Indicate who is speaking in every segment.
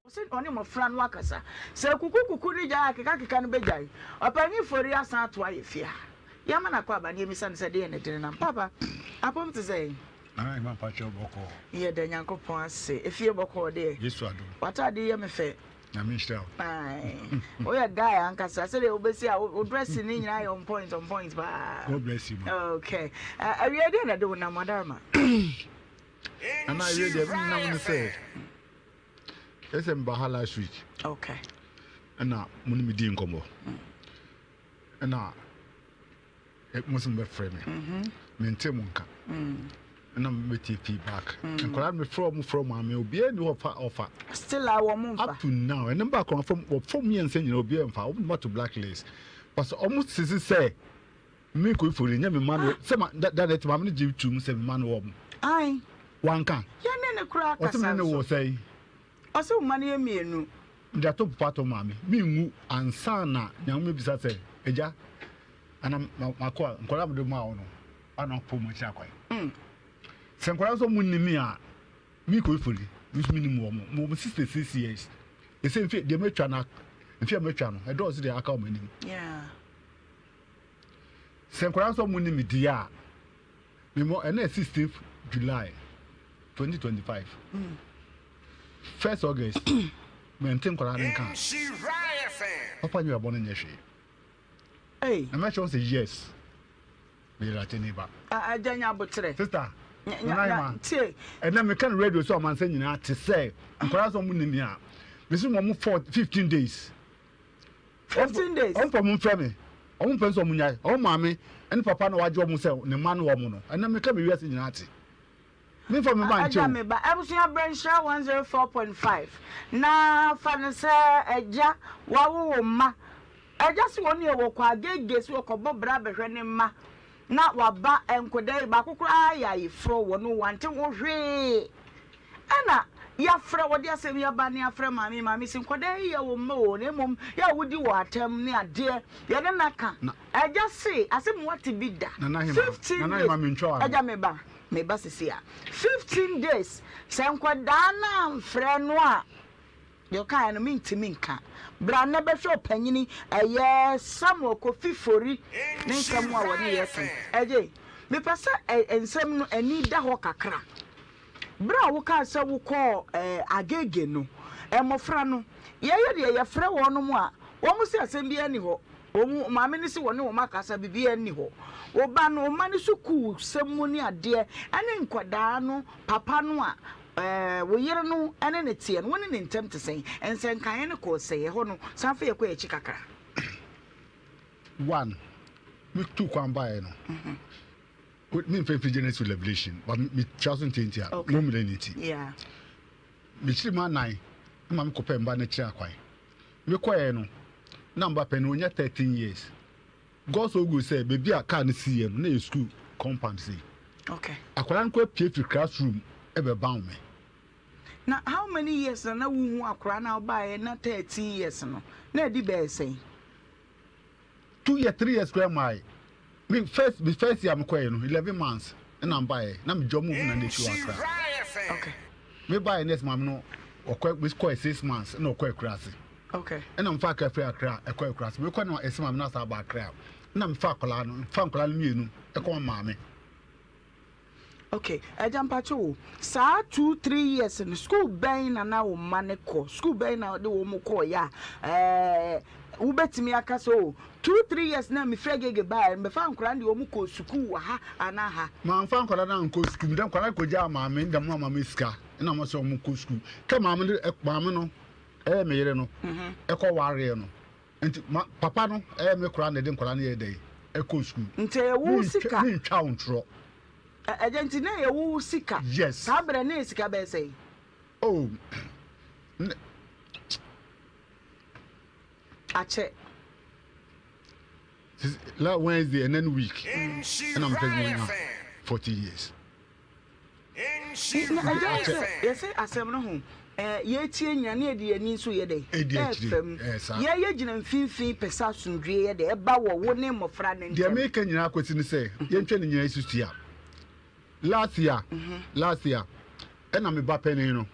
Speaker 1: Ɔse ɔne mmɔfra no akasa. Sɛ kuku kuku no gyae a keka keka no bɛgyae. Ɔpanyin Fori asan ato ayɛ fie ha. Yɛama no akɔ aba na yɛmmisa no sɛ deɛn na ɛde no nam. Paapa, apom te sɛn?
Speaker 2: Nana Emma mpakyɛw bɔkɔɔ.
Speaker 1: Yɛda Nyankopɔn ase. Efie bɔkɔɔ deɛ.
Speaker 2: Yesu adom.
Speaker 1: W'ataade yi yɛ me fɛ.
Speaker 2: Nyame nhyira wo.
Speaker 1: Ae. Woyɛ guy ankasa. Sɛdeɛ wobɛsi a wo dressing ne nyinaa yɛ on point on point paa.
Speaker 2: God bless you ma.
Speaker 1: Okay. Awiei deɛ na ɛde wo nam Adarma?
Speaker 2: Nana awiei deɛ menam ne sɛ. Ɛsɛ meba ha last week.
Speaker 1: Okay.
Speaker 2: Ɛna mo ne me di nkɔmmɔ. Ɛna mo sɛ mobɛfrɛ me. Mm-hmm. Mente mo nka. Mm. Ɛna mobɛtie feedback. Mm. Nkwadaa no mefrɛ ɔmo frɛ ɔmo ame obiara ni hɔ fa ɔfa.
Speaker 1: Still a wɔn mfa.
Speaker 2: Up to now ɛne mba kɔn fam wɔ fam mmiɛnsa nyinaa obiara mfa wɔn de to blacklist. Pasɛ ɔmo sisi sɛ Me kɔ ifori nyɛ me ma no sɛ ma da da na maame no gye tum sɛ me ma no wɔ mo.
Speaker 1: Ae.
Speaker 2: Wanka.
Speaker 1: Yɛ ne ne koraa kasa
Speaker 2: nso. Ɔse me ne no wɔ sɛn.
Speaker 1: Ɔse wo mma no yɛ mienu.
Speaker 2: Mede ato popa ato maame. Me nwu ansa na Nyame mebisa sɛ agya ana makɔ a nkwadaa mede maa wo no ana ɔpo mu akyiri akwan. Sɛ nkwadaa nso ɔmo nni me a me kɔ ifori me nso me nim wɔn mo wɔn 66 years. Ɛsɛ mfe deɛ matwa na mfe a matwa no ɛdɔɔso deɛ aka wɔn anim.
Speaker 1: Yeah.
Speaker 2: Sɛ nkwadaa nso ɔmo nim me deɛ a, me mɔ ɛnɛ yɛ 16th July 2025. First August, mɛnte nkwadaa no nka. Papa nyɛ ɔbɔ no nyɛ hwee.
Speaker 1: Hey.
Speaker 2: Na mɛkyerɛ wɔn sɛ yes, meyɛ Latini ba.
Speaker 1: Agya nya aboterɛ.
Speaker 2: Sister, Nana Emma, ɛnɛ meka no radio so amansa nyinaa te sɛ nkwadaa nso ɔmo nim me a, mesi wɔn 15 days.
Speaker 1: 15 days.
Speaker 2: Wɔn pɛ wɔn mfrɛ me. Wɔn mpɛ nso wɔn nyae. Wɔn maame ne papa na wagye wɔn sɛ ne mma ne wɔn no. Ɛnna meka me wiase nyinaa te. Memfa me ba nkyɛ
Speaker 1: o. Agya me ba. Abusua brɛ nhyira 104.5 na fa no sɛ agya wawo wo mma. Agya se wɔn yɛ wɔkɔ agege se wɔkɔbɔ bra bɛhwɛ ne mma na waba nkɔda yi baako koraa yɛ ayeforɔ wɔ no wante ho hwee. Ɛna yɛafrɛ, wɔde asɛm yi aba ne afrɛ maame, maame se nkwadaa yi yɛ wo mma o, na mmom yɛ a wodi wɔ atɛm ne adeɛ, yɛne no aka. Agya se, asɛm wate bi da, 15 days, agya meba, meba sisi a, 15 days, sɛ nkwadaa no amfrɛ no a, Deɛ ɔkaeɛ no mentumi nka. Bra nnɛ bɛhwɛ ɔpanyini ɛyɛ Samuel Kofi Fori ne nsɛm a wɔne yɛ ka. Ɛgye, mepɛ sɛ nsɛm no ani da hɔ kakra. Berɛ a wokaa sɛ wokɔɔ Agege no, mmɔfra no, yɛyɛ deɛ yɛfrɛ wɔnom a, wɔn se asɛm biara nni hɔ. Wɔn maame no se wɔne wɔn akasa, biribiara nni hɔ. Wo ba no, wo mma no sukuusɛm mu ne adeɛ, ɛne nkwadaa no papa no a wo yere no ne no teɛ no, wo ne ne ntam te sɛn? Nsɛnkaeɛ no kɔɔ sɛn? Ɛhɔ no, san fa yɛkɔ yɛn akyi kakra.
Speaker 2: One, me tu kwan baeɛ no, me nfa mfiri Genesis to Revelation, but me twa so ntiantia, mo mmerɛ ne nti. Mekyiri mu anan, ma me kɔpɛ mba no akyiri akwan. Mekɔɛ no, na mba pɛ no, ɔnya 13 years. God so good sɛ baabi a car no siiɛ no na yɛ school compound sei.
Speaker 1: Okay.
Speaker 2: Akwadaa no koraa pue firi classroom ɛbɛbaw me.
Speaker 1: Na how many years na na wohu akwadaa no a wobaeɛ na 13 years no na ɛdi bɛyɛ sɛn?
Speaker 2: 2 years 3 years koraa maae. Me first me first year mekɔɛ no 11 months ɛna mbaeɛ na medwa mu na na efi wɔ Accra.
Speaker 1: Okay.
Speaker 2: Me baeɛ next maame no ɔkɔ mekɔɛ 6 months ɛna ɔkɔ akuraase.
Speaker 1: Okay.
Speaker 2: Ɛna mefa akra firi Accra ɛkɔ akuraase. Mekɔ na ɛsɛ maame no asa aba Accra. Ɛna mefa akwadaa no mefa nkwadaa no mmienu ɛkɔ ma maame.
Speaker 1: Okay, agya mpakyɛ o, saa 2, 3 years no school bɛn na na wo mma no kɔ? School bɛn na wode wɔn kɔɔ yɛ a ɛɛ wobɛtumi aka sɛ o 2, 3 years na mefiri Agege baeɛ no mɛfa nkwadaa no deɛ wɔn kɔɔ sukuu wɔ ha anaa ha?
Speaker 2: Mamfa nkwadaa no ankɔ sukuu, mede nkwadaa no kɔgyaa maame, ɛna mo maame sika ɛna mo sɛ wɔn kɔ sukuu. Kɛ maame no maame no ɛyɛ me yere no ɛkɔ wareɛ no nti ma papa no ɛyɛ me koraa na ɛde nkwadaa no yɛ dɛn ɛkɔ sukuu.
Speaker 1: Nti ɛyɛ wo sika?
Speaker 2: Mentwa wo ntorɔ.
Speaker 1: Ɛgya nti na ɛyɛ wo sika?
Speaker 2: Yes.
Speaker 1: Saa berɛ na ɛyɛ sika bɛyɛ sɛn?
Speaker 2: Oh.
Speaker 1: Akyɛ.
Speaker 2: La Wednesday and then week. Ɛna mepɛ sɛ manya 40 years.
Speaker 1: Na agya yɛ sɛ yɛsɛ asɛm no ho yɛtie nyina ne yɛde yɛn ani nso yɛ dɛ ɛfam yɛyɛ gyina mfimfini pɛ sɛ asomdwie yɛ dɛ ɛba wɔ wo ne mmɔfra no
Speaker 2: ntam. Deɛ meka nyinaa kɔsi ne sɛ yɛntwa ne nyinaa susu a last year last year ɛna me ba panin no.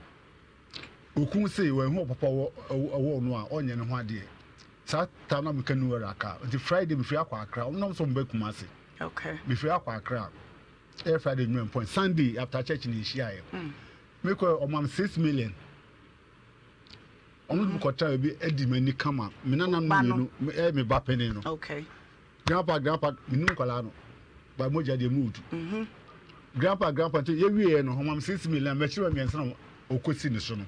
Speaker 2: Okun se wanhu ɔpapa wɔ ɛwɔ no a ɔnyɛ ne ho adeɛ. Saa time na meka New Era car. Nti Friday mefiri akɔ Accra. Ɔmo nam sɛ ɔmo bɛ Kumasi.
Speaker 1: Okay.
Speaker 2: Mefiri akɔ Accra. Ɛyɛ Friday nwura point. Sunday after church na yɛhyiaeɛ. Mm. Mekɔ ɔmam 6 million. Ɔmo mm. kɔtra baabi adi m'ani kama. Me nana no mmienu ɛyɛ me ba panin no.
Speaker 1: Okay.
Speaker 2: Grandpa, grandpa, menim nkwadaa no. Ba mogya deɛ mu du. Grandpa, grandpa nti yɛwieɛ no ɔmam 6 million mɛkyerɛ mmiɛnsa na ɔkɔsi ne so no.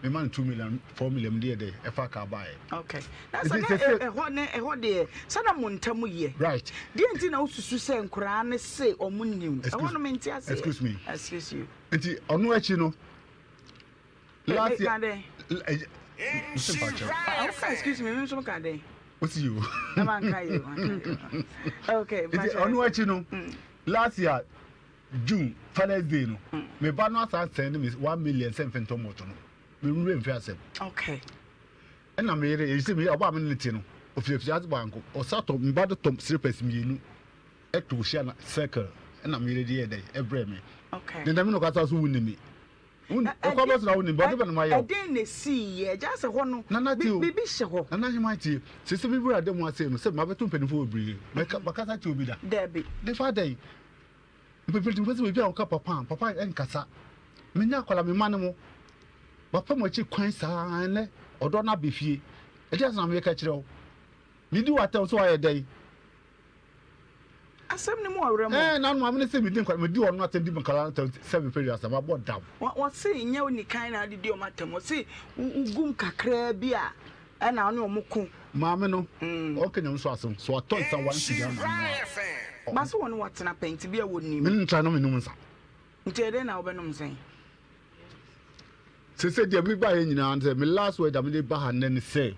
Speaker 2: Mema no 2 million, 4 million de yɛ dɛ ɛfa kaa baeɛ.
Speaker 1: Okay. Na sɛ na ɛhɔ ne ɛhɔ deɛ sɛ na mo ntam yɛ.
Speaker 2: Right.
Speaker 1: Deɛ nti na wosusu sɛ nkoraa ne se ɔmo nim. Ɛhɔ no mente aseɛ.
Speaker 2: Excuse me.
Speaker 1: Excuse you.
Speaker 2: Nti ɔno akyi no last year.
Speaker 1: Dɛn?
Speaker 2: Woka
Speaker 1: excuse me, me nso ka dɛn?
Speaker 2: Wosi yi o.
Speaker 1: Na ma nka yi o. Okay.
Speaker 2: Nti ɔno akyi no last year June, Father's Day no, me ba no asan send me 1 million sɛ mfe ntɔ moto no. Me nwura mfe asɛm.
Speaker 1: Okay.
Speaker 2: Ɛna me yere esi me ɔba me ne te no ofirafira ase baako ɔsa tɔ me ba de tɔ slippers mmienu ɛto hyia na circle ɛna me yere de yɛ dɛ ɛbrɛ me.
Speaker 1: Okay.
Speaker 2: Ne dɛm no kasa so wuni mi. Ɛkɔ bɛ sra wuni bɔde bɛ no ma yɛ.
Speaker 1: Ɛdɛn na esi yɛ gya sɛ hɔ no.
Speaker 2: Nana tie o.
Speaker 1: Biribi hyɛ hɔ.
Speaker 2: Nana ahema tie. Sisi bi wura de mu ase no sɛ mabɛto mpanyinfo bebree. Mɛka makasa tie obi da.
Speaker 1: Dɛbi.
Speaker 2: De fa dɛn. Mpanyinfo sɛ baabi a wɔka papa papa ɛnkasa. Menya akwadaa me ma ne mo. Papa mo akyi kwan saa ɛnɛ ɔdɔ no abɛ fie. Ɛdeɛ asɛm na meka kyerɛ wo. Medi w'atɛm so ayɛ dɛn?
Speaker 1: Asɛm no mu ɔwerɛ mɔ.
Speaker 2: Ɛɛ na maame no sɛ medi nkwadaa medi ɔno atɛm di nkwadaa no atɛm sɛ mepɛ wiase mabɔ dam.
Speaker 1: Wɔse nyɛ wo nikan na ade di ɔmo atɛm, wɔse wogum kakraa bi a ɛna wo ne ɔmo ko.
Speaker 2: Maame no ɔnka nyame so asɛm so watɔ nsa one cedi ama no a.
Speaker 1: Ba sɛ wɔne wo atena pɛn nti bia wɔnim.
Speaker 2: Me ne no tra na menom nsa.
Speaker 1: Nti ɛdɛn na wobɛnom nsa yi?
Speaker 2: Sese deɛ me baeɛ nyinaa ne sɛ me last word a mede ba ha nnɛ ne sɛ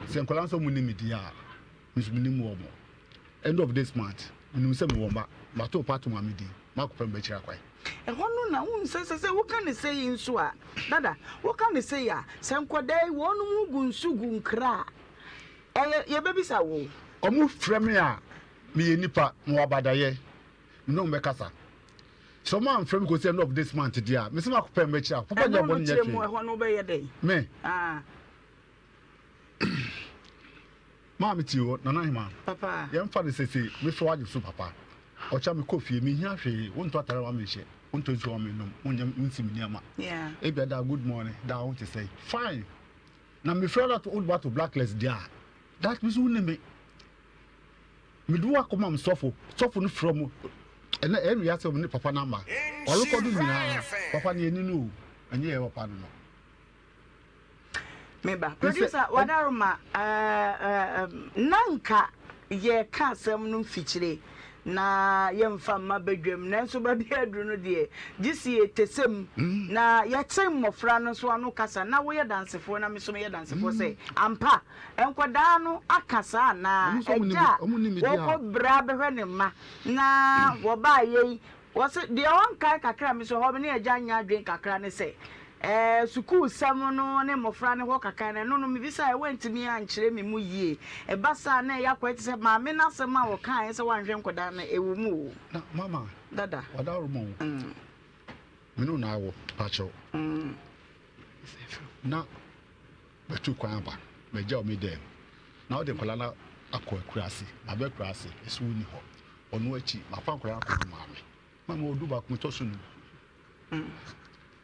Speaker 2: sɛ nkwadaa nso ɔmo nim me deɛ a me nso menim wɔn. End of this month menim sɛ mewɔ mma mato pa ato maame din makɔpɛ me bɛkyerɛ akwan.
Speaker 1: Ɛhɔ no na wohu sɛ sɛ sɛ woka no sei nso a dada woka no sei a sɛ nkwadaa yi wɔnom gu nsu gu nkra a ɛyɛ yɛbɛbisa wo.
Speaker 2: Ɔmo frɛ me a meyɛ nipa mewɔ abadayɛ me ne wɔn bɛkasa. Sɛ ɔmo amfrɛ me kɔsi end of this month deɛ a, mese makɔpɛ mma akyiri a, papa nyɛ
Speaker 1: Ɛno no
Speaker 2: bɔne nyɛ
Speaker 1: kyerɛ mu
Speaker 2: hwee.
Speaker 1: ɛhɔ no wobɛyɛ dɛn?
Speaker 2: Me,
Speaker 1: Ah,
Speaker 2: maa me tie o, Nana Hemaa.
Speaker 1: Papa.
Speaker 2: Yɛmfa no sese, mefrɛ wo agye so papa. Ɔkyena mekɔ fie, menhia hwee, wontɔ atare ma menhyɛ, wontɔ nsuo ma mennom, wonyɛ wonsi me nneɛma. Ebia daa good morning, daa wo te sɛn. Fine. Na mefrɛ wo na wode wato blacklist deɛ a, that means wonni me. Mede wo akɔma me sɔfo. Sɔfo no frɛ mo. Ɛnɛ ɛyɛ wiase ɔmo ne papa no ama. Ɔrekɔ do nyinaa papa no yɛni no o. Ɛnyɛ yɛ papa no no.
Speaker 1: Meba. Producer Wadaroma, na nka yɛka asɛm no mfikyire na yɛmfa mma badwam, nanso baabi aduru no deɛ gye si yɛtɛsɛ mu na yɛte mmɔfra no nso ano kasa, na woyɛ dansefoɔ na me nso meyɛ dansefoɔ sɛ ampa Nkwadaa no aka saa anaa? Agya a wɔkɔ bra bɛhwɛ ne mma na wɔbaeɛ yi, wɔse deɛ ɔnkae kakra a me nso ɛhɔ me ne agya nyɛ adwene kakra ne sɛ, ɛɛ sukuusɛm no ne mmɔfra no hɔ kakra no, ɛno no mebisaeɛ wantumi ankyerɛ me mu yie. Ɛba saa na ɛyɛ akɔyɛ te sɛ maame no asɛm a ɔkaeɛ sɛ wanhwɛ nkwadaa no, ɛwɔ mu o.
Speaker 2: Na mama,
Speaker 1: Dada.
Speaker 2: Wadaworo o. Me ne wo na awo, pakyɛw. Na Matu kwan aba, magyaw me dan mu, na wode nkwadaa no akɔ akuraase. Maba akuraase, ɛso wonni hɔ. Ɔno akyi, mafa nkwadaa no akɔdu maame. Maame ɔdu baako, metɔ so num.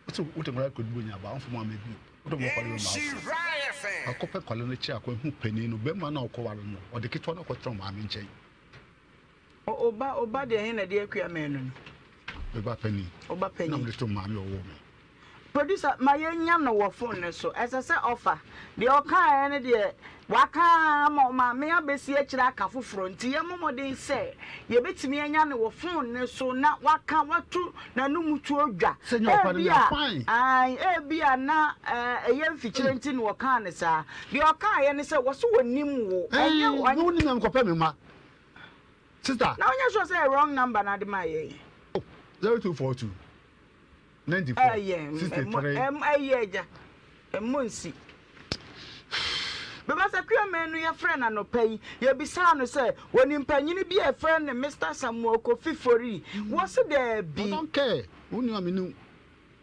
Speaker 2: Wose wode nkwadaa no kɔdu bonya aba, womfa maame bio. Wode wɔn kɔware maame. Akɔpɛ nkwadaa no akyi akɔhu panin no, bɛrima no a ɔkɔware no, ɔde ketewa no akɔtena maame nkyɛn.
Speaker 1: O ba, o ba deɛ he na ɛde akua mɛɛ no no?
Speaker 2: Me ba panin.
Speaker 1: O ba panin.
Speaker 2: Na mede to maame ɔwoo me.
Speaker 1: Producer, ma yɛnya no wɔ phone no so. Ɛsɛ sɛ ɔfa. Deɛ ɔkaeɛ no deɛ, waka ara ma ɔmaame abɛsi akyire aka foforɔ. Nti yɛmmɔ mmɔden sɛ yɛbɛtumi anya no wɔ phone no so na waka, watu n'anom tuo dwa.
Speaker 2: Sɛ nyɛ ɔfa no deɛ, fine.
Speaker 1: Ae, ebia na ɛyɛ mfikyire nti na ɔkaa no saa. Deɛ ɔkaeɛ ne sɛ, wɔse wɔnim wo.
Speaker 2: Ɛnyɛ. Ɛɛ, me wonim me a mekɔpɛ me mma. Sister.
Speaker 1: Na wonyɛ sure sɛ ɛyɛ wrong number na ade maa yɛn.
Speaker 2: Oh, 0242 94 63.
Speaker 1: Ɛyɛ agya, ɛmmɔ nsi. Because Akua Manu yɛfrɛ no anɔpa yi, yɛbisaa no sɛ onim panyini bi a yɛfrɛ no Mister Samuel Kofi Fori. Wɔse daabi.
Speaker 2: I don't care. Wo nua me ni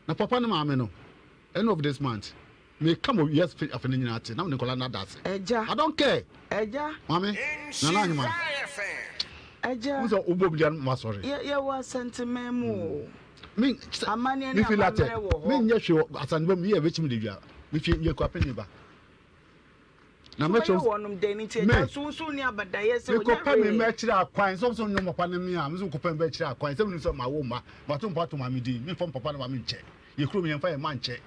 Speaker 2: na papa ne maame no. End of this month. Meka mo wiase fi afɛ no nyinaa te na mene nkwadaa no ada ase.
Speaker 1: Agya.
Speaker 2: I don't care.
Speaker 1: Agya.
Speaker 2: Maame, Nana Ahima.
Speaker 1: Agya.
Speaker 2: Wo sɛ wobɔ bi deɛ ma sɔre.
Speaker 1: Yɛ yɛ wɔ Asanteman mu o.
Speaker 2: Me
Speaker 1: Amanneɛ ne amammerɛ wɔ hɔ.
Speaker 2: Me nyɛ hwee wɔ Asanteman mu yɛ bɛkyim de dwa. Me fie yɛ kura panyin ba.
Speaker 1: Na mɛkyerɛ wo. Wɔnom dɛn nti agya nso nso ni abadayɛ sɛ ɔnyɛ
Speaker 2: hwee. Mekɔpɛ me mma akyiri akwan sɛ ɔsɛ ɔnyɛ papa ne me a me nso mekɔpɛ me mma akyiri akwan sɛ menim sɛ mawo mma mato mpa to maame din memfa papa ne maame nkyɛ yɛ kurom yɛmfa yɛn mma nkyɛ.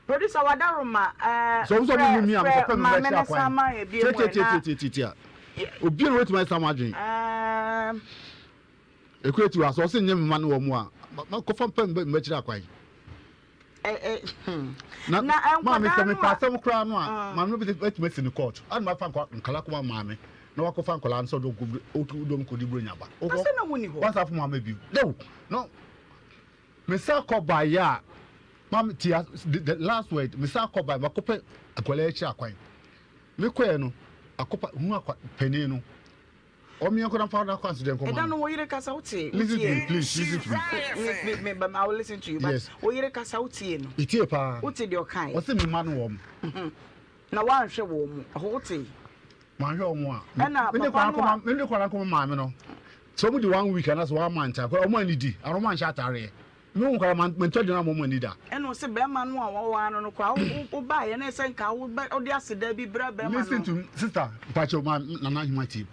Speaker 1: Producer Wadaroma
Speaker 2: ɛɛ frɛ
Speaker 1: frɛ maame ne san ma yɛ bie mu ɛ na.
Speaker 2: Tiatiatiatiatia obi na wetumi ayɛ sam adwene.
Speaker 1: Ɛɛm.
Speaker 2: Ekura ti wa sɛ ɔsɛ nyɛ me ma ne wɔn a kɔfa mpɛ mma akyiri akwan.
Speaker 1: Na
Speaker 2: maame sɛ mepɛ asɛm koraa no a maame no bɛtumi asi ne court ana mafa nkwadaa kɔma maame na wakɔfa nkwadaa no sɛ ɔde ɔm kɔdi buronya ba wansa fo maame bio no no mesa kɔ baeɛ a maame tia the last word mesa kɔ baeɛ makɔpɛ akwadaa akyi akwan mekɔɛ no akɔpa hu akwa panin no Ɔmo yɛn nkɔ na nfa n'akwansodeɛ nkɔma no.
Speaker 1: Ɛda no wo yere kasa wo tie.
Speaker 2: Listen to me please listen to me.
Speaker 1: Me me me I will listen to you but
Speaker 2: Yes.
Speaker 1: wo yere kasa wo tie no.
Speaker 2: Me tie paa.
Speaker 1: Wo te deɛ ɔkae.
Speaker 2: Ɔse me mma no wɔn.
Speaker 1: Na woanhwɛ wɔn mu ɛhɔ wo te.
Speaker 2: Manhwɛ wɔn a.
Speaker 1: Ɛna
Speaker 2: Me de
Speaker 1: papa
Speaker 2: kwan
Speaker 1: no a.
Speaker 2: nkɔma me de kwan nkɔma maame no. Sɛ wɔn di one week anaasɛ one month a wɔn anidi ana wɔn anhyɛ ataareɛ. Me wo nkwadaa ma mentɔ aduane ama wɔn anni da.
Speaker 1: Ɛna ɔse bɛrima no a wɔwaa no no koraa wo wo baeɛ na ɛsɛ nka wo bɛ wode aseda bi brɛ bɛrima no.
Speaker 2: Listen to me sister mpakyɛw ma Nana Ahima tie.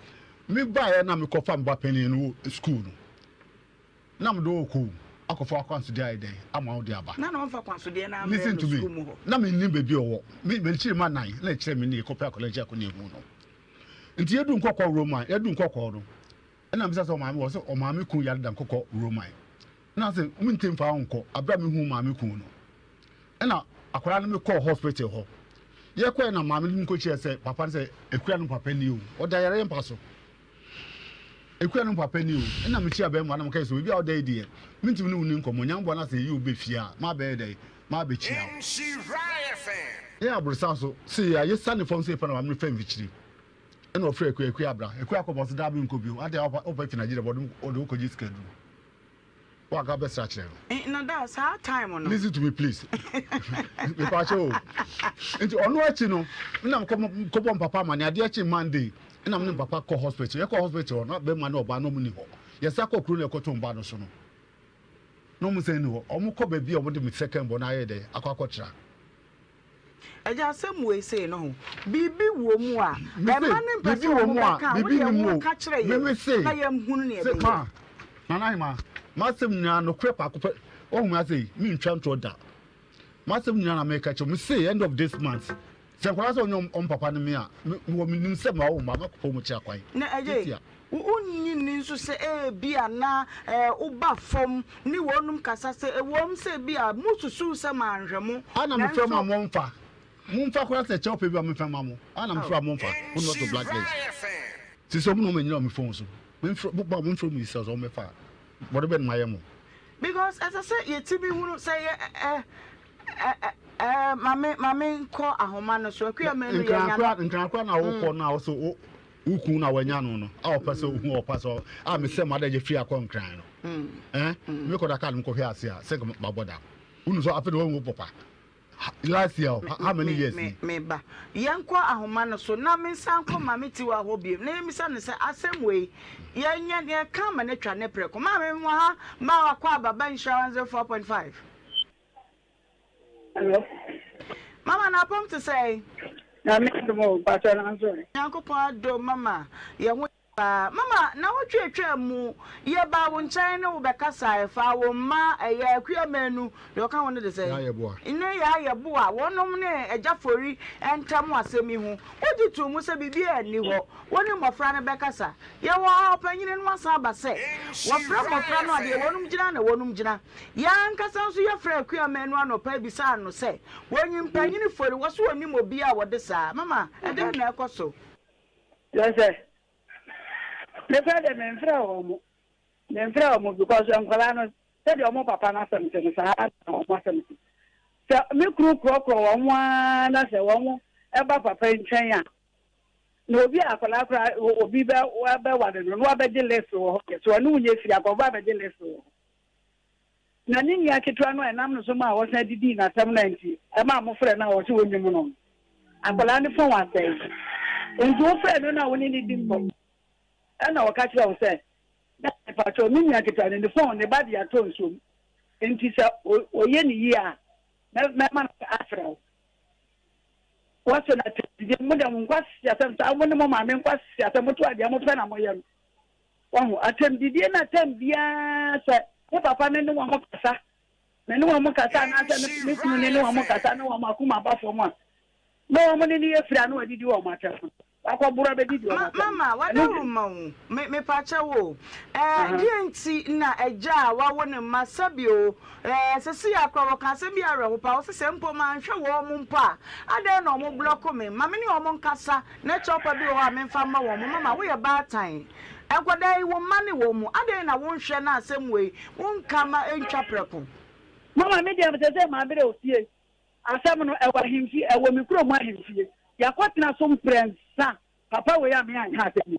Speaker 2: Me baeɛ na mekɔfa me ba panin no wɔ school no na mede wo rekɔ o akɔfa w'akwansodeɛ ayɛ dɛn ama wo de aba.
Speaker 1: Na na ɔmfa kwansodeɛ no ammrɛ
Speaker 2: Listen
Speaker 1: no
Speaker 2: to me
Speaker 1: school mu hɔ.
Speaker 2: na mennim baabi a ɔwɔ me m'akyiri ma nan na ɛkyerɛ me ne yɛkɔpɛ akwadaa akyi akɔ ne yɛhu no nti yɛdu nkɔkɔ Roman yɛdu nkɔkɔ no ɛna mebisa sɛ ɔmaame wɔ sɛ ɔmaame kun yare da nkɔkɔ Roman na sɛ mente mfa wo nkɔ abere a mehu maame kun no ɛna akwadaa no mekɔɔ hospital hɔ yɛkɔɛ na maame no nkɔkyerɛ sɛ papa no sɛ akua no papa ni o ɔda yare mpa so akua no papa ni o ɛna mekyia bɛrima na meka sɛ obi a ɔda yi deɛ mentumi ne wo ni nkɔmmɔ nyamboa no asɛ yɛyi wo bɛ fie a mabɛyɛ dɛn mabɛkyia wo yɛ aborosan so sɛ yɛ a yɛsane fam sɛ yɛpɛ na maame no fa mfikyiri ɛna ɔfrɛ akua akua abra akua akɔbɔ so daa menkɔ bio adeɛ wopɛ fi Nigeria bɔde wokɔgye sika duru Waka bɛsra kyerɛ no.
Speaker 1: Eh, na da saa time no.
Speaker 2: Listen to me please. Mepakyɛ o. Nti ɔno akyi no, na mekɔbɔ mpapa ama ne adeɛ kye Monday. Na me ne papa kɔ hospital. Yɛkɔ hospital na bɛrima ne ɔbaa no ɔmo ni hɔ. Yɛsa kɔ kuro na ɛkɔto mba no so no. Na ɔmo sɛn ni hɔ. Ɔmo kɔ baabi a ɔmo de me second born ayɛ dɛ akɔ akɔtra.
Speaker 1: Agya asɛm wei sei no ho biribi wɔ mu a ɛma ne mpɛ sɛ wɔn bɛka a wodeɛ wo ka kyerɛ yɛn na yɛn hunu nea ɛbɛyɛ.
Speaker 2: Nana Ahima, m'asɛm nyinaa nokorɛ paako pɛ, woahu me ase yi, mentwa ntorɔ da. M'asɛm nyinaa na meka kyerɛ wo, mese end of this month, sɛ nkwadaa sɛ ɔnyɛ wɔn papa ne me a, mewɔ menim sɛ mawo mma, mɛkɔpɛ wɔn akyiri akwan.
Speaker 1: Na agya Wonnye nni nso sɛ ebia na woba fam ne wɔnom kasa sɛ, Ɛwom sɛ ebia mususuw sɛ manhwɛ mo,
Speaker 2: Ana mefrɛ mo a
Speaker 1: nanso.
Speaker 2: momfa? Momfa koraa sɛ kyɛw pɛ bi a memfa mma mo. Ana mefrɛ a momfa? Mo not to blacklist. Sisi ɔmo na ɔmo anyina wɔ me phone so. Memfrɛ mo ba momfrɛ mo yi sɛ ɔmo bɛfa a. Bɔde bɛn na mayɛ mo?
Speaker 1: Because ɛsɛ sɛ yɛtumi hunu sɛ yɛ ɛ ɛ ɛ ɛ ma me ma me nkɔ ahoma no so. Akua Manu yɛ nya no.
Speaker 2: Nkran koraa na wokɔ no a wosɛ wo Wo kun na wanya no no a ɔpɛ sɛ ohu ɔpa sɛ a mesɛ mo adagye firi akɔ nkran no eh me kɔda kaa no mekɔhwɛ ase a sɛ nka mabɔ dam wonu sɛ afei na wahu wo papa last year how many years ni.
Speaker 1: Me ba yɛnkɔ ahoma no so na mensan nkɔ Maame Tiwa hɔ biom na yɛmmisa no sɛ asɛm wei yɛnyɛ yɛka ama no atwa ne prɛko Maame mewɔ ha ma wakɔ aba ba Nhyira 104.5.
Speaker 3: Hello.
Speaker 1: Mama na apɔm te sɛn?
Speaker 3: Nyame adom o, mpakyɛ na nso ɛ.
Speaker 1: Nyankopɔn adom mama yɛ ho yɛ paa. Mama nawɔtwe atwaa mu yɛ baa wo nkyɛn ne wo bɛ kasaɛ faa wo mma ɛyɛ Akua Manu deɛ ɔka ho no de sɛn?
Speaker 2: Yaa Yeboah.
Speaker 1: Ne Yaa Yeboah wɔnom ne Agya Fori ntam asɛm yi ho. Wo gye too mu sɛ biribiara nni hɔ wo ne mmɔfra no bɛkasa. Yɛwɔ ha ɔpanyini no asan aba sɛ wɔfrɛ mmɔfra no a deɛ wɔnom gyina na wɔnom gyina. Yɛn ankasa nso yɛfrɛɛ Akua Manu anɔpa yi bisaa no sɛ, Wɔnyi mpanyin fori? Wɔse wɔnnim obiara a wɔde saa. Mama, ɛdɛn na ɛkɔ so?
Speaker 3: Kyerɛ sɛ, me koraa deɛ memfrɛɛ wɔn, memfrɛɛ wɔn because nkwadaa no sɛdeɛ wɔn papa no asɛm te no saa ara na wɔn asɛm te. Sɛ me kunu korɔkorɔ wɔn ara na sɛ wɔn ba papa nkyɛn a, na obi a akwadaa koraa obi bɛ bɛware no na wabɛgye list wɔ hɔ deɛ, sɛ ɔne wo nyɛ firi akɔba abɛgye list wɔ hɔ. Na ne nua ketewa no a ɛnam no so maa wɔsan didii n'asɛm no anti ɛmaa mofrɛɛ no a ɔse onnim no no, akwadaa no fon asɛe. Enti wofrɛɛ no na wo ne no di nkɔmmɔ. Ɛna ɔka kyerɛɛ wo sɛ, Dad, mepakyɛw, me nua ketewa no, ne fon, ne ba de atɔ nsuom. Enti sɛ ɔyɛ no yie a, mɛma no afrɛ wo. Wɔsɛ no atɛmdidie. Mo deɛ mo nkwaseasɛm saa, mo ne mo maame nkwaseasɛm, moto adeɛ mopɛ na moyɛ no. Wahu, atɛmdidie no atɛm biara sɛ me papa no ne wɔn kasa, me ne wɔn kasa anaasɛ me me kunu ne ne wɔn kasa ne wɔn akoma ba fam a, na wɔn ne no yɛ firi a na wɔadidi wɔn atɛm no. Wakɔboro abɛdidi wɔn
Speaker 1: Ma,
Speaker 3: atɛm.
Speaker 1: mama,
Speaker 3: Ɛno
Speaker 1: wada
Speaker 3: nti.
Speaker 1: wo ma o. Me, mepakyɛ wo o. Ɛɛ,
Speaker 3: Aha.
Speaker 1: deɛn nti na agya a wawo ne mma sɛbi o, ɛɛ, sɛsei ara koraa wɔka asɛm bi a awerɛho paa, wɔse sɛ mpo manhwɛ wɔn mpo a, adɛn na wɔn blɔko me? Ma me ne wɔn nkasa. Na kyɛw pa bi wɔ hɔ a memfa mma wɔn. Mama, woyɛ baatan. Nkwadaa yi, wo mma ne wɔn mu. Adɛn na wonhwɛ na asɛm wei, wonka ma ɛntwa prɛko?
Speaker 3: Mama, me deɛ sɛsɛɛ mabrɛ o, tie. Asɛm no, ɛwɔ ahemfie, ɛwɔ me kurom ahemfie. Yɛakɔtena so mprɛnsa. Papa wei a me anka asɛm yi.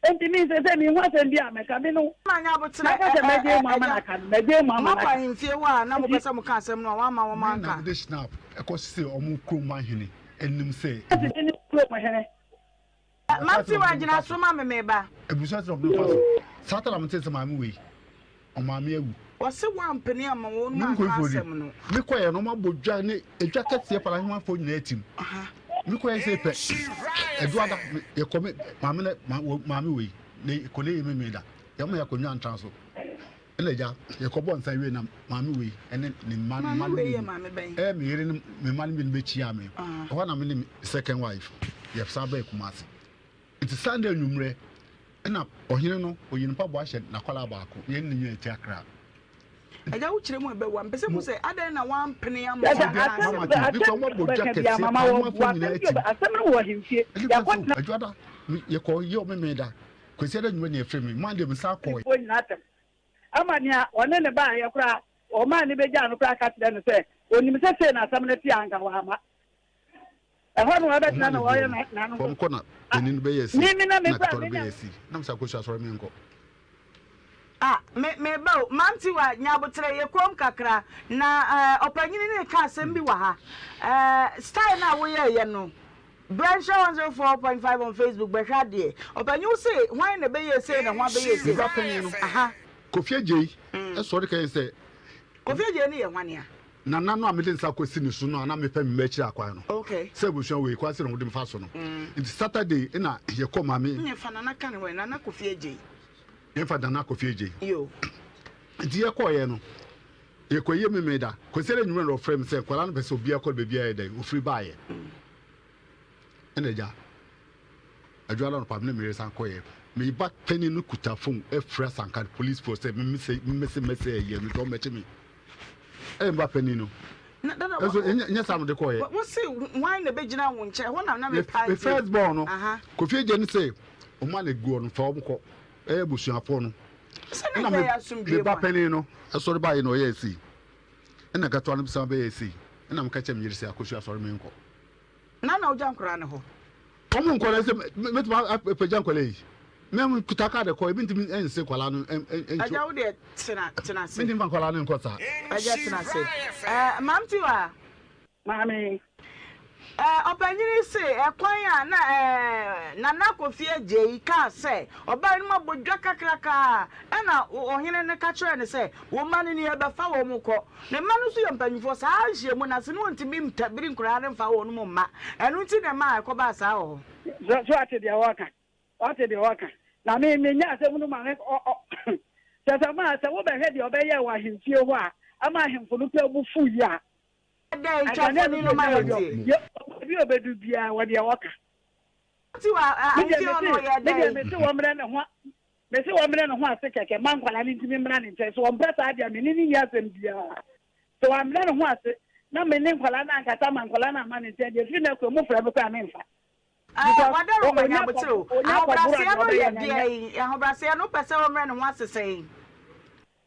Speaker 3: Enti me sɛsɛɛ menhu asɛm bi a mɛka. Me no,
Speaker 1: Manya aboterɛ,
Speaker 3: mɛka sɛ
Speaker 1: ɛ, ɛ,
Speaker 3: mɛgyae mu
Speaker 1: ɛ,
Speaker 3: ama no
Speaker 1: agya.
Speaker 3: aka no, mɛgyae mu ama no
Speaker 1: Moakɔ
Speaker 3: aka.
Speaker 1: ahemfie hɔ a na mopɛ
Speaker 3: Enti.
Speaker 1: sɛ moka asɛm no a, wɔamma wɔn
Speaker 2: Me na
Speaker 1: anka.
Speaker 2: mede Schnapp kɔsesee wɔn kurom ahene anim sɛ.
Speaker 3: Enti ne kurom hene.
Speaker 1: Mate wa gyina so ma me me ba.
Speaker 2: Abusua sɛ ɔmo fa so. Saa ta na mete sɛ maame wei ɔmaame awu.
Speaker 1: Ɔse wampene amma wɔnom anka asɛm no.
Speaker 2: Me kɔɛ no ɔmo abɔ dwa ne edwa kɛseɛ paa ahemanfoɔ nyinaa tim. Me kɔɛ sei pɛ ɛduada yɛkɔ me maame ne maame wei ne kɔ ne yɛ me me da yɛma yɛ akonnwa ntra so. Ɛna agya, yɛkɔbɔɔ nsa wiei na maame wei ne ne mma ne mma no mmienu, ɛyɛ me yere ne me mma no mmienu bɛkyiaa me. Ɛhɔ na me ne me second wife yɛsan baa Kumasi. Nti Sunday anwummerɛ ɛna ɔhene no ɔyi ne mpaboa hyɛ n'akwadaa baako, yɛn ne nyinaa ti Accra.
Speaker 1: Agya wo kyerɛ mu ɛbɛwa mpɛ sɛ mu sɛ adɛn na wampene ama
Speaker 3: Sɛ
Speaker 1: wɔn
Speaker 3: asɛm
Speaker 1: asɛm.
Speaker 2: Mama ti,
Speaker 3: asɛm
Speaker 2: because wɔn abɔ dwa
Speaker 3: bɛka biara
Speaker 2: kɛseɛ
Speaker 3: mama
Speaker 2: paa,
Speaker 3: wɔ
Speaker 2: wɔn
Speaker 3: wɔ
Speaker 2: afɔ nyinaa
Speaker 3: asɛm bi
Speaker 2: atim.
Speaker 3: asɛm no wɔ ahemfie
Speaker 2: Ɛdi kwan so,
Speaker 3: yɛakɔtena
Speaker 2: adwada, yɛkɔ yɛ ɔmemee da. Kwasiada anwummerɛ na yɛfrɛ me, Monday mesan kɔɔe.
Speaker 3: Foɔ nyinaa atɛm ama nea ɔne no baeɛ koraa, ɔmaa no bɛgyaa no koraa ka kyerɛɛ no sɛ ɔnim sɛ sei na asɛm no te a anka wamma. Ɛhɔ na wabɛtena na ɔyɛ n'ano
Speaker 2: Fam kɔ na panin no bɛyɛ sei,
Speaker 3: Me me na me
Speaker 2: na
Speaker 3: koraa
Speaker 2: ketewa no
Speaker 3: menya.
Speaker 2: bɛyɛ sei. Na mesɛ Akosua sɔre menkɔ.
Speaker 1: Ah, me meba o. Mantiwa, nya aboterɛ, yɛ komm kakra. Na eh, ɔpanyini no reka asɛm bi wɔ ha. Eh, style no a woyɛeɛ no, Brɛ nhyɛ 104.5 on Facebook bɛhwɛ adeɛ. Ɔpanyin wo se hwan na ɛbɛyɛɛ sei na hwan bɛyɛɛ sei.
Speaker 2: Me ba panyin no,
Speaker 1: Aha.
Speaker 2: Kofi Adjei sɔre ka yɛn sɛ.
Speaker 1: Kofi Adjei no yɛ hwan a?
Speaker 2: Nana no a mede nsa kɔsi ne so no a na mepɛ me mma akyiri akwan no.
Speaker 1: Okay.
Speaker 2: Sɛ abusua wei kwan sɛ na wɔde me fa so no. Nti Saturday na yɛkɔ maame.
Speaker 1: Nyɛ fa Nana ka ne ho ɛ, Nana Kofi Adjei.
Speaker 2: Yɛmfa Nana Kofi Adjei.
Speaker 1: Yo.
Speaker 2: Nti yɛkɔeɛ no, yɛkɔyie Memeda. Kwasiada anwummerɛ na ɔfrɛ me sɛ nkwadaa no pɛ sɛ obiara kɔ ne baabi a ɛyɛ dɛn, ɔfiri baeɛ. Ɛna agya, adwuma anɔpa me ne me yere san kɔeɛ. Me ba panin no kuta phone afiri asanka police force sɛ memmese memmese mmɛsɛ ɛyɛ no nti ɔmmɛkye me. Ɛyɛ me ba panin no.
Speaker 1: Na dada
Speaker 2: Ɛnso ɛnyɛ ɛnyɛ saa na ɔde kɔeɛ.
Speaker 1: wo se hwan na ɛbɛgyina wo nkyɛn ɛhɔ na na
Speaker 2: Me
Speaker 1: mepaa
Speaker 2: me
Speaker 1: tie.
Speaker 2: first born no,
Speaker 1: Aha.
Speaker 2: Kofi Agye no se ɔma no guo no fa wɔn kɔ. Ɛyɛ abusuafoɔ no.
Speaker 1: Sɛ na
Speaker 2: Ɛna
Speaker 1: nka
Speaker 2: me
Speaker 1: ɛyɛ
Speaker 2: me
Speaker 1: asomdwoeɛ
Speaker 2: ba
Speaker 1: mu a.
Speaker 2: panin no sɔre baeɛ na ɔyɛɛ sei. Ɛna ketewa no san bɛyɛɛ sei. Ɛna meka kyerɛɛ me yere sɛ Akosua sɔre menkɔ.
Speaker 1: Na na ogya nkwadaa no hɔ.
Speaker 2: Wɔn nkwadaa sɛ mɛtumi apagya nkwadaa yi. Mɛ kuta kaadi kɔ ebi ntumi nse nkwadaa no nkyɛn.
Speaker 1: Agya wo deɛ tena tena ase.
Speaker 2: Mentumi fa nkwadaa no nkɔ saa.
Speaker 1: Agya tena ase. Ɛɛ maam Tiwa.
Speaker 3: Maame.
Speaker 1: Ɛɛ ɔpanyin se ɛkwan a na ɛɛ Nana Kofi Adjei kaa sɛ ɔbaa no mu abɔ dwa kakraka ɛna ɔhene no ka kyerɛɛ no sɛ wo mma no ni yɛbɛfa wɔn kɔ. Ne mma no nso yɛ mpanyimfoɔ. Saa nhyiamu no ase no wɔntumi ntabiri nkoraa no mfa wɔn mma. Ɛno nti na ɛmaa ɛkɔbaa saa wɔ hɔ.
Speaker 3: So so ate deɛ wɔka? Wate deɛ wɔka? Na me menya asɛm no ma me ɔ ɔ kyerɛ sɛ maa sɛ wobɛhwɛ deɛ ɔbɛyɛɛ wɔ ahemfie hɔ a ama ahemfo no koraa bo fuu yi a,
Speaker 1: Dɛn
Speaker 3: anka
Speaker 1: twa
Speaker 3: na ɛno
Speaker 1: mfoni
Speaker 3: deɛ
Speaker 1: no ma
Speaker 3: ɔgya
Speaker 1: yɛn
Speaker 3: ɔdeɛ
Speaker 1: tie.
Speaker 3: yɛ obi a ɔbɛdu biara wɔ deɛ wɔka.
Speaker 1: Nti wɔ
Speaker 3: Me deɛ
Speaker 1: ahemfie hɔ no
Speaker 3: mese
Speaker 1: ɔyɛɛ
Speaker 3: me deɛ
Speaker 1: dɛn?
Speaker 3: mese wɔmmrɛ ne ho Mese wɔmmrɛ ne ho ase kɛkɛ mma nkwadaa no ntumi mmra ne nkyɛn. Sɛ wɔmpɛ saa deɛ a, me ne no nni asɛm biara. Sɛ wammrɛ ne ho ase na me ne nkwadaa no ankasa ma nkwadaa no amma ne nkyɛn deɛ, ɛfiri nnɛ kɔ mofrɛ me koraa a, memfa.
Speaker 1: Ɛɛ,
Speaker 3: Because
Speaker 1: Wadaroma
Speaker 3: ɔnya
Speaker 1: Nyabotere o,
Speaker 3: kɔ ɔnya kɔboro a
Speaker 1: ahobrɛaseɛ
Speaker 3: deɛ
Speaker 1: no yɛ
Speaker 3: ɔbɛyɛ no ɛnyɛ.
Speaker 1: deɛn? Ahobrɛaseɛ no, wopɛ sɛ ɔmmrɛ ne ho ase sɛn?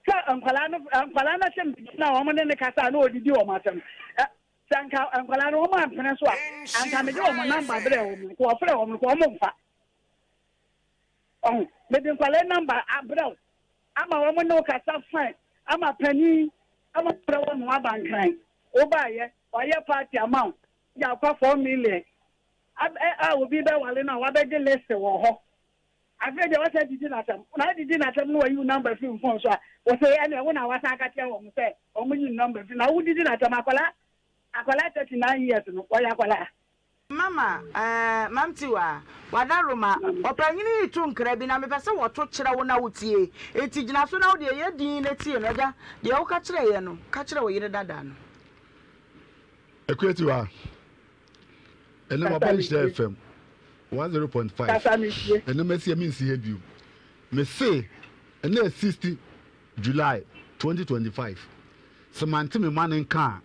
Speaker 3: Sɛ nkwadaa no nkwadaa no ahyɛ mfidie no a wɔn ne no kasa a na ɔdidi wɔn atɛm. Ɛ sɛ anka nkwadaa no wɔn ampene so a, anka mede wɔn namba brɛɛ wɔn, nka wɔfrɛ wɔn nka wɔn mfa. Ɔho, mede nkwadaa yi number abrɛ wo ama wɔn ne wo kasa fine. Ama panin ama frɛ wo ama woaba Nkran. Wobaeɛ, wayɛ party ama wo, gya akwa 4 million. A a obi bɛwale no a wabɛgye list wɔ hɔ. Afei deɛ wasan didi n'atɛm. Na adidi n'atɛm na wayi wo number firi wo phone so a, wɔsɛ ɛneɛ wo na wasan aka kyerɛ wɔn sɛ wɔn nyi number firi. Na wodidi n'atɛm akwadaa akwadaa 39 years no wɔyɛ akwadaa.
Speaker 1: Mama eh, Mamtiwa, Wadaroma, ɔpanyini yi to nkra bi na mepɛ sɛ wɔto kyerɛ wo na wotie. Enti gyina so na wo deɛ yɛ dinn na tie no. Agya, deɛ woka kyerɛɛ yɛn no, ka kyerɛ wo yere dada no.
Speaker 2: Akua Tiwa, ɛnɛ maba Nhyira FM 100.5. Ɛnɛ masi a mensi ha bio. Mese ɛnɛ yɛ 60 July 2025. Sɛ mante me ma ne nka a,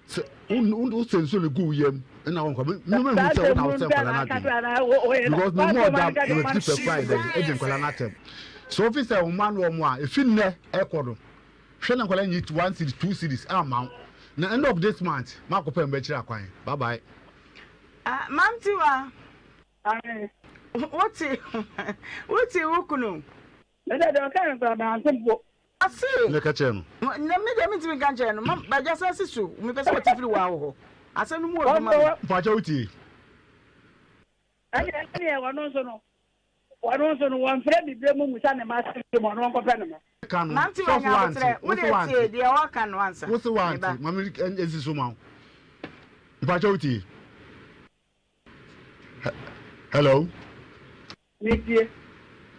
Speaker 2: sɛ wosɛ nsuo no gu wo yam ɛna wɔnkɔ me me hu sɛ wo na wosɛ nkwadaa no adwene because me mu ɔda na mafiti pɛ kora yɛ dɛ ɛdi nkwadaa no atɛm so ofi sɛ wɔn ano wɔn a efi nnɛ ɛkɔ no hwɛ na nkwadaa nyi one series, two series ama wo na end of this month makɔ pɛ mbɛkyerɛ akwan. Bye bye.
Speaker 1: Ah, Mam Tiwa. Wote, wote wo kunu.
Speaker 3: Me deɛ deɛ ɔka no koraa mante mpo.
Speaker 1: Ɔse.
Speaker 2: Ne ka kyerɛ no.
Speaker 1: Na me deɛ mentumi nka nkyerɛ no. Ma bagya san si so. Mepɛ sɛ wɔte firi waa wɔ hɔ. Asɛm no mu wɔ du ma me.
Speaker 2: Mpakyɛ wotie.
Speaker 3: Ɛneɛ ɛneɛ ɔno nso no ɔno nso no wɔmfrɛ me berɛ mu mmusa ne mma asɛm bio ma ɔno ɔnkɔpɛ ne mma.
Speaker 2: Ka no
Speaker 1: Mante
Speaker 2: sɛ
Speaker 1: wanya
Speaker 2: ɔse wante
Speaker 1: aboterɛ. Wo
Speaker 2: wose
Speaker 1: deɛ tie
Speaker 2: wante
Speaker 1: deɛ ɔka no ansa.
Speaker 2: wose
Speaker 1: Me
Speaker 2: wante
Speaker 1: ba.
Speaker 2: ma me nsi so ma wo. Mpakyɛ wotie. Hello.
Speaker 3: Metie.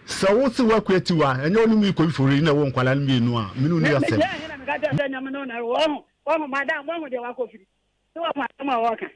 Speaker 2: Sɛ wo se woakua tiwa a, ɛnyɛ wo ne me Kofi Fori na ɛwɔ nkwadaa no mmienu a, me ne wo nni asɛm.
Speaker 3: Megyina he na meka kyerɛ sɛ ɛnyɛ me ne wo na ɛwɔ? Wahu, wahu, madam, wahu deɛ wakɔfiri? So wahu asɛm a ɔɔka?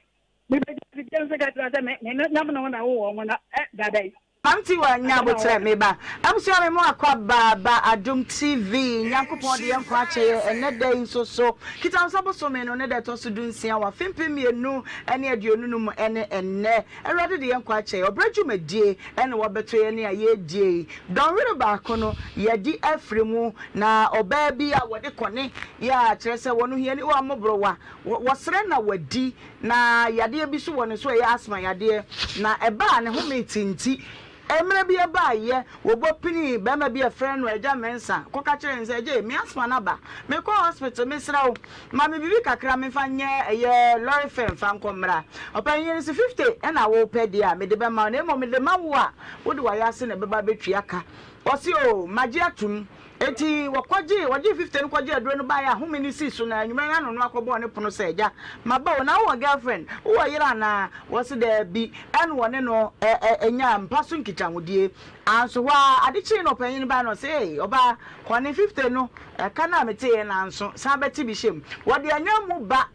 Speaker 3: Mebɛgyina afidie no so ka kyerɛ sɛ me, me ne, nyɛ me ne wo na ɛwowɔ wɔn na, ɛ, dada yi.
Speaker 1: Auntie wa nya
Speaker 3: Asɛm a
Speaker 1: aboterɛ
Speaker 3: ɔɔka.
Speaker 1: me ba. Abusua me mo akɔ aba ba Adom TV Nyankopɔn de yɛn nkwa akyɛ yɛn ɛnɛ da yi nso so Kitansa bosome no ne da ɛtɔ so du nsia wɔ afe 2025 ɛne ɛnɛ Awurade de yɛn nkwa akyɛ yɛn ɔbrɛ dwumadie ɛne wɔbɛto yɛn ne a yɛredie yi dɔnhwere baako no yɛadi afiri mu na ɔbaa bi a wɔde kɔne yɛ a kyerɛ sɛ wɔn hiani wɔ mmɔborɔwa wɔsrɛ na wadi Na yadeɛ bi so wɔ ne so a ɛyɛ asthma yadeɛ, na ɛbaa ne home te nti, mmerɛ bi ɛbaeɛ, wɔbɔ pinii barima bi a yɛfrɛ no Agya Mensah kɔka kyerɛɛ no sɛ, Agya, me asthma no aba, mekɔ hospital, mesrɛ wo, ma me biribi kakra memfa nyɛ ɛyɛ lorry fare mfa nkɔ mmra. Ɔpanyin no se, 50 na wopɛ deɛ a, mede bɛma wo, na mmom mede ma wo a, wode w'ayase na ɛbɛba abɛtua ka. Ɔse, Oo, magye atom. Enti wɔkɔgyee, wɔgyee 50 no kɔgyee aduro no baeɛ a home no sii so na anwummerɛ no ano no akɔbɔɔ ne pono sɛ, Agya, maba o, na wowɔ girlfriend? Wowɔ yere anaa? Wɔse daabi, ɛna wɔne no ɛ ɛ nyaa mpa so nkitahodie. Anso hɔ ara, ade kyee na ɔpanyin no baeɛ na ɔse, Ei, ɔbaa, kɔne 50 no, ɛka no a meteeɛ no anso, san bɛte bi hyɛ mu. Wɔde anwammu ba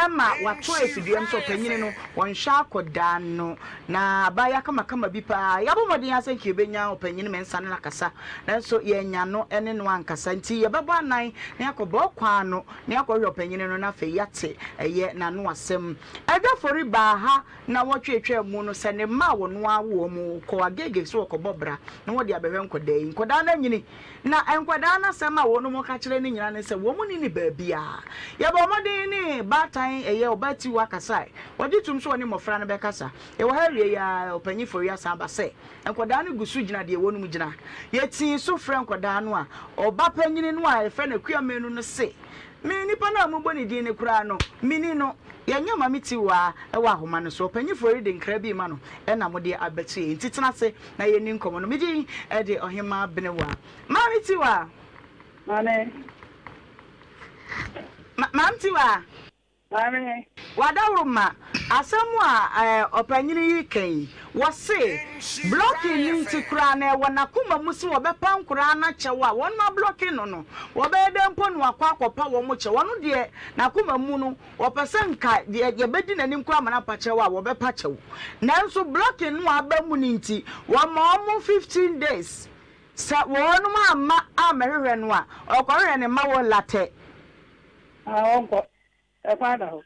Speaker 1: ma wɔato asi dua mu sɛ ɔpanyin no, wɔnhwɛ akɔdaa no. Na abaayewa kamakama bi paa. Yɛabɔ mmɔden ara sɛ anka yɛbɛnya ɔpanyin Mensah ne no akasa, nanso yɛannya no ne no ankasa. Enti yɛbɛbɔ anan na yɛakɔbɔ ɔkwan ano na yɛakɔhwɛ ɔpanyin no na afei yɛate ɛyɛ n'ano asɛm. Adwafori baa ha nnawɔtwe a etwaa mu no sɛ ne mma a wɔno ara wo wɔn kɔ Agege sɛ wɔkɔbɔ bra na wɔde abɛhwɛ nkwadaa yi. Nkwadaa no anyini, na nkwadaa no asɛm a wɔnom ka kyerɛ no nyinaa ne sɛ wɔn nni ne baabiara. Yɛbɔɔ mmɔden ne baatan ɛyɛ ɔbaa tiwa kasae. Wɔgye tom sɛ wɔne mmɔfra no bɛkasa. Yɛwɔ ha awiei ara, Ɔpanyin Fori asan aba sɛ nkwadaa no gu so gyina deɛ wɔnom gyina. Yɛtii so frɛɛ nkwadaa no a, ɔba panyini no a yɛfrɛ no Akua Manu no se, Me nipa no a mobɔ ne din no koraa no, menni no. Yɛnyɛ Mame Tiwaa wɔ ahoma no so. Ɔpanyin Fori de nkra bi rema no na mode abɛto yɛn. Enti tena ase na yɛnni nkɔmmɔ no. Me din de Ɔhemmaa Benewaa. Maame Tiwaa!
Speaker 3: Maame.
Speaker 1: Ma, Maame Tiwaa!
Speaker 3: Maame.
Speaker 1: W'adaworoma, asɛm a ɔpanyin yi ka yi, wɔse blocking no nti koraa no ɛwɔ n'akoma mu se wɔbɛpa nkoraa no akyɛw a wɔnom ablocking no no, wɔbɛyɛ dɛn mpo na wakɔ akɔpa wɔn kyɛw? Ɔno deɛ n'akoma mu no ɔpɛ sɛ nka deɛ yɛbɛdi n'anim koraa ma no apa kyɛw a wɔbɛpa kyɛw. Nanso blocking no a aba mu no nti wɔma wɔn 15 days sɛ wɔnom amma ammɛhwehwɛ no a, ɔkɔhwehwɛ ne mma wɔ Latɛ.
Speaker 3: Ah, ɔnkɔ. Ɛkwan da hɔ.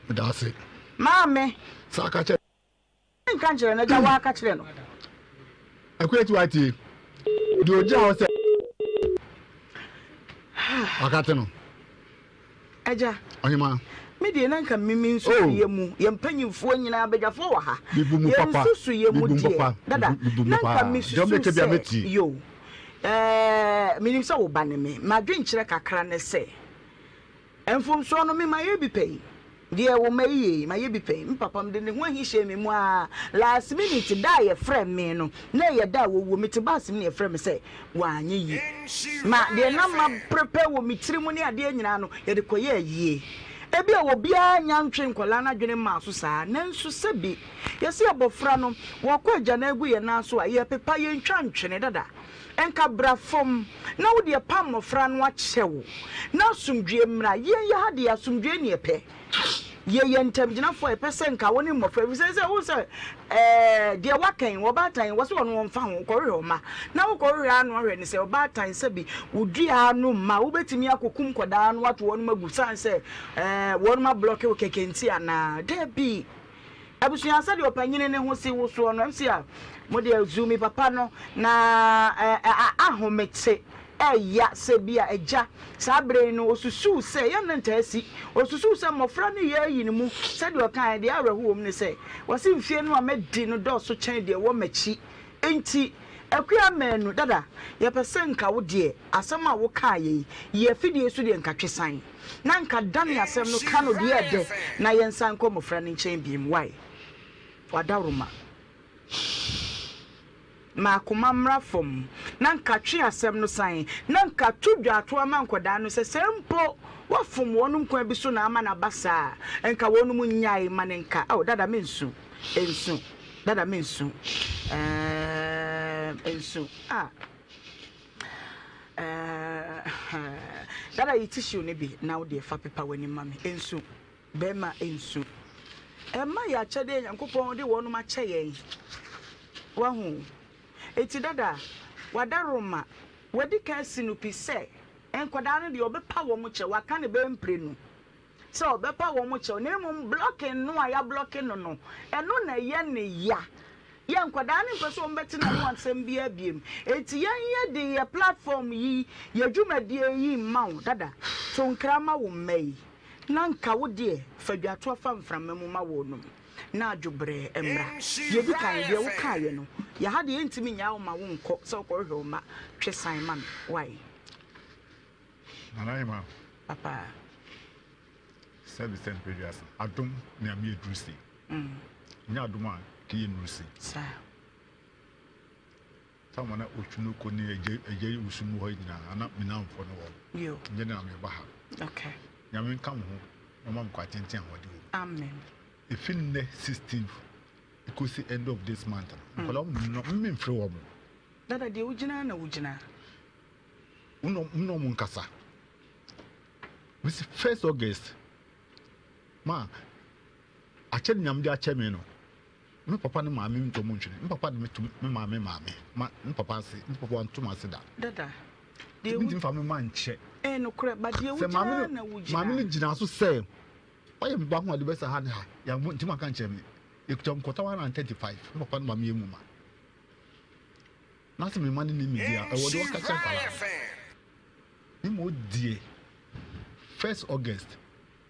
Speaker 2: Meda ase.
Speaker 1: Maame.
Speaker 2: Saa ka kyerɛ.
Speaker 1: Nka nkyerɛ no, agya waa ka kyerɛ no.
Speaker 2: Akua ti watie. Deɛ ogyina hɔ sɛ. Wakate no.
Speaker 1: Agya.
Speaker 2: Ɔhema.
Speaker 1: Me deɛ na nka mimi nso oh. yɛ mu yɛn mpanyinfoɔ nyinaa badwafoɔ wɔ ha.
Speaker 2: Bibu mu papa.
Speaker 1: Yɛn nsusu yɛ mu deɛ. Dada na nka mi susu sɛ yo. Ɛɛ, menim sɛ wo ba ne me. M'adwenkyerɛ kakra ne sɛ, mfomsoɔ no, me mayɛ bi pɛn. Deɛ wo mma yi yɛ yi, mayɛ bi pɛn. Me papa, mede ne ho ahi hyɛɛ me mu ara. Last minute, da a yɛfrɛɛ me no, na ɛyɛ da a wɔwuo. Mete bus mu na yɛfrɛɛ me sɛ wanyɛ yie. Ma deɛ na ma prepare wɔ me tiri mu ne adeɛ nyinaa no, yɛde kɔyɛɛ ayie. Ebia obiara nnya ntwee nkwadaa no adwene mmaa so saa, nanso sɛbi yɛse abɔfra no, wɔkɔ agyanan gu yɛn nan so a, yɛpepa, yɛntwa ntwene dada. Nka bra fam na wo deɛ pam mmɔfra no akyɛ wo na asomdwoeɛ mmra. Yɛn yɛ ha deɛ asomdwoeɛ ne yɛpɛ. Yɛyɛ ntamgyinafoɔ a yɛpɛ sɛ nka wo ne mmɔfra ɛfiri sɛ sɛ wohu sɛ ɛɛ deɛ waka yi ɔbaatan yi wɔ sɛ ɔno ɔmfa ho kɔhwehwɛ ɔma na wokɔhwehwɛ ano ahwɛ ne sɛ ɔbaatan sɛbi wodua ano mma wobɛtumi akɔkum kɔdaa no ato wɔnom agu sane sɛ ɛɛ wɔnom ablɔke wo kɛkɛ nti anaa daabi. Abusua sɛdeɛ ɔpanyini no ho si wo soɔ no MC a mo deɛ zu me papa no na ahomete ɛya sɛ bi a agya saa berɛ yi no ɔsusuu sɛ yɛn no ntaa si ɔsusuu sɛ mmɔfra no yɛ ayi no mu sɛdeɛ ɔkaeɛ deɛ awerɛho wɔ mu ne sɛ wɔse mfie no a madi no dɔɔso kyɛn deɛ ɛwɔ m'akyi nti Akua Manu dada yɛpɛ sɛ nka wo deɛ asɛm a wokaeɛ yi yɛ afidie so deɛ nka twesan na nka dane asɛm no ka no deɛ ɛdɛ na yɛnsan nkɔ mmɔfra no nkyɛn biom wai wadaworoma ma akoma mmra fam na nka twe asɛm no san na nka to dwaatoa ma nkɔdaa no sɛ sɛ mpo wafom wɔnom kwan bi so na ama no aba saa a nka wɔnom nnyae ma no nka oh dada mensu nsu dada mensu ɛɛm nsu ah Ɛɛhɛɛ Dada yi tissue no bi na wo deɛ fa pepa w'anim ma me. Nsu. Bɛrima nsu. Ɛmma yɛ akyɛdeɛ Nyankopɔn de wɔnom akyɛ yɛn. Wahu? Enti dada, w'adaworoma, wadi kan asi no pi sɛ nkwadaa no deɛ ɔbɛpa wɔn kyɛw, waka no bɛyɛ mprenu. sɛ ɔbɛpa wɔn kyɛw na mmom blocking no a yɛablɔke no no, ɛno na ɛyɛ ne ya. Yɛn nkwadaa no mpɛ sɛ wɔbɛte n'ano asɛm biara biom. Enti yɛn yɛde yɛ platform yi, yɛ dwumadie yi mma wo dada. To nkra ma wo mma yi na nka wo deɛ fa dwatoa fa mframa mu ma wɔnom na adwobrɛɛ mmra. Deɛ ɛdi kan, deɛ wokaeɛ no, yɛ ha deɛ yɛntumi nnyaa wo ma wonkɔ sɛ wokɔhwehwɛ wo mma. Twe san ma me. Wai?
Speaker 2: Nana Emma.
Speaker 1: Papa.
Speaker 2: Sɛbi sɛ mpɛ wiase. Adom ne ame aduru se. Mm. Nyɛ adom a kɛyɛ nuru se.
Speaker 1: Saa.
Speaker 2: Sama na otwu no kɔ ne agya agya yi wusu mu hɔ nyinaa ana me namfo no wɔ.
Speaker 1: Yo.
Speaker 2: Nyɛ na me ba ha.
Speaker 1: Okay.
Speaker 2: Nyame nka mo ho na ɔma mo kwa tenten ahoɔden wɔ mu.
Speaker 1: Amen.
Speaker 2: Efi nnɛ 16th ekosi end of this month no. Nkɔla mm. no mmemfrɛ wɔn.
Speaker 1: Dada deɛ wogyina na wogyina.
Speaker 2: Wo ne ɔmo nkasa. Mesi first August ma akyɛde nyame de akyɛ me no me papa ne maame ntɔ mu ntwene me papa de me to me maame maame ma me papa ase me papa wanto me ase da.
Speaker 1: Dada
Speaker 2: deɛ wo ntumi fa me ma nkyɛ.
Speaker 1: Ɛyɛ nokorɛ ba deɛ wo gyina na wo gyina.
Speaker 2: Maame no gyina so sɛ ɔyɛ me ba ho ade bɛsa ha ne ha yɛn ntumi anka nkyerɛ me yɛkuta nkɔta 135 me papa ne maame yɛ mu ma. Na sɛ me mma no nni me di a, ɛwɔ deɛ wɔka kyerɛ nkwadaa no. Me ma ɔdie first August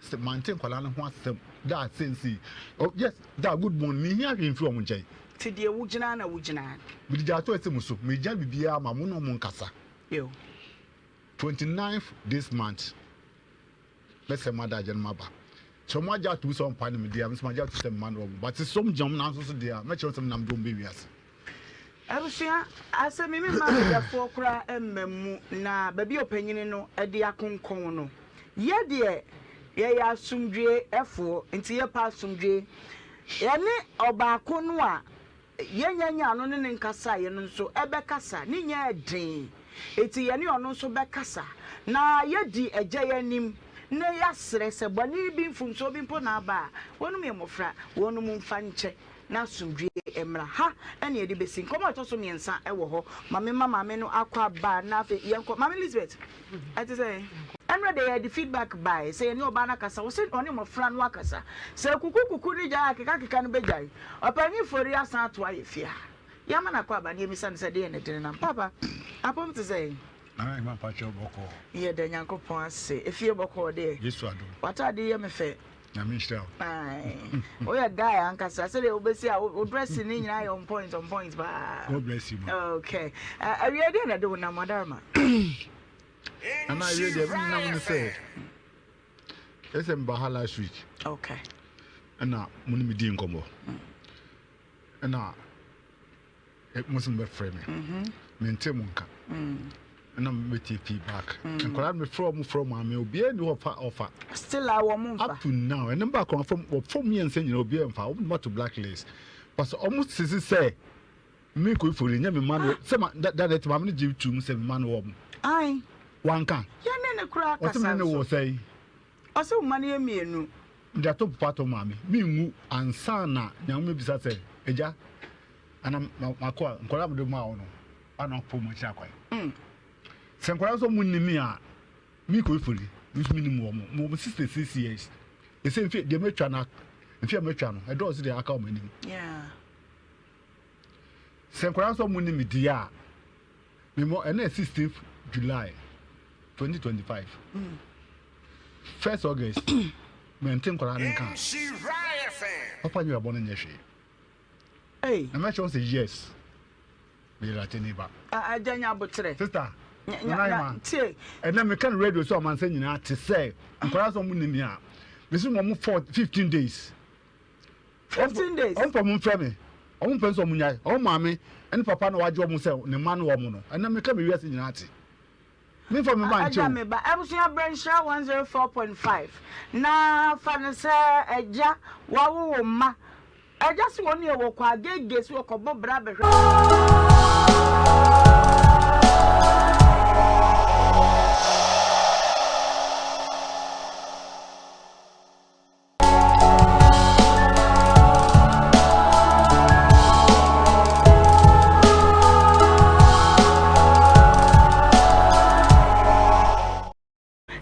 Speaker 2: sɛ mante nkwadaa no ho asɛm da a sɛnsi oh, yes da good morning mehia hwee mfiri wɔn nkyɛn.
Speaker 1: Ti deɛ wogyina na wogyina.
Speaker 2: Mede gya ato ɛsɛ mu so megya biribiara ma mo ne wɔn nkasa.
Speaker 1: Yo.
Speaker 2: 29th this month. Mɛsɛ mo adagye no maba. Sɛ ɔmo agye atom sɛ ɔmpa ne me deɛ a, me nso magye atom sɛ mema no ɔmo. But sɛ ɔmo gyina ɔmo nan so so deɛ a, mɛkyerɛ wɔn sɛ menam de ɔmo bɛ wiase.
Speaker 1: Abusua, asɛm yi memma abadwafoɔ koraa mma mu, na baabi a ɔpanyini no de akonkɔn no, yɛ deɛ yɛyɛ asomdwoeɛfoɔ, nti yɛpɛ asomdwoeɛ. Yɛne ɔbaako no a Yɛn nyaa no ne no nkasaeɛ no nso bɛkasa, ne nyɛɛ den, enti yɛne ɔno nso bɛkasa, na yɛadi Agya yi anim, na yɛasrɛ sɛ bɔne bi, mfomsoɔ bi mpo na aba a, wɔnom yɛ mmɔfra, wɔnom mfa nkyɛ, na asomdwoeɛ mmra. Ha na yɛde bɛsi. Nkɔmmɔ a ɛtɔ so mmiɛnsa wɔ hɔ. Ma memma maame no akɔ aba, na afei yɛnkɔ. Maame Elizabeth, ɛte sɛn? Ɛnora deɛ yɛde feedback baeɛ sɛ yɛne ɔbaa no akasa, ɔse ɔne mmɔfra no akasa. Sɛ kuku kuku no gyae a keka keka no bɛgyae. Ɔpanyin Fori asan atoa yɛ fie ha. Yɛama no akwaaba na yɛmmisa no sɛ deɛn na ɛde no nam. Paapa, apɔm te sɛn?
Speaker 2: Nana Emma mpakyɛw bɔkɔɔ.
Speaker 1: Yɛda Nyankopɔn ase. Efie bɔkɔɔ deɛ.
Speaker 2: Yesu adom.
Speaker 1: W'ataade yi yɛ me fɛ.
Speaker 2: Nyame nhyira wo.
Speaker 1: Aye. Woyɛ guy ankasa sɛdeɛ wobɛsi a wo dress ne nyinaa yɛ on point on point paa.
Speaker 2: God bless you ma.
Speaker 1: Okay. Awie deɛ na ɛde wo nam adarma.
Speaker 2: Nana awie deɛ me nam ne sɛ ɛsɛ meba ha last week.
Speaker 1: Okay.
Speaker 2: Ɛna mo ne me di nkɔmmɔ. Ɛna Mo se mobɛfrɛ me. Mente mo nka. Ɛna mɛtie feedback. Nkwadaa no mefrɛ wɔn frɛ wɔn ame obiara ni hɔ ɔfa ɔfa.
Speaker 1: Still a wɔn mfa.
Speaker 2: Up to now ɛne mba kɔn fam wɔfam mmiɛnsa nyinaa obiara mfa wɔn de ma to blacklist. Pasɛ wɔn sisi sɛ me kɔ ifori nyɛ me ma no sɛ ma da da ɛte maame no gye tu mu sɛ me ma no wɔn.
Speaker 1: Ayi.
Speaker 2: Wanka.
Speaker 1: Yɛn ne ne kura kasa nso.
Speaker 2: Ɔte me ne ne wɔ sɛn.
Speaker 1: Ɔsɛ wo mma no yɛ mmienu.
Speaker 2: Mede ato popa ato maame. Menwu ansa na Nyame mɛbisa sɛ, Agya, ana makoa, nkwadaa a mede maa wo no, ana ɔpo mu akyiri akwan? Sɛ nkwadaa nso wɔn nni me a, me kɔ ifori, me nso menim wɔn. Mewɔ mo 66 years. Ɛsɛ mfe deɛ matwa no, mfe a matwa no, ɛdɔɔso deɛ aka wɔn anim. Sɛ nkwadaa nso wɔn nni me deɛ a, Memmɔ ɛnɛ 16th July 2025 1st August mente nkwadaa no nka papa nyɛ ɛbɔ no nyɛ hwee na mɛkyerɛ wo sɛ yes meyɛ latini ba.
Speaker 1: Agya nya aboterɛ.
Speaker 2: Sister Nana Yema ɛnɛ meka no radio so amansa nyinaa te sɛ nkwadaa sɛ ɔmo nim me a mesi wɔn 15 days.
Speaker 1: 15 days.
Speaker 2: Ɔmo pɛ ɔmo nfrɛ me. Ɔmo mpɛ nso ɔmo nyae. Ɔmo maame ɛne papa na wagye ɔmo sɛ ne mma ne ɔmo no. Ɛnɛ meka me wiase nyinaa te. Me nfa me mma nkyɛ
Speaker 1: o. Agya me ba. Abusua brɛ nhyira 104.5 na fa no sɛ agya wawo wo mma. Agya se wɔn deɛ wɔkɔ agege se wɔkɔbɔ bra bɛhwɛ.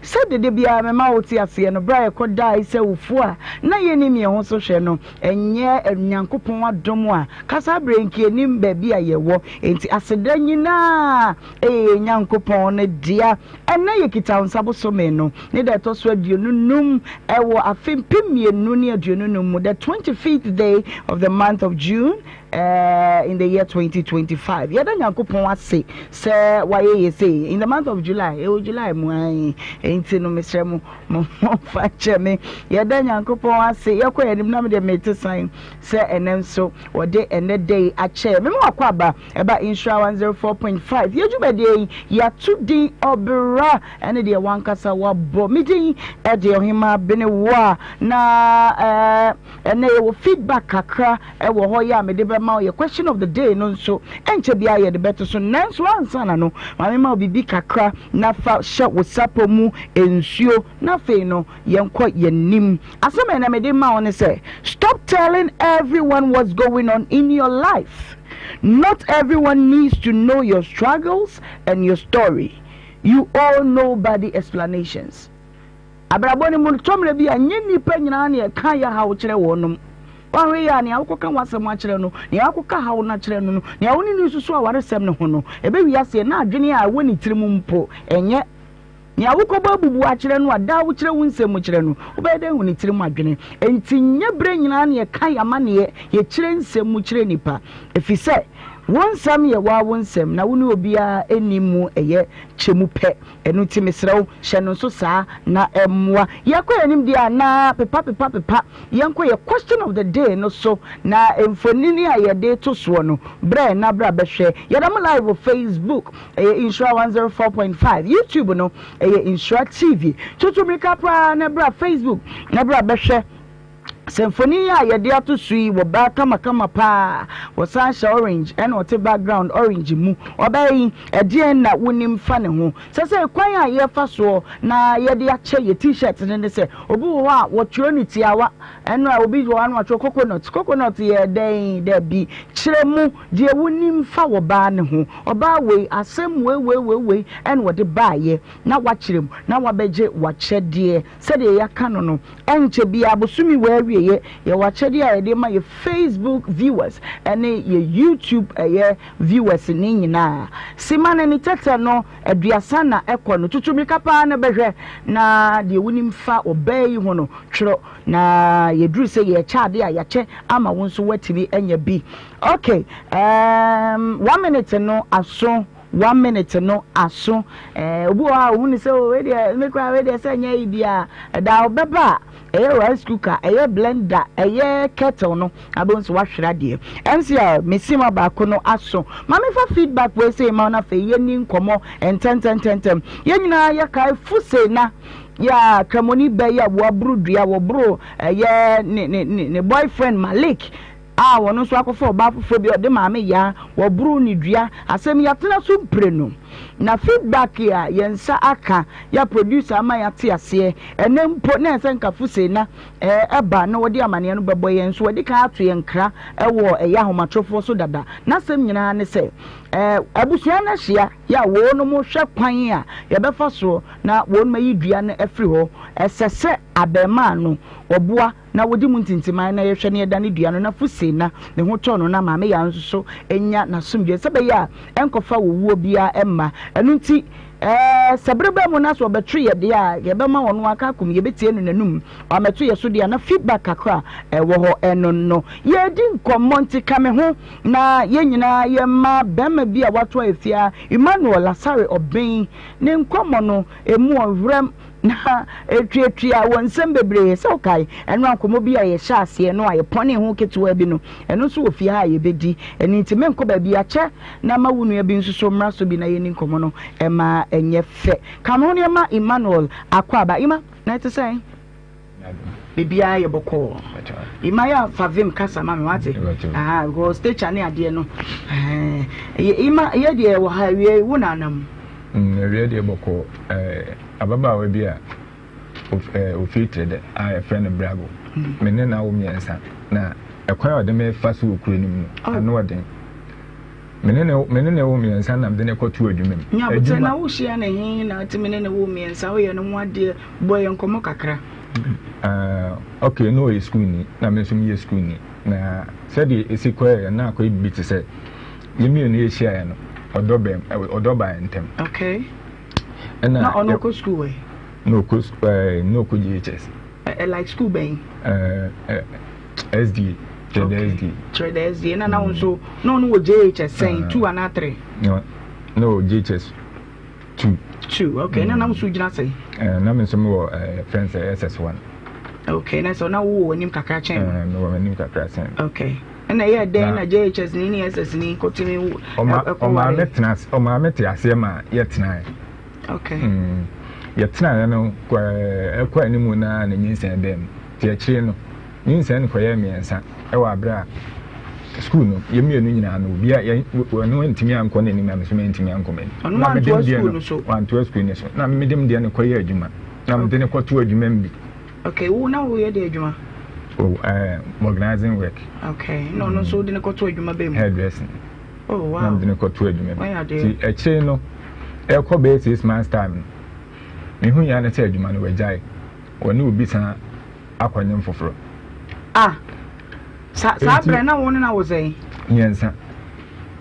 Speaker 1: Sɛdeɛ da biara mema wote aseɛ no, berɛ a yɛkɔdae sɛ awufoɔ a na yɛnnim yɛn ho so hwɛ no, ɛnyɛ Nyankopɔn adom a, ka saa berɛ yi nka yɛnnim baabi a yɛwɔ. Enti aseda nyinaa ɛyɛ yɛn Nyankopɔn no dea. Ɛnnɛ yɛkita wo nsa bosome no ne da ɛtɔ so 25 wɔ afe 2025 mu, the 25th day of the month of June uh, in the year 2025. Yɛda Nyankopɔn ase sɛ wayɛ yɛ sei in the month of July, ɛwɔ July mu ayi, enti no mesrɛ mo momfa nkyɛ me. Yɛda Nyankopɔn ase, yɛkɔ yɛn anim na mede mete san sɛ ɛnɛ nso wɔde ɛnɛ da yi akyɛ. Mema wakɔ aba Ɛba Nhyira 104.5 yɛ dwumadie yi yɛato din Ɔbra ɛne deɛ wankasa wabɔ. Me din ɛde Ɔhemaa Benewa na ɛnɛ yɛwɔ feedback kakra ɛwɔ hɔ yɛ a mede bɛma wo. Yɛ question of the day no nso ɛnkyɛ biara yɛde bɛto so, nanso ansa na no ma mema wo biribi kakra na fa hyɛ wo sapɔ mu nsuo na afei no yɛnkɔ yɛn anim. Asɛm a ɛnɛ mede ma wo ne sɛ, Stop telling everyone what's going on in your life. Not everyone needs to know your struggles and your story. You owe nobody explanations. Abrabɔ no mu no, tɔ mmerɛ bi a, nyɛ nnipa nyinaa na ɛka yɛ haw kyerɛ wɔnom. Woanhwɛ yie a, nea wokɔka w'asɛm akyerɛ no, nea woakɔka haw no akyerɛ no no, nea wo ne no resusu awaresɛm no ho no, ɛbɛwie aseɛ na adwene a ɛwɔ ne tirim mpo, ɛnyɛ Nea wokɔbɔ abubuw akyerɛ no a daa wokyerɛ wo nsɛm mu kyerɛ no, wobɛyɛ dɛn ahu ne tirim adwene? Enti nyɛ bere nyinaa na yɛka yɛn amanneɛ, yɛkyerɛ nsɛm mu kyerɛ nnipa, efisɛ wo nsɛm yɛ wo ara wo nsɛm, na wo ne obiara nni mu ɛyɛ kyɛ mu pɛ. Ɛno nti mesrɛ wo, hyɛ no nso saa na ɛmmoa. Yɛkɔ yɛn anim deɛ a, na pepa pepa pepa, yɛnkɔ yɛn question of the day no so, na mfonini a yɛde reto soɔ no, brɛ na bra bɛhwɛ. Yɛda mo live wɔ Facebook. Ɛyɛ Nhyira 104.5. YouTube no, ɛyɛ Nhyira TV. Tutu mmirika paa na bra Facebook na bra bɛhwɛ sɛ mfonin a yɛde ato so yi wɔ baa kamakama paa. Wɔsan hyɛ orange ɛna ɔte background orange mu. Ɔbaa yi, ɛdeɛn na wonim fa ne ho? Sɛ sɛ kwan a yɛfa soɔ na yɛde akyɛ yɛ t-shirt no ne sɛ obi wɔ hɔ a wɔtwerɛ no tiawa, ɛno a obi wɔ hɔ a na wɔatwerɛ coconut. Coconut yɛ dɛn? Dabi. Kyerɛ mu. Deɛ wonim fa ɔbaa no ho. Ɔbaa wei, asɛm wei wei wei wei ɛna ɔde baeɛ, na wakyerɛ mu, na wabɛgye w'akyɛdeɛ. Sɛdeɛ yɛaka no no, ɛnkyɛ biara, bosome wei awieɛ. awieɛ. Yɛwɔ akyɛdeɛ a yɛde ma yɛ Facebook viewers ɛne yɛ YouTube ɛyɛ viewers ne nyinaa. Sima no ne tɛtɛ no aduasa na ɛkɔ no. Tutu mmirika paa na bɛhwɛ na deɛ wonim fa ɔbaa yi ho no twerɛ na yɛduru sɛ yɛrekyɛ adeɛ a yɛakyɛ ama wo nso woatumi anya bi. Ok um, one minute no aso one minute no aso eh, obi wɔ hɔ a ohun ne sɛ oh, wei deɛ me koraa wei deɛ sɛ nyɛ yi biara ɛda ɔbɛba a ɛyɛ rice cooker ɛyɛ blender ɛyɛ kettle no abɛhu sɛ wahwere adeɛ MCR mesima baako no aso ma mefa feedback wei sɛ ma no afei yɛni nkɔmmɔ ntɛntɛntɛntɛm yɛn nyinaa yɛkae fuse na yɛ a kramoni bɛ yɛ a wɔaboro dua wɔboro ɛyɛ ne ne ne boyfriend Malik a ɔno nso akɔfa ɔbaa foforɔ bi a ɔde maame Yaa, wɔboroo no dua. Asɛm yi yɛatena so mprenu, na feedback a yɛn nsa aka, yɛ a producer ama yɛate aseɛ, ɛnnɛ mpo na ɛsɛ nka Fusena ɛba na ɔde amaneɛ no bɛbɔ yɛn nso wadi kan ato yɛn nkra wɔ ɛyɛ ahomatorofoɔ so dada. N'asɛm nyinaa ne sɛ abusua no ahyia yɛ a wɔnom hwɛ kwan a yɛbɛfa soɔ na wɔnom ayi dua no afiri hɔ. Ɛsɛ sɛ abarimaa no ɔboa na wodi mu ntintiman na yɛhwɛ na yɛdane dua no na fuse na ne ho tɔ no na Maame Yaa nso so nya n'asomdwoeɛ sɛ ɛbɛyɛ a ɛnkɔfa owuo biara mma. Ɛno nti ɛɛ sɛ bere ba mu na sɛ ɔbɛto yɛ deɛ a yɛbɛma ɔno aka akom, yɛbɛtie no n'anum, wammɛto yɛ so deɛ a na feedback kakra a ɛwɔ hɔ ɛno no. Yɛredi nkɔmmɔ nti ka me ho na yɛn nyinaa yɛmma barima bi a wato ayɛ fiaa, Emmanuel Asare Obeng, ne nkɔmmɔ no ɛmu ɔwerɛm. Na etuatua wɔ nsɛm bebree. Sɛ wokae ɛno a nkɔmmɔ bi a yɛhyɛɛ aseɛ no a yɛpɔnee ho ketewaa bi no, ɛno nso wɔ fie ha a yɛbɛdi. Ɛno nti menkɔ baabi akyɛ na ma wo nua bi nso so mmra so bi na yɛnni nkɔmmɔ no ma ɛnyɛ fɛ. Ka me ho na yɛmma Emmanuel akwaaba. Emma, na ɛte sɛn? Biribiara yɛ bɔkɔɔ. Emma yɛ a fa vim kasa ma me wate? Aha, because stature ne adeɛ no. Emma, yɛ deɛ wɔ ha awie wo na anam.
Speaker 4: Awie deɛ bɔkɔɔ. Ababaawa bi a ofiri Trede a yɛfrɛ no Brago. Me ne no awo mmiɛnsa, na ɛkwan a ɔde me fa so wɔ kuro no mu no, oh. ano ɔden. Me ne ne me ne ne wo mmiɛnsa na mede ne kɔto adwuma mu.
Speaker 1: Nyabotɛ na wohyia ne he na atumi ne ne wo mmiɛnsa woyɛ no ho adeɛ bɔ yɛ nkɔmmɔ kakra.
Speaker 4: Uh, okay, na ɔyɛ sukuuni na me nso meyɛ sukuuni na sɛdeɛ ɛsi kɔɛ na akɔyɛ biribi te sɛ yɛn mmienu yɛhyiaeɛ no ɔdɔ bɛm ɔdɔ baa ntɛm.
Speaker 1: Okay. Ɛna na ɔno ɔkɔ school wɛ?
Speaker 4: Na ɔkɔ ɛɛ na ɔkɔ JHS.
Speaker 1: Ɛ like school bɛn?
Speaker 4: Ɛɛ ɛ SDA kyerɛ dɛ SDA.
Speaker 1: Kyerɛ dɛ SDA na na wɔn nso na ɔno wɔ JHS sɛn two anaa three?
Speaker 4: Na na ɔwɔ JHS two.
Speaker 1: Two okay na na nso gyina sɛn?
Speaker 4: Ɛɛ na mi nso mi wɔ ɛɛ fɛn sɛ SS one.
Speaker 1: Okay na sɛ na wo wɔ anim kakra kyɛn?
Speaker 4: Ɛɛ mi wɔ anim kakra kyɛn.
Speaker 1: Okay. Ɛna ɛyɛɛ dɛn na JHS ni ne SS ni kɔtumi ɛkɔware?
Speaker 4: Ɔmaame tena ase, ɔmaame te aseɛ ma yɛtenaeɛ.
Speaker 1: Okay.
Speaker 4: Mm. Yɛtenaeɛ no ɛkɔ anim na ne nyinsɛn bɛɛ mu. Te akyire no, nyinsɛn no kɔyɛɛ mmiɛnsa ɛwɔ abere a sukuu no yɛn mmienu nyinaa no obi a yɛn ɔno antumi ankɔ n'anim na me nso mantumi ankɔ m'anim.
Speaker 1: Ɔno antoa sukuu no so.
Speaker 4: Wantoa sukuu no so. Na mede me deɛ no kɔyɛ adwuma. Na mede no kɔto adwuma mu bi.
Speaker 1: Okay, wo na woyɛ de adwuma?
Speaker 4: Oh, uh, organizing work.
Speaker 1: Okay, na ɔno nso wode no kɔto adwuma bɛ mu?
Speaker 4: Hairdressing.
Speaker 1: Oh, wow.
Speaker 4: Na mede no kɔto adwuma mu. Ti akyire no, ɛkɔ bɛyɛ six months time no, mehu ya no sɛ adwuma no wagyae. Wɔne obi san akɔnyem foforɔ.
Speaker 1: Ah, sa saa berɛ na wo ne na wo sɛn?
Speaker 4: Mmiɛnsa.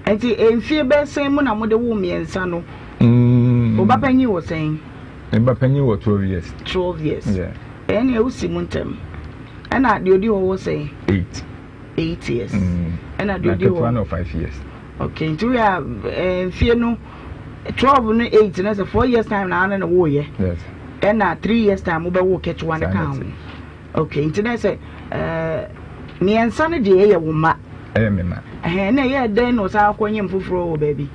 Speaker 1: Nti mfie bɛyɛ sɛn mu na mode wo mmiɛnsa no? Mm. Wo ba panyin wɔ sɛn?
Speaker 4: Me ba panyin wɔ 12 years.
Speaker 1: 12 years. Yeah. Ɛnna ɛwo si mu ntɛm. Ɛnna deɛ odi hɔ wɔ sɛn?
Speaker 4: 8.
Speaker 1: 8 years. Mm. Ɛnna deɛ odi hɔ.
Speaker 4: Na ketewa no 5 years.
Speaker 1: Okay, nti woyɛ a eh, mfie no 12 no 8 no sɛ 4 years time na ano na woyɛ.
Speaker 4: Yes.
Speaker 1: Ɛnna 3 years time wobɛwo ketewa no ka ho. Okay, nti na sɛ eh, mmiɛnsa no deɛ ɛyɛ wo mma.
Speaker 4: Ɛyɛ me mma.
Speaker 1: Ɛhɛn, na ɛyɛ dɛn na ɔsan akɔnyem foforɔ wɔ baabi?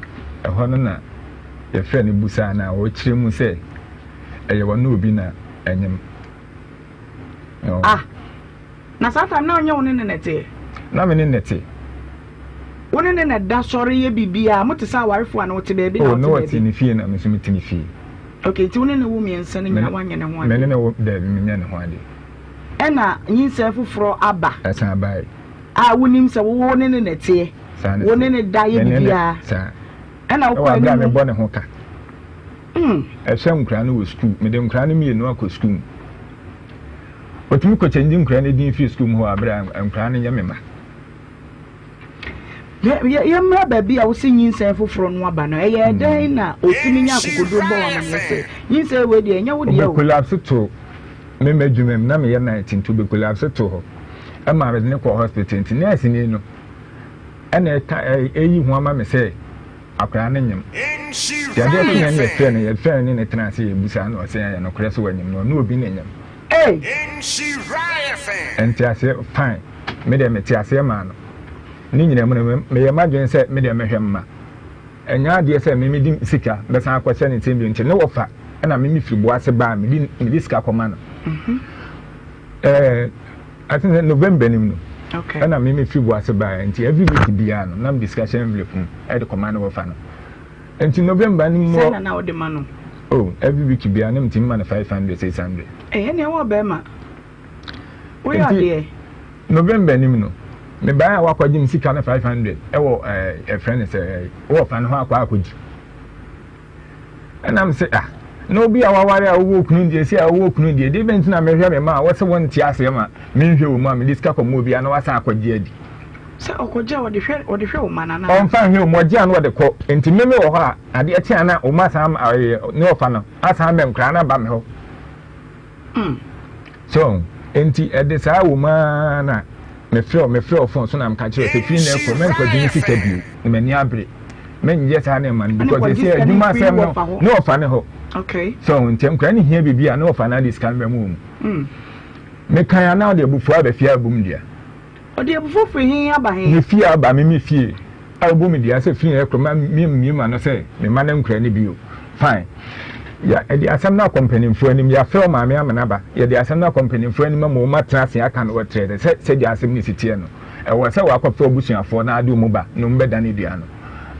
Speaker 4: Ɛhɔ no na yɛfrɛɛ no busaa no a, ɔkyerɛ mu sɛ ɛyɛ ɔne obi na ɛnyem.
Speaker 1: Ah, na saa time na ɔnyɛ wo ne ne na ɛteɛ?
Speaker 4: Na me ne ne te.
Speaker 1: Wo ne ne na da sɔre yɛ biribiara, mo te sɛ awarefo a na ɔte baabi na
Speaker 4: Oh,
Speaker 1: ɔte
Speaker 4: na ɔte
Speaker 1: baabi?
Speaker 4: ne fie na me nso mete ne fie.
Speaker 1: Okay, nti wo ne ne wo mmiɛnsa no nyinaa woanyɛ ne ho
Speaker 4: Me ne
Speaker 1: adeɛ?
Speaker 4: ne wo, daabi, menyɛ ne ho adeɛ.
Speaker 1: Ɛna nyinsɛn foforɔ aba?
Speaker 4: Ɛsan bae.
Speaker 1: A wonim sɛ wo ne ne na ɛteɛ,
Speaker 4: Saa na
Speaker 1: wo ne
Speaker 4: ɛteɛ.
Speaker 1: ne da yɛ
Speaker 4: Me ne ne,
Speaker 1: biribiara.
Speaker 4: saa.
Speaker 1: Ɛna
Speaker 4: Ɛwɔ
Speaker 1: wokɔ
Speaker 4: abere a
Speaker 1: anim.
Speaker 4: mebɔ ne ho ka.
Speaker 1: Mm.
Speaker 4: Ɛhwɛ nkwadaa no wɔ sukuu. Mede nkwadaa no mmienu akɔ sukuu mu. Ɔtumi kɔ kyɛngye nkwadaa no din firi sukuu mu hɔ a berɛ a nkwadaa no nyɛ me mma.
Speaker 1: Yɛmmra baabi a wose nyinsɛn foforɔ no aba no, ɛyɛɛ dɛn na ɔtumi nya akokoduro bɔ wo amanneɛ sɛ nyinsɛn wei deɛ ɛnyɛ wo deɛ o?
Speaker 4: Ɔbɛkolapse to me m'adwuma mu, na meyɛ night nti ɔbɛkolapse to hɔ ɛma mede no kɔɔ hospital nti nɛɛseni no ɛna ɛka ɛyi ho ama me sɛ akwadaa no nyem. Nti adeɛ kyeeɛ no yɛfrɛ no yɛfrɛ no ne no tena ase yɛbusa no ɔsɛ ɛyɛ nokorɛ sɛ wanyem no ɔne obi na ɛnyem.
Speaker 1: Ei!
Speaker 4: Nteaseɛ fine me deɛ mete aseɛ maa no. Ne nyinaa mu no meyɛ m'adwene sɛ me deɛ mɛhwɛ mma. Ɛnyɛ adeɛ sɛ me mede sika bɛsan akɔhyɛ ne nsam bio nti ne wɔfa ɛna me mefiri Boase baa mede mede sika kɔma no. Ɛɛ I think sɛ November nim no ɛna me mefiri Boase baa nti every week biara no na mede sika hyɛ envelope mu ɛde kɔma ne wɔfa no. Nti November no mu.
Speaker 1: Sɛn na na wode ma no?
Speaker 4: Oh, every week biara na metumi ma no 500, 600.
Speaker 1: Ɛyɛ nea wɔ bɛrima. Woyɛ adeɛ.
Speaker 4: November nim no, mebaeɛ a wakɔgye me sika no 500 ɛwɔ ɛɛ ɛfrɛ no sɛ ɛɛ wɔ fa no hɔ akɔ akɔgye. Ɛna me sɛ ah na obi a waware a ɔwɔ okunu deɛ si a ɔwɔ okunu deɛ deɛ bɛn ti na mehwɛ me ma a wɔsɛ wɔn nte aseɛ ma menhwɛ wɔ mu a mede sika kɔma obi a na wasan akɔgye adi.
Speaker 1: Sɛ ɔkɔgye a ɔde hwɛ ɔde hwɛ wo mma no anaa?
Speaker 4: Ɔmfa nhwɛ wɔn, ɔgye a na ɔde kɔ. Nti me mewɔ hɔ a, adeɛ kye a na wɔn asan ɛɛ ne ɔfa no asan mɛ nkwadaa no aba me hɔ. So nti ɛde saa wɔ mu ara na mefrɛ wo mefrɛ wo phone so na meka kyerɛ wo sɛ firi nnɛ rekɔ mɛnkɔgye me sika bio na m'ani abere menyɛ saa nneɛma no because ɛsɛ adwuma asɛm no ne ɔfa ne hɔ. So nti nkwadaa no hia biribi a ne ɔfa no ade sika no bɛma wɔn. Mekan a na ɔde abufuo aba fie abom dua.
Speaker 1: Ɔde abufuo firi he aba he?
Speaker 4: Ne fie aba me me fie a ɔbɔ me dua sɛ firi he kɔ ma memmue m'ano sɛ me mma no nkura no bio. Fine. Ya, yɛde asɛm no akɔ mpanimfoɔ anim, yɛafrɛ wo maame ama no aba, yɛde asɛm no akɔ mpanimfoɔ anim ama wɔn atena ase aka no wɔ trɛtrɛ sɛ sɛdeɛ asɛm no si teɛ no. Ɛwɔ sɛ wakɔfrɛ w'abusuafoɔ na ade wɔn ba na wɔbɛdane dua no.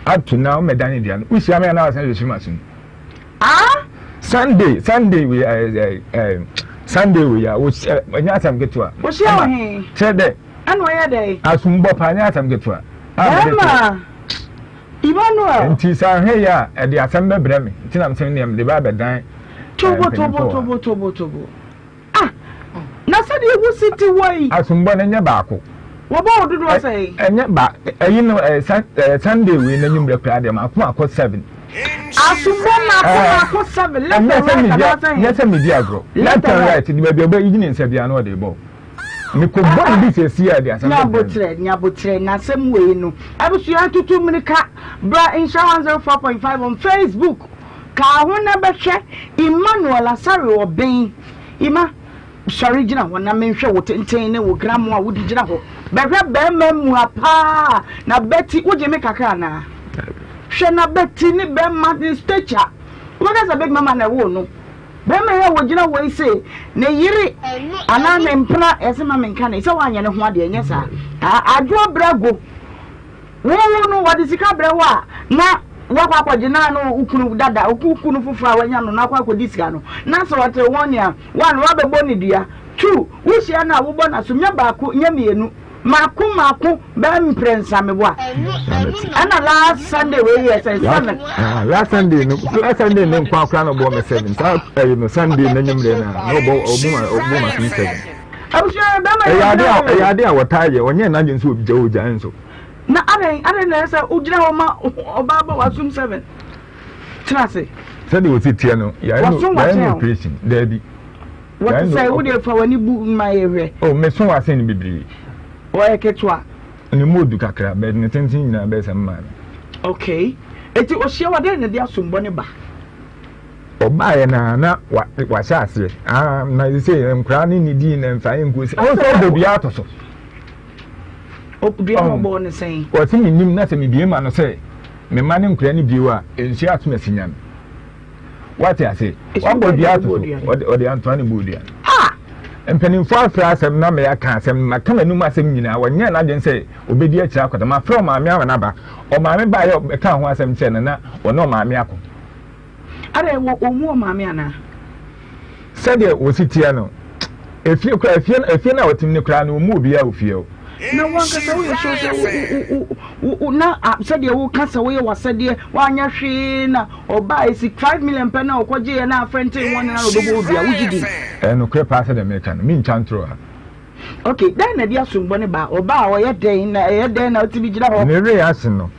Speaker 4: Up to now wɔmmɛdane dua no. Wohyia me a na wasan hwehwe m'asom.
Speaker 1: Ah!
Speaker 4: Sunday, Sunday wei ɛ ɛ ɛ Sunday wei a wohyia ɛnyɛ asɛm ketewa.
Speaker 1: Wohyia wɔ he?
Speaker 4: Kyerɛ dɛ.
Speaker 1: Ɛna ɔyɛ dɛ.
Speaker 4: Asombɔ paa ɛnyɛ asɛm ketewa.
Speaker 1: Bɛrima Emmanuel.
Speaker 4: Nti sɛ ahwɛ yie a ɛde asɛm bɛbrɛ me nti na mesɛ nea mede ba abɛdan.
Speaker 1: Tobo tobo tobo tobo tobo. Ah! Na sɛdeɛ wo si te hɔ yi.
Speaker 4: Asombɔ no ɛnyɛ baako.
Speaker 1: Wɔbɔ wo dodoɔ sɛn?
Speaker 4: Ɛnyɛ ba ɛyi no ɛ Sunday wei n'anwummerɛ koraa deɛ mako mako seven.
Speaker 1: Asombɔ mako mako seven left and right anaasɛ he?
Speaker 4: Nyɛ sɛ medi agorɔ. Left and right de baabi a ɔbɛyi ne nsa biara na ɔde bɔ. Mekɔ bɔ ne bi sɛsi a de asɛm bɛbrɛ me.
Speaker 1: Nyabotrɛ nyabotrɛ n'asɛm wei no. Abusua tutu mmirika bra Nhyira 104.5 on Facebook ka ho na bɛhwɛ Emmanuel Asare Obeng. Emma, sɔre gyina hɔ na menhwɛ wo tenten ne wo gramo a wode gyina hɔ. Bɛhwɛ barima mua paa na Betty, wogye me kakra anaa? Hwɛ na Betty ne barima ne stature. Wobɛka sɛ Big Mama na ɛwoo no. Barima yi a wɔgyina hɔ yi se ne yere anaa ne mpena, yɛse ma menka ne sɛ woanyɛ ne ho adeɛ, ɛnyɛ saa. Adwoa Brago. Wo wo no wɔde sika brɛ wo a na woakɔ akɔgye na no wo kunu dada wo kunu foforɔ a wanya no na akɔ akɔdi sika no na sɛ ɔte wɔn nea one woabɛbɔ ne dua two wohyia no a wobɔ n'aso nyɛ baako nyɛ mmienu mako mako bɛyɛ mprɛnsa meboa ɛna last Sunday wei yɛ sɛ seven.
Speaker 4: Ah, last Sunday no last Sunday ne nkwa akora na ɔbɔ me seven saa ɛyɛ no Sunday n'anwummerɛ na na ɔbɔ ɔbɔ ma ɔbɔ ma so seven.
Speaker 1: Abusua bɛrima
Speaker 4: yɛ ɔgyina hɔ. Ɛyɛ ade a wɔtaa yɛ ɔnyɛ n'adwene sɛ ogya ogya nso.
Speaker 1: Na adɛn adɛn na ɛsɛ sɛ wogyina hɔ ma ɔbaa bɔ w'asom seven? Tena ase.
Speaker 4: Sɛdeɛ ɔsi teɛ no, yɛayɛ no yɛayɛ no operation daabi.
Speaker 1: Wɔte sɛ wo deɛ fa w'ani bu ma yɛ hwɛ.
Speaker 4: Oh meso w'asen no bebree.
Speaker 1: Ɔyɛ ketewa.
Speaker 4: Ne mu odu kakra but ne tenten nyinaa bɛyɛ sɛ mmaa no.
Speaker 1: Okay eti ohyia wo a dɛn na ɛde asombɔ no ba?
Speaker 4: Ɔbaeɛ no ara na wahyɛ aseɛ ah na sɛ nkoraa ne ne dii na mfa nkuo sɛ ɔn sɛ ɔbɔ dua ato so.
Speaker 1: Dua na ɔbɔɔ ne sɛn?
Speaker 4: Ɔse menim na sɛ mebie ma no sɛ mema ne nkoraa no bio a nsuo ato asi nya no. Wate ase? Wabɔ dua ato so ɔde antoa ne bɔɔ dua.
Speaker 1: Ah!
Speaker 4: Mpanimfoɔ afrɛ asɛm na me aka asɛm maka m'anum asɛm nyinaa wɔnyɛɛ n'adwene sɛ ɔbɛdi akyire akɔda mafrɛ ɔmaame ama no aba ɔmaame baeɛ ɔbɛkaa ho asɛm kyerɛ no na ɔne ɔmaame ako.
Speaker 1: Adɛn, wɔ wɔn mu ɔmaame anaa?
Speaker 4: Sɛdeɛ wɔsi teɛ no, efie koraa, efie, efie no a wɔte mu no koraa no, wɔn mu obiara wɔ fie hɔ.
Speaker 1: Na wo ankasa woyɛ sure sɛ wo wo wo na sɛdeɛ woka sɛ woyɛ w'asɛdeɛ woanyɛ hwee na ɔbaa esi 5 million pɛ na ɔkɔgye yɛ na afrɛ nte wɔn na ɔbɛbɔ wo dua, wogye di?
Speaker 4: Ɛyɛ nokorɛ paa sɛdeɛ meka no, mentwa ntorɔ ha.
Speaker 1: Okay, dɛn na ɛde asombɔ ne ba? Ɔbaa a ɔyɛ dɛn na ɛyɛ dɛn na ɔtumi gyina hɔ?
Speaker 4: Ne werɛ ase no,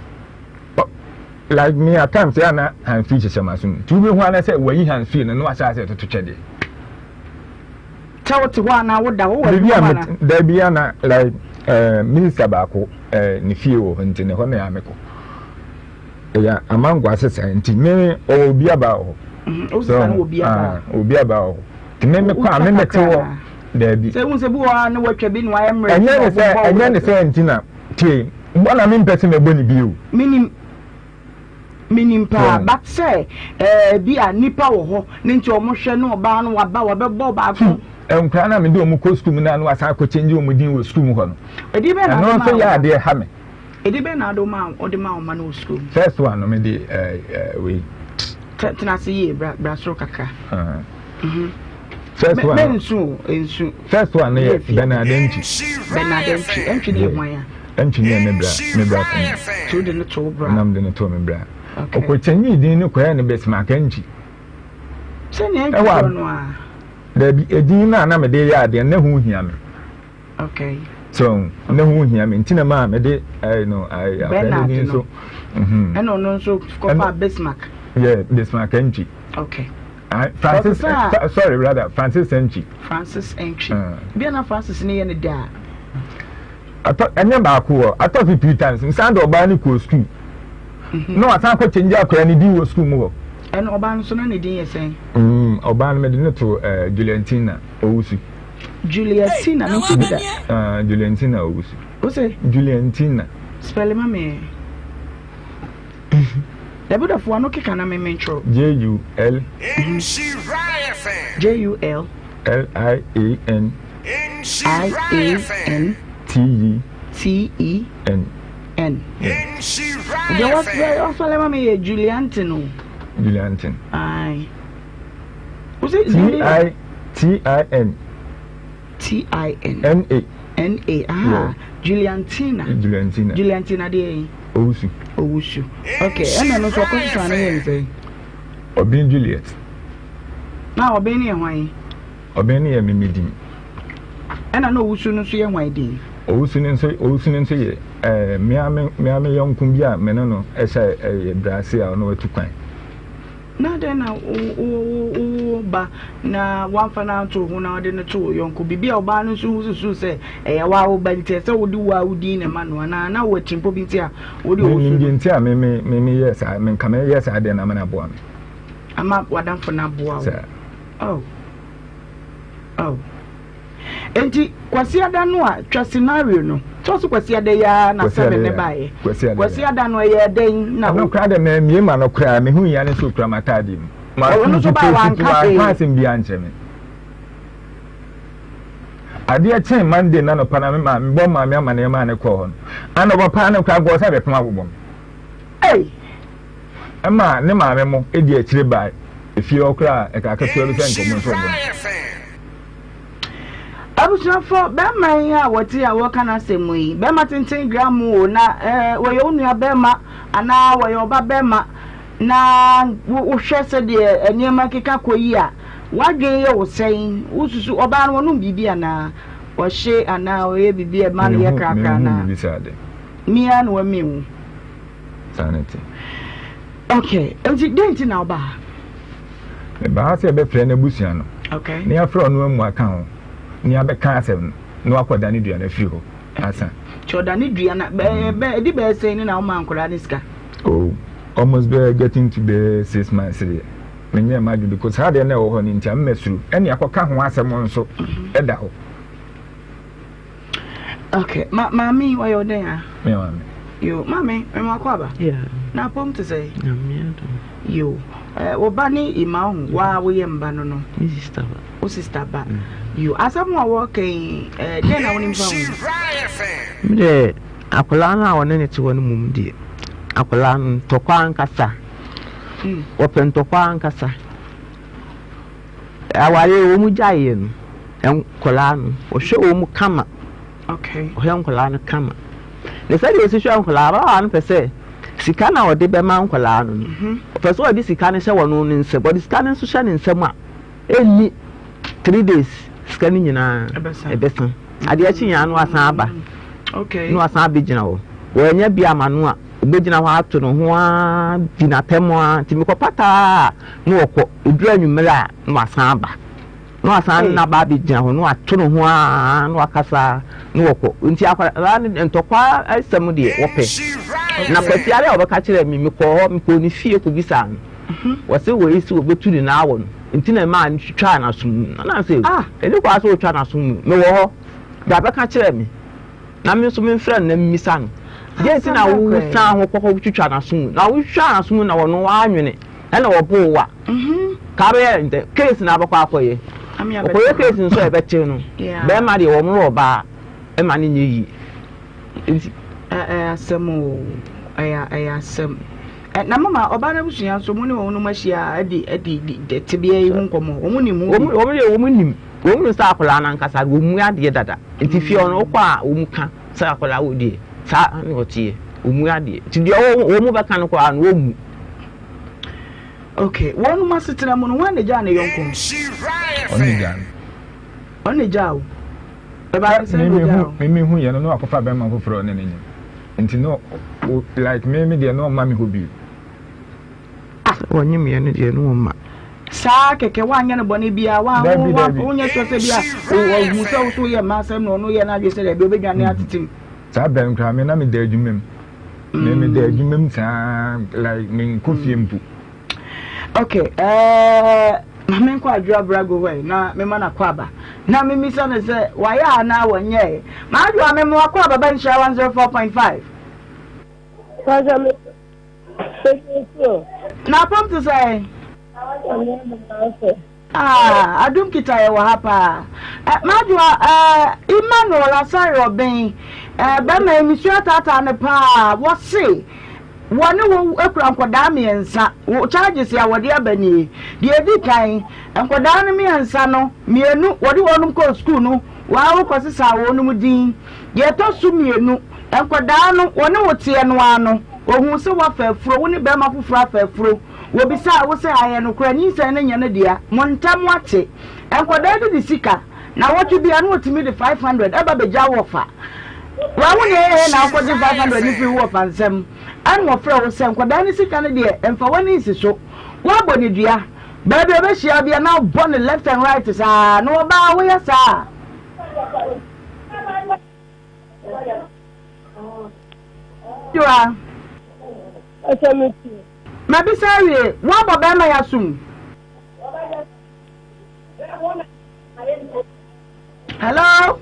Speaker 4: like me at times yɛ ana hands free hyehyɛ m'aso mu. Nti wobɛhu ara sɛ wayi hands free no na wahyɛ aseɛ toto twɛdeɛ.
Speaker 1: Sɛ wote hɔ anaa woda hɔ wɔ
Speaker 4: Baabi a
Speaker 1: adwuma mu
Speaker 4: met
Speaker 1: anaa?
Speaker 4: daabi ana like eh, minister baako eh, ne fie wɔ hɔ nti ne hɔ na yɛ a mekɔ. Ɛyɛ amango asesa nti me ɔwɔ obi aba wɔ hɔ.
Speaker 1: Wo
Speaker 4: So
Speaker 1: sista no wɔ bi aba?
Speaker 4: ah, obi aba wɔ hɔ. Nti me mekɔ
Speaker 1: Wotwa
Speaker 4: a me mete
Speaker 1: kakra
Speaker 4: hɔ
Speaker 1: anaa?
Speaker 4: daabi.
Speaker 1: Sɛ wohu sɛ bi wɔ hɔ a na watwa bi na wayɛ mmerɛ nti
Speaker 4: Ɛnyɛ
Speaker 1: na
Speaker 4: ne sɛ
Speaker 1: ɔbobɔ wo
Speaker 4: ɛnyɛ ne sɛ nti na tie bɔ na mempɛ sɛ mɛbɔ ne bio.
Speaker 1: Menim menim paa
Speaker 4: So
Speaker 1: but sɛ ɛɛ bi a nipa wɔ hɔ ne nti ɔmo hwɛ ne ɔbaa no waba wabɛbɔ baako.
Speaker 4: Nkwadaa no a mede wɔn kɔ sukuu mu no a na wasan akɔ kyɛngye wɔn din wɔ sukuu mu hɔ no.
Speaker 1: Ɛdi bɛn na
Speaker 4: Ɛno
Speaker 1: ade
Speaker 4: nso
Speaker 1: maa
Speaker 4: yɛ
Speaker 1: wo ma?
Speaker 4: adeɛ ha me.
Speaker 1: Ɛdi bɛn na ade maa ɔde maa wo ma no wɔ sukuu mu?
Speaker 4: First one no mede ɛɛ ɛɛ wei.
Speaker 1: Tena ase yie bra bra soro kakra.
Speaker 4: First one.
Speaker 1: Mɛ nsu o nsu.
Speaker 4: First one no yɛ Bernard Antwi.
Speaker 1: Bernard Antwi Antwi ne yɛ hwan a?
Speaker 4: Antwi ne yɛ me bra me bra panyin.
Speaker 1: Tí o de ne to wo bra.
Speaker 4: Nam de ne to me bra. Ɔkɔ kyɛnyi din no kɔyɛ ne Bismarck Antwi.
Speaker 1: Sɛ ne Antwi kɔ no a.
Speaker 4: Dabi edin no a na mede yɛ adeɛ na ho hia me.
Speaker 1: Okay.
Speaker 4: So ne ho hia me nti na maa mede ɛɛ no ɛɛ akɔyɛ ne din so.
Speaker 1: Ɛna ɔno nso kɔfa Bismarck.
Speaker 4: Yeah, Bismarck Antwi.
Speaker 1: Okay.
Speaker 4: Francis, sorry rather, Francis Antwi.
Speaker 1: Francis Antwi. Bia na Francis ne yɛ ne da.
Speaker 4: Atɔ ɛnyɛ baako wɔ atɔ fi three times nsan de ɔbaa ne kɔ sukuu. Na wasan kɔ kyɛnji akɔya ne din wɔ sukuu mu hɔ.
Speaker 1: Ɛna ɔbaa no so na ne din yɛ sɛn?
Speaker 4: Ɔbaa no mede ne to Juliantina Owusu.
Speaker 1: Juliatina me nti bi da.
Speaker 4: Ah, Juliantina Owusu.
Speaker 1: Wo se?
Speaker 4: Juliantina.
Speaker 1: Spell ma me. Dabi dɔfo ano keka na me mentwerɛ.
Speaker 4: J U L.
Speaker 1: J U L.
Speaker 4: L I A N.
Speaker 1: I A N.
Speaker 4: T E.
Speaker 1: T E.
Speaker 4: N.
Speaker 1: N. Deɛ wasɔle ma me yɛ Juliantin o.
Speaker 4: Juliantin.
Speaker 1: Aye.
Speaker 4: T I T I N.
Speaker 1: T I N.
Speaker 4: N A.
Speaker 1: N A. Ah, yeah. Juliantina.
Speaker 4: Juliantina.
Speaker 1: Juliantina deɛ yi.
Speaker 4: Owusu.
Speaker 1: Owusu. Okay, ɛna no nso ɔkɔ soso ano yɛ nsɛn.
Speaker 4: Ɔbɛn Juliet.
Speaker 1: Na ɔbɛn ne yɛ hwan?
Speaker 4: Ɔbɛn ne yɛ mimi din.
Speaker 1: Ɛna na owusu no nso yɛ hwan din?
Speaker 4: Owusu no nso owusu no nso yɛ ɛɛ mmea me mmea me yɔnko bi a me ne no ɛhyɛ ɛyɛ brase a ɔno atu kwan.
Speaker 1: Na adɛn na wo wo ba na woamfa no anto wo ho na wode no to wo yɔnko? Biribi a ɔbaa no nso ho susuw sɛ ɛyɛ wo ara wo ba nti, ɛsɛ sɛ wode wo ara wo din na ɛma no anaa? Na wowɔ atirimpɔ bi nti a wode owusu
Speaker 4: Mennim
Speaker 1: no?
Speaker 4: deɛ nti a me me me meyɛɛ saa. Me nka meyɛ saa deɛ na ama no aboa me.
Speaker 1: Ama w'adamfo no aboa wo.
Speaker 4: Saa.
Speaker 1: Oh. Oh. Enti Kwasiada no a twa scenario no. Sɛ ɔso Kwasiada yi ara na 7 ne baeɛ. Kwasiada no ɛyɛɛ dɛn na.
Speaker 4: Ɛno koraa dɛ mammie ma no koraa mehu yia ne sɛ okura m'ataadeɛ mu.
Speaker 1: Ɔno nso baeɛ wanka hwee.
Speaker 4: Wanka asɛm biara nkyerɛ me. Adeɛ kyee Monday no anɔpa na me maame mebɔ maame amaneɛ maa ne kɔɔ hɔ no. Anɔpa paa no koraa nkɔɔ sɛ bɛpem abobɔ me.
Speaker 1: Ei!
Speaker 4: Ɛma ne maame mo di akyire bae efie hɔ koraa ɛkaa ketewa bi sɛ nka ɔmo nso ɔmo no.
Speaker 1: Abusuafo, bɛrima yi a wɔte a wɔreka n'asɛm mu yi, bɛrima tenten gram o, na eh, wɔyɛ wo nua bɛrima anaa wɔyɛ ɔba bɛrima, na wohwɛ sɛdeɛ nneɛma keka kɔ yi a, w'adwene yɛ wo sɛn? Wosusu ɔbaa no wɔnom biribi anaa? Ɔhye anaa ɔyɛ biribi a ɛma no yɛ krakra
Speaker 4: Menhu
Speaker 1: anaa?
Speaker 4: biribi saa de.
Speaker 1: Mia na wamia wo.
Speaker 4: Saa na ɛte.
Speaker 1: Okay, nti dɛn nti na wobaa ha?
Speaker 4: Mebaa ha sɛ yɛbɛfrɛ n'abusua no.
Speaker 1: Okay.
Speaker 4: Na yɛafrɛ ɔno amu aka ho, na yɛabɛka asɛm no, na wakɔda ne dua no afiri hɔ asa.
Speaker 1: Nti ɔda ne dua no, bɛɛ bɛ ɛdi bɛyɛ sɛn ni na woma nkwadaa no sika?
Speaker 4: Oh, almost bɛyɛ getting to bɛyɛ 6 months deɛ. Menyɛɛ m'adwene because saa adeɛ no a ɛwɔ hɔ no nti a mema suro. Ɛne akɔka ho asɛm nso ɛda hɔ.
Speaker 1: Okay, ma maame yi ɔyɛ ɔdɛn a?
Speaker 4: Me maame.
Speaker 1: Yo, maame, mema kɔ aba.
Speaker 5: Yeah.
Speaker 1: Na apɔm te sɛ?
Speaker 5: Nyame adom.
Speaker 1: Yo, eh, wo ba ne Ima ho, wa woyɛ mba no no.
Speaker 5: Me sister ba.
Speaker 1: Wo sister ba. Yo, asɛm a wɔka yi, eh, dɛn na wonim fa ho?
Speaker 5: Me deɛ, akwadaa no a wɔne ne te hɔ no mmom deɛ, akwadaa no ntɔkwa ankasa. Wɔpɛ ntɔkwa ankasa. Awareɛ wɔn gyaeɛ no, nkwadaa no, wɔhwɛ wɔn kama. Ɔhwɛ nkwadaa no kama. Na sɛdeɛ ɔsi hwɛ nkwadaa, ababaawa no pɛ sɛ sika na ɔde bɛma nkwadaa no no, mhm. ɔpɛ sɛ ɔde sika no hyɛ wɔn ne nsam. Ɔde sika no nso hyɛ ne nsam a, ɛnni 3 days sika no nyinaa ɛbɛsa. Adeɛ akyi nyinaa no wasan aba. Na wasan abɛgyina hɔ. Wɔanya bi ama no a, ɔbɛgyina hɔ ato ne ho ara di n'atɛm ara. Nti mekɔpataa a na ɔkɔ. Ɛduru anwummerɛ a na wasan aba. Na wasan ne aba abɛgyina hɔ na wato ne ho ara na wakasa na wɔkɔ. Nti akwadaa no ntɔkwa asɛm deɛ wɔpɛ. Na Kwasi ara a ɔbɛka kyerɛɛ me, mekɔɔ hɔ, mekɔɔ ne fie kɔbisaa no. Wɔse wei se wɔbɛtu ne nan awɔ no nti na ɛmaa no twitwaa n'aso mu. Na na sɛ ɛni kwa sɛ ɔtwa n'aso mu. Mewɔ hɔ. Bra bɛka kyerɛ me na me nso memfrɛ no na memmisa no. Deɛ nti na wosan ho kɔkɔ twitwa n'aso mu? Na wotwitwaa n'aso mu na ɔno w'anwene ɛna ɔboo wo a, ka bɛyɛ ntɛ case na abɛkɔ akɔyɛ. Ɔkɔyɛ case nso a ɛbɛkye no. Bɛrima deɛ wɔmmoro ɔbaa ɛma no nyɛ yie.
Speaker 1: Nti. Ɛyɛ asɛm o, ɛyɛ ɛyɛ asɛm. Na mama ɔbaa no abusua nso mo ne wɔn nom ahyia adi adi di tebea yi ho nkɔmmɔ. Wɔn nim ho bi.
Speaker 5: Wɔn deɛ wɔn nim. Wɔn nim sɛ akwadaa no ankasa wɔn mu adeɛ dada. Nti fie hɔ no wokɔ a wɔn ka sɛ akwadaa wɔ deɛ saa na ɔteɛ. Wɔn mu adeɛ. Nti deɛ wɔn wɔn bɛka no koraa no wɔn mu.
Speaker 1: Okay, wɔn nom asetena mu no wɔn na gyaa ne yɔnko no.
Speaker 4: Wɔn na gyaa no.
Speaker 1: Wɔn na gyaa o. Ɛbaa ne sɛn na ogyaa wo?
Speaker 4: Me mehu yɛ no na wakɔfa bɛrima foforɔ ne ne nyim nti no like me me deɛ na ɔmma me hɔ bio.
Speaker 5: Ah wɔnyim yɛ no deɛ no wɔmma.
Speaker 1: Saa kɛkɛ woanyɛ no bɔne biaa wa wo wa wonyɛ sure sɛ bia ɔhu sɛ wo so woyɛ mmaa asɛm na ɔno yɛ n'adwene sɛ daabi ɔbɛdwane atete mu.
Speaker 4: Saa bɛn koraa me na meda adwuma mu me meda adwuma mu saa like menkɔ fie mpo.
Speaker 1: Okay, eh, ma menkɔ Adwoa Brago hɔ ɛ, na mema no akwaaba, na memisa no sɛ wayɛ anaa wɔnyɛɛ. Ma Adwoa, mema w'akwaaba ba Nhyira 104.5.
Speaker 6: Pastor, me me so.
Speaker 1: Na apam te sɛ?
Speaker 6: Nyame adom na ase.
Speaker 1: Ah, adom kita yɛ wɔ ha paa. Eh, Madwoa, eh, Emmanuel Asare Ɔben, eh, bɛrima yi nisuo ataataa no paa, wɔse wɔne wo kura nkɔdaa mmiɛnsa, wo charges a wɔde aba nie. Deɛ ɛdi kan, nkɔdaa no mmiɛnsa no, mmienu wɔde wɔnom kɔɔ sukuu no, waa wokɔsesaa wɔnom din. Deɛ ɛtɔ so mmienu, nkɔdaa no, wɔne wo teɛ no ara no, wɔhuu sɛ woafa afuro, wo ne bɛrima foforɔ afa afuro. Wɔbisaa wo sɛ, Ayɛ nokorɛ, nyinsɛn no nyɛ ne dea? Mo ntam ate. Nkwadaa bi de sika, nawɔtwe biara na wɔtumi de 500 ba bɛgya wo wɔfa. Woahu nea ɛyɛeɛ na wokɔgye 500 no firii wo wɔfa nsam? Ɛna wɔfrɛɛ wo sɛ, Nkwadaa no sika no deɛ, mfa w'ani nsi so. Woabɔ no dua. Baabi a ɔbɛhyia wo biara na wobɔ no left and right saa. Na ɔbaa, woyɛ saa a? Dua.
Speaker 6: Ɛsɛ me tie.
Speaker 1: Mabisa awie, woabɔ bɛrima yi asom? Hello?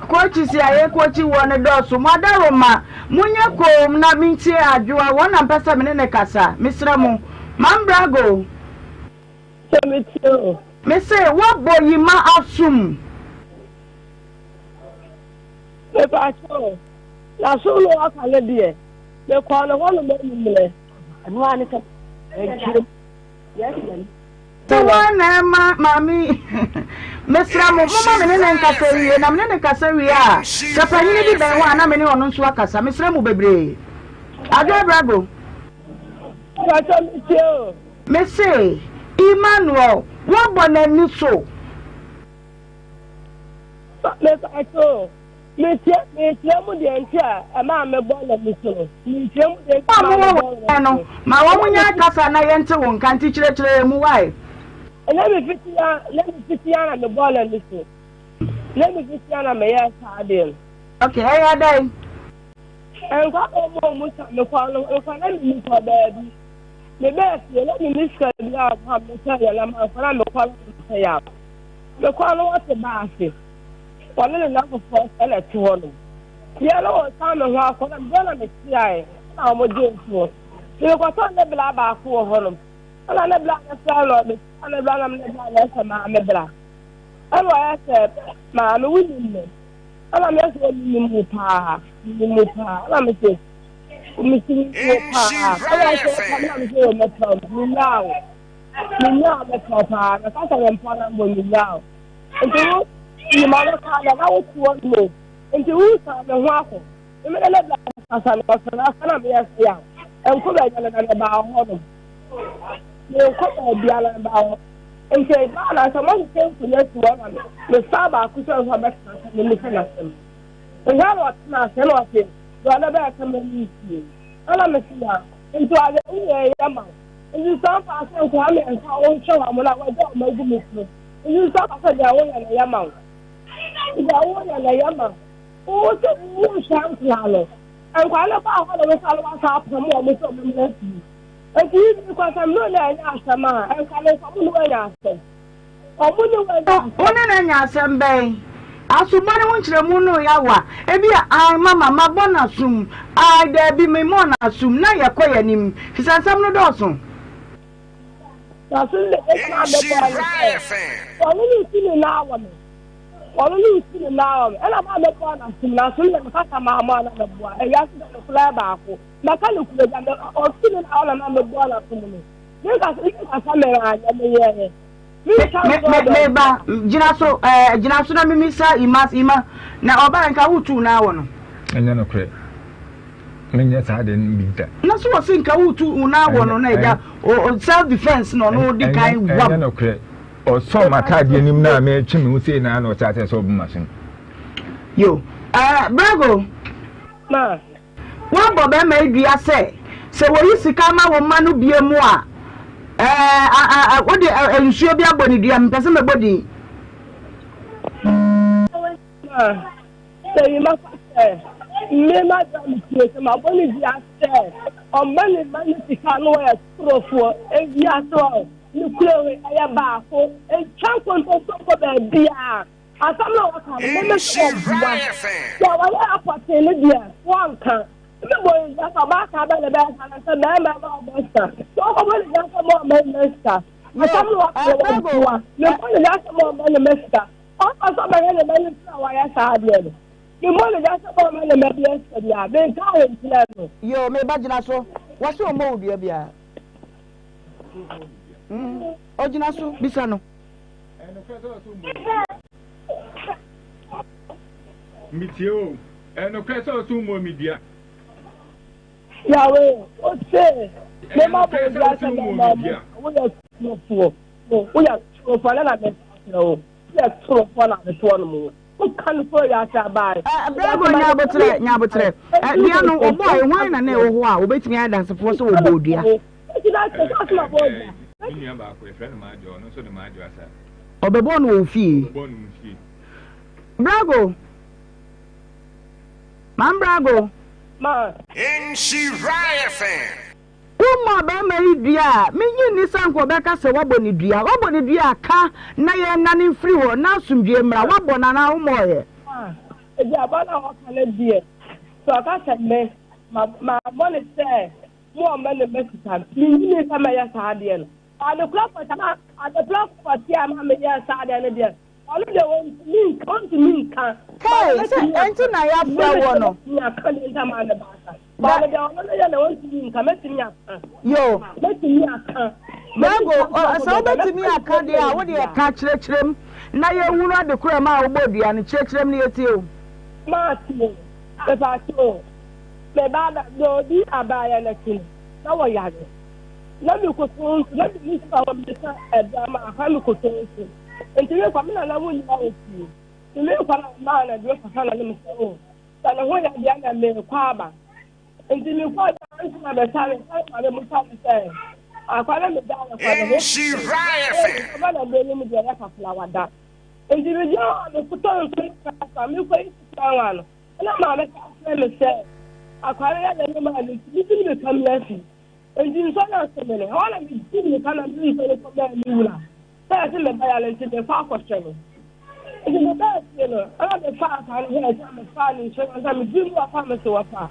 Speaker 1: Kochi si ayɛ kochi wɔ ne dɔɔso. Mo adaworoma, monyɛ koom na mentie Adwoa, wɔn na mpɛ sɛ me ne ne kasa. Mesrɛ mo. Mambrago.
Speaker 6: Sɛ metie o.
Speaker 1: Mese woabɔ yima asom.
Speaker 6: Mepakyɛw, n'asom no waka no deɛ, mekɔɔ ne hɔ nom anwummerɛ. Ɛno ara ne sɛ ɛnkyerɛ mu.
Speaker 1: Sɛ woa na ɛma maame yi, mesrɛ mo, momma me ne no nkasa wie, na me ne no kasa wie a, sɛ panyini bi bɛn hɔ a, na me ne ɔno nso akasa. Mesrɛ mo bebree. Adwoa Brago.
Speaker 6: Mepakyɛw, metie o.
Speaker 1: Mese, Emmanuel, woabɔ n'ani so.
Speaker 6: Mepakyɛw o, metie, mekyerɛ mu deɛ nti a ɛmaa mebɔ n'ani so no. Mekyerɛ mu deɛ nti a
Speaker 1: Wɔn a
Speaker 6: ɛmaa
Speaker 1: mowɔ
Speaker 6: mebɔ
Speaker 1: hɔ
Speaker 6: n'ani
Speaker 1: no,
Speaker 6: so.
Speaker 1: ma wɔn nyɛ kasa na yɛnte wo nka, nti kyerɛkyerɛ yɛn mu, why?
Speaker 6: Ɛnyɛ me fitia, ɛnyɛ me fitia na mebɔɔ n'ani so. Ɛnyɛ me fitia na meyɛɛ saa adeɛ no.
Speaker 1: Okay, ɛyɛ dɛn?
Speaker 6: Nkwa a wɔn a wɔn sa mekɔ no, nkwa na menni kɔ baabi. Mebaa fie na menni sika biara wɔ hɔ a mɛtɔ aduane ama nkwa na mekɔ no mepɛ yaw. Mekɔ no wɔte baase, wɔne ne nnamfofoɔ na ɛte hɔ nom. Fie no wɔsan me ho akɔ na mebɔ na mekyeae na wɔn gye ntoɔ. Nti mekɔtɔ ne bla baako wɔ hɔ nom. Ɛna ne bla no frɛ no, mekyia ne bla na ne bla no sɛ maame bla. Ɛna ɔyɛ sɛ maame wonim me. Ɛna meyɛ sɛ menim wo paa, menim wo paa. Ɛna mese. Mesi wo paa. Ɛyɛ sɛ ɛka me na mese wɔ mɛpɛ wo. Menyaa wo. Menyaa wo mɛpɛ wo paa. Mɛka sɛ mempɔ na mbɔ menyaa wo. Nti wo nyima no kaa na na wote hɔ no. Nti wo san me ho akɔ. Me ne ne bla kasa no ɔsɛ na asa na meyɛ sɛ yaw. Ɛnkɔ baabi na na mebaa hɔ nom. Menkɔ baabi a na mebaa hɔ. Nti ɛbaa na sɛ moahyehyɛ nkonnwa si hɔ na mefaa baako sɛ nso abɛtena ase na misa n'asɛm. Nhwɛ na ɔtena ase na ɔse deɛ ɔde bɛyɛ sɛ m'ani nsie. Ɛna mese ya nti ɔde woyɛ yɛ ma wo. Nti sɛ ɔfa sɛ nkwadaa mmiɛnsa a wonhwɛ wɔn na wɔagya wɔn agu me so. Nti sɛ ɔfa sɛ deɛ woyɛ no yɛ ma wo. Deɛ woyɛ no yɛ ma wo. Wo sɛ wonhwɛ nkwadaa no. Nkwadaa no baa hɔ na wosa no wasa apam wɔn sɛ wɔn mmra fie. Nti yi bi kɔ sɛ mene na ɛnyɛ asɛm a nka ne nka ɔmo ne wanya asɛm. Ɔmo ne wanya asɛm.
Speaker 1: Wo ne no anya asɛm bɛn? Asobɔ ne ho nkyerɛmu no yɛ awa. Ebia, Ae, mama, mabɔ no asom. Ae, daabi, memmɔɔ no asom. Na yɛkɔ yɛn anim, efisɛ nsɛm no dɔɔso.
Speaker 6: N'aso no de ɛsɛ abɛbɔ ne sɛ, ɔno ne nsu nyinaa wɔ me. Ɔno ne nsu nyinaa wɔ me. Ɛna maa mɛbɔ n'asom. N'aso no de mekasa maa mo a na mɛboa. Ewiase de no koraa baako. Mɛka no kuro gya me ɔsi ne na ɔna na mebɔ n'asom no. Menkasa menkasa me anyɛ meyɛɛ. Menka
Speaker 1: Me
Speaker 6: ntorɔ
Speaker 1: me
Speaker 6: baabi.
Speaker 1: meba gyina so ɛɛ gyina so na mimisa Ima Ima na ɔbaa nka wotu na wɔ no.
Speaker 4: Ɛnyɛ nokorɛ. Menyɛ saa ade no bi da.
Speaker 1: Na so wɔsi nka wotu na wɔ no na ɛgya o self defence na ɔno di kan wam.
Speaker 4: Ɛnyɛ nokorɛ. Ɔsɔ m'ataadeɛ nim na metwe me ho sei na na ɔhyɛ aseɛ sɛ ɔbu m'asom.
Speaker 1: Yo ɛɛ Brago.
Speaker 6: Ma.
Speaker 1: Woabɔ bɛrima yi dua sɛ, sɛ wɔyi sika ma wo mma no bie mu a, ɛɛ, a, a, a, wode ɛ, nsuo bi abɔ ne dua, mepɛ sɛ mɛbɔ din.
Speaker 6: Ma, sɛ yi ma fa sɛ, mme ma dua me tie sɛ mabɔ ne dua sɛ, ɔmma ne mma no sika no wɔyɛ torofoɔ, ewiase hɔ, ne kuro ɛyɛ baako, etwa nkontonpo kɔ baabiara. Asɛm no a wɔka no, meme sɛ wɔboa. Deɛ wɔyɛ apɔtee no deɛ, wɔnka. Me bɔ ne dua sɛ ɔbaa saa bɛ na ɛbɛyɛ saa na sɛ bɛrima ɛma ɔbɛ sika. Sɛ ɔkɔbɔ ne dua sɛ ma ɔmɛ mɛ sika. Asɛm no wɔka no wɔboa. Me bɔ ne dua sɛ ma ɔmɛ ne mɛ sika. Ɔkɔ sɛ ɔbɛhwɛ ne mɛ no nti na wɔyɛ saa adeɛ no. Me bɔ ne dua sɛ ma ɔmɛ ne mɛ deɛ sika biara. Menka ahwɛ nkyerɛ no.
Speaker 1: Yoo, me ba gyina so. Wɔse ɔmmɔ wo dua biara. Mm, ɔgyina so, bisa no.
Speaker 4: Metie o. Ɛnokorɛ sɛ ɔso mmɔ me dua.
Speaker 6: Yahweh, ose, mema bɔ dua sɛ mɛma mo, woyɛ torofoɔ, woyɛ torofoɔ, na na mɛka kyerɛ wo, woyɛ torofoɔ na metoɔ no mo. Woka no sɛ ɔyɛ ase abae.
Speaker 1: Bravo nyabotrɛ nyabotrɛ. Dua no wɔbɔɔ yɛ hwan na na ɛwɔ hɔ a wɔbɛtumi ayɛ adansefoɔ sɛ wɔbɔɔ dua.
Speaker 4: Me nua baako yɛfrɛ no Maadwo ɔno nso de Maadwo asa.
Speaker 1: Ɔbɛbɔɔ no wɔ wo fie.
Speaker 4: Ɔbɛbɔɔ no wɔ fie.
Speaker 1: Bravo. Maame Bravo.
Speaker 6: Ma.
Speaker 7: Nhyira FM.
Speaker 1: Wommɔɔ barima yi dua a, minnye nni sɛ anka ɔbɛka sɛ woabɔ no dua. Woabɔ no dua a, ka na yɛnnane mfiri hɔ na asomdwoeɛ mmra. Woabɔ no anaa wommɔeɛ?
Speaker 6: A Aduaba no a wɔka no deɛ, sɛ ɔka sɛ me, mammɔ no sɛ mo a ɔma ne mma sika no, mennye nni sɛ mɛyɛ saa adeɛ no. Adekora pɔtee a ma meyɛɛ saa adeɛ no deɛ, Ɔno deɛ ɔntumi nka, ɔntumi nka.
Speaker 1: Hey, sɛ ɛnti na yɛafrɛ wɔ no.
Speaker 6: Mɛtumi aka ne ntam a ne baasa. Ɔno deɛ ɔno no yɛ na ɔntumi nka, mɛtumi aka.
Speaker 1: Yo.
Speaker 6: Mɛtumi aka.
Speaker 1: Bible, sɛ wobɛtumi aka deɛ a, wo deɛ ka kyerɛkyerɛ mu na yɛhunu ade korɔ ma a wobɔ dua no, kyerɛkyerɛ mu na yɛtie o.
Speaker 6: Maate, mepaakyɛ o, me ba deɛ ɔdi abaayɛ no akyi no, na wɔyare. Na mekoto nso, na menni sika wɔ me nsa ɛberɛ ama akwa mekoto nso. Nti me nkwa me nana mu nyina wɔ fie. Nti me nkwa na maa na duro kasa na ne me sɛ o sɛ ne ho yɛ deɛ na me kɔ aba. Nti me kɔ da nso na bɛsa me sɛ maame mu sa me sɛ akwa na me da ne kwa ne ho. Ɛyɛ na duro no mu deɛ yɛ kakra wada. Nti me gyina hɔ a me kotɔ nso ne kasa me kɔ yi sika wa no. Ɛna maame ka kyerɛ me sɛ akwa no yɛ ne maa ne nti me ti ne me kam na afi. Nti nso na ase me no ɛhɔ na me di me ka na me nso ne kɔ bɛɛ me wura. Sɛ ɛsɛ me ba yare nti mefa akɔhwɛ no. Nti me baa fie no, ɛna mefaa akwadaa no hwɛɛ sɛ mefaa ne nsuo no sɛ medi mu afa me so wɔfa.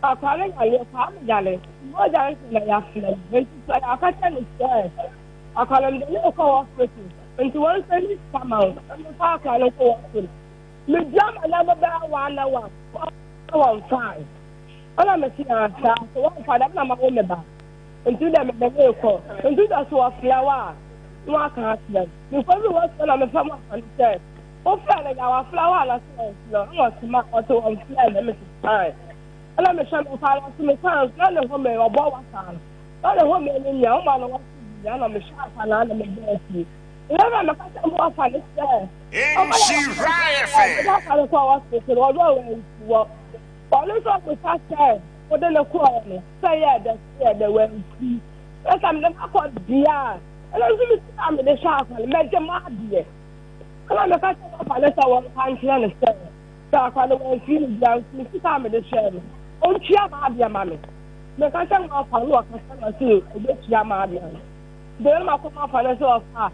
Speaker 6: Akwadaa no yare, akwadaa no yare. Mogya nso na yɛafrɛ no. Nti sɛ yɛaka kyerɛ no sɛ akwadaa no mede no rekɔ hospital. Nti wɔn nsa ni sika ma wo. Na mefa akwadaa no kɔ hospital. Medua ma nneɛma bɛyɛ one hour. Wɔn fae. Ɛna mese ah saa sɛ wɔmfa dɛm na mawo me ba nti dɛ mede no rekɔ nti dɛ so wɔfrɛ wo a na waka akyerɛ me. Mekɔduru hɔ so na mefa mu afa no sɛ wofrɛ no yɛ wafrɛ wo ana sɛ wɔmfrɛ wo ɛna ɔse ma ɔse wɔmfrɛ me mese fine. Ɛna mehwɛ me kwan no so me kwan so na ne home ɔbɔ wasa no na ne home no nyɛ woma no wasa bi ɛna mehwɛ afa no ana mebɔ afie. Ɛna meka kyerɛ mo afa no sɛ ɔma yɛ wafa no afa no kɔ hospital ɔdɔ wɔ wɔ Ɔno nso ɔbisa sɛ, Wode no kɔeɛ no, sɛ ɛyɛɛ dɛ, sɛ ɛyɛɛ dɛ, wamfiri. Na sɛ mede no akɔ deɛ a, ɛno nso me sika a mede hwɛ akwa no, mɛgye m'adeɛ. Ɛna meka kyerɛ papa no sɛ wɔnka nkyerɛ no sɛ, sɛ akwa no wamfiri no deɛ a, nso me sika a mede hwɛɛ no, ɔntua m'adeɛ ma me. Meka kyerɛ m'afa no, ɔkasa na ɔse ɔbɛtua m'adeɛ no. Deɛ na makɔ m'afa no sɛ ɔfa a,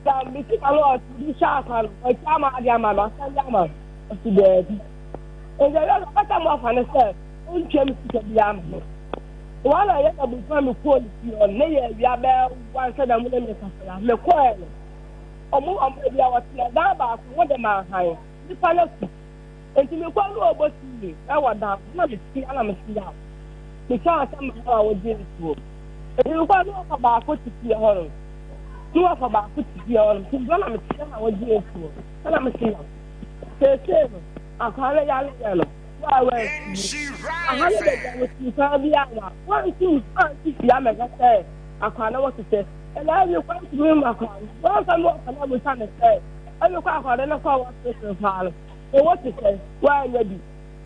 Speaker 6: sɛ me sika no ɔde hwɛ akwa no, ɔtua m'adeɛ ama me, ɔsan de ama me. Ɔse daabi. Nti ɛyɛ sɛ ɔka kyerɛ m'ɔfa no sɛ ɔntua me sika biara ma me. Wɔn a yɛn abusua me kɔɔ ne fie hɔ no, ne yɛ awia bɛyɛ wansa da mu ne me kasa ya. Mekɔɛ no, ɔmo ɔmo baabi a wɔtena dan baako ho de ma han nipa no aku. Nti mekɔɛ no ɔbɔ TV ɛwɔ dan ho na mete ana mete yaw. Metwa asɛm ma a wɔgye nsuo. Nti mekɔɛ no wɔfa baako te fie hɔ no. Ne wɔfa baako te fie hɔ no. Nti na mete na wɔgye nsuo. Ɛna mete yaw. Seesei no, akwaa no yareyɛ no, wo a woantumi. Aha ne baabi a wɔsii kwan bi a wa woantumi ansi fie amɛhwɛ sɛ akwaa no wɔ te sɛ. Ɛna ɛbi kɔ ntumi mma akwaa no. Wɔmfa me wɔfa no abusa no sɛ, ɛbi kɔ akwaa no kɔ wɔ hospital paa no, ɛwɔ te sɛ, woanyɛ bi.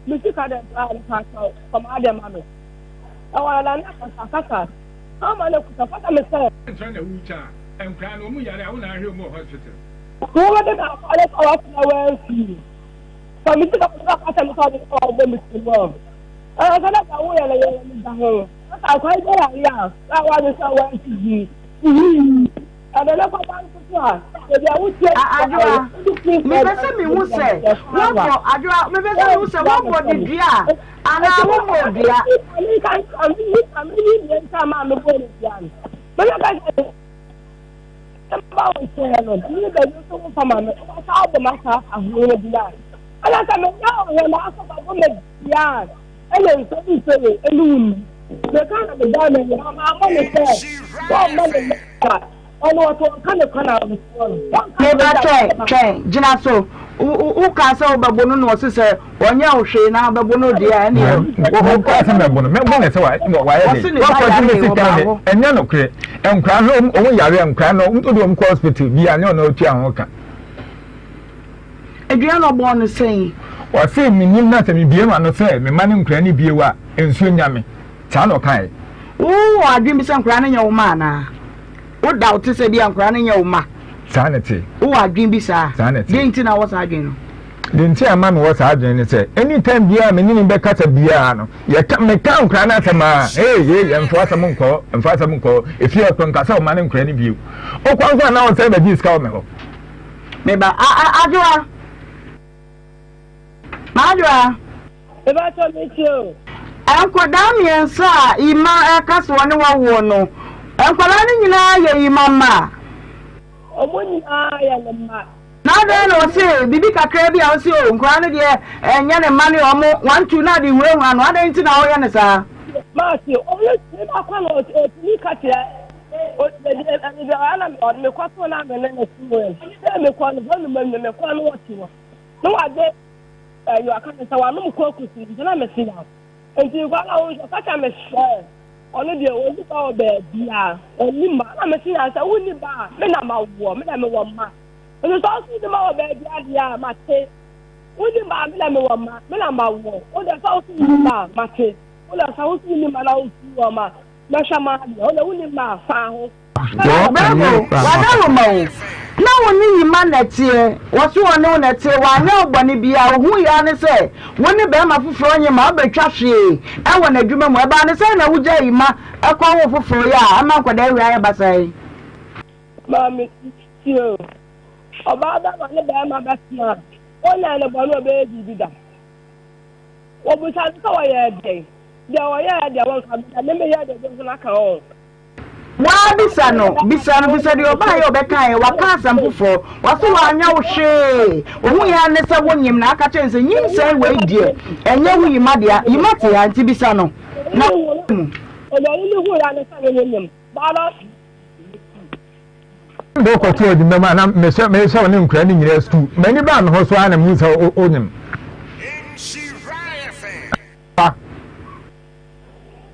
Speaker 6: Me sika dɛ paa no paa kyɛw, kɔma adɛ ma me. Ɛwɔ na ne akasa kasa. Ama no kuta fata me sɛ.
Speaker 4: Ntra na wutwa a, nkwadaa no wɔn yare a wo na ahwɛ wɔn wɔ hospital.
Speaker 6: Wobɛde na afɔre sɛ woatena woamfii. Fa me sika kɔtɔ akɔhyɛ me sɛ ɔde sɛ ɔbɔ me ti mu. Ɛyɛ sɛ dɛ woyɛ no yɛ ne da ho. Sɛ akwan bɛ yare a, na wade sɛ woamfi bi. Ɛde ne kɔba nso so a, baabi a wotie
Speaker 1: Adwoa, mepɛ sɛ mehu sɛ woabɔ Adwoa, mepɛ sɛ mehu sɛ woabɔ ne dua anaa wommɔɔ dua.
Speaker 6: Mɛba wo nkyɛn no, me baabi nso womfa ma me, wobɛsa abɔ m'asaase ahorow no bi a, ɛna sɛ menya wo hɔ na asɔ bɛbɔ me dua a, ɛna nsuo ne nsuo wei ɛne wo nni. Meka na medaa m'ani na mammɔ no sɛ wɔmma ne mma a, ɔno ɔto ɔnka ne kwan a mesoɔ no. Wɔnka ne
Speaker 1: Meba
Speaker 6: mogya
Speaker 1: twɛn,
Speaker 6: bɛma.
Speaker 1: twɛn, gyina so. Wokaa sɛ wobɛbo no na ɔse sɛ ɔnyɛ wo hwee na wobɛbo no deɛ a ɛneɛ
Speaker 4: Menkaa sɛ mɛbo no, mɛbo no sɛ wayɛ
Speaker 1: Ɔse
Speaker 4: dɛn?
Speaker 1: ne ba
Speaker 4: Wakɔgye
Speaker 1: yare
Speaker 4: me sika
Speaker 1: ɔbaa
Speaker 4: ne
Speaker 1: hɔ.
Speaker 4: ɛnyɛ nokorɛ. Nkwadaa no wɔn yare a nkwadaa no wode wɔn kɔ hospital bi a nyɛ ɔno ɔtua ho ka.
Speaker 1: Aduan na ɔbɔɔ no sɛn?
Speaker 4: Ɔse menim na sɛ mebue m'ano sɛ mema no nkwadaa no bio a nsuo nya me. Saa na ɔkaeɛ.
Speaker 1: Wowɔ adwene bi sɛ nkwadaa no nyɛ wo mma anaa? Wo doubt sɛ ebia nkwadaa no nyɛ wo mma?
Speaker 4: Saa na ɛte.
Speaker 1: Wowɔ adwene bi saa?
Speaker 4: Saa na ɛte.
Speaker 1: Deɛ nti na wowɔ saa adwene no?
Speaker 4: Deɛ nti a ɛma mewɔ saa adwene ne sɛ, anytime biara a me ne no bɛkasa biara no, yɛka, meka nkwadaa no asɛm a, hey, hey, mfa w'asɛm nkɔ hɔ, mfa w'asɛm nkɔ hɔ, efie hɔ nka sɛ ɔma no nkwadaa no bio. Wokɔ nso a na ɔsan bɛgye sika wɔ me hɔ.
Speaker 1: Me ba, a, a, Adwoa. M'Adwoa.
Speaker 6: Mepakyɛw metie o.
Speaker 1: Nkwadaa mmiɛnsa a Ima reka sɛ ɔne wɔn woɔ no, nkwadaa no nyinaa yɛ Ima mma?
Speaker 6: Wɔn nyinaa yɛ ne mma.
Speaker 1: Na adɛn na ɔse biribi kakraa bi a ɔse o nkwadaa no deɛ ɛnyɛ ne mma ne wɔn, one two na ade hunahuna no, adɛn nti na ɔyɛ no saa?
Speaker 6: Maate, ɔyɛ ne ba kɔ na ɔtumi ka kyerɛ ɛna mekɔ so na me ne no te hɔ sɛ mekɔ no hɔ nom mekɔ no ɔte hɔ na wade Ɛyɛ ɔka me sɛ wanom koko si nti na mese yaw. Nti nkwa na wo nso ɔka kyerɛ me sɛ ɔno deɛ ɔnni ba wɔ baabi a ɔnni mma. Na mese yaw sɛ wonni ba a me na mawoɔ me na mewɔ mma. Nti sɛ ɔso wonni mma wɔ baabi a deɛ a mate. Wonni mma a me na mewɔ mma me na mawoɔ. Wo deɛ sɛ wo so wonni mma a mate. Wo deɛ sɛ wo so wonni mma na wofiri wɔn a mɛhwɛ m'adeɛ. Wo deɛ wonni mma a fa ho.
Speaker 1: Bible, W'adaworoma o, na wo ne Yima na ɛteɛ, wɔse ɔne wo na ɛteɛ, wanyɛ wo bɔne biara, ohui ara ne sɛ wo ne barima foforɔ nye ma wobɛtwa hwee wɔ n'adwuma mu, ɛbaa ne sɛn na wogyaa Yima kɔwoo foforɔ yi a ama nkwadaa wei ayɛ basaa yi?
Speaker 6: Maame, tie o, ɔbaa bɛma ne barima bɛtena a, ɔnyɛɛ no bɔne a ɔbɛyɛ biribi da. Wɔbisa no sɛ ɔyɛɛ dɛn? Deɛ ɔyɛɛ deɛ wɔnka, deɛ me meyɛɛ deɛ ɔbɛhunu aka o.
Speaker 1: Waa bisa no, bisa no, bisa deɛ ɔbaeɛ a ɔbɛkaeɛ, waka asɛm foforɔ, wase wanyɛ wo hwee, ohuiɛ ara ne sɛ wonyem na aka kyerɛ no sɛ nyinsɛn wei deɛ ɛnyɛ wo Yima dea, Yima te ha nti bisa no na mu.
Speaker 4: Mede wo kɔtoo adwuma mu a na mehyɛ mehyɛ wo ne nkwadaa no nyinaa sukuu. M'ani baa me ho so ara na mehu sɛ wonyem.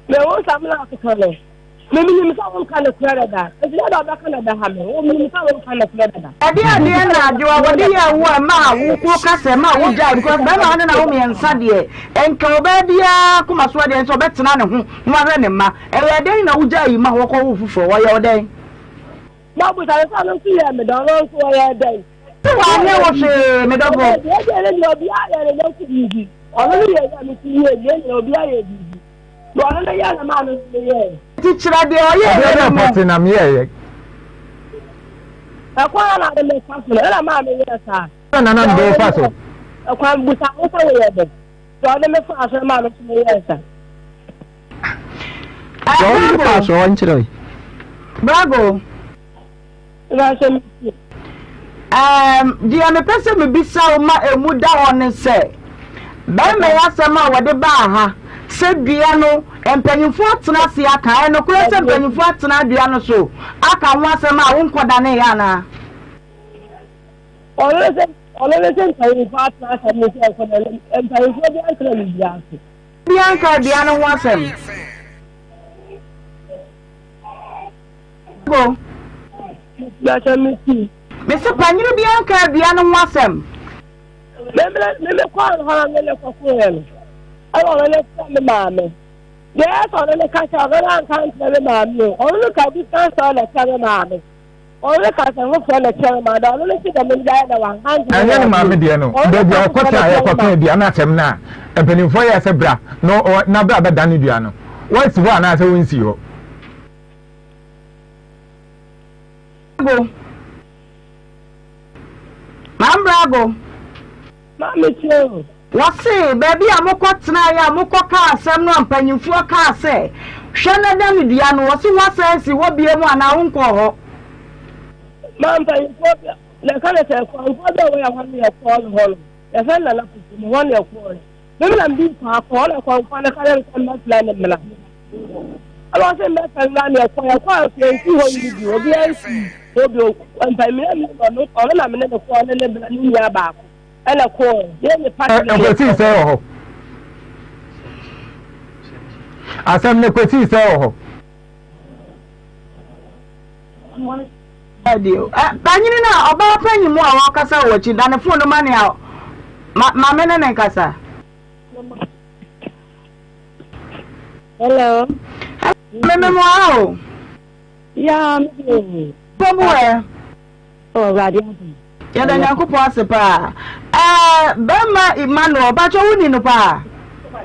Speaker 6: Mehu sɛ amena akeka no. Me menim sɛ wonka nokorɛ dada. Enti dɛn na wobɛka na ɛbɛha me? Wo menim sɛ wonka nokorɛ dada.
Speaker 1: Ɛdeɛn adeɛ na Adwoa wɔde yɛɛ wo a ɛmaa wo woka sɛ ɛmaa wo gyae because bɛrima ne na wo mmiɛnsa deɛ nka ɔbaa biara koma so adeɛ nso ɔbɛtena ne ho na wahwɛ ne mma ɛyɛ dɛn na wogyae yi ma hɔ kɔ wo foforɔ wɔyɛ wo dɛn?
Speaker 6: Mabusa no sɛ ɔno nso yɛɛ me dɛn ɔno nso ɔyɛɛ dɛn?
Speaker 1: Sɛ wanyɛ wo hwee me dɔfo.
Speaker 6: Deɛ deɛ ne deɛ obiara yɛ ne yɔnko biribi ɔno ne yɛ yɛ me nso yɛ yɛ nyina obiara yɛ biribi. Deɛ ɔno no yɛɛ no maa me nso meyɛɛ.
Speaker 1: Nti kyerɛ deɛ ɔyɛeɛ
Speaker 4: Ɛdeɛ
Speaker 1: no
Speaker 4: bɛn
Speaker 1: mu.
Speaker 4: pɔtee na meyɛeɛ?
Speaker 6: Ɛkwan a na ade me fa so no, ɛna maa meyɛɛ saa.
Speaker 4: Ɛna na na mede wo fa so.
Speaker 6: Ɛkwan busa ho sɛ woyɛ dɛn. Deɛ ɔde me faa so no maa me nso meyɛɛ saa.
Speaker 5: Deɛ ɔde me faa so ɔnkyerɛ wo.
Speaker 1: Brago. Erm, deɛ mepɛ sɛ mebisa wo ma ɛmu da hɔ ne sɛ, barima yi asɛm a wɔde baa ha sɛ dua no mpanyimfoɔ atena ase aka, ɛyɛ nokorɛ sɛ mpanyimfoɔ atena dua no so aka ho asɛm a wonkɔdaneeɛ anaa?
Speaker 6: Ɔno ne sɛ ɔno ne sɛ mpanyimfoɔ atena asɛm no sɛ nkɔdane mpanyimfoɔ bi antena ne dua so.
Speaker 1: Obiara nkaa dua no ho asɛm. Go. Mese panyini biara nka dua no ho asɛm.
Speaker 6: Meme kɔɔ no hɔ na mene kɔkoeɛ no ɛna ɔno ne frɛ me maame deɛ ɛyɛ sɛ ɔno ne ka kyerɛ ɔno ne anka nkyerɛ me maame o ɔno ne ka different story na kyerɛ me maame ɔno ne ka sɛ foforɔ na kyerɛ me maame ɔno ne se dɛm ngyae na wanka nkyerɛ me
Speaker 4: ɛnyɛ ne maame deɛ no baabi a ɔkɔtena a yɛkɔka dua no asɛm no a mpanimfoɔ yɛ sɛ bra na na bra bɛdane dua no wɔasi hɔ anaasɛ wɔnsii hɔ.
Speaker 1: Brago. Maame Brago.
Speaker 6: Maame tie o.
Speaker 1: Wɔse baabi a mokɔ tenaeɛ a mokɔ kaa asɛm no a mpanyinfoɔ kaa sɛ hwɛ na da no dua no wɔse woasan asi hɔ biom anaa wonkɔɔ hɔ?
Speaker 6: Ma mpanyinfoɔ bi na ɛka ne sɛ kwanfoɔ bi a wɔyɛ hɔ no yɛ kɔɔ no hɔ no yɛfɛ nana fufu no hɔ no yɛ kɔɔ no. Meme na medi kan akɔ hɔ na kɔmfoɔ no ka kyerɛ me sɛ mmɛfrɛ ne mmra. Ɛna ɔse mmɛfrɛ no mmra na yɛkɔ yɛkɔ a nso yɛnsi hɔ yi bi obiara nsi hɔ bi mpanyinɛ mi ɔno ɔno na mene ne kɔɔ ne ne bra ne nua baako ɛna kɔɔ yɛ ne pati ne
Speaker 4: Ɛkɔsii sɛ wɔ hɔ. Asɛm no kɔsii sɛ wɔ hɔ.
Speaker 1: Panyini no a ɔbaa panyin mu a ɔrekasa wɔ akyi da ne fon no ma nea ma maame ne ne nkasa.
Speaker 6: Hello.
Speaker 1: Meme mu aha o.
Speaker 6: Ya me de.
Speaker 1: Bobu ɛ.
Speaker 6: Oh, Awurade adom.
Speaker 1: Yɛda Nyankopɔn ase paa. Ɛɛ bɛrima Emmanuel, mpakyɛ wo ni no paa?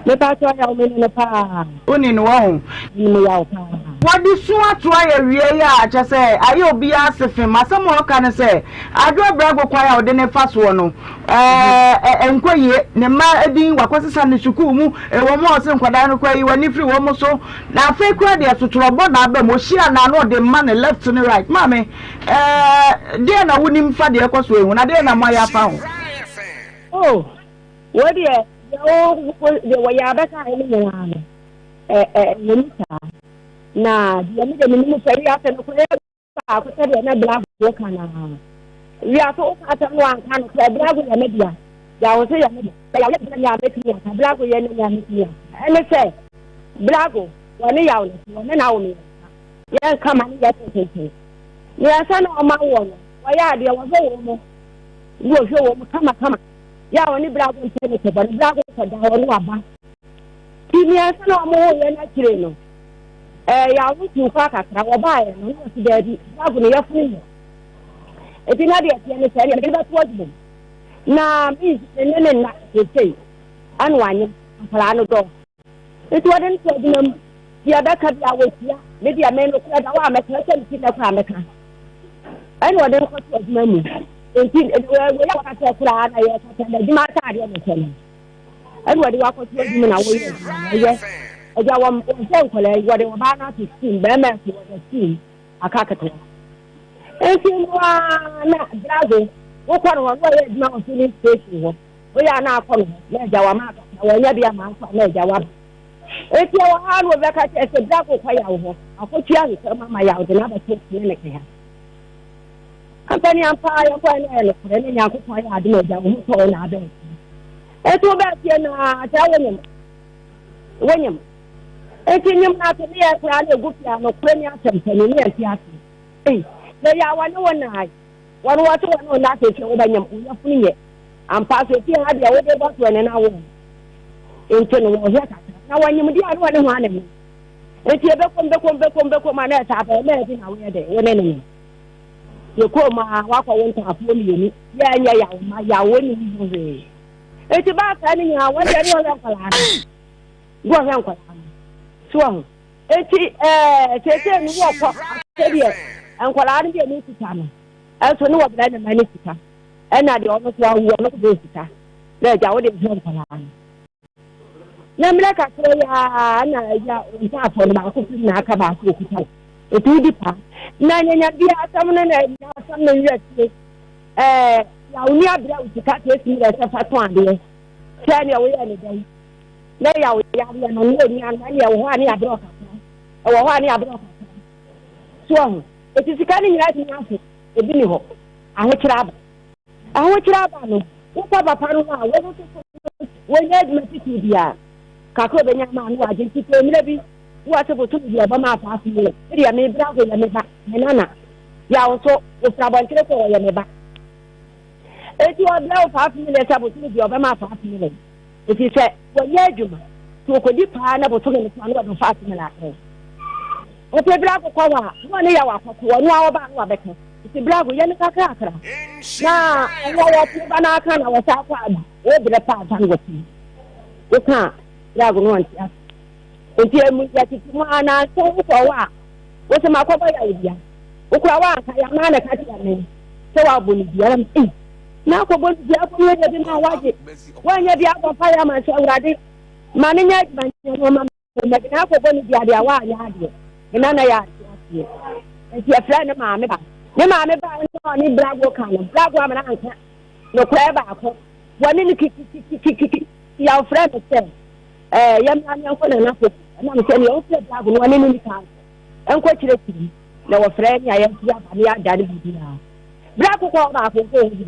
Speaker 6: Mepakyɛ yaw me ni no paa.
Speaker 1: Wo ni no wɔ ho?
Speaker 6: Menim yaw paa.
Speaker 1: Wɔde su ato ayɛ wie yi a kyɛ sɛ ayɛ obiara ase fem. Asɛm a ɔka ne sɛ Adwo Abrɛgo kwan a ɔde ne fa soɔ no ɛɛ ɛnkɔ yie. Ne mma din wakɔsesa no sukuu mu. Ɛwɔ mu a ɔse nkwadaa no koraa yi w'ani firi wɔn so. Na afei koraa deɛ sotorɔbɔ na aba mu. Ɔhyia no a na ɔde ma no left ne right. Maame Ɛɛ, deɛn na wonim fa deɛ ɛkɔ so yi ho, na deɛn na moayɛ afa ho?
Speaker 6: Oh, wo deɛ, deɛ wo, wo, deɛ wɔyɛ abɛka ne nyinaa no, ɛ, ɛ, ɛwɔ mu saa. Na deɛ me deɛ menim sɛ wiase no koraa baako sɛdeɛ na Blago ka no ara. Wiase woka asɛm no anka no koraa, Blago yɛ me dea. Yaw nso yɛ me dea. Yaw yɛ me dea a mɛtumi aka, Blago yɛ ne nea mɛtumi aka. Ɛne sɛ, Blago, wɔne yaw no, wɔne na wo mmiɛnsa. Yɛ kama ne yɛ tenten. Mmiɛnsa na ɔma woɔ no, wɔyɛ adeɛ, wɔhwɛ wɔn mu, ne wɔhwɛ wɔn mu kamakama. Yɛ a wɔne brago mpɛ ne kɔbɔ ne brago kɔda hɔ ne waba. Ti mmiɛnsa na wɔn wo yɛ n'akyire no, ɛɛ yɛ awo tu kɔ akakra, wɔbaeɛ no, ne wɔsi daabi, brago no yɛfunu mu. Eti na deɛ teɛ ne sɛ, ɛdeɛ mede bɛto adwuma mu. Na me ne ne nna seesei, ɛna wanyem nkwadaa no dɔɔso. Nti wɔde no to adwuma mu. Deɛ ɛbɛka bi a wɔtua. Me deɛ me nokorɛ da hɔ a mɛka ɛsɛ me ti nɛ koraa mɛka. Ɛna wɔde no kɔto adwuma mu. Nti wei a wɔkasa koraa na yɛkasa na adwuma ataadeɛ na ɛhyɛ no. Ɛna wɔde wakɔto adwuma na wɔyɛ adwuma na ɛyɛ. Agya wɔn wɔhwɛ nkwadaa yi wɔde ɔbaa no ato sukuu mu bɛrima nso wɔda sukuu mu. Aka ketewa. Enti no ara na Drago wokɔ no hɔ na ɔyɛ adwuma wɔ filling station hɔ. Woyɛ a na akɔ no hɔ na agya wama akasa wanya bi ama akɔ a na agya waba. Enti ɛwɔ ha na obi bɛka kyerɛ sɛ Drago kɔ yaw hɔ akɔtua nsɛm ama yaw de no abɛto clinic ha. Ampa ni ampa ara yɛkɔɛ na ɛyɛ nokorɛ na Nyankopɔn yɛ adom agya wo ho tɔ wo na abɛn fie. Enti wobɛɛ fie na kyerɛ wonyem wonyem. Enti nyem no ase ne yɛ koraa na egu fie a nokorɛ ni asɛm pa ni ne yɛnte aseɛ. Ei na yɛ a wɔne wo naae wɔne wɔse wɔne wo nna ase fie wobɛnyem wo yafunu nyɛ ampa so fie ha deɛ wode bɔ so ɛne no awo nti no wɔhwɛ kakra na wɔnyem deɛ a ne wɔne ho ane Enti yɛbɛkɔm bɛkɔm bɛkɔm bɛkɔm a na ɛsɛ abɛyɛ na ɛde na woyɛ dɛ wo ne ne no. Yɛkɔɔ mu a wakɔ wo ntaafoɔ mmienu yɛ ɛnyɛ yaw ma yaw wo nim ho hwee. Enti baa saa ne nyinaa wɔn deɛ ne wɔhwɛ nkwadaa no ne wɔhwɛ nkwadaa no so wɔ ho. Enti ɛɛ seesei no wɔkɔ sɛdeɛ nkwadaa no deɛ ne sika no ɛnso ne wɔbrɛ ne ma ne sika ɛna deɛ ɔno so awu ɔno so bɛ sika na agya wo de hwɛ nkwadaa no. Na mmerɛ kakra yi ara na agya ntaafo no baako firi na aka baako okuta wo nti wodi paa na nyanya bi asɛm no na ɛnya asɛm no werɛ fie ɛɛ yaw ni abira wo sika sɛ esi mmerɛ sɛ fa tɔn adeɛ sɛ nea woyɛ ne dɛn na yaw yareɛ no ne onua no ɛne ɛwɔ hɔ a ne abrɛ ɔkakra ɛwɔ hɔ a ne abrɛ ɔkakra so ɔho eti sika no nyinaa tumi aso ebi ni hɔ ahokyerɛ aba Ahokyere aba no, wokɔ papa no hɔ a, wɔn nso so wɔnyɛ adwuma titiriw biara. Kakra obenya ama ano agye nti sɛ mmerɛ bi wɔ ase bosome bi ɔbɛma afaase yi me deɛ me bra ho yɛ me ba me nana yaw nso wɔfiri abɔntere sɛ wɔyɛ me ba eti ɔbrɛ wo faase mi sɛ bosome bi ɔbɛma afaase mi lɛ eti sɛ wɔnyɛ adwuma nti wɔkɔdi paa na bosome no so ano wɔde faase mi lɛ abrɛ ɔpɛ bra akokɔ hɔ a na ɔne yaw akɔko ɔno a ɔba ano wabɛka Nti bra ho yɛ no kakrakra na ɔwɔ wɔte ba no aka na wɔsa akɔ aba wo brɛ pa asa no wɔte woka a bra ho no ɔnte ase nti emu yɛtete mu a na nso wokɔ hɔ a wosɛ makɔbɔ yɛ wo dua wokora woanka yɛ ama na ka kyerɛ me sɛ woabɔ no dua na ei na akɔbɔ no dua akɔ no bi ma woagye woanyɛ bi abɔ mpa yɛ ama sɛ awurade ma no nyɛ adwuma nyɛ nneɛma Mede no akɔbɔ ne dua deɛ wanyɛ adeɛ. Me nana yɛ ante aseɛ. Nti yɛfrɛ ne maame ba. Ne maame ba na ɔne Brago ka no. Brago amena anka nokorɛ baako. Wɔne no kikikikikiki. Yaw frɛ me sɛ ɛɛ yɛmmra ne yɛnkɔ nana kɔ. Ɛnam sɛ nea ɔfrɛ Brago no ɔne ne nika nkɔ. Nkɔ kyerɛkyerɛ mu. Na wɔfrɛ ne a yɛnso aba ne yɛada ne biribiara. Brago kɔ baako nkɔ hɔ bi.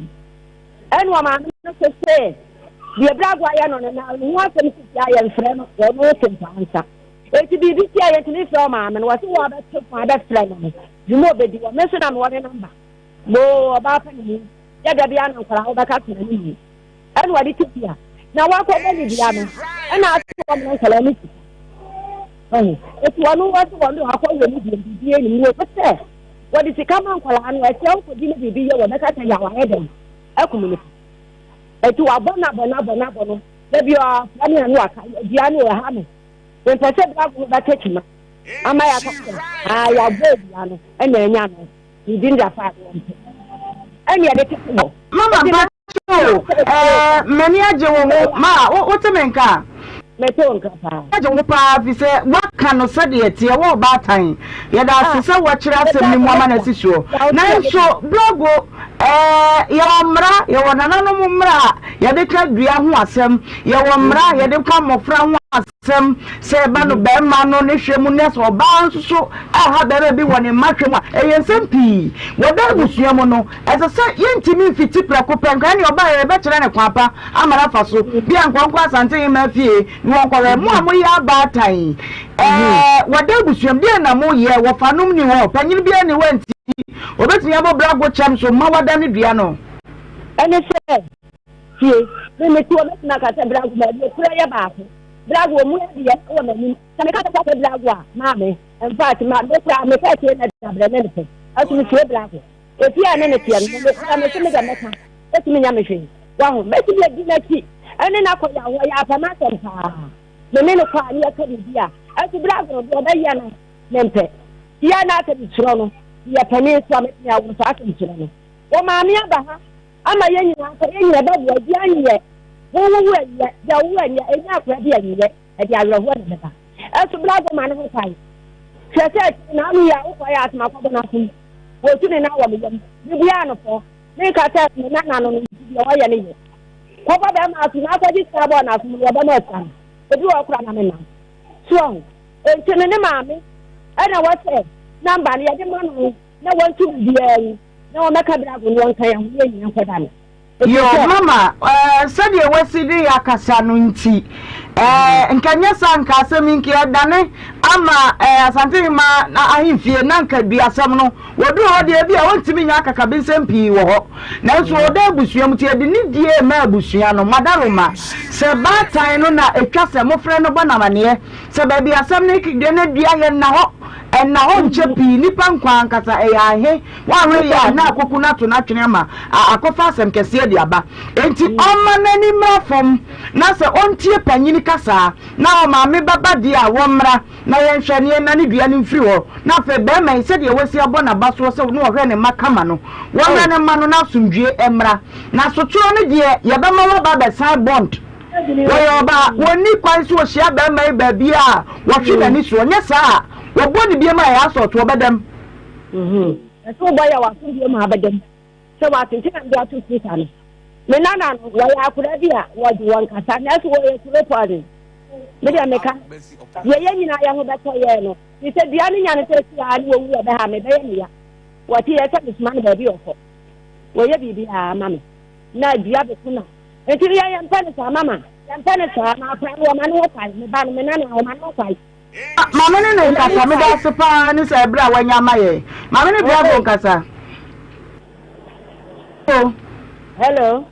Speaker 6: Ɛna ɔmaame no nso se, Deɛ Brago ayɛ no no, na ne ho asɛm sisi a yɛmfrɛ no, ɔno se mfa nsa. Enti biribi si a yɛntumi mfrɛ ɔmaame no, wɔse wɔabɛto fo abɛfrɛ no no, dwuma ɔbɛdi wɔ me nso na mewɔ ne namba. Moo ɔbaa pa ne mu, yɛ da biara na nkwadaa wobɛka tena ne mu. Ɛna ɔde te dua, na wakɔbɔ ne dua no, ɛna ase wɔn nkwadaa no sika. Ɔho, eti wɔn wɔse wɔn de wakɔ wɔ ne deɛ biribi anim, wɔ sɛ Wɔde sika ma nkwadaa no, ɛsɛ wokɔdi ne biribi yɛ wɔbɛka sɛ yaw ayɛ dɛn akum nipa. Ɛti wabɔ no abɔ no abɔ no abɔ no, da bi ɔfrɛ me ano aka dua no ɛha me. Mempɛ sɛ bra ho bɛka kyima ama yɛaka sɛ aa yɛabɔ dua no ɛna anya no biribi no dafa adeɛ mpɛ ɛne yɛde tete hɔ.
Speaker 1: Mama mpakyɛw ɛɛ m'ani agye wo ho ma wote me nka a.
Speaker 6: Mete wo nka paa.
Speaker 1: Agye wo paa fi sɛ woaka no sɛdeɛ ɛteɛ wɔ ɔbaatan. Yɛda ase sɛ woakyerɛ asɛm no mu ama no asi soɔ. Nanso Brago ɛɛ yɛwɔ mmara, yɛwɔ nananom mmara a yɛde ka dua ho asɛm, yɛwɔ mmara a yɛde ka mmɔfra ho asɛm, sɛ ɛba no barima no ne hwɛ mu na sɛ ɔbaa nso so ɛha barima bi wɔ ne mma hwɛ mu a, ɛyɛ nsɛm pii. Wɔ daa abusua mu no, ɛsɛ sɛ yɛntumi mfiti prɛko pɛ nka ɛne ɔbaa yɛ yɛbɛkyerɛ no kwan pa ama no afa so. Bi a nkɔnkɔ Asante Hemaa fie na wɔnkɔhwɛ. Mo a moyɛ abaatan yi, ɛɛ wɔ daa abusua mu, deɛn na moyɛ? Wɔfanom nni hɔ, panyin biara nni hɔ a nti obetumi abɔ brago kyɛm so ma wadane dua no.
Speaker 6: Ɛne sɛ, tie, me mete hɔ mɛtumi aka sɛ brago ma nokorɛ yɛ baako. Brago ɔmu adeɛ wɔ m'anim. Sɛ meka sɛ brago a, maame. In fact, ma me koraa me fɛ tie na dabrɛ ne ne pɛ. Ɛso me tie blako. Efie a ne ne teɛ no, me koraa me se me dɛ mɛka. Ɛtumi nya me hwee. Waho, mɛtumi adi n'akyi. Ɛne n'akɔ yɛ ahoɔ yɛ apɛ m'asɛm paa. Me ne no kɔ a ne yɛka biribi a, ɛso blako no deɛ ɔbɛyɛ no, mempɛ. Yɛ na asɛ mesuro no. Meyɛ panin so a mɛtumi awo no so asɛ mesuro no. Wɔ maame aba ha ama yɛn nyinaa sɛ yɛn nyinaa bɛboa bi anyɛ. Wo wo wo anyɛ, deɛ wo anyɛ, ɛnyɛ akora bi anyɛ. Ɛde awerɛhoɔ na ɛbɛba. Ɛso bere agoma no ho kwan. Hwɛ sɛ akyiri na ano yi a wokɔyɛ asɛm akɔbɔ n'asom. Wɔtu ne nan wɔ me yam. Mebuaa no fɔ. Menka sɛ me nana no no nti deɛ ɔyɛ no yɛ. Kɔbɔ bɛrima aso na akɔgye sika bɔɔ n'asom no wɔbɛma atua no. Ebi wɔ hɔ koraa na menam. So wahu? Enti no ne maame ɛna wɔsɛ namba no yɛde ma no na wɔnto biribiara mu na wɔmmɛka brago no wɔnka yɛn ho na yɛn nyinaa nkɔda no.
Speaker 1: Yoo mama eh, sɛdeɛ wasi de yɛ akasa no nti eh, nka nyɛ saa nka asɛm yi nka yɛdane ama eh, Asantehema na ahemfie na nka duasɛm no wɔduru hɔ deɛ bi a wɔntumi nyɛ akakabensɛm pii wɔ hɔ nanso ɔda abusua mu nti yɛde ne die ma abusua no madaroma sɛ baatan no na ɛtwa sɛ mofrɛ no bɔ no amaneɛ sɛ baabi asɛm no deɛ no dua yɛ nna hɔ ɛnna hɔ nkyɛ pii nnipa nkwa ankasa ɛyɛ ahe Woanhwɛ yie a, na akoko no ato no atwene ama akɔfa asɛm kɛseɛ de aba. Enti ɔmma n'ani mmra fam, na sɛ ɔntie panin kasa na ɔmaame bɛba deɛ a, wɔmmra na yɛnhwɛ na yɛnnane dua no mfiri hɔ. Na afei barima yi, sɛdeɛ wasi abɔ n'abasoɔ sɛ na ɔhwɛ ne mma kama no, wɔmmra na mma no na asomdwoeɛ mmra. Na sotorɔ no deɛ, yɛbɛma waba abɛsan bond. Wɔyɛ ɔbaa, wɔnni kwan sɛ wɔhyia barima yi baabiara a wɔhwe n'ani soɔ, nyɛ saa a, wɔbɔ no biam a ɛyɛ asɔɔto, ɔbɛdam.
Speaker 6: Ɛsɛ wobɔ yɛ w'asomdwoe mu abɛdam sɛ wate nti na mede ato speaker no. Me nana no wɔyɛ akwadaa bi a wɔgye wɔn kasa nanso wɔyɛ slow poison. Me deɛ meka deɛ yɛn nyinaa yɛn ho bɛtɔ yɛn no te sɛ dua no nya no sɛ si a ne wɔwu ɛbɛha me bɛyɛ me ya. Wɔte yɛ sɛ mesoma no baabi ɔkɔ wɔyɛ biribiara ma me na dua bɛko na nti yɛn yɛmpɛ no saa mama yɛmpɛ no saa na akwadaa no wɔma no ho kwae me ba no me nana wɔma no ho kwae.
Speaker 1: Maame ne ne nkasa meda ase paa ne sɛ ɛberɛ a wanya ama yɛn. Maame ne Bravo nkasa.
Speaker 6: Hello.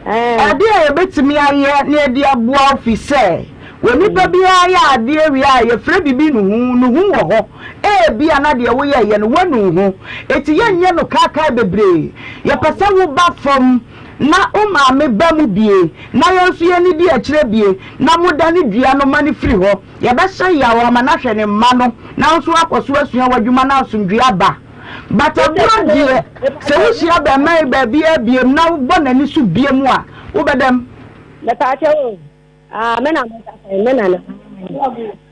Speaker 1: Ɛdeɛ a yɛbɛtumi ayɛ na yɛde aboa wo fi sɛ onipa biara yɛ adeɛ wie a yɛfrɛ biribi nuhu, nuhu wɔ hɔ. Ebia na deɛ woyɛeɛ no woanu wo ho, enti yɛnyɛ no kaakae bebree. Yɛpɛ sɛ woba fam na wo maame ba mu bie na yɛn nso yɛnnidi akyire bie na modane dua no ma no firi hɔ. Yɛbɛhyɛ yaw ama no ahwɛ ne mma no na wo nso woakɔ so asua w'adwuma na asomdwoeɛ aba. But aburɔ deɛ, sɛ wohyia abarimaa yi baabiara biom na wobɔ n'ani so biom a, wobɛdam.
Speaker 6: Mepaakyɛw o, ah, me na mekasa yi, me na na.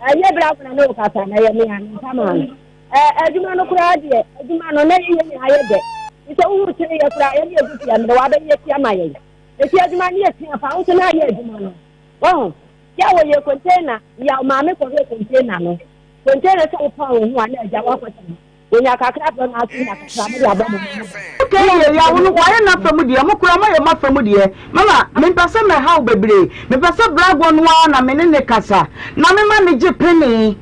Speaker 6: Ɛnyɛ bere akora ne wo kasa na ɛyɛ me a, memfa maa no. Adwuma no koraa deɛ, adwuma no, na yɛyɛ nyinaa yɛ dɛ. Nti sɛ wohu kyere yɛ koraa, yɛne yɛgu tia mmerɛ, wabɛyɛ tia ma yɛn. Eti adwuma no yɛ tia fa, wo nso na ayɛ adwuma no. Wahu? Yɛ a wɔyɛ container, yaw maame kɔhwɛ container no. Container sɛ wopɔn wo ho a na agya woakɔtena. Wonya kakra brɛ na aso nya kakra mode abɔ mo ho ban.
Speaker 1: Okay yɛ ya wo no wayɛ n'afa mu deɛ mo koraa moayɛ mo afa mu deɛ mama mempɛ sɛ mɛha wo bebree mepɛ sɛ bragɔ no ara na me ne no kasa na mema no gye penee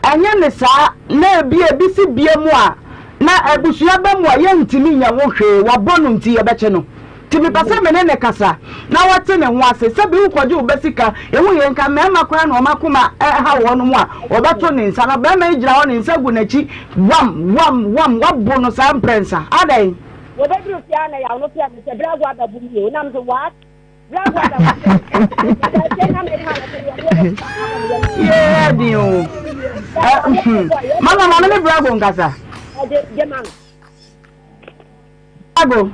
Speaker 1: ɛnyɛ ne saa na ebia ebi si bia mu a na abusua ba mu a yɛntumi nyɛ ho hwee wabɔ no nti yɛbɛkye no. Nti mepɛ sɛ me ne no kasa na ɔte ne ho ase. Sɛ bi wokɔgye wo ba sika, ehu yɛ nka mmarima koraa na wɔn akoma haw wɔn a, wɔbɛto ne nsa. Na barima yi gyina hɔ ne nsa gu n'akyi wam wam wam, wabo no saa mprɛnsa. Adɛn?
Speaker 6: Wɔbɛduru fie a na yaw no frɛ me sɛ Brago abɛbo me o, na me sɛ what? Brago abɛbo me? Meda fie na meka no sɛ deɛ deɛ
Speaker 1: Yee ɛden o. Mama ma me ne Brago nkasa.
Speaker 6: Ɛde de ma no.
Speaker 1: Brago.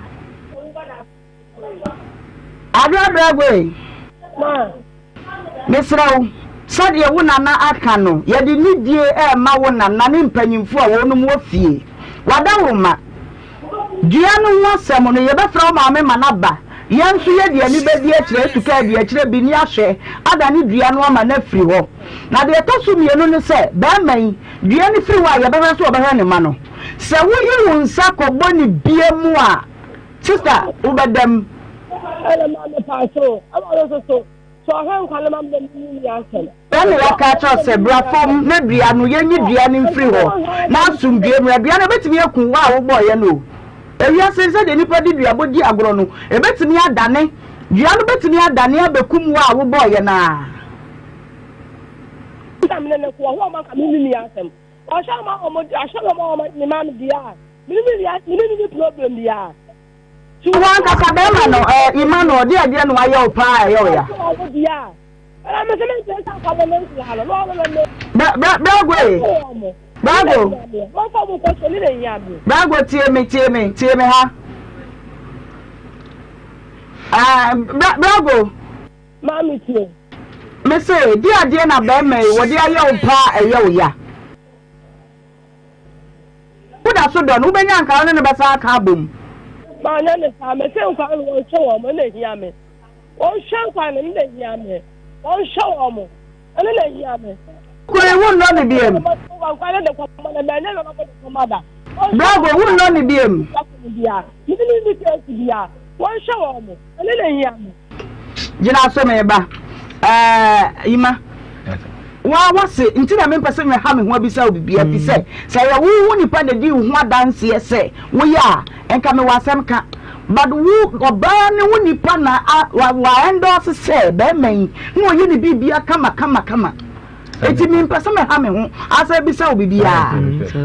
Speaker 1: Adwoa Brago ei. Mesrɛ wo, sɛdeɛ wo nana aka no, yɛde nidie rema wo nana ne mpanyimfoɔ a wɔnom wɔ fie. W'adawoma, dua no ho asɛm no, yɛbɛfrɛ wo maame ma no aba. Yɛn nso yɛde ani bɛdi akyire, atu kaa di akyire bi ne ahwɛ adane dua no ama no afiri hɔ. Na deɛ ɛtɔ so mmienu ne sɛ, barima yi, dua no firi hɔ a, yɛbɛhwɛ sɛ ɔbɛhwɛ ne mma no. Sɛ woyi wo nsa kɔbɔ ne bia mu a, sister, wobɛda mu.
Speaker 6: Ɛna maa me paa so, ɛna ɔno nso so, sɛ ɔhwɛ nkwa no ma me na menni ni asɛm.
Speaker 1: Ɛna wɔaka akyerɛ wo sɛ, Bra fam na dua no, yɛnyi dua no mfiri hɔ, na asomdwoeɛ mmra. Dua no, ɛbɛtumi aku wo a wobɔeɛ no o. Ewiase, sɛdeɛ nnipa de duabɔ di agorɔ no, ɛbɛtumi adane, dua no bɛtumi adane abɛkum wo a wobɔeɛ no ara.
Speaker 6: Na me ne no ko, ɔho a ɔma nka menni ni asɛm. Ɔhyɛ ɔma ɔmo ahyɛ ɔma ɔmo ne ma me deɛ a me ne ne me ne ne ni problem biara.
Speaker 1: Wo ankasa bɛrima no ɛɛ Emmanuel ɔde adeɛ na wayɛ wo paa ɛyɛ wo ya.
Speaker 6: Ɔmo deɛ a ɛna me sɛ me mpɛ sɛ akɔbɔ me nkura no na ɔmo na me.
Speaker 1: Bra bra brago ee brago.
Speaker 6: Wɔn fa ɔmo nkɔ so ne na ehia me.
Speaker 1: Brago tie me tie me tie me ha. Ɛɛ bra brago.
Speaker 6: Maame tie.
Speaker 1: Me se, di adeɛ na bɛrima yi wɔde ayɛ wo paa ɛyɛ wo ya. Woda so dɔ no, wobɛnya anka wo ne no bɛsan aka abom.
Speaker 6: Manyɛ ne saa, mese nkwa no wɔnhwɛ wɔn, ɛna ehia me. Wɔnhwɛ nkwa no, ɛna ehia me. Wɔnhwɛ wɔn, ɛno na ehia me.
Speaker 1: Kure, wonnɔ no biam. Brago, wonnɔ no biam.
Speaker 6: Wɔnhwɛ wɔn, ɛno na ehia me.
Speaker 1: Gyina so meba. Ɛɛ, Ima. Wa wase nti na mempɛ sɛ meha me ho abisa wo biribiara fi sɛ sɛ yɛ wo wo nipa na di wo ho adanseɛ sɛ woyɛ a nka mewɔ asɛm ka but wo ɔbaa ne wo nipa na a wa wa endorse sɛ bɛrima yi na ɔyɛ ne biribia kama kama kama. Enti mempɛ sɛ meha me ho asa abisa wo biribiara.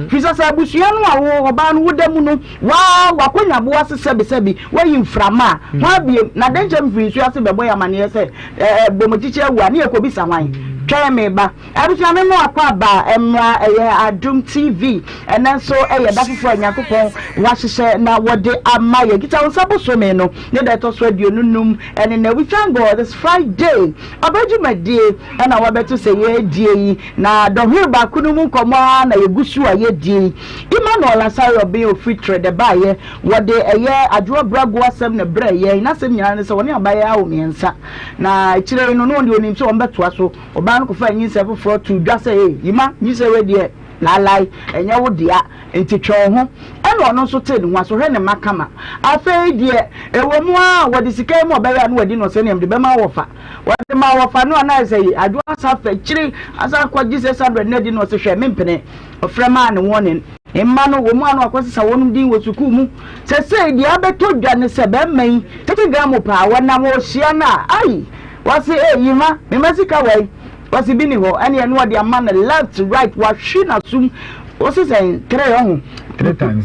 Speaker 1: Firi sɛ sɛ abusua no a wo ɔbaa no woda mu no, waa w'akɔnya bo ase sɛbesɛbe, woayi mframa a, hwan biem? Na dɛn nkyɛ mfiri nsuo ase bɛbɔ yɛn amaneɛ sɛ ɛɛ Bomokyekye awu a, ne yɛkɔbisa hwan? Twɛn me ba. Abusua me mo akɔ aba mmra ɛyɛ Adom TV. Ɛnɛ nso ɛyɛ da foforɔ a Nyankopɔn wahyehyɛ na wɔde ama yɛn. Kita wo nsa bosome no ne da ɛtɔ so 25 ɛne nɛ. We thank God, it's Friday. Ɔbɛ dwumadie na wabɛto sɛ yɛredie yi, na dɔnhwere baako no mu nkɔmmɔ ara na yɛgu so a yɛredie yi. Emmanuel Asare Ɔben a ɔfiri Trɛdɛ baeɛ, wɔde ɛyɛ Adwoa Brago asɛm na ɛbrɛɛ yɛn. N'asɛm nyinaa ne sɛ wɔne abayewa awo mmiɛnsa, na akyire yi no na wɔn deɛ wɔnim sɛ wɔbɛtoa so. Ɔbaa no kɔfaa nyinsɛn foforɔ too dwa sɛ, Ei, Emma, nyinsɛn wei deɛ, laalae, ɛnyɛ wo dea. Enti twe wo ho. Ɛnna ɔno nso tee ne ho ase, ɔhwɛ ne mma kama. Afei deɛ, ɛwɔ mu ara a, wɔde sika yi ma ɔbɛyɛ a na wadi no sɛnea mede bɛma wɔfa. Wɔde maa wɔfa no a, na ayɛ sɛ adwo asan afa akyire asan akɔgye 600 no adi no, ɔse hwɛ, mempene. Ɔfrɛ maa ne warning. Mma no, wɔ mu a na wakɔsesa wɔnom din wɔ sukuu mu. Sɛsɛi deɛ abɛtɔ dwa ne sɛ bɛrima yi, tete gram paa, wɔnam ɔrehyia no a, ai! Wɔse ei, Yima, me mma sika wɔ he? Ɔse bi ni hɔ ɛneɛ na ɔde ama no left right wahwe n'asom ɔse sɛn three ɔho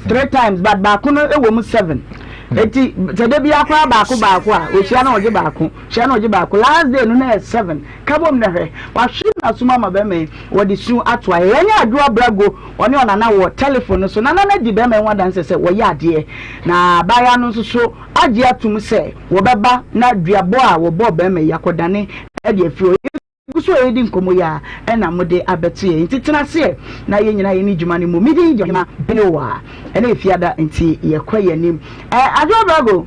Speaker 1: three times but baako no ɛwɔ mu seven eti sɛ da biara koraa baako baako a ohyia na ɔgye baako hyia na ɔgye baako last day no na yɛ seven kabom na hwɛ wahwe n'asom ama bɛrima yi wɔde su ato ayɛ yɛnyɛ adwo abrago ɔne ɔnana wɔ telephone no so nana no adi bɛrima yi ho adanse sɛ wɔyɛ adeɛ na abaayewa no nso so agye atum sɛ wɔbɛba na duabɔ a wɔbɔɔ bɛrima yi akɔdane de afiri hɔ. Yɛgu so a yɛredi nkɔmmɔ yi ara na mode abɛto yɛn. Nti tena aseɛ na yɛn nyinaa yɛnni dwuma no mmom. Me din de Ɔhema Benewa. Ɛnnɛ yɛ Fiada nti yɛkɔ yɛn anim. Eh, Adwoa Brago,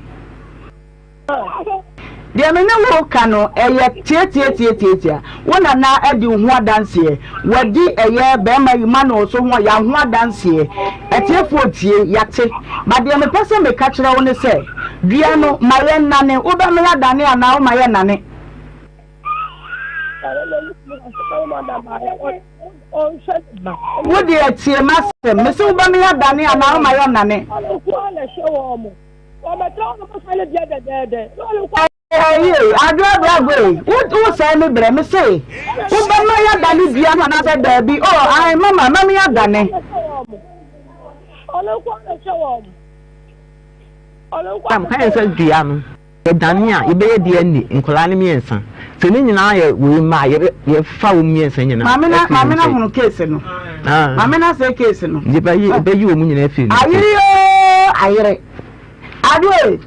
Speaker 1: deɛ me ne wo reka no ɛyɛ tiatiatiatiatia. Wo nana adi wo ho adanseɛ. Wadi ɛyɛ bɛrima yi Manuel so ho ɔyaw ho adanseɛ. Atiefoɔ tie, yɛate. But deɛ mepɛ sɛ meka kyerɛ wo ne sɛ, dua no, ma yɛnnane. Wobɛma yɛadane anaa woma yɛnnane? Wo deɛ tie m'asɛm. Mese wobɛma yɛadane anaa woma yɛnnane? Ɛyie, Adwoa Brago ei, wo sɛe me berɛ, me se wobɛma yɛadane dua no anaasɛ daabi? Oh, ae, mama, ma me adane.
Speaker 5: Ka yɛn sɛ dua no, yɛdane a, yɛbɛyɛ DNA, nkwadaa no mmiɛnsa. Sɛ ne nyinaa yɛ wei mma a, yɛfa wɔn mmiɛnsa nyinaa.
Speaker 1: Maame na maame na hunu case no. Ah. Maame na sɛ case no.
Speaker 5: Yɛbɛyi yɛbɛyi wɔn nyinaa afiri ne
Speaker 1: nkyɛn. Ayere yoo, ayere. Adwoa ei.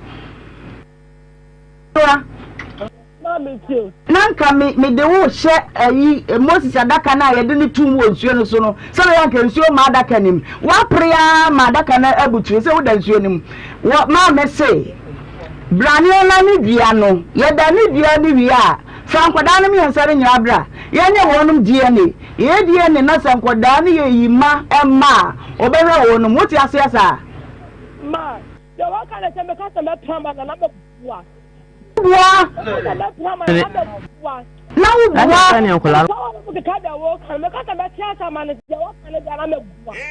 Speaker 1: Na anka me mede wo rehyɛ ayi Moses adaka no a yɛde no tum wɔ nsuo no so no, sɛ bɛyɛ anka nsuo mma adaka no mu. Woapere ara ma adaka no abuturo sɛ woda nsuo no mu. Wɔ maame se, bra ne yɛnna ne dua no. Yɛda ne dua no wie a, fa nkwadaa no mmiɛnsa no nyinaa bra. Yɛnyɛ wɔnom DNA. Yɛyɛ DNA na sɛ nkwadaa no yɛ yi ma mma a, wɔbɛhwɛ wɔnom. Wote aseɛ saa?
Speaker 6: Ma, deɛ wɔka ne sɛ meka sɛ mɛpra ma nana mɛboa.
Speaker 1: Boa. Na wo boa.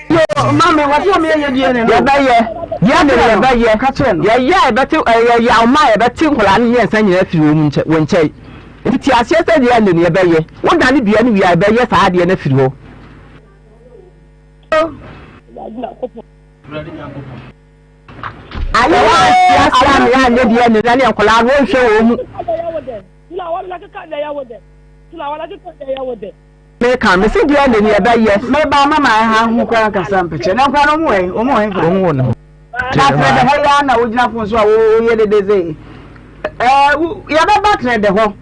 Speaker 1: Yo, maame, wɔte wɔn yɛ yɛ DNA no.
Speaker 5: Yɛbɛyɛ DNA no yɛbɛyɛ.
Speaker 1: Ka kyerɛ no.
Speaker 5: Yɛyɛ a yɛbɛte ɛyɛ yaw ma yɛbɛte nkwadaa no mmiɛnsa nyinaa afiri wɔn nkyɛn wɔn nkyɛn. Nti te aseɛ sɛ DNA no yɛbɛyɛ. Wodane dua no wie a yɛbɛyɛ saa adeɛ no afiri hɔ.
Speaker 1: Ayɛ
Speaker 5: Sɛ wɔante ase a ne anyɛ deɛ ne na ne nkwadaa no wɔnhwɛ wɔn mu. Meka mese deɛ ne ne yɛbɛyɛ.
Speaker 1: Meba mama ɛha ho koraa nkasa mpɛkyɛ na nkwadaa no wɔn wɔ he wɔn wɔ he fa.
Speaker 5: Wɔn wɔ ne hɔ.
Speaker 1: Na trɛ dɛ hɔ yɛ na wogyina fon so a woyɛ dede sɛ ɛɛ yɛbɛba trɛ dɛ hɔ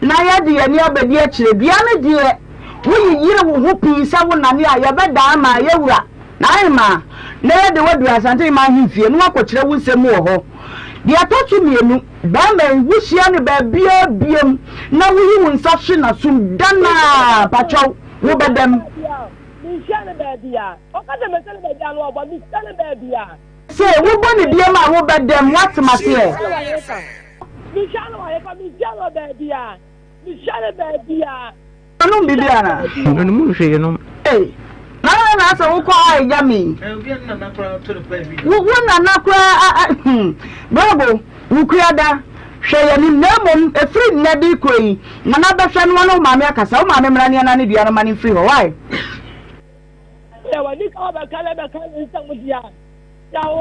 Speaker 1: na yɛde yɛn ani abɛdi akyire dua no deɛ woyiyere wo ho pii sɛ wo nane a yɛbɛdaa ma yɛwura. N'ahemaa. na yɛde wo aduru Asante-Hemaa ahemfie na woakɔkyerɛ wo nsɛm mu wɔ hɔ. Deɛ ɛtɔ so mmienu, barima yi, wohyia no baabiara biam na woyi wo nsa hwe n'asom da no a, pakyɛw, wobɛdam.
Speaker 6: Menhyia no baabiara. Ɔka sɛ mehyia no baabiara no ɔbɔ, mehyia no baabiara.
Speaker 1: Se wobɔ no biam a wobɛdam, woate maseɛ?
Speaker 6: Mehyia no wɔ hefa? Mehyia no wɔ baabiara. Mehyia no baabiara.
Speaker 1: Ɔnom biribi ana?
Speaker 5: Ɔnom hwee nom.
Speaker 1: Ei, nana na asɛ wokɔ a ɛgya me. Wo wo nana koraa a a hmm. Bravo, wo kura da. Hwɛ yɛn anim na mmom ɛfiri nnɛ de rekɔ yi, nana bɛhwɛ no ɔne wo maame akasa. Wo maame mmra ne ɛna ne dua no ma no mfiri hɔ. Why?
Speaker 6: Sɛ wɔde ka wɔbɛka na bɛka ne nsɛm deɛ a, yɛawɔ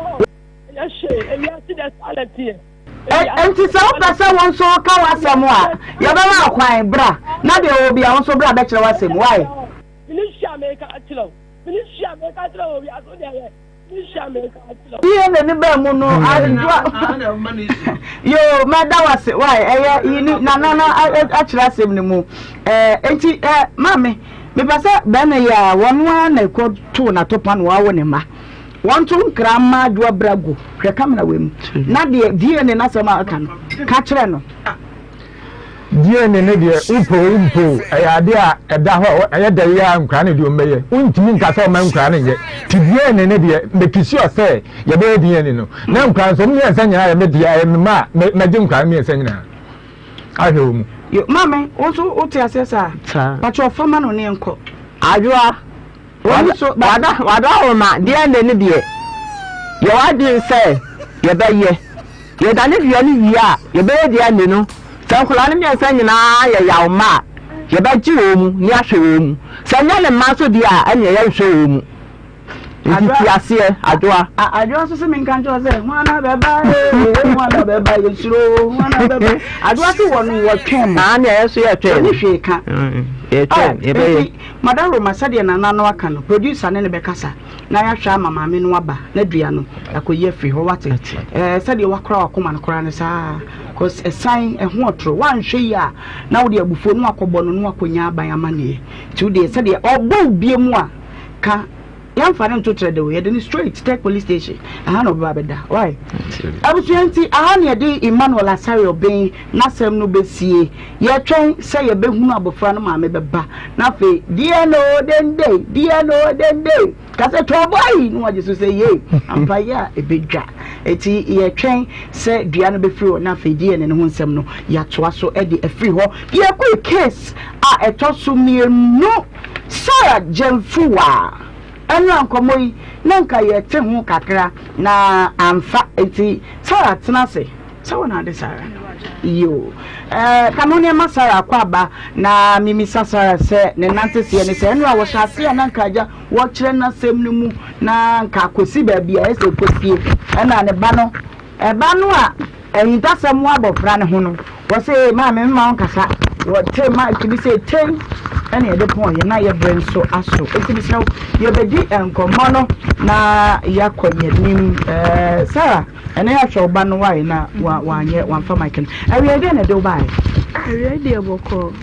Speaker 6: ɛnyɛ hwee ewiase deɛ saa na ɛteɛ.
Speaker 1: Enti sɛ wopɛ sɛ wo nso woka w'asɛm a, yɛbɛma wo kwan. Bra, na deɛ ɔwɔ biara, wo nso bra bɛkyerɛ w'asɛm. Why? DNA no baa mu no, adwoa. Yoo, mɛda w'ase. Why? Ɛyɛ yini nana no akyerɛ asɛm no mu. Ɛɛ, enti ɛɛ, maame, mepɛ sɛ bɛrima yi a wɔn ara na ɛkɔ too n'atopa na wɔawo ne mma. Wɔnto nkra mma Adwoa bra gu hwɛ kamera wei mu na deɛ DNA no asɛm a ɔka no ka kyerɛ no.
Speaker 4: DNA no deɛ wopɛ o wompɛ o ɛyɛ adeɛ a ɛda hɔ a ɛyɛ dɛ yɛ a nkwadaa no deɛ wɔbɛyɛ wontumi nka sɛ ɔma nkwadaa no nyɛ ti DNA no deɛ make sure sɛ yɛbɛyɛ DNA no na nkwadaa nso mmiɛnsa nyinaa yɛ me deɛ ɛyɛ me mma a mɛgye nkwadaa mmiɛnsa nyinaa ahwɛ wɔ mu.
Speaker 1: Yo maame wo nso wote aseɛ saa?
Speaker 5: Saa.
Speaker 1: Pakyɛ ɔfa ma no ne nkɔ.
Speaker 5: Adwoa W'adaworoma deɛ ne no deɛ, yɛ w'adwene sɛ yɛbɛyɛ. Yɛdane dua no wie a, yɛbɛyɛ dua nne no. Sɛ nkwadaa no mmiɛnsa nyinaa yɛ yaw mma a, yɛbɛgye wɔn mu na yɛahwɛ wɔn mu. Sɛ ɛnyɛ ne mma nso deɛ a, ɛnneɛ yɛrenhwɛ wɔn mu. Nti te aseɛ, Adwoa.
Speaker 1: Adwoa nso se menka nkyerɛ wo sɛ, Hwan bɛba ee, hwan bɛba, yɛsuro, hwan bɛba. Adwoa se wɔn wɔtwɛn mo.
Speaker 5: Aane, yɛn nso yɛtwɛn.
Speaker 1: Yɛnni hwee ka.
Speaker 5: Yɛtwɛn, yɛbɛyɛ.
Speaker 1: Nti, Madam Roma, sɛdeɛ Nana no aka no, producer ne no bɛkasa na yɛahwɛ ama maame no aba na dua no yɛakɔyi afiri hɔ, wate? Ɛɛ, sɛdeɛ woakora w'akoma no koraa no saa ara, cause ɛsan, ɛho ɔtoro, woanhwɛ yie a na wode abufuo no akɔbɔ no na woakɔnya aban amanneɛ. Nti wo deɛ sɛdeɛ ɔbɔ wo bie mu a, ka, yɛmfa no nto trɛdɛ o, yɛde no straight Tech police station, ɛha na ɔbɛba abɛda, why? Abusua nti, aha na yɛde Emmanuel Asare Obeng n'asɛm no bɛsie. Yɛtwɛn sɛ yɛbɛhunu abɔfra no maame bɛba na afei deɛ no dende, deɛ no dende, ka sɛ tɔɔbɔi na wagye so sɛ yei, ampa yɛ a ɛbɛdwa. Enti yɛtwɛn sɛ dua no bɛfiri hɔ na afei DNA no ho nsɛm no yɛatoa so de afiri hɔ. Yɛkɔ case a ɛtɔ so mmienu, Sarah Gyamfuwa. Ɛnora nkɔmmɔ yi na nka yɛte ho kakra na amfa, enti Sarah tena ase. Sɛ wo na ade Sarah? Yoo. Eh, ka mo nneɛma Sarah akɔ aba na mimisa Sarah sɛ ne nante seɛ ne sɛ ɛnora wɔhyɛ ase a na nka agya wɔkyerɛ n'asɛm no mu na nka akɔsi baabi a ɛsɛ kɔsie ɛna ne ba no ɛba no a ahintasɛm wɔ abɔfra no ho no wɔsɛ maame mma wo nkasa wɔte ma tumi sɛ ten ɛna yɛde pɔn yɛ na yɛbrɛ nso aso eti mesrɛ wo yɛbɛdi nkɔmmɔ no na yɛakɔ yɛn anim ɛɛ Sarah. Ɛnɛ yɛahwɛ wo ba no wae na wanyɛ wamfa mic no. Awiei dɛn na ɛde wo baeɛ?
Speaker 8: Awiei deɛ bɔkɔɔ.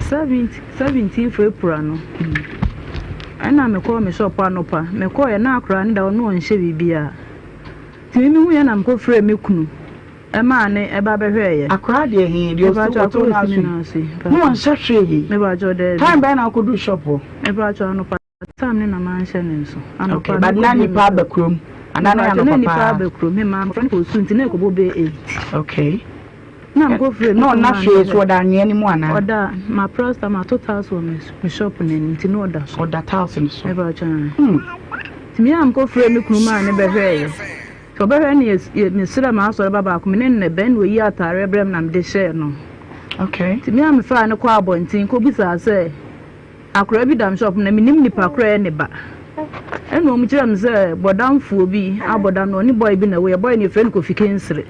Speaker 8: 17th April no ɛna mekɔɔ me shop anɔpa. Mekɔɔɛ na akwadaa no da hɔ na ɔnhyɛ biribiara. Nti me mehuiɛ na mekɔfrɛɛ me kunu ɛmaa ne ɛba bɛhwɛɛyɛ.
Speaker 1: Akwadaa deɛ he deɛ ɔsi ɔte wo nan so yi na ɔnhyɛ hwee.
Speaker 8: Mepakyɛw daabi.
Speaker 1: Time bɛn na wokɔduru shop hɔ?
Speaker 8: Mepakyɛw anɔpa. Time no na manhyɛ no nso. Anɔpa
Speaker 1: Okay, but na nipa aba kurom. Ana na anɔpa
Speaker 8: paa. Na nipa aba kurom. Me maa mmɔfra no kɔ sukuu nti na ɛkɔbɔ bɛyɛ 8.
Speaker 1: Okay.
Speaker 8: Na mekɔ firi
Speaker 1: Na ɔna hwee so ɔda anwea no mu anaa?
Speaker 8: Ɔda ma plaster ma to tiles wɔ me shop no anim nti na ɔda so.
Speaker 1: Ɔda tiles no so.
Speaker 8: Ɛba ɔkyɛn. Nti me a mekɔ firi me kunu maa ne bɛhwɛɛyɛ. Nti ɔbɛhwɛ ne yɛ mesrɛ m'asɔre ba baako me ne no na ɛbɛn na oyi ataareɛ brɛ me na mede hyɛɛ no.
Speaker 1: Okay.
Speaker 8: Nti me a mefaa no kɔ abɔnten kɔbisaa sɛ Akwadaa bi da me shop na menim nipa korɔ ɛyɛ ne ba. Ɛna wɔn kyerɛ me sɛ bɔdamfoɔ bi abɔ dam na ɔne boy bi na ɛwɔ yɛ boy no yɛfrɛ no Kofi Kensere.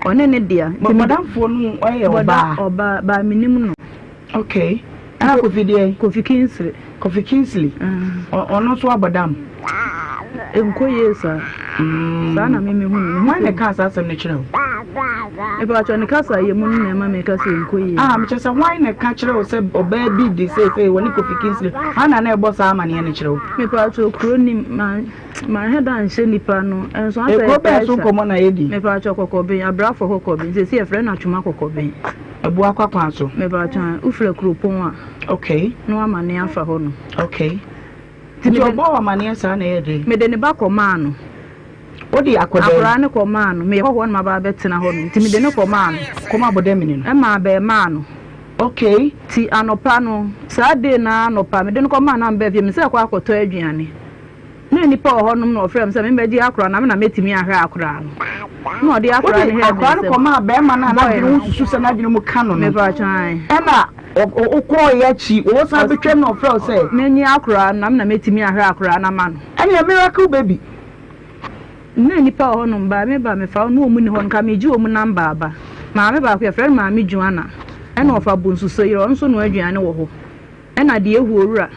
Speaker 8: Ɔne ne dea.
Speaker 1: Bɔdamfoɔ no ɔyɛ ɔbaa?
Speaker 8: Ɔbaa baa menim no.
Speaker 1: Okay. Ɛna Kofi deɛ?
Speaker 8: Kofi Kensere.
Speaker 1: Kofi Kingsley. Ɔno nso abɔ dam?
Speaker 8: Nkɔ yie saa. Saa na me mehu no.
Speaker 1: Hwan na ɛkaa saa asɛm no kyerɛ wo?
Speaker 8: Mepakyɛw, ne kasa yɛ mu no na ɛma meka sɛ ɛnkɔ yie.
Speaker 1: Ah, mekyerɛ sɛ hwan na ɛka kyerɛ wo sɛ ɔbaa bi de seesei wɔne Kofi Kingsley, hwan na na ɛbɔ saa amaneɛ no kyerɛ wo?
Speaker 8: Mepakyɛw, kuro nim, ma manhwɛ da nhyɛ nipa no, nso asɛ
Speaker 1: Ekuro bɛn so nkɔmmɔ na yɛdi?
Speaker 8: Mepakyɛw, Kɔkɔben, Abrafo Kɔkɔben, seesei yɛfrɛ no Atwoma Kɔkɔben.
Speaker 1: Abuakwa kwan so.
Speaker 8: Mepakyɛw, wofiri Akuropɔn a.
Speaker 1: Okay.
Speaker 8: Na w'amaneɛ afa hɔ no.
Speaker 1: Okay. Nti ɔbɔɔ wo amaneɛ saa na ɛyɛ dɛn?
Speaker 8: Mede ne ba kɔmaa no.
Speaker 1: Wode akɔdaa yi?
Speaker 8: Akwadaa no kɔmaa no. Meyɛ hɔhoɔ na maba abɛtena hɔ nom, nti mede no kɔmaa no.
Speaker 1: Kɔma abɔdamini no?
Speaker 8: Ɛmaa abarimaa no.
Speaker 1: Okay.
Speaker 8: Nti anɔpa no, saa day no ara anɔpa, mede no kɔmaa no a mebaa fie, mesɛ kɔ akɔtɔ aduane. Na nnipa wɔ hɔnom na wɔfrɛɛ me sɛ memmɛgye akwadaa no na me na mɛtumi ahwɛ akwadaa no. Na ɔde akwadaa no
Speaker 1: Wode
Speaker 8: hɛɛ me
Speaker 1: akwadaa no
Speaker 8: nsam.
Speaker 1: kɔmaa barima no a
Speaker 8: Boy
Speaker 1: n'adwene
Speaker 8: no.
Speaker 1: wosusu sɛ n'adwene mu ka no no.
Speaker 8: Mepakyɛw, ae.
Speaker 1: Ɛna wokɔeɛ akyi, wɔsan bɛtwam na ɔfrɛ wo sɛ.
Speaker 8: Menye akwadaa no na me na mɛtumi ahwɛ akwadaa no ama no.
Speaker 1: Ɛneɛ miracle baby.
Speaker 8: Nna nnipa wɔ hɔnom ba a meba a mefa na wɔn nni hɔ no nka megye wɔn number aba. Maame baako yɛfrɛ no Maame Joanna ɛna ɔfa Bonsusoyere ɔno nso noa aduane wɔ hɔ ɛna deɛ ehu owura.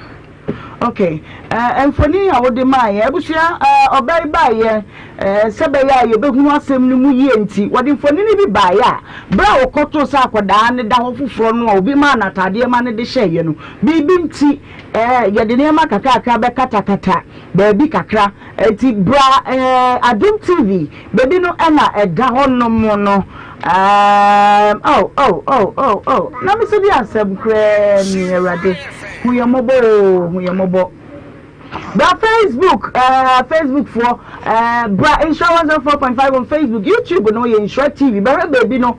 Speaker 1: Ok eh, mfoni a wode maeɛ abusua eh, ɔbaa yi baeɛ eh, sɛ bɛyɛ a yɛbɛhunu asɛm no mu yie nti wɔde mfonini bi baeɛ a berɛ a wɔkɔtoo sɛ akwadaa no da hɔ foforɔ no a obi maa no ataadeɛ ma no de hyɛeɛ no biribi nti eh, yɛde nneɛma kakrakra bɛkatakata baabi kakra Enti bra eh, Adom TV, baabi no na ɛda hɔ nom no ehm, oh oh oh oh oh, na me so de asɛm koraa ni, Awurade, hu yɛn mmɔbɔ oo, hu yɛn mmɔbɔ. Bra Facebook, eh, Facebook foɔ, eh, bra Nhyira 104.5 on Facebook, YouTube no yɛ Nhyira TV, bɛhwɛ baabi no,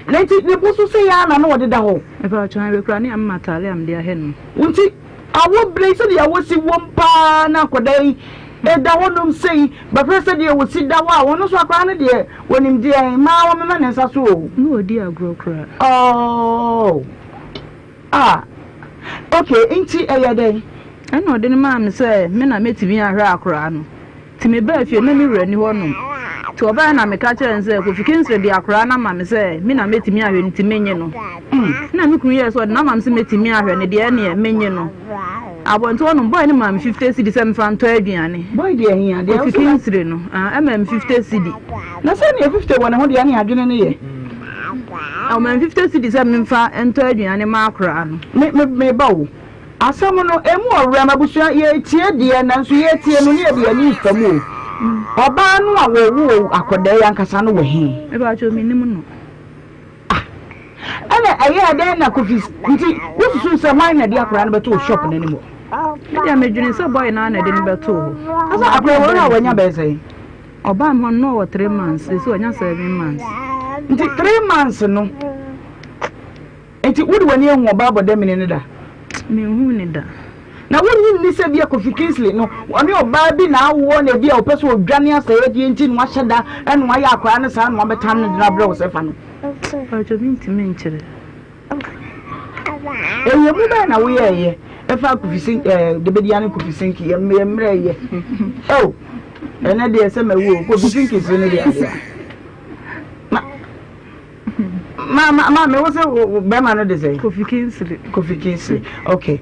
Speaker 1: na nti ne bo so sɛ yɛ ara na na ɔdeda hɔ.
Speaker 8: Mepa kyɛw, ɛbɛkura ne ama ataale a mede ahɛ no.
Speaker 1: Wo nti. Awo bere yi, sɛdeɛ wɔsi wom paa na akwadaa yi da hɔnom sei, bɛhwɛ sɛdeɛ wɔsi da hɔ a, wɔn nso akwadaa no deɛ, wɔnim deɛn, mmaa wɔmema ne nsa so o.
Speaker 8: Na ɔdi agorɔ koraa.
Speaker 1: Oh, ah, okay, nti ɛyɛ dɛn?
Speaker 8: Ɛna ɔde no maa me sɛ me na mɛtumi ahwɛ akwadaa no. Nti mebaa fie na me wura nni hɔnom. Nti ɔbaeɛ na meka kyerɛɛ no sɛ Kofi Kingsley de akwadaa no ama me sɛ me na mɛtumi ahwɛ no nti menye no. Ɛna me kunu yɛɛ sɛ ɔde no ama me sɛ mɛtumi ahwɛ no deɛ ɛneɛ menye no. Abɔnten hɔnom boy no maa me 50 cedi sɛ memfa ntɔ aduane.
Speaker 1: Boy deɛ hia deɛ
Speaker 8: Kofi Kingsley no ɛmaa me 50 cedi.
Speaker 1: Na sɛdeɛ 50 wɔ ne ho deɛ ɛne adwene no yɛ.
Speaker 8: Ɔmaa me 50 cedi sɛ memfa ntɔ aduane ma akwadaa no.
Speaker 1: Me me meba o. Asɛm no, emu ɔwerɛm. Abusua, yɛretie deɛ, nanso yɛretie no ne yɛde yɛn ani refa mu o. Ɔbaa no a wɔwoo akwadaa yi ankasa no wɔ he?
Speaker 8: Mepakyɛw, mennim no.
Speaker 1: Ah, ɛna ɛyɛɛ dɛn na Kofi, nti wosusuw sɛ hwan na ɛde akwadaa no bɛtoo shop no anim hɔ?
Speaker 8: Me deɛ medwene sɛ boy no ara na ɛde no bɛtoo hɔ.
Speaker 1: Asa akwadaa wɔ hɔ a wanya bɛyɛ sɛn?
Speaker 8: Ɔbaa me hɔ no na ɔwɔ three months, seesei wanya seven months.
Speaker 1: Nti three months no. Enti wode w'ani ahu ɔbaa bɔdamini no da?
Speaker 8: Menhuu no da.
Speaker 1: Na wonnye nni sɛ ebia Kofi Kingsley no, ɔne ɔbaa bi na awoɔ na ebia ɔpɛ sɛ ɔdwane asɛyɛdeɛ nti na wahyɛ da na wayɛ akwadaa no saa na wabɛtam no de no abrɛ wo sɛ fa no?
Speaker 8: Mpakyɛ mentumi nkyerɛ.
Speaker 1: Ɛyɛ mu bɛn na woyɛɛyɛ ɛfa Kofi Sin ɛɛ Debedia ne Kofi Sinki yɛ mmerɛ yɛ oh ɛnɛ deɛ sɛ mawu o Kofi Sinki so ne deɛ adeɛ ma Ma ma ma me wo se wo bɛrima no de sɛ?
Speaker 8: Kofi Kingsley.
Speaker 1: Kofi Kingsley. Okay.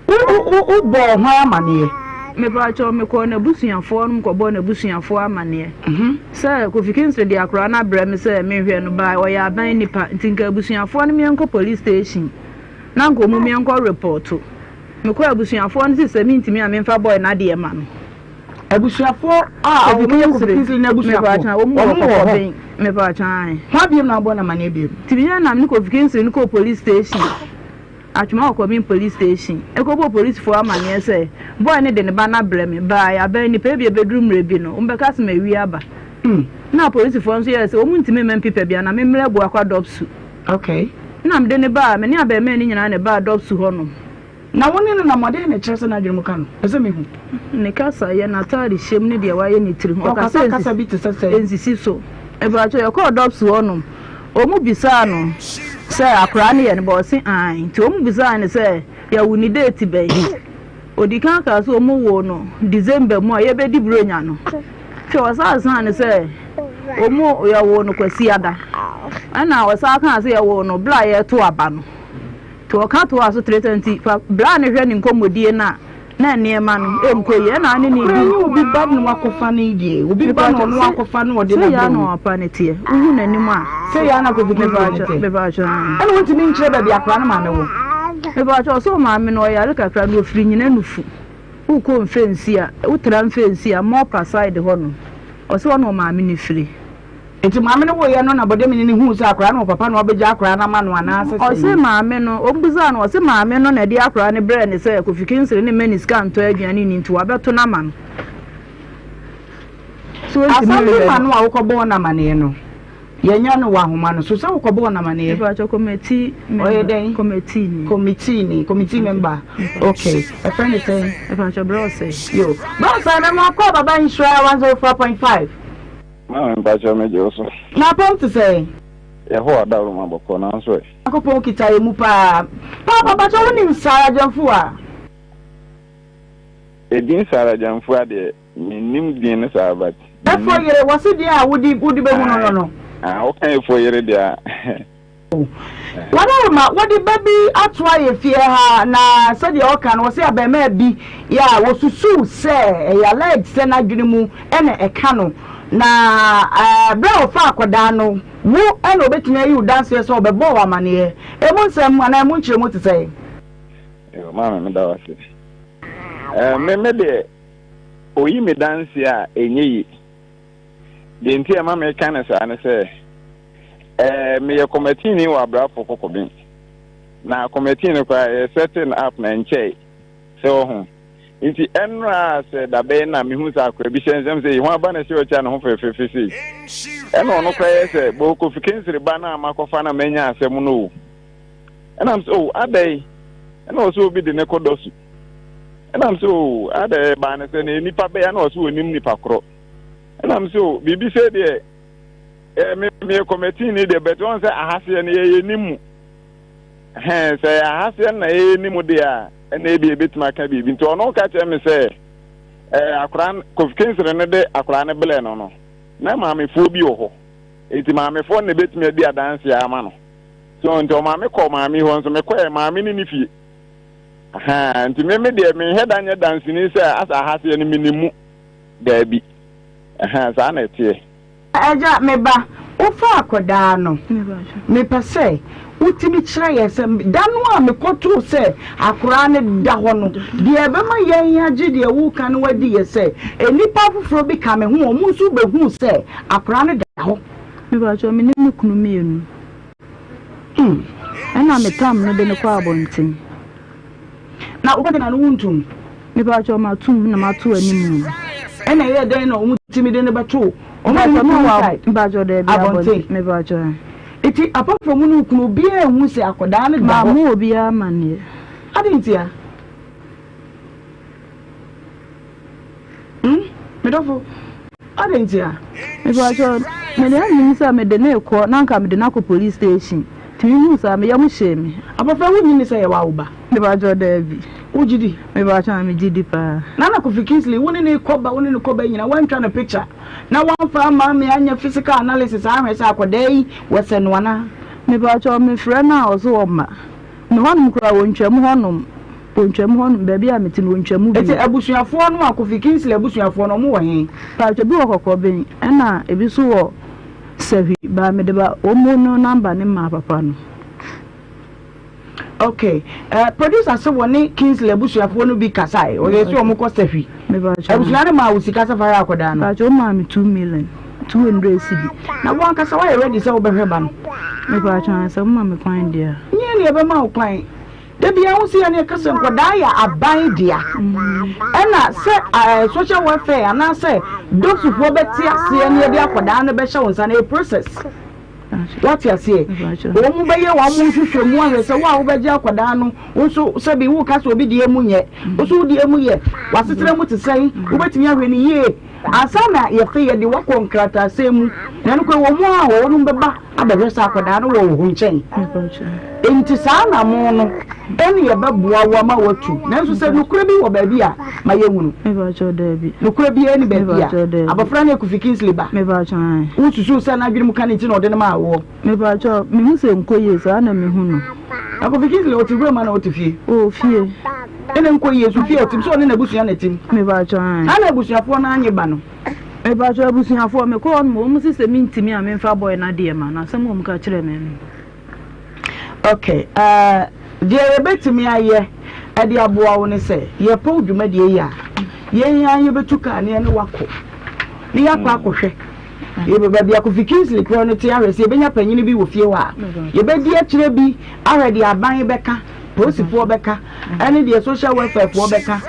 Speaker 1: Wo wo wo wo bɔɔ hwan amaneɛ?
Speaker 8: Mepakyɛw mekɔɔ n'abusuafoɔ nom kɔbɔɔ n'abusuafoɔ amaneɛ
Speaker 1: mhm.
Speaker 8: sɛ Kofi Kingsley de akwadaa no abrɛ me sɛ menhwɛ no baa ɔyɛ aban nipa nti nka abusuafoɔ no meɛnkɔ police station na nka ɔmu meɛnkɔ repɔto. Mekɔɔ abusuafoɔ no se sɛ mentumi a memfa bɔɔ n'adeɛ ma no.
Speaker 1: Abusuafoɔ a wɔn yɛ Kofi Kingsley n'abusuafoɔ, wɔn wɔ hɔ. Hwan biom na wobɔ no amaneɛ biom?
Speaker 8: Nti me nam ne Kofi Kingsley no kɔɔ police station, Atwoma Kɔkɔben police station, ɛkɔbɔɔ polisifoɔ amaneɛ sɛ boy no de ne ba no abrɛ me, by abɛn nipa ebia ɛbɛduru mmerɛ bi no wɔbɛka sɛ mawie aba. Ɛna apolisifoɔ nso yɛɛ sɛ wɔn ntumi mma me paper biara na me mmrɛ Abuakwa Dɔpsu.
Speaker 1: Okay.
Speaker 8: Ɛna mede no baa, me ne abarimaa no nyinaa na ɛbaa Dɔpsu hɔnom.
Speaker 1: Na wo ne no nam ɔdɛn na ɛkyerɛ sɛ n'adwene mu ka no? Ɛsɛ sɛ mihu.
Speaker 8: Ne kasa yɛ n'atadehyɛ mu ne deɛ wayɛ ne tiri ho.
Speaker 1: Ɔkasa kasa bi te sɛ sɛn?
Speaker 8: Ensisi so. Mpakyɛw, yɛkɔɔ Dɔbs hɔ nom, wɔn bisaa no sɛ akwadaa no yɛ ne ba, ɔse aane. Nti wɔn bisaa no sɛ yɛwo no date bɛn? Ɔdi kan kaa sɛ wɔn woo no December mu a yɛbɛdi Buronya no. Nti ɔsan saa no sɛ wɔn yɛwoo no Kwasiada. Ɛna ɔsan kaa sɛ yɛwoo no berɛ a yɛreto aba no. Nti ɔka toaa so trɛtrɛ nti fa bra no hwɛ ne nkɔmmɔdie no a Na nneɛma no ɛnkɔ yie ɛna ne ne di.
Speaker 1: Obi ba na wakɔfa no deɛ obi ba na ɔno akɔfa no ɔde
Speaker 8: na bɛn. Sɛ yɛ na ɔpa ne teɛ wohu n'anim a.
Speaker 1: Sɛ yɛ na kofi kɛse ne teɛ. Ɛna wontumi nkyerɛ baabi akora no maame wɔ.
Speaker 8: Mepakyɛ ɔsɛ ɔmaame no ɔyare kakra na ofiri nyina nufu wokɔ mfɛnsi a wotra mfɛnsi a mɔpa side hɔ no ɔsɛ ɔna ɔmaame no firi.
Speaker 1: Nti maame no woeɛ no na bɔdamini no huu sɛ akwadaa no wɔ papa na wabɛgya akwadaa no ama no anaa sɛ sɛn?
Speaker 8: Ɔse maame no, ɔmbisaa no, ɔse maame no na ɛde akwadaa no brɛɛ no sɛ Kofi Kingsley ne mma ne sika ntɔ aduane nni nti wabɛto no ama no.
Speaker 1: So ɔntumi nhwɛ no. Asɛm bi ma no a wokɔbɔɔ no amaneɛ no, yɛanya no wɔ ahoma no so sɛ wokɔbɔɔ no amaneɛ?
Speaker 8: Mepakyɛ committee member.
Speaker 1: Ɔyɛ dɛn?
Speaker 8: Committee ni.
Speaker 1: Committee ni, committee member. Okay, ɛfrɛ ne sɛn?
Speaker 8: Mepakyɛ brɛ ɔsɛe.
Speaker 1: Yo, brɛ ɔsɛe mɛma akɔ Baba Nhyira 104.5.
Speaker 9: Maame mpakyɛw megye wo so.
Speaker 1: Na apɔm te sɛn?
Speaker 9: Yehowa dawuroma bɔkɔɔ nanso ɛ.
Speaker 1: Nyankopɔn kita yɛn mu paa. Paapa mpakyɛw wonim Sarah Gyamfua?
Speaker 9: Edin Sarah Gyamfua deɛ mennim din no saa but.
Speaker 1: Efo yere wɔse din a wode wode bɛhu no no no.
Speaker 9: Ah woka efo yere deɛ a.
Speaker 1: Wɔarema wɔde ba bi ato ayɛ fie ha na sɛdeɛ ɔka no wɔse abarimaa bi yɛ a wɔsusuw sɛ ɛyɛ alleged sɛ n'adwene mu na ɛka no na berɛ a ɔfaa akwadaa no wo na ɔbɛtumi ayi wo danseɛ sɛ ɔbɛbɔɔ wo amaneɛ. Ɛmu nsɛm anaa ɛmu nkyerɛmu te sɛn?
Speaker 9: Yo, maame meda wo ase. Eh, me me deɛ oyi me danseɛ a ɛnyɛ yi. Deɛ nti a ɛma meka no saa ne sɛ, eh, meyɛ kɔmɛtiini wɔ Abrafo Kɔkɔben. Na kɔmɛtii no koraa yɛ setting up na ɛnkyɛe sɛ ɔho. Nti ɛnora sɛ dabɛn na mehu sɛ akora bi hyɛ nsɛm sɛ ho aba na ɛhyɛ ɔkyɛ ne ho fɛfɛɛfɛ sei. Ɛna ɔno koraa yɛ sɛ bɔ Kofi Kingsire ba no a makɔfa na manya asɛm no o. Ɛna m sɛ o adɛn? Ɛna ɔsɛ obi de ne kɔ dɔso. Ɛna m sɛ o adɛn baa ne sɛ na nipa bɛyɛ na ɔsɛ onim nipa korɔ. Ɛna m sɛ o biribi sɛ deɛ ɛɛ me meyɛ kɔmɛtii ni deɛ bɛtɛ wɔn sɛ ahaseɛ no yɛyɛ nim mu hɛn sɛ yɛ ahaseɛ no na yɛyɛ nim deɛ a ɛna ebi ebetumi aka biribi nti ɔno ka kyerɛ me sɛ ɛɛ akora Kofi Kingsire no de akora no blɛ no no na maamefoɔ bi wɔ hɔ nti maamefoɔ na ebetumi adi adanseɛ ama no so nti ɔmaame kɔ maame hɔ nso mekɔɛ maame ne ne fie ahan nti me me deɛ menhɛ da nyɛ danseni sɛ asa ahaseɛ no menim mu. Daabi. Ɛhɛn, saa na ɛteɛ.
Speaker 1: Agya, me ba, wofa akwadaa no, mepɛ sɛ wotumi kyerɛ yɛn sɛ da no a mekɔtoo sɛ akoraa no da hɔ no, deɛ ɛbɛma yɛn agye deɛ woreka no adi yɛ sɛ nnipa afoforɔ bi ka me ho, wɔn nso bɛhuu sɛ akoraa no da hɔ.
Speaker 8: Mepakyɛw, me ne me kunu mmienu. Ɛna metam no de no kɔɔ abɔnten.
Speaker 1: Na wo na no wontum?
Speaker 8: Mepakyɛw matum na mato anim no.
Speaker 1: Ɛna ɛyɛ dɛn na wɔn tumi de no bɛto wɔn a wɔn inside?
Speaker 8: Mepakyɛw dɛbi
Speaker 1: abɔnten.
Speaker 8: Mepakyɛw.
Speaker 1: Eti apart from wo ne wo kunu obiara ehu sɛ akwadaa no da hɔ?
Speaker 8: Maa mo obiara amaneɛ.
Speaker 1: Adi ntia? Hmm, me dɔfo, adɛn ntia?
Speaker 8: Mepakyɛw, mede anim sɛ mede no rekɔ na anka mede no akɔ police station. Nti mehuu saa, me yam hyee me.
Speaker 1: Abɔfra, wonnye nni sɛ yɛwɔ awo ba?
Speaker 8: Mepakyɛw, daabi.
Speaker 1: Wogye di?
Speaker 8: Mepakyɛw, megye di paa.
Speaker 1: Nana Kofi Kingsley, wo ne no rekɔ ba, wo ne no kɔ ba nyinaa, woantwa no picture na woamfa amma me anyɛ physical analysis anhwɛ sɛ akwadaa yi wɔsɛ no anaa?
Speaker 8: Mepakyɛw, mefrɛ no a, ɔse ɔmma. Me hɔnom koraa wɔntwam hɔnom, wɔntwam hɔnom, baabi a mete no wɔntwam bio.
Speaker 1: Eti abusuafoɔ no a Kofi Kingsley abusuafoɔ no wɔn wɔ he?
Speaker 8: Paatwa bi wɔ Kɔkɔben ɛna ebi nso wɔ Sahwi but mede ba wɔn no number no maa papa no.
Speaker 1: Ok eh, producer se wɔne Kingsley abusuafoɔ no bi kasae, ɔyɛ se wɔn kɔ Sahwi. Abusua no maa wo sika sɛ fa hwɛ akwadaa no?
Speaker 8: Paatwa wɔn maa me 2 million, 200 cedi.
Speaker 1: Na wo ankasa woayɛ ready sɛ wobɛhwɛ ba no?
Speaker 8: Mepaatwa sɛ moma me kwan deɛ a.
Speaker 1: Nyɛ ne yɛbɛma wo kwan. Da biara wo sɛ yɛne yɛka sɛ nkwadaa yɛ aban dea. Ɛna sɛ social welfare anaasɛ dɔktofoɔ bɛte aseɛ ne yɛde akwadaa no bɛhyɛ wo nsa no ɛyɛ process. Woate aseɛ? Wɔn mu bɛyɛ wɔn mo nhwehwɛ mu ahwɛ sɛ wo a wobɛgye akwadaa no wo nso sɛbi woka sɛ obi deɛ mu nyɛ wo nso wo deɛ mu yɛ w'asetena mu te sɛn wobɛtumi ahwɛ no yie ansa na yɛfei yɛde wakɔ nkrataasɛm mu na ɛno kora wɔn a wɔwɔ no bɛba abɛhwɛ sɛ akwadaa no wɔ wo ho nkyɛn. Enti saa na mo no ɛne yɛbɛboa wo ama watu. Nanso sɛ nokorɛ bi wɔ baabi a, ma yɛhunu. Nokorɛ biara ni baabi a abɔfra no yɛ Kofi Kingsley ba. Wosusu sɛ n'adwene mu ka ne nti na ɔde no maa woɔ?
Speaker 8: Mehu sɛ nkɔ yie, saa na mehu no.
Speaker 1: Na Kofi Kingsley ɔte wuram anaa ɔte fie?
Speaker 8: Ɔwɔ fie.
Speaker 1: Ɛna nkɔ yie so fie ɔtim sɛ ɔne n'abusua na tim.
Speaker 8: Mepakyɛ ae.
Speaker 1: Ana abusuafoɔ no anye ba no.
Speaker 8: Mepakyɛ abusuafoɔ mekɔ hɔ nom wɔn se sɛ mentimi a memfa boy no adeɛ ma no asɛm a wɔn ka kyerɛ me no.
Speaker 1: Ok eh deɛ yɛbɛtumi ayɛ de aboa wo ne sɛ yɛpɔw dwumadie yi a yɛn ara yɛbɛtu kaa ne yɛne wo akɔ ne yɛakɔ akɔhwɛ yɛbɛ baabi a Kofi Kingsley korɔ no te ahwɛ sɛ yɛbɛnya panyini bi wɔ fie hɔ a yɛbɛdi akyerɛ bi ahwɛ deɛ aban bɛka polisifoɔ bɛka ɛne deɛ social welfare foɔ bɛka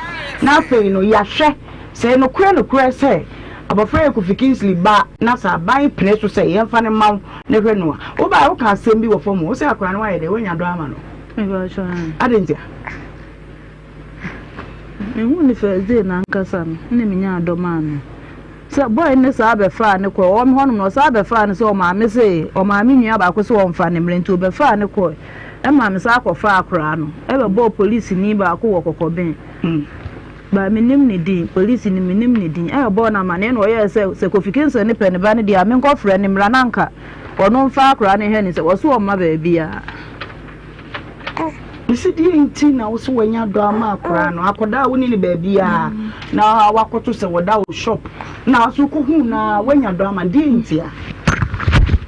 Speaker 1: na afei no yɛahwɛ Sɛ nokorɛ nokorɛ sɛ abɔfra yɛ Kofi Kingsley ba na sɛ aban pene so sɛ yɛmfa no mma wo na hwɛ no a, wobaeɛ woka asɛm bi wɔ fam hɔ, wo sɛ akwadaa no woayɛ dɛn, woanya dɔ ama no? Adɛn ntia?
Speaker 8: Mehuu no first day no ankasa no na menyaa dɔ maa no. Sɛ boy no saa bɛfaa no kɔɛ, ɔwɔ me hɔnom no ɔsaa bɛfaa no sɛ ɔmaame se ɔmaame nua baako sɛ ɔmfa no mmerɛ nti ɔbɛfaa no kɔɛ ɛma me saa kɔfaa akoraa no ɛbɛbɔɔ polisini baako wɔ kɔkɔben. But mennim ne din, polisi no mennim ne din, ɛna ɔbɔɔ no amaneɛ na ɔyɛɛ sɛ sɛ Kofi Kingston ne pɛ ne ba no deɛ a menkɔ frɛ no mmra na anka ɔno mfa akwadaa no nhwɛ ne sɛ ɔse ɔmma baabiara.
Speaker 1: Mese deɛ nti na wose wanya dɔ ama akwadaa no, akwadaa a wonni no baabiara na wakɔto sɛ wɔda wo shop na so kɔhu na wanya dɔ ama deɛ nti a?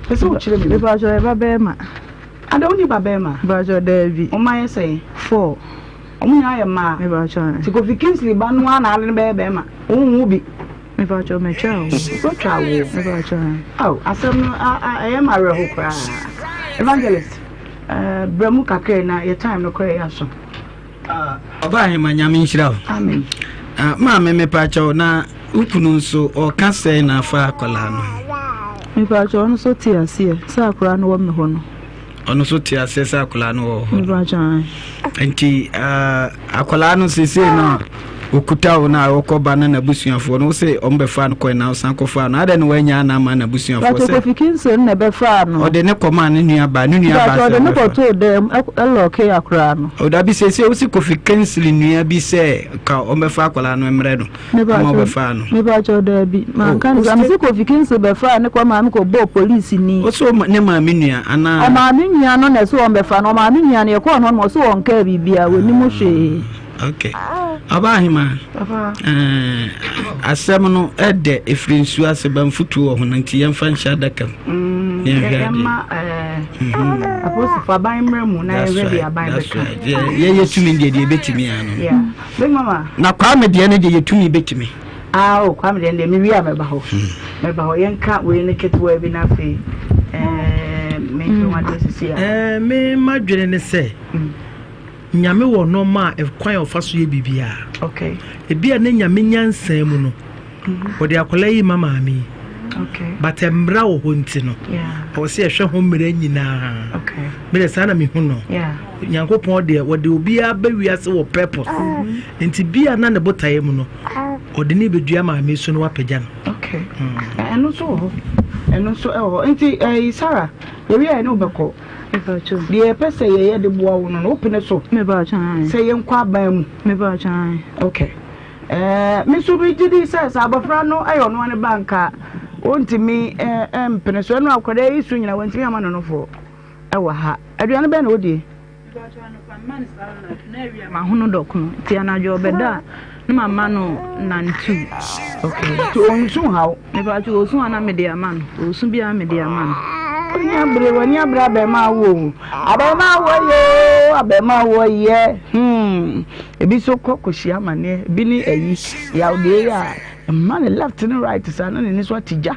Speaker 1: Pɛ sɛ wokyerɛ me mu.
Speaker 8: Mepakyɛ ɔyɛ ba bɛɛma.
Speaker 1: Ada wonni ba bɛɛma?
Speaker 8: Mepakyɛ daabi.
Speaker 1: Wo mma yɛ sɛn?
Speaker 8: Four.
Speaker 1: Wɔn nyinaa yɛ mmaa. Nti Kofi Kingsley ba no ara na ade no bɛyɛ bɛrima. Wonwo bi.
Speaker 8: Mepakyɛw matwa awo.
Speaker 1: Wotwa awo.
Speaker 8: Mepakyɛw.
Speaker 1: Aw asɛm no ɛyɛ ma awerɛho koraa. Evangelist, eh, brɛ mu kakra na yɛ time no koraa yɛ aso.
Speaker 10: Ɔbaa ahema Nyame nhyira wo.
Speaker 1: Amen.
Speaker 10: Ah, maame mepakyɛw na wo kunu nso ɔka sɛn na afa akwadaa no?
Speaker 8: Mepakyɛw ɔno nso te aseɛ sɛ akwadaa no wɔ me hɔ no.
Speaker 10: Ɔno nso te aseɛ sɛ akwadaa no wɔ hɔ no. Nti akwadaa no seesei no a ɔkuta wo no a ɔkɔba no n'abusuafoɔ no wo se ɔmo bɛfaa no kɔe na ɔsan kɔfaa no adɛn na wannya no ama n'abusuafoɔ sɛ
Speaker 8: Kofi Kingston na ɛbɛfaa no.
Speaker 10: Ɔde ne kɔmaa ne nua baa ne nua baa sɛ
Speaker 8: ɔde ne kɔtoo dɛm ɛlɔke akwadaa no.
Speaker 10: Ɔdabi seesei wo se Kofi Kingsley nua bi sɛ ka ɔmbɛfa akwadaa no mmerɛ no. Ama ɔbɛfaa no.
Speaker 8: Mepakyɛw daabi, manka no saa. Mese Kofi Kingsley bɛfaa ne kɔ maame kɔ bɔɔ police ni.
Speaker 10: Ɔse ɔma ne maame nua anaa?
Speaker 8: Ɔmaame nua no na ɛse ɔmbɛfa no, ɔmaame nua no yɛkɔɔ no hɔ no ɔse ɔnkaa biribiara, ɔnim hwee.
Speaker 10: Ok. Ɔbaa hemaa, ɛɛ asɛm no ɛdɛ ɛfiri nsuo ase ba mfutuo wɔ ho no nti yɛmfa nhyɛ adaka mu.
Speaker 1: Mm, yɛnhwɛ adeɛ. Yɛmma ɛɛ apolisifoɔ aban mmerɛ mu na yɛhwɛ deɛ aban bɛka.
Speaker 10: Yɛyɛ tumi deɛ deɛ ɛbɛtumi ano.
Speaker 1: Yeah. Big mama.
Speaker 10: Na Kwame deɛ no deɛ yɛtumi bɛtumi.
Speaker 1: Ah oh Kwame deɛ no deɛ mewie a mɛba hɔ. Mɛba hɔ yɛnka wei no ketewa bi na afei eh, menhwɛ ho adeɛ sisi a.
Speaker 11: Eh, me madwene ne sɛ Nyame wɔ nneɛma a ɛkwan a ɔfa so yɛ biribiara.
Speaker 1: Okay.
Speaker 11: Ebi a ne Nyame nyansa mu no, wɔde akwadaa yi ma maame yi.
Speaker 1: Okay.
Speaker 11: But mmara wɔ hɔ nti no, ɛwɔ sɛ yɛhwɛ ho mmara nyinaa.
Speaker 1: Okay.
Speaker 11: Me deɛ saa na mehu no.
Speaker 1: Yeah.
Speaker 11: Nyankopɔn deɛ wɔde obiara ba wiase wɔ purpose. Nti bi a na ne botaeɛ mu no, ɔde ne bɛdua maame so na wapagya
Speaker 1: no. Okay. Ɛno nso wɔ hɔ. Ɛno nso ɛwɔ hɔ. Nti ɛyi Sarah, yɛwie a yɛne wo bɛkɔ. Deɛ yɛpɛ sɛ yɛyɛ de boa wo no no, wopene so sɛ yɛnkɔ aban mu? Okay. Eh, me nso megye di sɛ sɛ abɔfra no yɛ ɔno ara ne ba nka ɔntumi eh, mpene so. Ɛno akwadaa yi so nyina wantumi ama no nofoɔ ɛwɔ ha. Aduane bɛn na ɔdie?
Speaker 8: Mahono dɔkono nti anadwo ɔbɛda a na mama no nantu.
Speaker 1: Okay. Nti ɔnsu ha wo?
Speaker 8: Mepatwo ɔsu a na mede ama no. Ɔsu biara mede ama no.
Speaker 1: W'ani abere, w'ani abere abɛɛma awo o. Abɛɛma awo yɛ o, abɛɛma awo yɛ. Hmm. Ebi so kɔ kɔhyia amaneɛ, ebi ne ayi, yawdeɛ yi a, mma ne left ne right saa na n'ani so ate gya.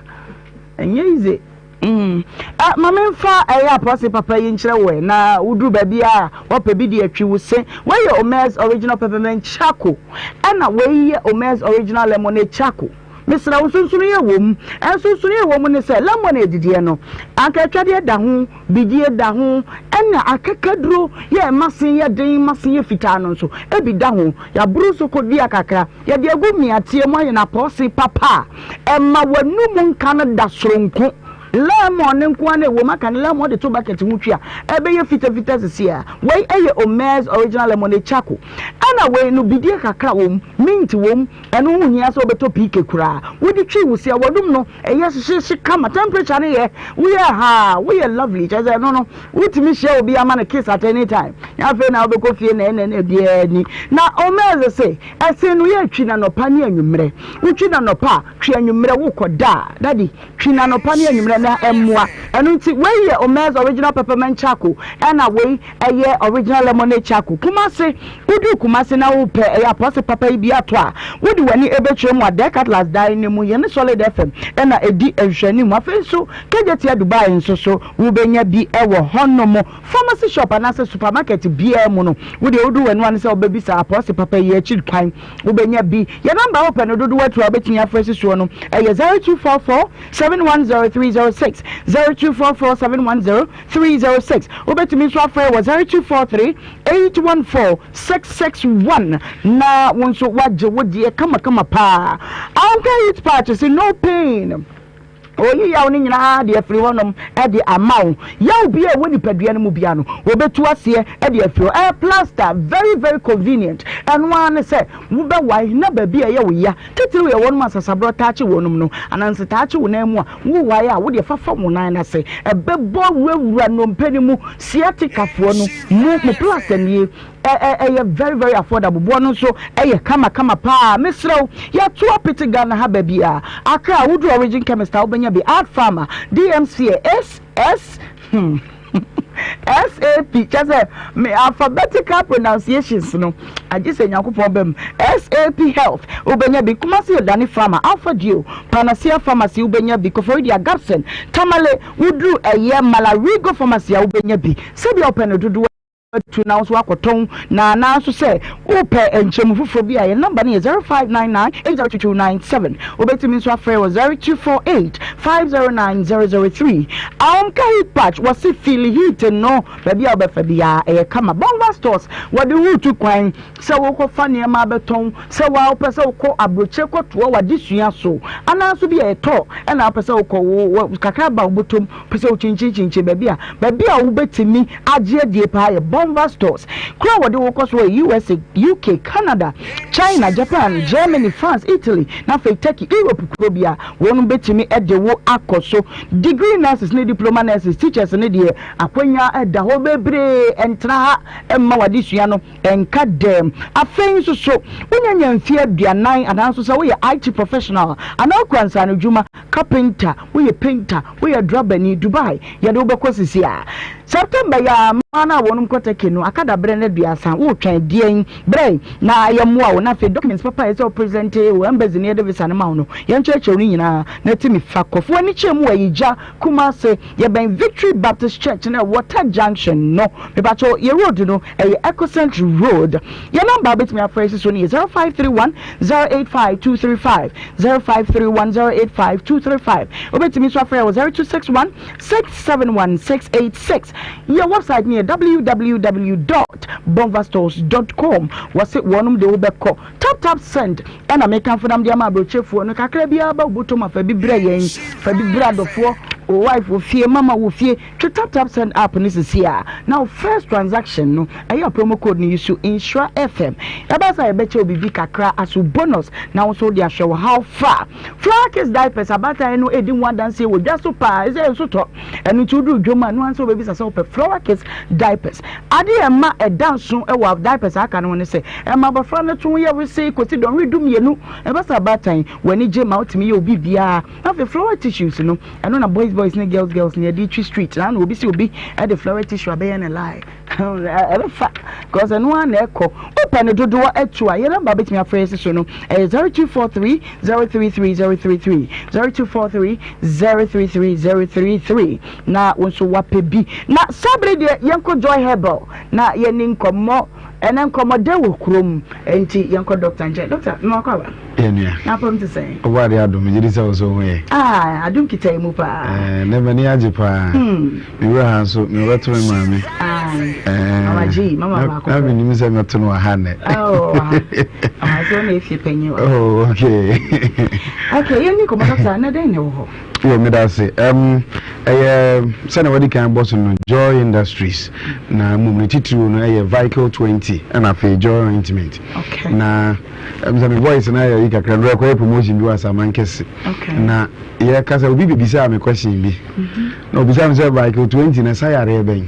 Speaker 1: Ɛnyɛ easy. Mm. Eh, ma memfa ɛyɛ apɔse papa yi nkyerɛ wo ɛ, na woduru baabi a wɔpɛ bi de atwi wo se. Wei yɛ Omer's Original Peppermint Charcoal, ɛna wei yɛ Omer's Original Lemonade Charcoal. Mesrɛ wo, nsonsonoeɛ wɔ mu. Nsonsonoeɛ wɔ mu ne sɛ, lemonade deɛ no, anka atwadeɛ da ho, bidie da ho, ɛna akakaduro yɛ ɛma se yɛ den ma se yɛ fitaa no nso, ebi da ho. Yɛaboro so kɔdua kakra. Yɛde agu mmeateɛ mu ayɛ no apɔɔse papa a ɛma w'anum nka no da soronko. Lemon no nko ara na ɛwɔ mu, aka no lemon wode to bucket ho twi a, ɛbɛyɛ fitafita sisi a. Wei yɛ Omer's original lemonade charcoal. Ɛna wei no bidie kakra wɔ mu, mint wɔ mu, ɛno ho nhia sɛ wobɛtɔ PK koraa. Wode twi wo se a, w'anum no ɛyɛ hyehyeehye kama, temperature no yɛ, woyɛ haa, woyɛ lovely, kyerɛ sɛ ɛno no wotumi hyia obi ama no kiss at any time. Nyɛ afei na wobɛkɔ fie na ɛna ɛna biara ni. Na Omer's se, ɛsen no yɛ twi no anɔpa ne anwummerɛ. Wotwi no anɔpa a, twi anwummerɛ, wokɔ da a, daddy, Twi no anɔpa ne anwummerɛ na ɛmmoa. Ɛno nti wei yɛ Omer's original peppermint charcoal ɛna wei ɛyɛ original lemonade charcoal. Kumasi, woduru Kumasi na wopɛ ɛyɛ apɔse papa yi bi atɔ a, wode w'ani ɛbɛkyerɛ mu a Deck Atlas dan no mu, yɛne Solid FM ɛna ɛdi nhwɛanimu. Afei nso Kejetia Dubai nso so wobɛnya bi ɛwɔ hɔnom. Pharmacy shop anaasɛ supermarket biara mu no, wo deɛ woduru w'ani ano sɛ wobɛbisa apɔse papa yi akyiri kwan. Wobɛnya bi. Yɛn nɔmba a wopɛ no dodoɔ atu a wobɛtumi afrɛ si soɔ no, ɛyɛ 0244 710 306, 0244 710 306. Wobɛtumi nso afrɛ wɔ 0243 814 661 na wo nso woagye wo deɛ kamakama paa. Anka Heat Patch se no pain. Oyi yaw no nyinaa de afiri hɔnom de ama wo. Yaw biara a ɛwɔ nipadua no mu biara no, wɔbɛtu aseɛ de afiri hɔ. Ɛyɛ plaster, very very convenient. Ɛno ara ne sɛ wobɛwae na baabi a ɛyɛ wo ya, titiriw yɛ wɔnom a sasaborɔ taa kye wɔnom no, ananse taa kye wo nan mu a, wowae a, wodeɛ fa fa wo nan no ase. Ɛbɛbɔ awurawura nnompe no mu, sciatica foɔ no, mo, mo plaster nie. Ɛ ɛ ɛyɛ very very affordable boɔ no nso ɛyɛ kama kama paa mesrɛ wo yɛto apete Ghana ha baabiaa Accra woduru origin chemist a wobɛnya bi Art Farmer DMCA S S hmm SAP kyɛ sɛ me alphabetical pronunciations no agye sɛ Nyankopɔn ba mu SAP Health wobɛnya bi Kumasi Odani Farmer Alpha Geo Panacea Pharmacy wobɛnya bi Koforidua Gabson Tamale woduru ɛyɛ Malarigo Pharmacy a wobɛnya bi sɛdeɛ wopɛ no dodoɔ atu na wo nso woakɔtɔn na anaa nso sɛ wopɛ nkyerɛmu foforɔ bi a yɛn nɔmba no yɛ 0599 802297. Wobɛtumi nso afrɛ wɔ 0248 509 003. Ahomka heat patch wɔse feeli heat no baabi a wobɛfa biara ɛyɛ kama. Bonva stores wɔde wo retu kwan sɛ wokɔfa nneɛma abɛtɔn sɛ wo ara wopɛ sɛ wokɔ aburokyire kɔtoa w'adesua so anaa nso bi a ɛtɔ ɛna wopɛ sɛ wokɔ wo kakra ba wo bɔtɔm wopɛ sɛ wokyinkyinkyinkyin baabi a baabi a wobɛtumi agye adie paa yɛ Bonva Stores. Kuro a wɔde wo kɔ so yɛ USA, UK, Canada, China, Japan, Germany, France, Italy, na afei Turkey, Europe kuro bia wɔn bɛtumi de wo akɔ so. Degree nurses ne diploma nurses, teachers ne deɛ akwanya da hɔ bebree, ɛntena ha mma w'adesua no nka dɛm. Afei nso so wonya nya mfeɛ 40 anaa nso sɛ woyɛ IT professional anaa wokura nsaanodwuma, carpenter, woyɛ painter, woyɛ drɔbani, Dubai yɛde wo bɛkɔ sisi a. September yi ara mmaa no a wɔnom kɔ Turkey no aka dabrɛ no 30, wotwɛn deɛn? Brɛ na yɛmmoa wo na afei documents papa a ɛsɛ sɛ wo presente wɔ embassy no yɛde visa no ma wo no yɛnkyerɛkyerɛ wo ne nyinaa na tumi fa kɔ. Fa w'ani kyerɛ mu wɔ Ayigya, Kumasi, yɛbɛn Victory Baptist Church no a ɛwɔ Tech Junction no. Mepakyɛw yɛ road no ɛyɛ Ecocent Road. Yɛn number a wobɛtumi afrɛ si so no yɛ 0531 085 235, 0531 085 235. Wobɛtumi nso afrɛ wɔ 0261 671 686. Yɛn website no yɛ www dot bonvastores dot com. Wɔse wɔnom de wobɛkɔ. Tap tap send ɛna mekamfo nam de ama aburokyefoɔ no kakra biara ba wo bɔtɔ mu a fa bi brɛ yɛn, fa bi brɛ adɔfoɔ, wo wife wɔ fie, mama wɔ fie. Twe tap tap send app no sisi a na wo first transaction no ɛyɛ promo code no use Nhyira FM. Ɛba saa yɛbɛkyɛ wo biribi kakra as wo bonus na wo nso wode ahwɛ wo how far. Flower Kids Diapers abaatan no redi ho adanseɛ wɔ dwa so paa ɛsɛ nso tɔ. Ɛno nti woduru dwom a ɛno ara ne sɛ wobɛbisa sɛ wopɛ Flower Kids Diapers. Adeɛ a ɛma ɛda nso wɔ diapers a aka no ho ne sɛ ɛma abɔfra no to ho yɛ wesee kɔsi dɔnhwere dumienu. Ɛba saa abaatan w'ani gye ma wotumi yɛ wo biribiara. Afei flower tissues no, ɛno na boys boys ne girls girls ne yɛde twi street na obi si obi de flower tissue abɛyɛ ne lie. Ɛbɛfa because ɛno ara na ɛkɔ. Wopɛ no dodoɔ atu a, yɛn namba bɛtumi afrɛ yɛ so no ɛyɛ 0243 033 033 0243 033 033 na wo nso wapɛ bi. Na saa bere deɛ yɛnkɔ Joy Herbal na yɛni nkɔmmɔ ɛnɛ nkɔmmɔdɛ wɔ kurom nti yɛnkɔ doctor nkyɛn. Doctor, mewakɔ aba.
Speaker 12: Yɛ nua.
Speaker 1: N'apam te sɛn?
Speaker 12: Ɔbɔ ade adom, megye di sɛ wo nso wo ho yɛ.
Speaker 1: Ah, adom kita yi mu paa.
Speaker 12: Eh, nɛ m'ani agye paa.
Speaker 1: Hmm.
Speaker 12: Me wura ha nso, me wɔbɛto me maame.
Speaker 1: Ah,
Speaker 12: eh,
Speaker 1: Mama G, mama baako.
Speaker 12: Na menim sɛ mɛto no wɔ ha nnɛ.
Speaker 1: Oh, ha. Ah, so na efie panyin wɔ.
Speaker 12: Oh, okay.
Speaker 1: Okay, yɛn ni nkɔmɔ dɔkta, na dɛn na ɛwɔ hɔ?
Speaker 12: Yo, meda ase. Um, ɛyɛ sɛnea wɔde kan bɔ so no, Joy Industries. Na mmom ne titiriw no ɛyɛ Vicle 20 ɛna afei Joy Ointment.
Speaker 1: Okay.
Speaker 12: Na ɛm sɛ me voice no ayɛ yi kakra no ɛkɔyɛ promotion bi wɔ Asaman kɛse.
Speaker 1: Okay.
Speaker 12: Na yɛka sɛ obi bebisaa me question bi.
Speaker 1: Mm -hmm.
Speaker 12: Na obisaa me sɛ Vicle 20 na ɛsa yareɛ bɛn?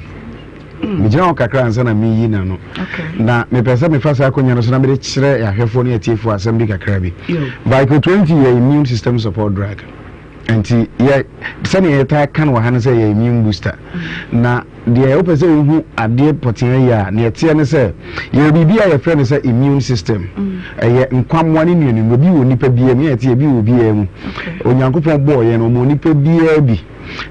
Speaker 1: Mm.
Speaker 12: Megyina hɔ kakra ansa na meyi n'ano.
Speaker 1: Okay.
Speaker 12: Na mepɛ sɛ mefa saa akonnwa no so na mede kyerɛ ahwɛfoɔ ne atiefoɔ asɛm bi kakra bi.
Speaker 1: Yo.
Speaker 12: Vicle 20 yɛ immune system support drug. Nti yɛ sɛnea yɛtaa ka no wɔ ha no sɛ yɛ immune booster.
Speaker 1: Mm.
Speaker 12: Na deɛ wopɛ sɛ wohu adeɛ pɔtee yɛ a, deɛ ɛteɛ ne sɛ yɛwɔ biribi a yɛfrɛ no sɛ immune system.
Speaker 1: Mm.
Speaker 12: Ɛyɛ nkwammoa ne nnuanum. Obi wɔ nipa biara mu, yɛn ɛte ebi wɔ obiara mu.
Speaker 1: Okay.
Speaker 12: Onyankopɔn bɔɔ yɛn no, ɔma onipa biara bi.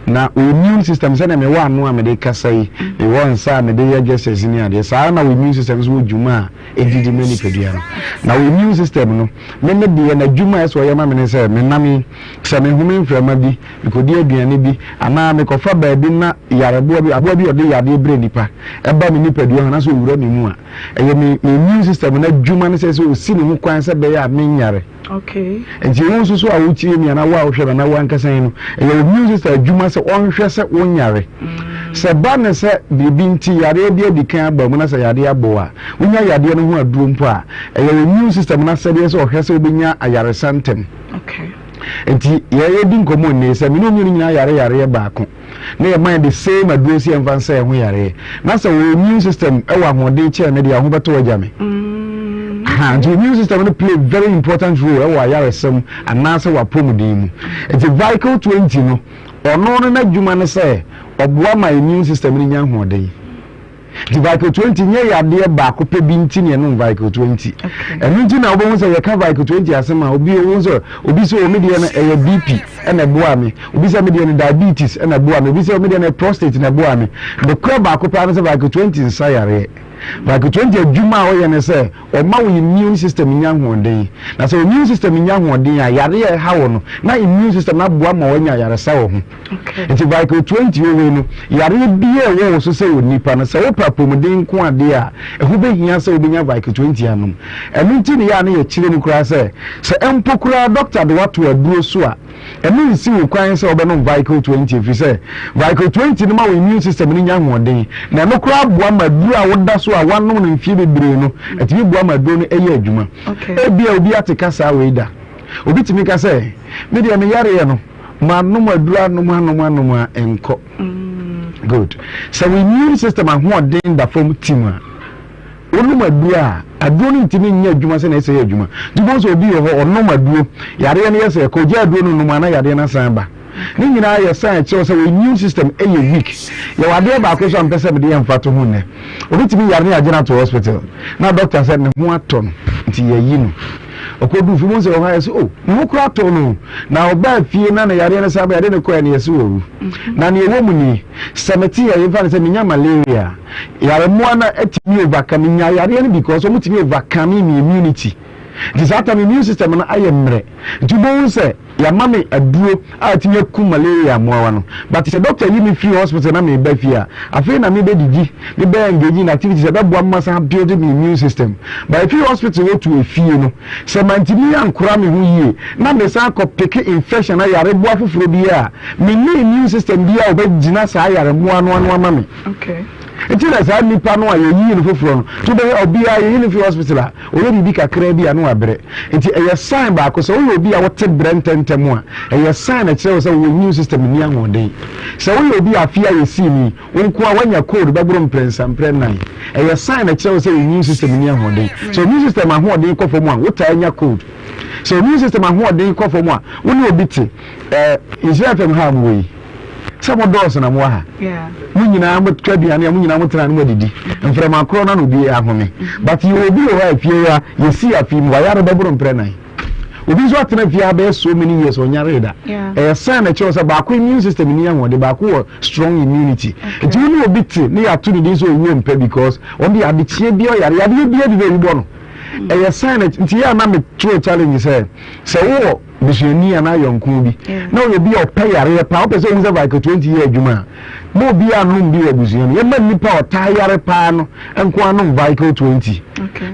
Speaker 12: Na wo immune system sɛdeɛ mewɔ ano a mede kasa yi, mewɔ nsa a mede yɛ gestures ne adeɛ, saa ara na wo immune system nso wɔ dwuma a ɛdi de ma nipadua no. Na wo immune system no, me me deɛ n'adwuma a ɛsɛ ɔyɛ ma me ne sɛ, menam yi, sɛ mehome mframa bi, mekɔdi aduane bi, anaa mekɔfa baabi na yareboa bi, aboa bi a ɔde yadeɛ brɛ nipa, ɛba me nipadua ho anaasɛ ɔwura me mu a, ɛyɛ me me immune system no adwuma ne sɛ sɛ ɔsi ne ho kwan sɛ ɛbɛyɛ a menyare.
Speaker 1: Okay.
Speaker 12: Nti wo nso so a wotie mi anaa wo a wohwɛ me anaa wo ankasa yi no, ɛyɛ wo immune system adwuma sɛ ɔnhwɛ sɛ wonyare. Sɛ ba ne sɛ biribi nti yareɛ bi adi kan aba mu na sɛ yareɛ abɔ wo a, wonya yadeɛ no ho aduro mpo a, ɛyɛ wo immune system no asɛdeɛ sɛ ɔhwɛ sɛ wobɛnya ayaresa ntɛm.
Speaker 1: Okay.
Speaker 12: Nti yɛredi nkɔmmɔ nnɛ yi sɛ me ne wo mmienu nyinaa yare yareɛ baako. na yɛma yɛn the same aduro sɛ yɛmfa nsa yɛn ho yareɛ na sɛ wɔ immune system wɔ ahoɔden kyɛn me deɛ ho bɛtɔ wagya me
Speaker 1: mm.
Speaker 12: ha nti immune system no play very important role ɛwɔ ayaresɛm anaasɛ wɔ apɔmuden mu nti vicle 20 no ɔno no n'adwuma no sɛ ɔboa ma immune system no nya ahoɔden Nti Vicle 20 nyɛ yadeɛ baako pɛ bi nti na yɛnom Vicle 20. Ɛno nti na wobɛhu sɛ yɛka Vicle 20 asɛm a obi wohu sɛ obi sɛ o me deɛ no ɛyɛ BP ɛna ɛboa me, obi sɛ me deɛ no diabetes ɛna ɛboa me, obi sɛ me deɛ no prostate na ɛboa me. Nokorɛ baako pɛ ara ne sɛ Vicle 20 nsa yareɛ. Vicle 20 adwuma a ɔyɛ ne sɛ ɔma wo immune system nya ahoɔden. Na sɛ wo immune system nya ahoɔden a, yareɛ a ɛha wo no, na immune system no aboa ma woanya ayaresa wɔ ho. Nti Vicle 20 wɔ hɔ yi no, yareɛ biara a ɛwɔ wo so sɛ onipa no, sɛ wopɛ apɔmuden nko adeɛ a, ɛho bɛhia sɛ wobɛnya Vicle 20 anom. Ɛno nti na yɛ a na yɛkyerɛ mu koraa sɛ, sɛ mpo koraa dɔkta de wo ato aduro so a, ɛno nsi wo kwan sɛ wobɛnom Vicle 20 ɛfiri sɛ Vicle 20 no ma wo immune system no nya ahoɔden, na ɛno koraa boa ma aduro a woda so a woanom no mfeɛ bebree no, ɛtumi boa ma aduro no yɛ adwuma. Ebia obi ate kasa wei da. Obi tumi ka sɛ, Me deɛ me yareɛ no, Manom aduru anom anom anom a ɛnkɔ. Good. Sɛ wo immune system ahoɔden da fam tim a, wonom aduru a, aduro no ntumi nyɛ adwuma sɛnea ɛsɛ yɛ adwuma. Nti wobɛhu sɛ obi wɔ hɔ, ɔnom aduro, yareɛ no yɛ sɛ ɛkɔ, ogya aduro no nom a na yareɛ no asan aba. Ne nyinaa yɛ sign kyerɛ wo sɛ wo immune system yɛ weak. Yɛwɔ adeɛ baako nso a mepɛ sɛ mede yɛ mfatoho nnɛ. Obi tumi yare ne yɛagye no ato hospital, na doctor sɛ ne ho atɔ no, nti yɛayi no. Ɔkɔduu fie, wohu sɛ wɔ hɔ a yɛse oh, ne ho koraa tɔɔ no o. Na ɔbaa fie na ne yareɛ no san baeɛ, yɛde no kɔeɛ no yɛse wawu. Na nea ɛwɔ mu nie, sɛ mete yɛ, yɛmfa no sɛ menya malaria a, yaremmoa no atumi overcome, menya yareɛ no because wɔtumi overcome me immunity. Nti saa time immune system no ayɛ mmerɛ. Nti wobɛhu sɛ Yɛama me aduro a ɛtumi akum malaria mmoawa no but sɛ doctor yi me firi hospital na meba fie a, afei na mebɛdidi, mebɛ engage in activities a ɛbɛboa me masan abuild me immune system. But ɛfiri hospital hɔ to efie no, sɛ mantumi ankora me ho yie na mesan kɔ peke infection anaa yareboa foforɔ bi a, menni immune system biara a ɔbɛgyina saa yaremmoa no ano ama me. Nti na saa nipa no a yɛyii no foforɔ no, nti wobɛhwɛ obiara yɛyi no firi hospital a, Ɔyɛ biribi kakraa bi a na wabrɛ. Nti ɛyɛ sign baako sɛ woyɛ obi a wote brɛ ntɛmntɛm a, ɛyɛ sign a ɛkyerɛ wo sɛ wo immune system nni ahoɔden. Sɛ woyɛ obi a afe a yɛsii mu yi, wo nko ara woanya cold bɛboro mprɛnsa, mprɛnnan, ɛyɛ sign a ɛkyerɛ wo sɛ wo immune system nni ahoɔden. Sɛ wo immune system ahoɔden kɔ fam a, wotaa nya cold. Sɛ wo immune system ahoɔden kɔ fam a, wo ne obi te. Eh, Nhyira FM ha a mowɔ yi, sɛ mo dɔɔso na mowɔ ha. Mo nyinaa motwa aduane a, mo nyinaa motena no moadidi. Mframa korɔ no na obi ahome. But yɛwɔ obi wɔ hɔ a fie ha, yɛsi afi mu, wayare bɛboro mprɛ nan. Obi nso atena fie ha bɛyɛ so many years, ɔnyaree da. Ɛyɛ sign na ɛkyerɛ sɛ baako immune system ni ahoɔden, baako wɔ strong immunity. Nti wo ne obi te ne yɛato ne din sɛ owuo mpɛ because ɔno deɛ adekyeɛ biara ɔyare, yadeɛ biara bi bɛ owu bɔ no. Ɛyɛ sign nti yɛ a na me throw challenge sɛ sɛ wowɔ busuani anaa yɔnko bi na ɔyɛ obi a ɔpɛ yareɛ paa wopɛ sɛ ohu sɛ Vicle 20 yɛ adwuma a ma obi a nom bi wɔ abusua no yɛma nnipa a ɔtaa yare paa no nko anom Vicle 20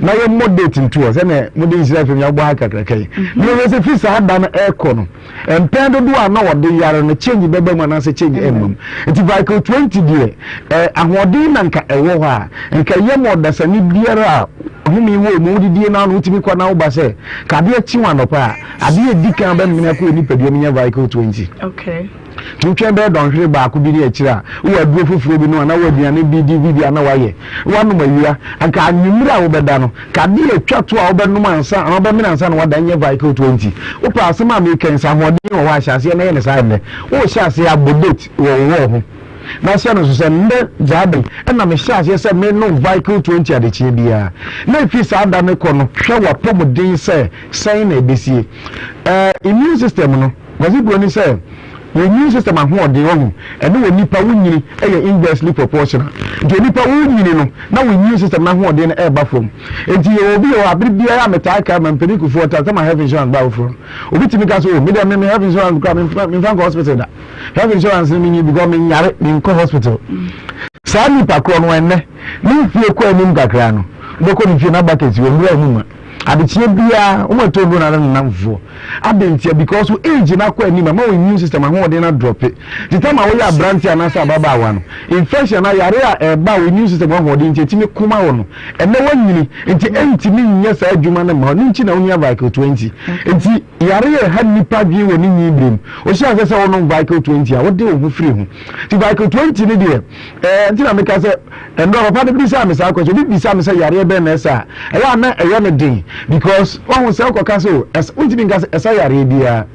Speaker 12: na yɛmmɔ date nto hɔ sɛnea mode nhyira fam yɛabɔ ha kakraka yi na yɛhwɛ sɛ fi saa da no ɛrekɔ no Mpɛn dodoɔ a na wɔde yare no, change bɛba mu anaasɛ change ɛmma mu. Nti Vicle 20 deɛ, eh, ahoɔden na nka ɛwɔ hɔ a, nka ɛyɛ ma ɔdasani biara a home wɔ mu, wodidie no ano, wotumi kɔ na woba sɛ, ka adeɛ kye wo anɔpa a, adeɛ ɛdi kan bɛmene akɔ wɔ nipadua mu nyɛ Vicle 20.
Speaker 1: Okay.
Speaker 12: Nti wotwɛn bɛyɛ dɔnhwere baako bi ne akyire a, wowɔ aduro foforɔ bi no anaa wowɔ aduane bi di bi a na wayɛ, woanom awia, anka anwummere a wobɛda no, Ka ade a etwa to a wobɛnom ansa anaa wobɛmene ansa na woada nyɛ Vicle 20. Wopɛ a, asɛm a mereka yi, sɛ ahoɔden wɔ hɔ a, hyɛ aseɛ na yɛ no saa nnɛ. Worehyɛ aseɛ a, bɔ date wɔ wo wall ho na hyɛ no nso sɛ, Nnɛ dza bɛn na mehyɛɛ aseɛ sɛ menom Vicle 20 adekyeɛ biara. Na ɛfiri saa da no kɔ no, hwɛ w'apɔmuden sɛ sɛn na ɛbɛsie. Ɛɛ, immune system no, Kwasi Broni sɛ, Wo immune system ahoɔden, wahu, ɛne onipa wo nyini yɛ inversely proportional. Nti onipa wo nyini no, na wo immune system no ahoɔden no ɛreba fam. Nti yɛwɔ obi wɔ hɔ a, bere biara a metaa kae ma mpanin Kufuor taa sɛ ma health insurance baa foforɔ no, obi tumi ka sɛ, oh, me deɛ me me health insurance koraa memfa memfa nkɔ hospital da. Health insurance no menyi because menyare, menkɔ hospital. Saa nipa korɔ no ɛnnɛ, ne mfie kɔ anim kakra no, wobɛkɔ ne fie na bucket wɔ nwura mu ma. Adekyeɛ biara, wɔn ɛtɔ nnuro na ne nnamfoɔ. Adɛn ntia? Because wo age no akɔ anim, ama wo immune system ahoɔden no adrɔpe. Nti time a woyɛ aberanteɛ anaasɛ ababaawa no, infection anaa yareɛ a ɛba wo immune system ahoɔden nti ɛtumi ko ma wo no, ɛnnɛ woanyini nti ɛntumi nyɛ saa adwuma no mma wo. Ne nti na wohia Vicle 20. Nti yareɛ a ɛha nnipa adwene wɔ ne nyin berɛ mu, wohyɛ aseɛ sɛ wonom Vicle 20 a, wode wo ho firi ho. Nti Vicle 20 no deɛ, ɛɛ nti na meka sɛ, ɛnora papa no bisaa me saa question, obi bisa me sɛ yareɛ bɛn na ɛsa a, ɛyɛ a na ɛyɛ me den because wahu sɛ wokɔka sɛ o, ɛsa, wontumi nka sɛ ɛsa yareɛ biara.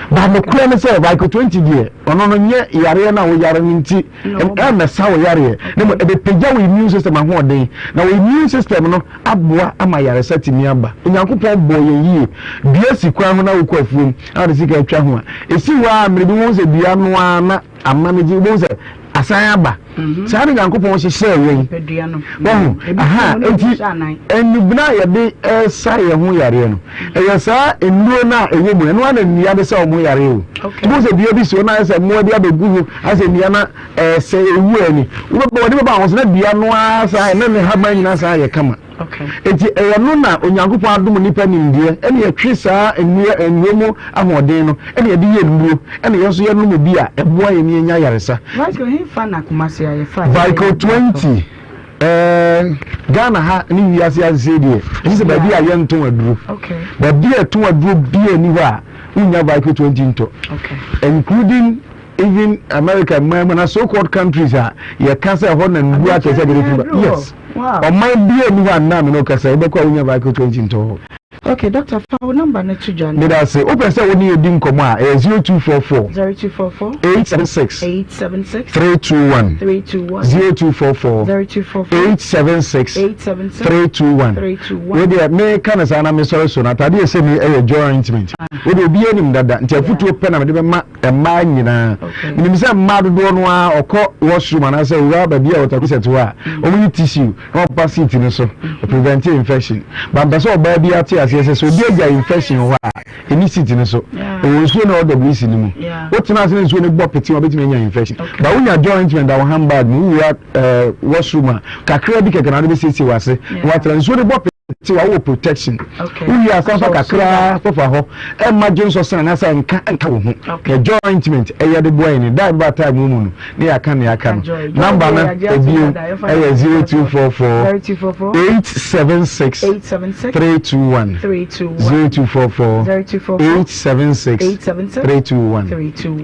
Speaker 12: But nokorɛ ne sɛ Vicle 20 deɛ, ɔno no nyɛ yareɛ no a woyare no nti ɛmmɛsa wo yareɛ, na mmom ɛbɛpagya wo immune system ahoɔden, na wo immune system no aboa ama yaresa tumi aba. Onyankopɔn bɔɔ yɛn yie. Dua si kwan ho na wokɔ afuom na wode sika atwa ho a, ɛsi hɔ ara mmerɛ bi wobɛhu sɛ dua no ara na ama no gye, wobɛhu sɛ asan aba. Mhm. Saa na Nyankopɔn hyehyɛɛ yɛn. Wahu? Aha, enti nnubena a yɛde sa yɛn ho yareɛ no, ɛyɛ saa nnuro no a ɛwɔ mu, ɛno ara na nnua de sa wɔn ho yareɛ o. Wobɛhu sɛ dua bi si hɔ na ayɛ sɛ mmoa bi abɛgu ho, ayɛ sɛ nnua no ɛsɛ ewu ani. Wobɛba wɔde bɛba ho so na dua no ara saa ɛna ne haban nyinaa saa yɛ kama. Enti ɛyɛ no na Onyankopɔn adom nnipa nimdeɛ ɛna yɛtwe saa nnua nnuro mu ahoɔden no ɛna yɛde yɛ nnuro ɛna yɛn nso yɛnom bi a ɛboa yɛn yɛnya ayaresa.
Speaker 1: Vicle hefa na Kumasi a yɛfa
Speaker 12: Vicle 20 ɛɛ Ghana ha ne wiase asese deɛ ɛsɛ sɛ baabi a yɛntɔn aduro baabi a ɛtɔn aduro biara nni hɔ a wonnya Vicle 20 ntɔ including Even America mman mu na so called countries a yɛka sɛ ɛhɔ na nnuru akɛse akɛse firi ba yes ɔman biara nni hɔ a nna me ne wo kasa yi wobɛkɔ a wonya Vicle 20 ntɔ hɔ.
Speaker 1: Okay doctor fa wo number no to dwa na.
Speaker 12: Meda ase wopɛ sɛ wo ne yɛ di nkɔmmɔ a ɛyɛ 0244
Speaker 1: 0244
Speaker 12: 876
Speaker 1: 876
Speaker 12: 321
Speaker 1: 321
Speaker 12: 0244
Speaker 1: 0244
Speaker 12: 876
Speaker 1: 876
Speaker 12: 321
Speaker 1: 321
Speaker 12: Wei deɛ meka no saa na mesɔre so no atade a ɛsɛ mi ɛyɛ joy ointment wei deɛ obiara nim dada nti afotuo pɛ na mede bɛma mmaa nyinaa. Menim sɛ mmaa dodoɔ no ara ɔkɔ washroom anaasɛ owura baabi a water closet hɔ a, wɔn yi tissue na wɔpepa seat no so, prevent infection. But mpɛ sɛ ɔbaa bi ate aseɛ sɛ sɛ obi agya infection hɔ a, ɛni seat no so. Ɛwɔ nsuo na ɛwɔ WC no mu. Wotena ase na nsuo no bɔ pete a, wobɛtumi anya infection. But wonya joy ointment da wo handbag mu, wowura eh, washroom a, kakra bi kɛkɛ na wode bɛsiesie w'ase na watena. Nsuo no bɔ pete Te wa wɔ protection. Wo wie a san fa kakra fɔfa hɔ. Ɛmma dwonsɔ sɛn anaasɛ nka nka wo ho. Na joy ointment ɛyɛ de boa yɛn da ɛbɛba time mu no ne yɛaka nea aka no. Number no ebio ɛyɛ 0244 876 321 0244 876 321.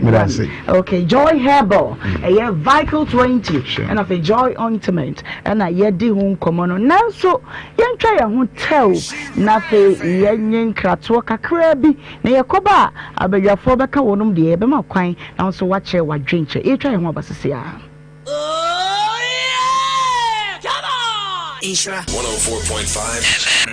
Speaker 12: Meda ase.
Speaker 1: Okay, Joy Herbal, ɛyɛ Vicle 20, ɛna afei Joy Ointment, ɛna yɛdi ho nkɔmmɔ no. Nanso, Yɛntwa yɛn ho tɛw na afei yɛnye nkratoɔ kakraa bi na yɛkɔba a, abadwafoɔ bɛka wɔnom deɛ yɛbɛma kwan na wo nso woakyerɛ w'adwenkyerɛ. Yɛretwa yɛn ho aba sese ara.
Speaker 7: Nhyira 104.5 FM.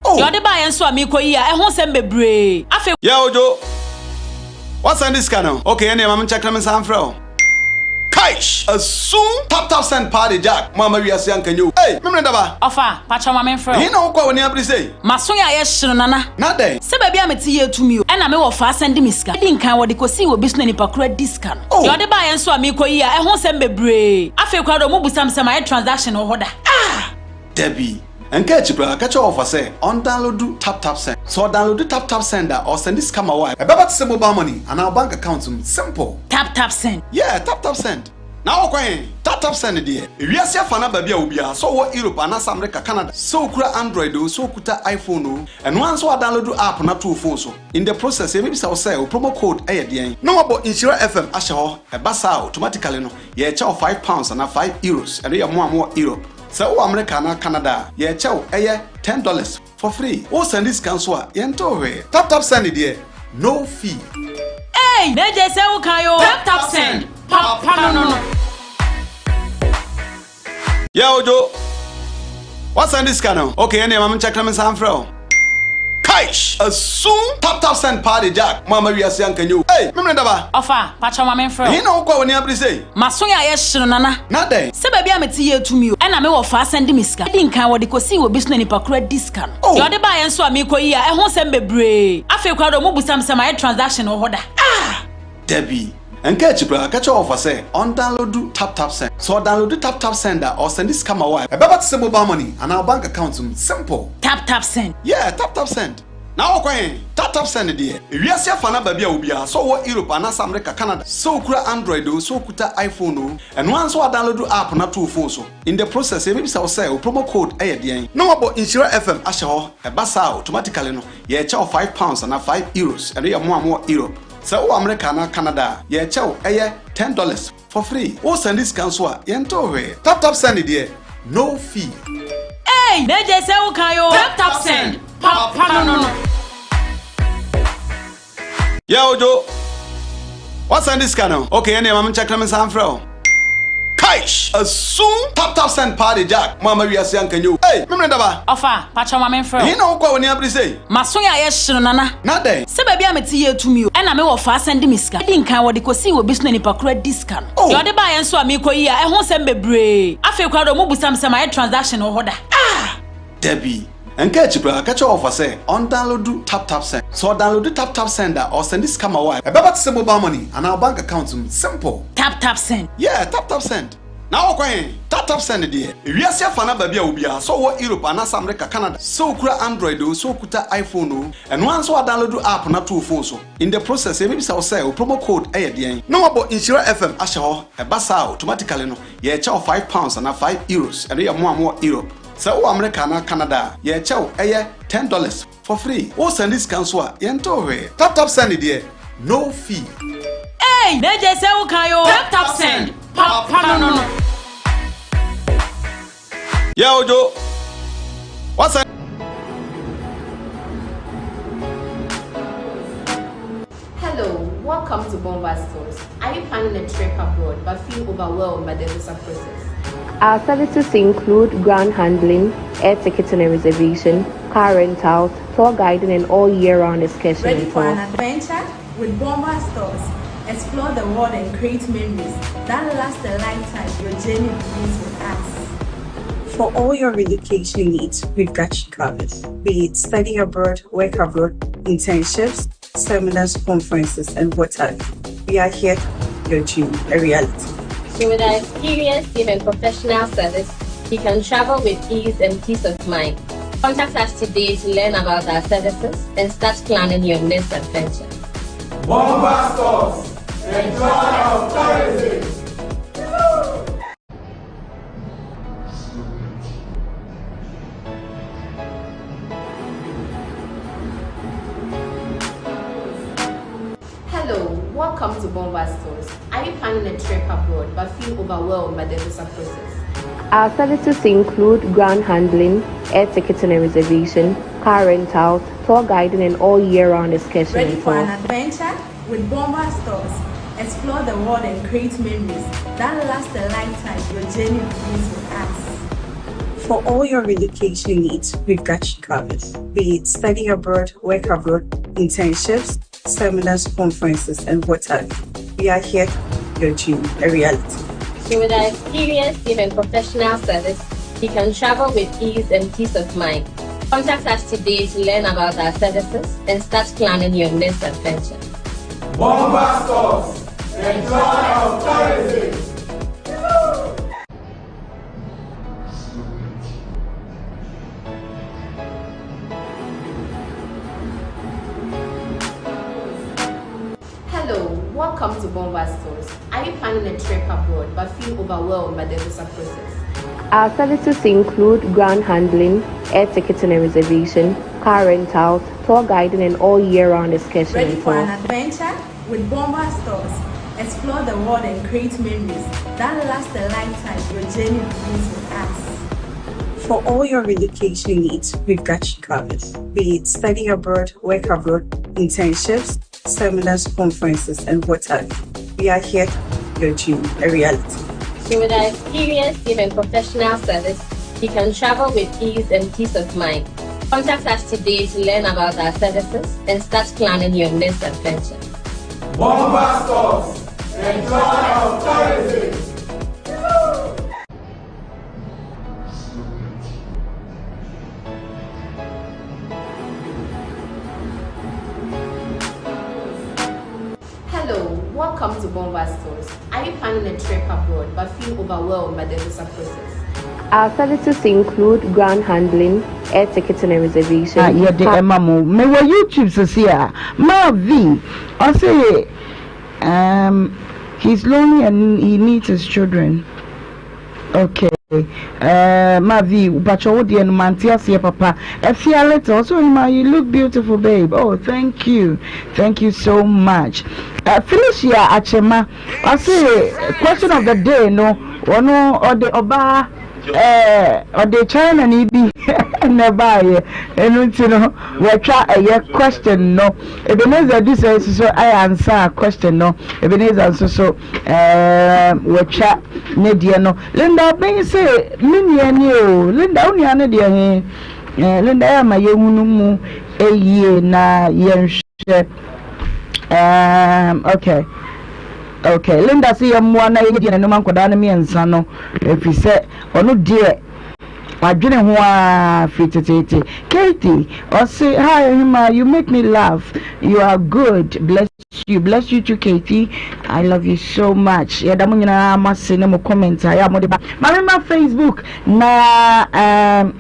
Speaker 13: Deɛ ɔde baeɛ nso a merekɔyi a, ɛho nsɛm bebree. Afei.
Speaker 14: Yeah Ojo!
Speaker 13: Woasan de sika no? Okay, ɛneɛ ma menkyɛke na mensan mfrɛ wo. Kaish! Asum! Tap tap send paa de Jack, mo amma wiase anka nyɛ o. Ei! Memene daba!
Speaker 8: Ɔfa, pakyɛw ma menfrɛ wo.
Speaker 13: Ɛhe na wokɔ a w'ani abere sei?
Speaker 8: M'aso yɛ ayɛ hye no Nana.
Speaker 13: Na dɛn?
Speaker 8: Sɛ baabi a mete yɛ tumi o. Ɛna me wɔfa asan de me sika. Edi nkan wɔde kosii wɔ bi so na nipa koro adi sika no.
Speaker 13: Oh!
Speaker 8: Deɛ ɔde baeɛ nso a meekɔ yi a ɛho nsɛm bebree. Afei koraa deɛ ɔmo busa me sɛ mayɛ transaction wɔ hɔ da.
Speaker 13: Ah! Dabi. Nka akyi koraa, ka kyerɛ wɔfa sɛ ɔndownloadu TapTapSend. Sɛ ɔdownloadu TapTapSend a, ɔresɛnde sika ma wo a, ɛbɛba te sɛ mobile money anaa wo bank account mu. Simple!
Speaker 8: TapTapSend.
Speaker 13: Yeah, TapTapSend. Na wokɔ he? TapTapSend deɛ, ewiase afa no aba bi a obiara, sɛ ɔwɔ Europe anaasɛ America, Canada, sɛ okura Android oo, sɛ okuta iPhone oo, ɛno ara nso woadownloadu app no ato wo phone so. In the process, yɛbɛbisa wo sɛ, wo promo code yɛ deɛn? Na woabɔ Nhyira FM ahyɛ hɔ. Ɛba saa a, automatically no, yɛrekyɛ wo £5 anaa €5. Ɛno yɛ mo a mowɔ Europe. Sɛ wowɔ Amerika anaa Canada a, yɛrekyɛ wo, ɛyɛ $10 for free. Wo sɛnde sika nso a, yɛntew hwee. Tap tap send deɛ, no fee.
Speaker 8: Eii na gye sɛ wo kan oo. Tap tap send, papa no no.
Speaker 13: Yeah Ojo, wa sɛnde sika no? Okay ɛneɛ ma me nkyɛke na me nsan mfrɛ wo. Kaish! Asum! Tap tap send paa de Jack, mo amma wiase anka nyɛ o. Ei! Memene daba!
Speaker 8: Ɔfa, pakyɛw ma menfrɛ wo.
Speaker 13: Ɛhe na wokɔ a w'ani abere sei?
Speaker 8: M'aso yɛ ayɛ hye no Nana.
Speaker 13: Na dɛn?
Speaker 8: Sɛ baabi a mete yɛ tumi o. Ɛna me wɔfa asan de me sika. Edi nkan wɔde kosii wɔ bi so na nipa koro adi sika no.
Speaker 13: Oh!
Speaker 8: Deɛ ɔde baeɛ nso a meekɔ yi a ɛho nsɛm bebree. Afei koraa deɛ ɔmo busa me sɛ mayɛ transaction wɔ hɔ da.
Speaker 13: Ah! Dabi. Nka akyi koraa, ka kyerɛ wɔfa sɛ ɔndownloadu TapTapSend. Sɛ ɔdownloadu TapTapSend a, ɔresɛnde sika ma wo a, ɛbɛba te sɛ mobile money anaa wo bank account mu. Simple!
Speaker 8: TapTapSend.
Speaker 13: Yeah, TapTapSend. Na wokɔ he? TapTapSend deɛ, ewiase afa no aba bi a obiara, sɛ ɔwɔ Europe anaasɛ America, Canada, sɛ okura Android oo, sɛ okuta iPhone oo, ɛno ara nso woadownloadu app no ato wo phone so. In the process, yɛbɛbisa wo sɛ, wo promo code yɛ deɛn? Na woabɔ Nhyira FM ahyɛ hɔ. Ɛba saa a, automatically no, yɛrekyɛ wo £5 anaa €5. Ɛno yɛ mo a mowɔ Europe. Sɛ wowɔ America anaa Canada a, yɛrekyɛ wo, ɛyɛ $10 for free. Wo sɛnde sika nso a, yɛntew hwee. Tap tap send deɛ, no fee.
Speaker 8: Eii na gye sɛ wo kan oo. Tap tap send, papa no no.
Speaker 13: Yeah Ojo, wa sɛnde sika no? Okay ɛneɛ ma me nkyɛke na me nsan mfrɛ wo. Kaish! Asum! Tap tap send paa de Jack, mo amma wiase anka nyɛ o. Ei! Memene daba!
Speaker 8: Ɔfa, pakyɛw ma menfrɛ wo.
Speaker 13: Ɛhe na wokɔ a w'ani abere sei?
Speaker 8: M'aso yɛ ayɛ hye no Nana.
Speaker 13: Na dɛn?
Speaker 8: Sɛ baabi a mete yɛ tumi o. Ɛna me wɔfa asan de me sika. Edi nkan wɔde kosii wɔ bi so na nipa koro adi sika no.
Speaker 13: Oh!
Speaker 8: Deɛ ɔde baeɛ nso a meekɔ yi a ɛho nsɛm bebree. Afei koraa deɛ ɔmo busa me sɛ mayɛ transaction wɔ hɔ da.
Speaker 13: Ah! Dabi. Nka akyi koraa, ka kyerɛ wɔfa sɛ ɔndownloadu TapTapSend. Sɛ ɔdownloadu TapTapSend a, ɔresɛnde sika ma wo a, ɛbɛba te sɛ mobile money anaa wo bank account mu. Simple!
Speaker 8: TapTapSend.
Speaker 13: Yeah, TapTapSend. Na wokɔ he? TapTapSend deɛ, ewiase afa no aba bi a obiara, sɛ ɔwɔ Europe anaasɛ America, Canada, sɛ okura Android oo, sɛ okuta iPhone oo, ɛno ara nso woadownloadu app no ato wo phone so. In the process, yɛbɛbisa wo sɛ, wo promo code yɛ deɛn? Na woabɔ Nhyira FM ahyɛ hɔ. Ɛba saa a, automatically no, yɛrekyɛ wo £5 anaa €5. Ɛno yɛ mo a mowɔ Europe. Sɛ wowɔ America anaa Canada a, yɛrekyɛ wo, ɛyɛ $10 for free. Wo sɛnde sika nso a, yɛntew hwee. Tap tap send deɛ, no fee.
Speaker 8: Eii na gye sɛ wo kan oo. Tap tap send, papa no no.
Speaker 13: Yeah Ojo, wa send.
Speaker 14: Hello, welcome to Bomba Stores. Are you planning a trip abroad but feel overwhelmed by the visa process?
Speaker 15: Our services include ground handling, air ticketing and reservation, car rentals, tour guiding, and all year round excursion
Speaker 16: Ready for an adventure? With Bomba Stores, explore the world and create memories that last a lifetime. Your journey begins with us.
Speaker 17: For all your relocation needs, we've got you covered. Be it study abroad, work abroad, internships, seminars, conferences, and what have you. We are here to your dream a reality.
Speaker 14: So with our experienced team and professional service, you can travel with ease and peace of mind. Contact us today to learn about our services and start planning your next adventure.
Speaker 18: Bomba Stores, the joy of tourism.
Speaker 14: Hello, welcome to Bomba Stores. Are you planning a trip abroad but feel overwhelmed by the visa process?
Speaker 15: Our services include ground handling, air ticketing and reservation, car rentals, tour guiding, and all year round excursion.
Speaker 16: Ready for an adventure? With Bomba Stores, explore the world and create memories that last a lifetime. Your journey begins with us.
Speaker 17: For all your relocation needs, we've got you covered. Be it study abroad, work abroad, internships, seminars, conferences, and what have you. We are here to your dream a reality.
Speaker 14: So with our experienced team and professional service, you can travel with ease and peace of mind. Contact us today to learn about our services and start planning your next adventure.
Speaker 18: Bomba Stores, the joy of tourism.
Speaker 15: Hello, welcome to Bomba Stores. Are you planning a trip abroad but feel overwhelmed by the visa process? Our services include ground handling, air ticketing and reservation, car rentals, tour guiding, and all year round excursion
Speaker 16: Ready for an
Speaker 15: tours.
Speaker 16: adventure? With Bomba Stores, explore the world and create memories that last a lifetime. Your journey begins with us.
Speaker 17: For all your relocation needs, we've got you covered. Be it study abroad, work abroad, internships, seminars, conferences, and what have you. We are here to your dream a reality.
Speaker 14: So with our experienced team and professional service, you can travel with ease and peace of mind. Contact us today to learn about our services and start planning your next adventure.
Speaker 18: Bomba Stores, the joy of tourism.
Speaker 15: Hello, welcome to Bomba Stores. Are you planning a trip abroad but feel overwhelmed by the visa process? Our services include ground handling, air ticketing and reservation.
Speaker 1: A yɛde ɛma mo. Mewɔ YouTube sisi a. Ma V ɔse um, he's lonely and he needs his children. Okay. Uh, ma V, mpakyɛ wo deɛ no mante aseɛ papa. Afia little, ɔse Ohima you look beautiful babe. Oh, thank you. Thank you so much. Uh, Felicia Achema, ɔse question of the day no, ɔno ɔde ɔbaa Ɛɛ ɔde China ni bi na ɛbaayɛ ɛno nti no wɔatwa ɛyɛ question no Ebenezer Dusa nso so ayɛ ansa question no Ebenezer nso so ɛɛ wɔatwa ne deɛ no Linda Obeng se me nua ni o Linda wo nua no deɛ he ɛɛ Linda yɛ ama yɛhunu mu yie na yɛnhwɛ ɛɛm okay. Ok Linda se yɛmmoa na yɛnyɛ DNA no ma nkwadaa no mmiɛnsa no ɛfiri sɛ ɔno deɛ wadwene ho ara firi teteete. Katie ɔse hi Ohima you make me laugh you are good bless you bless you too Katie I love you so much yɛda mo nyinaa mo ase ne mo comment a yɛ a mode ba ma mema Facebook na um,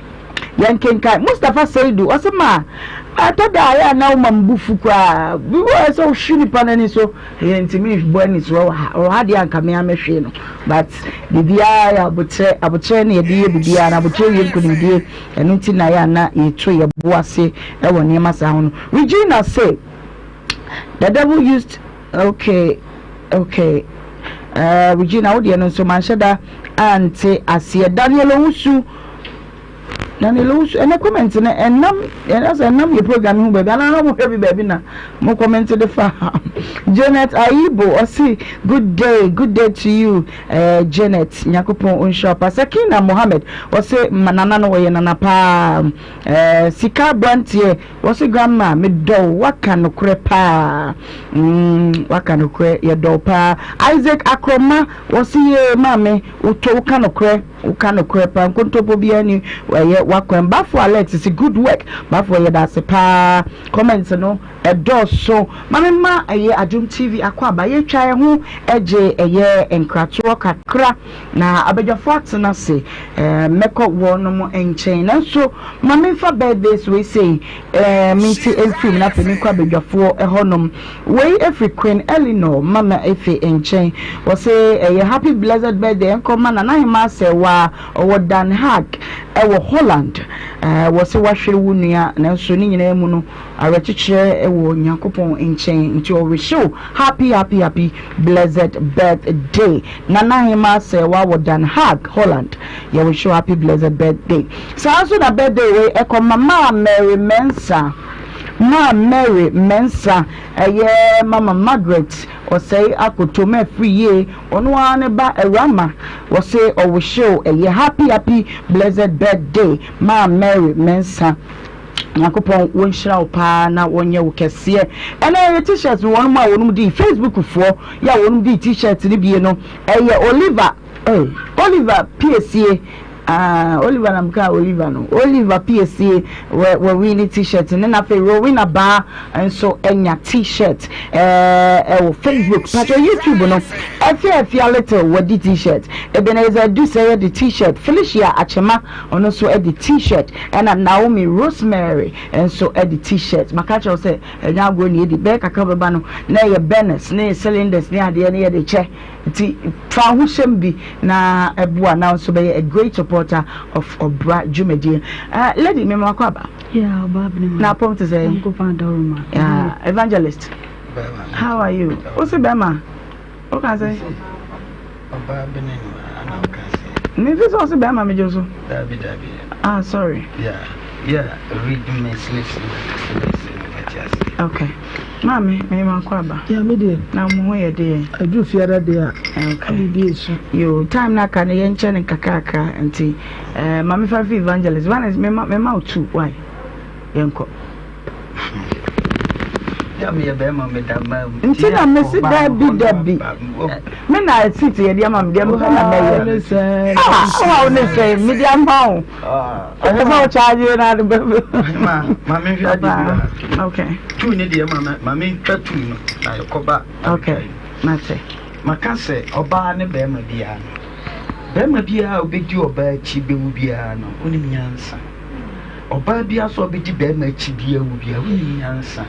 Speaker 1: Yɛnkenkan. Mustapha Seidu, ɔse ma ɛtɔ da a ɛyɛ a na woma me bo fu koraa. Bi wɔ hɔ sɛ wohwe nipa no ani so, yɛntumi bɔ ani so wɔ ha. Wɔ ha deɛ anka me ara mɛhwe no. But biribiara yɛ abokyerɛ, abokyerɛ na yɛde yɛ biribiara na abokyerɛ wie nkonimdie. Ɛno nti na ɛyɛ a na yɛto yɛn bo ase wɔ nneɛma saa ho no. Regina se, the devil used, okay, okay. Uh, Regina, wo deɛ no nso manhyɛ da ante aseɛ. Daniel Owusu, Daniel Owusu, ɛnɛ comment no ɛnam ɛnɛ sɛ ɛnam yɛ program ho baabi anaa na mo hwɛ bi baabi na mo comment de fa. Janet Ayibo ɔsi good day, good day to you eh, Janet Nyankopɔn onhyira pa. Sakina Mohammed ɔsi nana no ɔyɛ nana paa. Eh, sika abranteɛ wɔsi grandma medɔ wo waka nokorɛ paa. Mm, waka nokorɛ yɛdɔ wo paa. Isaac Akroma wɔsi yee maame wotɔ woka nokorɛ woka nokorɛ paa nkontompo biara ni ɛyɛ wakwan. Bafo Alex si good work Bafo yɛda ase paa comment no ɛdɔɔso. Ma me ma ɛyɛ Adom TV akɔ aba yɛtwa ɛho ɛgye ɛyɛ nkratoɔ kakra na abadwafoɔ atena ase ɛɛ mɛkɔ wɔnom nkyɛn nanso ma memfa birthdays wei sei ɛɛ mente mfiri mu na afei menkɔ abadwafoɔ ɛhɔnom wei ɛfiri Queen Eleanor mama efe nkyɛn wɔse ɛyɛ happy blessed birthday ɛnkɔ ma Nana Hemaa Sɛwa ɔwɔ Den Haag ɛwɔ Holland ɛɛ wɔse wahwere wo nua nanso ne nyinaa mu no awerɛkyekyerɛ wɔ Nyankopɔn nkyɛn nti ɔwehye wo happy happy happy blessed birthday Nana Hemaa Sɛwa wɔ Den Haag Holland yɛwehye wo happy blessed birthday saa nso na birthday wei ɛkɔ ma maa Mary Mensah maa Mary Mensah ɛyɛ mama Margaret Ɔsɛe Akoto mafiri yie ɔno ara ne ba Awurama wɔse ɔwehye wo ɛyɛ happy happy blessed birthday maa Mary Mensah. Nyankopɔn wɔnhyira wo paa na wɔnyɛ wo kɛseɛ. Ɛnɛ yɛ t-shirt no wɔnom a wɔnom dii Facebook foɔ yɛ a wɔnom dii t-shirt no bie no ɛyɛ Oliver eh, Oliver Piesie ah, Oliver na meka Oliver no Oliver Piesie wɔ wɔ wini t-shirt ne na afei Rowena Baa nso anya t-shirt ɛɛ ɛwɔ Facebook patro YouTube no Afia Afia Little wɔdi t-shirt Ebenezer Dusɛ yɛ de t-shirt Felicia Akyema Ɔno nso de T-shirt ɛna Naomi Rosemary nso de T-shirt. Maka akyerɛ wo sɛ ɛnyɛ agorɔ na yɛdi. Bɛyɛ kakra bɛba no na ɛyɛ burners ne cylinders ne adeɛ ne yɛde kyɛ. Nti fa wo ho hyɛm bi na ɛboa na wo nso bɛyɛ a great supporter of ɔbra dwumadie. Uh, lady, mema wakɔ aba.
Speaker 19: Yeah, ɔba abene
Speaker 1: ma. Na apɔm te sɛ.
Speaker 19: Nyankopɔn adaworo ma.
Speaker 1: Yeah, evangelist. How are you? Wo se bɛma? Wo ka sɛ?
Speaker 10: Ɔbaa bene no ana ɔka sɛ.
Speaker 1: Me fi sɛ ɔse bɛrima megye so.
Speaker 10: Dabi dabi.
Speaker 1: Ah sorry.
Speaker 10: Yeah yeah read me slips na kasa bi sɛ me bɛte ase.
Speaker 1: Okay. Maame me ma kɔ aba.
Speaker 11: Yeah me deɛ.
Speaker 1: Na mo ho yɛ deɛ.
Speaker 11: Aduru fiada deɛ a.
Speaker 1: Okay.
Speaker 11: Bibi esu.
Speaker 1: Yo time na aka no yɛn kyɛ no nkakrakra nti eh maame fa fi evangelist evangelist me ma me ma wo two why yɛn kɔ. Nti na mese dabi dabi me na seat yɛde ama me deɛ mepɛ na mɛyɛ ah wo ne sɛ mede ama wo ɛsɛ sɛ wo charge na ade bɛ
Speaker 10: ma me hwɛ ade bi
Speaker 1: okay
Speaker 10: tu ne deɛ ma ma me twa tu no na yɛkɔba
Speaker 1: okay mate
Speaker 10: maka sɛ ɔbaa ne bɛrima biara no bɛrima biara a wobɛdi ɔbaa akyi bɛwu biara no wonim nyansa Ɔbaa biara so a ɔbɛdi bɛrima akyi bi awu biara, wonnim nyansa.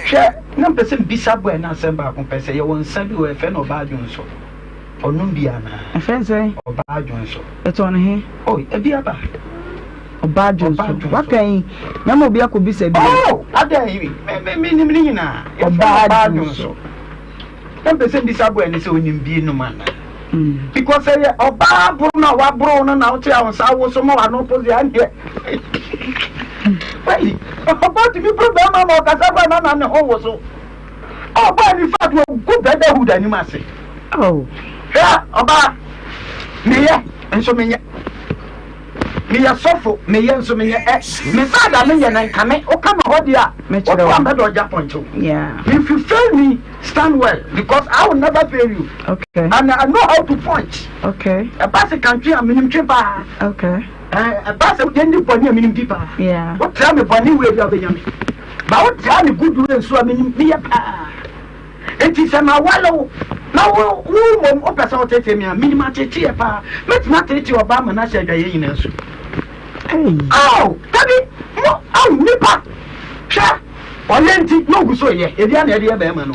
Speaker 10: Hwɛ, na mpɛ sɛ mbisa bɔɛ no asɛm baako pɛ sɛ yɛwɔ nsa bi wɔ yɛfrɛ no ɔbaa dwonso. Ɔnom bi anaa?
Speaker 1: Ɛfrɛ no sɛn?
Speaker 10: Ɔbaa dwonso.
Speaker 1: Ɛtɔn no he?
Speaker 10: Oh, ebi aba.
Speaker 1: Ɔbaa dwonso. Waka yi, mɛma obi akɔbisa bi.
Speaker 10: Oh, adɛn, me, me, menim ne nyinaa. Yɛfrɛ no ɔbaa dwonso. Na mpɛ sɛ mbisa boy no sɛ onim bi nom anaa because ɛyɛ ɔbaa boro no a waboro no na wote a wo nsa woso ma wano po deɛ ɛndeɛ wei ɔbaa tumi boro bɛrima ma ɔkasa kora na na ne ho woso ɔbaa ni fact wɔgu brotherhood anim ase hwɛ ɔbaa meyɛ nso menyɛ Meyɛ sɔfo, meyɛ nso meyɛ ɛ. Me side a meyɛ no nka me, woka me hɔ deɛ a, woto a mɛdɔ gya pɔnkye wo. If you fail me, stand well because I will never fail you.
Speaker 1: Okay.
Speaker 10: And I know how to punch.
Speaker 1: Okay.
Speaker 10: Ɛba sɛ kantwe a menim twe paa.
Speaker 1: Okay.
Speaker 10: Ɛba sɛ yɛndi bɔne a menim di paa.
Speaker 1: Yeah.
Speaker 10: Wotra me bɔne wei bi a wobɛnya me. Ba wotra me good way nso a menim meyɛ paa. Enti sɛ maware wo, na wo wo mmom wopɛ sɛ woteetee me a, minim ateeteeɛ paa. Mɛtumi ateetee ɔbaa ma no ahyɛ adwaeɛ nyinaa su. Ao, dabi, mo, ao, nnipa, hwɛ, ɔyɛ nti na ogu so reyɛ, ebia na ɛde yɛ bɛrima no.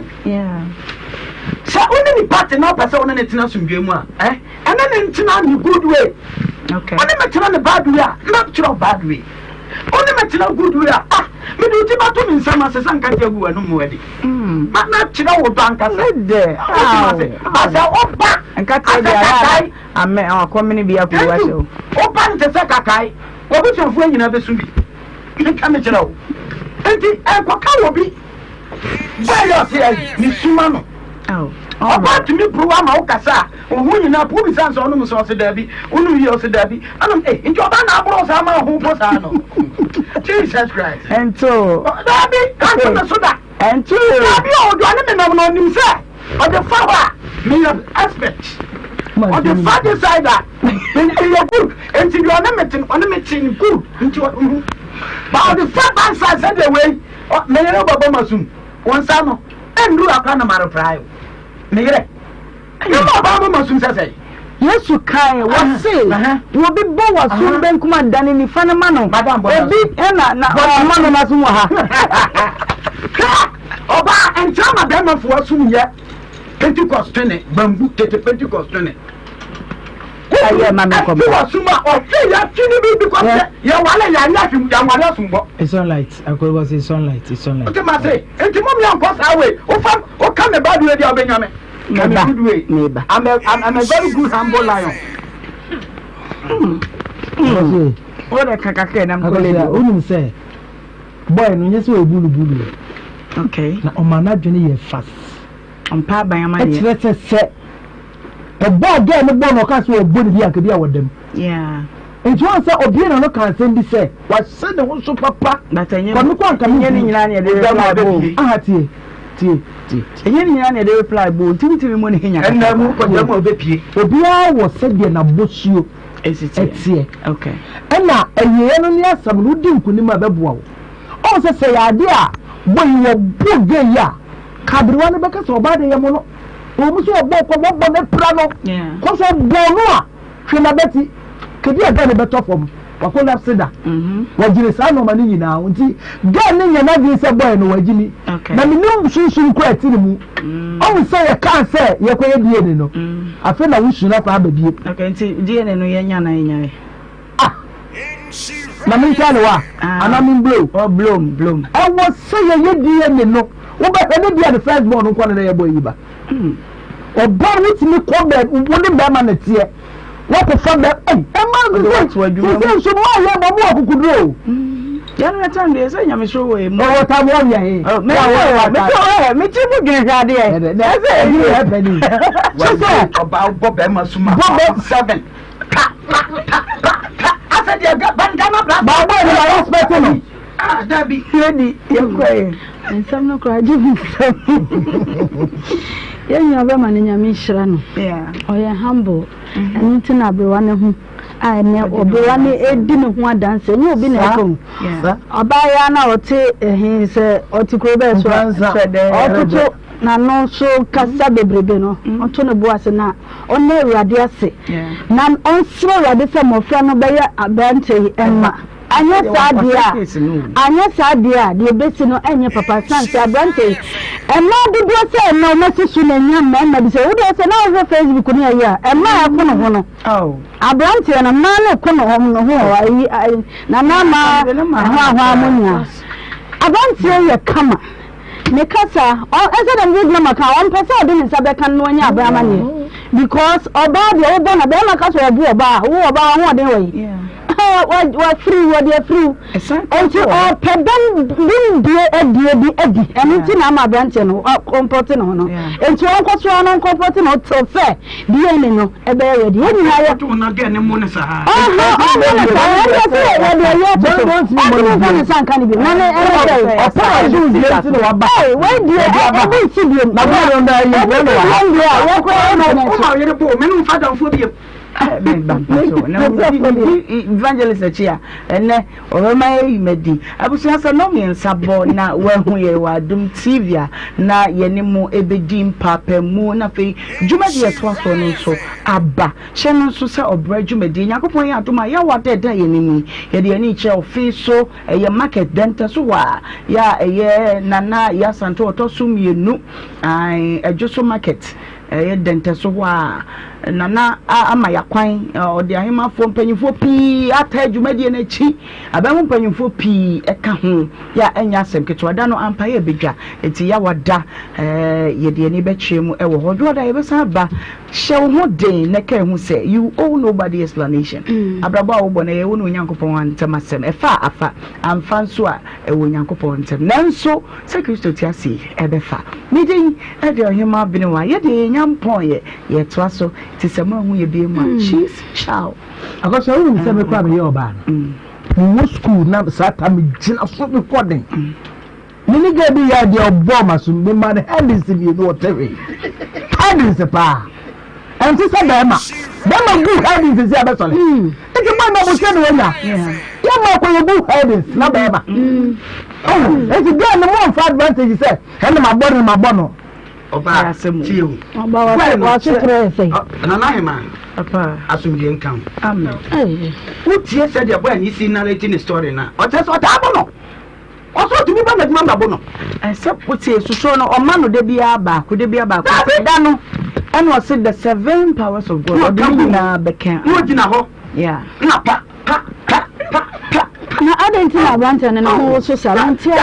Speaker 10: Sɛ wo ne nipa te na wopɛ sɛ wo ne ne tena asomdwoe mu a, eh, ɛne ne ntena ne good way.
Speaker 1: Okay.
Speaker 10: Wo ne me tena ne bad way a, mɛkyerɛ wo bad way. Wo ne me tena good way a, ah, mede wo ti bɛto me nsam ase sɛ nka gya agu w'anom mu adi. Ma mɛkyerɛ wo dɔ ankasa.
Speaker 1: Ne dɛ,
Speaker 10: Wotumi ase. Ba sɛ woba
Speaker 1: Nkateɛ
Speaker 10: asɛ
Speaker 1: deɛ ayɛ
Speaker 10: kakae.
Speaker 1: a amɛ akɔmene bi akɔwu
Speaker 10: Thank
Speaker 1: ahyɛ
Speaker 10: you.
Speaker 1: wo.
Speaker 10: Woba no te sɛ kakae. W'abusuafoɔ nyinaa bɛsu bi. Meka mekyerɛ wo. Enti ɛnkɔka wɔ bi. Bɛyɛ ɔse ayi, mesu ma no. Ɔbaa tumi boro wo ama wo kasa a, wo ho nyinaa po. Wobisa no sɛ ɔnom nsa, ɔse daabi. Wonom yie, ɔse daabi. Ɛna eh, nti ɔbaa na aboro wo saa ama wo ho po saa no? Jesus Christ.
Speaker 1: Ɛnto.
Speaker 10: Daabi, anto me so da.
Speaker 1: Ɛnto.
Speaker 10: Daabi o, ɔde ɔne me nam no ɔnim sɛ ɔde fa hɔ a, meyɛ expert. Ɔde fa this side a, meyɛ good. Nti deɛ ɔne me te no, ɔne me te no good. Nti ɔhu. Ba ɔde fa that side sɛdeɛ wei, me yere bɛbɔ m'asum. Wo nsa no ɛnnuru akora na mareprae o, me yerɛ. Mema ɔbaa bɔ m'asom sɛ sɛn?
Speaker 1: Yesu kae, wɔse, Obi bɔ w'asom benkum a, dane nifa no ma no. Obi na na ɔma no n'asom wɔ ha.
Speaker 10: Hwɛ, ɔbaa, ɛnkyɛ ma bɛrima fo asom yɛ Pentecost twene, bambu, tete Pentecost twene.
Speaker 1: Ɛyɛ ma me nkɔmɔ.
Speaker 10: Ɛfi w'asom a, ɔhwe yɛ twene bi because yɛ wale yɛ ayɛ ahwem, yɛ nwale asombɔ.
Speaker 11: It's on light. Akɔ was it's on light. It's on light.
Speaker 10: Wote ma se, nti mo mia nkɔ saa way. Wofa, woka me bad way di a wobɛnya me. Ka me good way.
Speaker 1: Meba.
Speaker 10: I'm a very good humble lion.
Speaker 1: Wo de kaka kɛ nam kɔ lady.
Speaker 11: Wonim sɛ boy no nyɛ sɛ ɔyɛ bulubulu.
Speaker 1: Okay.
Speaker 11: Na ɔma n'adwene yɛ fast.
Speaker 1: Ɔmpa aban amaneɛ.
Speaker 11: Ɛkyerɛ sɛ sɛ ɛbɔ a girl no bɔ no ɔka sɛ ɔbɔ ne bi anka bi a wɔda mu.
Speaker 1: Yeah.
Speaker 11: Nti wɔn sɛ obie na no ka asɛm bi sɛ wahyɛ ne ho so papa. Kɔ me kɔ anka me
Speaker 1: Ɛnyɛ ne nyinaa na yɛde reply bo.
Speaker 11: Aha tie tie tie.
Speaker 1: Ɛnyɛ ne nyinaa na yɛde reply bo. Ntumi tumi mu ne henya.
Speaker 10: Ɛnna mu kɔgya mu a ɔbɛpie.
Speaker 11: Obiara wɔ sɛdeɛ n'abosuo ɛteɛ. Ɛna awieɛ no ne asɛm no wodi nkunim a ɛbɛboa wo. Ɔhu sɛ sɛ yɛ adeɛ a bɔ yi wɔbo gay yi a ka aberewa no bɛka sɛ ɔbaa deɛ yɛ mo no. Ɛwɔ mu sɛ ɔbɔ kɔ wɔbɔ no pira no. Kɔ so ɔbɔ no a hwɛ n'abati. Kedi a gay no bɛtɔ fam wakɔlapse da. Wɔgyene saa nnoɔma no nyinaa ho nti gay no nyɛ n'adwene sɛ bɔe no wagyimi. Na menim sunsum kɔ ɛte ne mu. Ɔhu sɛ yɛkaa sɛ yɛkɔyɛ DNA no afei na wo su no asan aba bio.
Speaker 1: Okay, nti DNA no yɛnya anaa yɛnyae?
Speaker 11: Ah! Na menkyerɛ ne wa? Anaa memblow?
Speaker 1: Oh, blom, blom.
Speaker 11: Ɛwɔ sɛ yɛyɛ DNA no. Wobɛhwɛ ne deɛ ne first born nko na na yɛbɔ yi ba. Ɔbaa wotumi kɔ bɛ wo ne bɛrima na teɛ. Wakɔfa bɛ ɛy ɛma sisi sisi nso maa yɛ bɔ mo akukuduro o.
Speaker 1: Yɛn no tam deɛ sɛ nyamesoro wɔ emu.
Speaker 11: Ɔwɔ tam wɔ wia he.
Speaker 1: Mɛ mɛ mɛ ti mu dwen hwɛ adeɛ.
Speaker 11: Ɛsɛ ɛdi yɛ pɛ ni. Kyɛ sɛ
Speaker 10: ɔbaa bɔ bɛrima suma.
Speaker 11: Bɔ bɛ
Speaker 10: seven. Pa pa pa pa pa. Asɛ deɛ bandana bla.
Speaker 11: Baabɔ yɛ ni ba respect no.
Speaker 10: Ah dabi.
Speaker 1: Lady yɛnkɔ ɛ.
Speaker 8: Nsɛm no koraa gye ho nsɛm. Yɛn nua bɛma no Nyame nhyira no. Ɔyɛ humble. Mm-hmm. Ɛno nti na aberewa no ho a ɛnɛ ɔberewa no edi ne ho adanse ɛnyɛ obi na ɛkɔ ho. Ɔbaayewa no a ɔte ɛhe sɛ ɔte kuro bɛɛ so a ɔtoto n'ano so kasa bebrebe no mm. ɔto ne bo ase na ɔne Awurade ase na ɔnsrɛ Awurade sɛ mmɔfra no bɛyɛ aberante yi mma. Anyɛ saa deɛ a, anyɛ saa deɛ a, deɛ ɛbɛsi no ɛnyɛ papa sane sɛ aberanteɛ yi, mmaa dodoɔ sɛ ɛnɛ wɔasi so na anya mmarima bi sɛ, wo deɛ sɛ na wohwɛ Facebook ne ayi a, mmaa a ɛko ne ho no, aberanteɛ no, mmaa no ko ne ho ne ho wɔ ayi, nana ama hwahwaa mo nyinaa. Aberanteɛ yɛ kama. Ne kasa, ɔ, ɛsɛ dɛ mede gyina maka, ɔmpɛ sɛ ɔde ne nsa bɛka no na wanya abɛn amaneɛ. Because ɔbaa deɛ wobɔ na bɛrima ka sɛ ɔbo ɔbaa, wo ɔbaa w'ahoɔden wɔ yi. Wafiriw, wɔde afiriw. Nti ɔpɛ bɛm bimdie adie bi adi. Ɛno nti na ama aberanteɛ no ɔkɔmpɔte ne ho no. Nti ɔnkɔ so ara na ɔnkɔmpɔte ne ho till sɛ DNA no ɛbɛyɛ ready. Yɛn nyinaa yɛ.
Speaker 10: Ɔto na gɛ ne mu ne saa.
Speaker 8: Ɔhɔ ɔmo ne saa ɛna sɛ yɛde ɛyɛ ɔto so. Ɔntumi nfa ne nsa nka ne bi. Na ne ɛne sɛ.
Speaker 11: Ɔpɛ asomdwie nti na waba.
Speaker 8: Ee wei deɛ ebi nsi biom.
Speaker 11: Na bɔɔl no da yi wei na waha.
Speaker 8: Ebi nsi biom deɛ a yɛkɔ yɛ
Speaker 10: na ɔma yere bo me no nfa danfoɔ bi
Speaker 1: Evangelist akyi a ɛnɛ ɔbɛma yɛayi madi. Abusua sɛ nnɔn mmiɛnsa bɔ na woahu yɛn wɔ Adom TV a na yɛne mo ɛbɛdi mpaapaemu na afei dwumadi a ɛtoa soɔ no nso aba. Hyɛ no nso sɛ ɔbrɛ dwumadie. Nyankopɔn yɛ adom a yɛawa dɛ da yɛn anim yi yɛde yɛn ani rekyerɛ ɔfe so ɛyɛ market dɛntɛ so hɔ a yɛ a ɛyɛ Nana Yaa Asantewaa ɔtɔ so mmienu ae Ɛdwo so market Ɛyɛ dɛn ntɛso hɔ a Nana ama yɛakwan, ɔde ahemmafoɔ mpanyinfoɔ pii ataa dwumadie no akyi, aban mu mpanyinfoɔ pii ɛka ho, yɛ a ɛnyɛ asɛm ketewa, da no ampa yɛ bɛdwa, enti Yawada yɛde yɛn ani bɛkyerɛ mu ɛwɔ hɔ, Dwoada yɛbɛsan aba, hyɛ wo ho den na ka ɛho sɛ you owe nobody explanation, abrabɔ a wobɔ no ɛyɛ wo ne Onyankopɔn ntam asɛm, ɛfa a afa, amfa nso a ɛwɔ Onyankopɔn ntam, nanso sɛ Kristo te ase yi ɛbɛfa. Me din de Ɔhemmaa Benewa. Yɛ deɛ yɛnya mpɔn yɛ, yɛtoa so. Nti sɛ moanhu yɛ bio mu a, cheese, ciao.
Speaker 11: Akɔsua wonim sɛ me koraa meyɛ ɔbaa no mewɔ school na saa ta megyina so mekɔ den me ne girl bi yɛ adeɛ ɔbɔɔ ma so mema no headings mmienu ɔte hwee headings paa ɛnte sɛ bɛrima bɛrima gu headings sɛ ɛbɛsɔre nti bɔɔ na bɔhyɛ ne wanya yɛma akɔ yɛ gu headings na bɛrima nti girl no mo nfa advantage sɛ Ɛna mabɔ no mabɔ no.
Speaker 10: Ɔbaa tie o.
Speaker 8: Ɔbaa w'ase kyerɛ yɛ sɛn.
Speaker 10: Nana Ahema asomdwie nka wo.
Speaker 1: Amen.
Speaker 10: Wotie sɛdeɛ boy no si narrate ne story no a, ɔkyerɛ sɛ ɔtaa bo no. Ɔsɛ ɔtumi ba n'adwuma mu bɛbo no.
Speaker 1: Ɛsɛ wotie susuro no ɔma no da biara baako da biara baako sɛ da no ɛna ɔse the seven powers of God ɔde ne nyinaa bɛka.
Speaker 10: Na ɔgyina hɔ.
Speaker 1: Yeah.
Speaker 10: Na pa. Pa pa pa pa.
Speaker 8: Na adɛn nti na aberanteɛ no ne ho woso saa? Mente ase.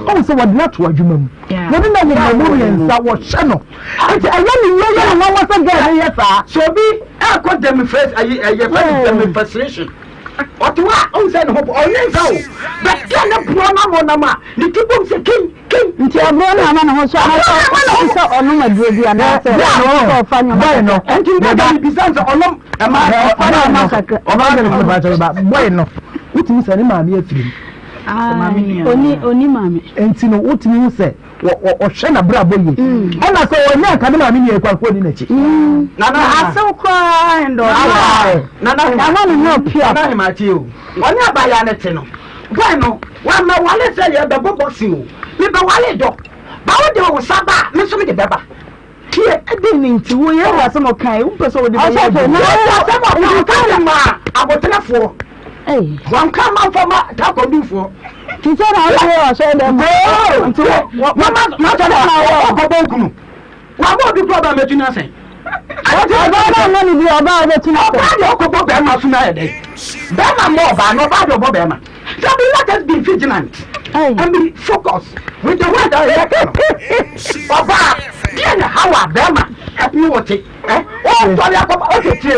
Speaker 11: Ɔwɔ sɛ wɔde no ato adwuma mu wɔde no awoma mu mmiɛnsa wɔhyɛ no nti ɛyɛ ne yɛ yɛ ne nwanwa sɛ gɛɛ ne yɛ saa.
Speaker 10: So obi ɛkɔ demonstration ɛyɛ fɛ demonstration.
Speaker 11: Ɔte hɔ a, ɔhu sɛ ne ho bɔ, ɔnwe nsa o, but sɛ ne borɔ no ano nam a, ne ti bom sɛ ken, ken.
Speaker 8: Nti ɛborɔ no ama ne ho so anaasɛ sɛ ɔnom aduro bi anaasɛ sɛ ɔfa nneɛma kakra.
Speaker 11: Nti mbɛ da mebisa no sɛ ɔnom ɛma
Speaker 8: ɔfa nneɛma kakra.
Speaker 11: Ɔbaa no bɔe no, wotumi sɛ ne maame afiri mu.
Speaker 8: Oni oni maame.
Speaker 11: Nti no wotumi hu sɛ ɔhwɛ n'abrabɔ yie. Ɛna sɛ ɔnyɛ anka ne maame nua ekura kɔ ni n'akyi.
Speaker 1: Nana asew koraa ndɔ.
Speaker 11: Nana
Speaker 8: Nana ne ho pia.
Speaker 11: Nana hema ti o. Ɔne abaayewa no te no. Boy no wama wale sɛ yɛ bɛbɔ boxing o. Me bɛ wale dɔ. Ba wo de wo sa ba a me nso me de bɛba.
Speaker 1: Tie ɛdɛn ne nti wo yɛ asɛm ɔka yi wo pɛ sɛ wo de bɛyɛ adwuma.
Speaker 11: Wɔn asɛm ɔka ɔka de ma abotenefoɔ. Wɔn ka ma nfa ma takɔdufoɔ.
Speaker 8: Ti sɛ na ɔyɛ ɔsɔre dɛm.
Speaker 11: Nti wɔ ma ma sɔ na ɔkɔ bɔ okunu. Wabɔ obi kura ɔbaa mɛtu n'asɛn.
Speaker 8: Ɔbaa na ɔma ne bi ɔbaa ɔbɛtu n'asɛn.
Speaker 11: Ɔbaa deɛ ɔkɔbɔ bɛrima so na ayɛ dɛ. Bɛrima mmɔ ɔbaa na ɔbaa deɛ ɔbɔ bɛrima. Dabi let us be vigilant and be focused with the word a yɛka no. Ɔbaa deɛ na haw a bɛrima ɛne wo te ɛ ɔntɔre akɔba ɔkɛ tie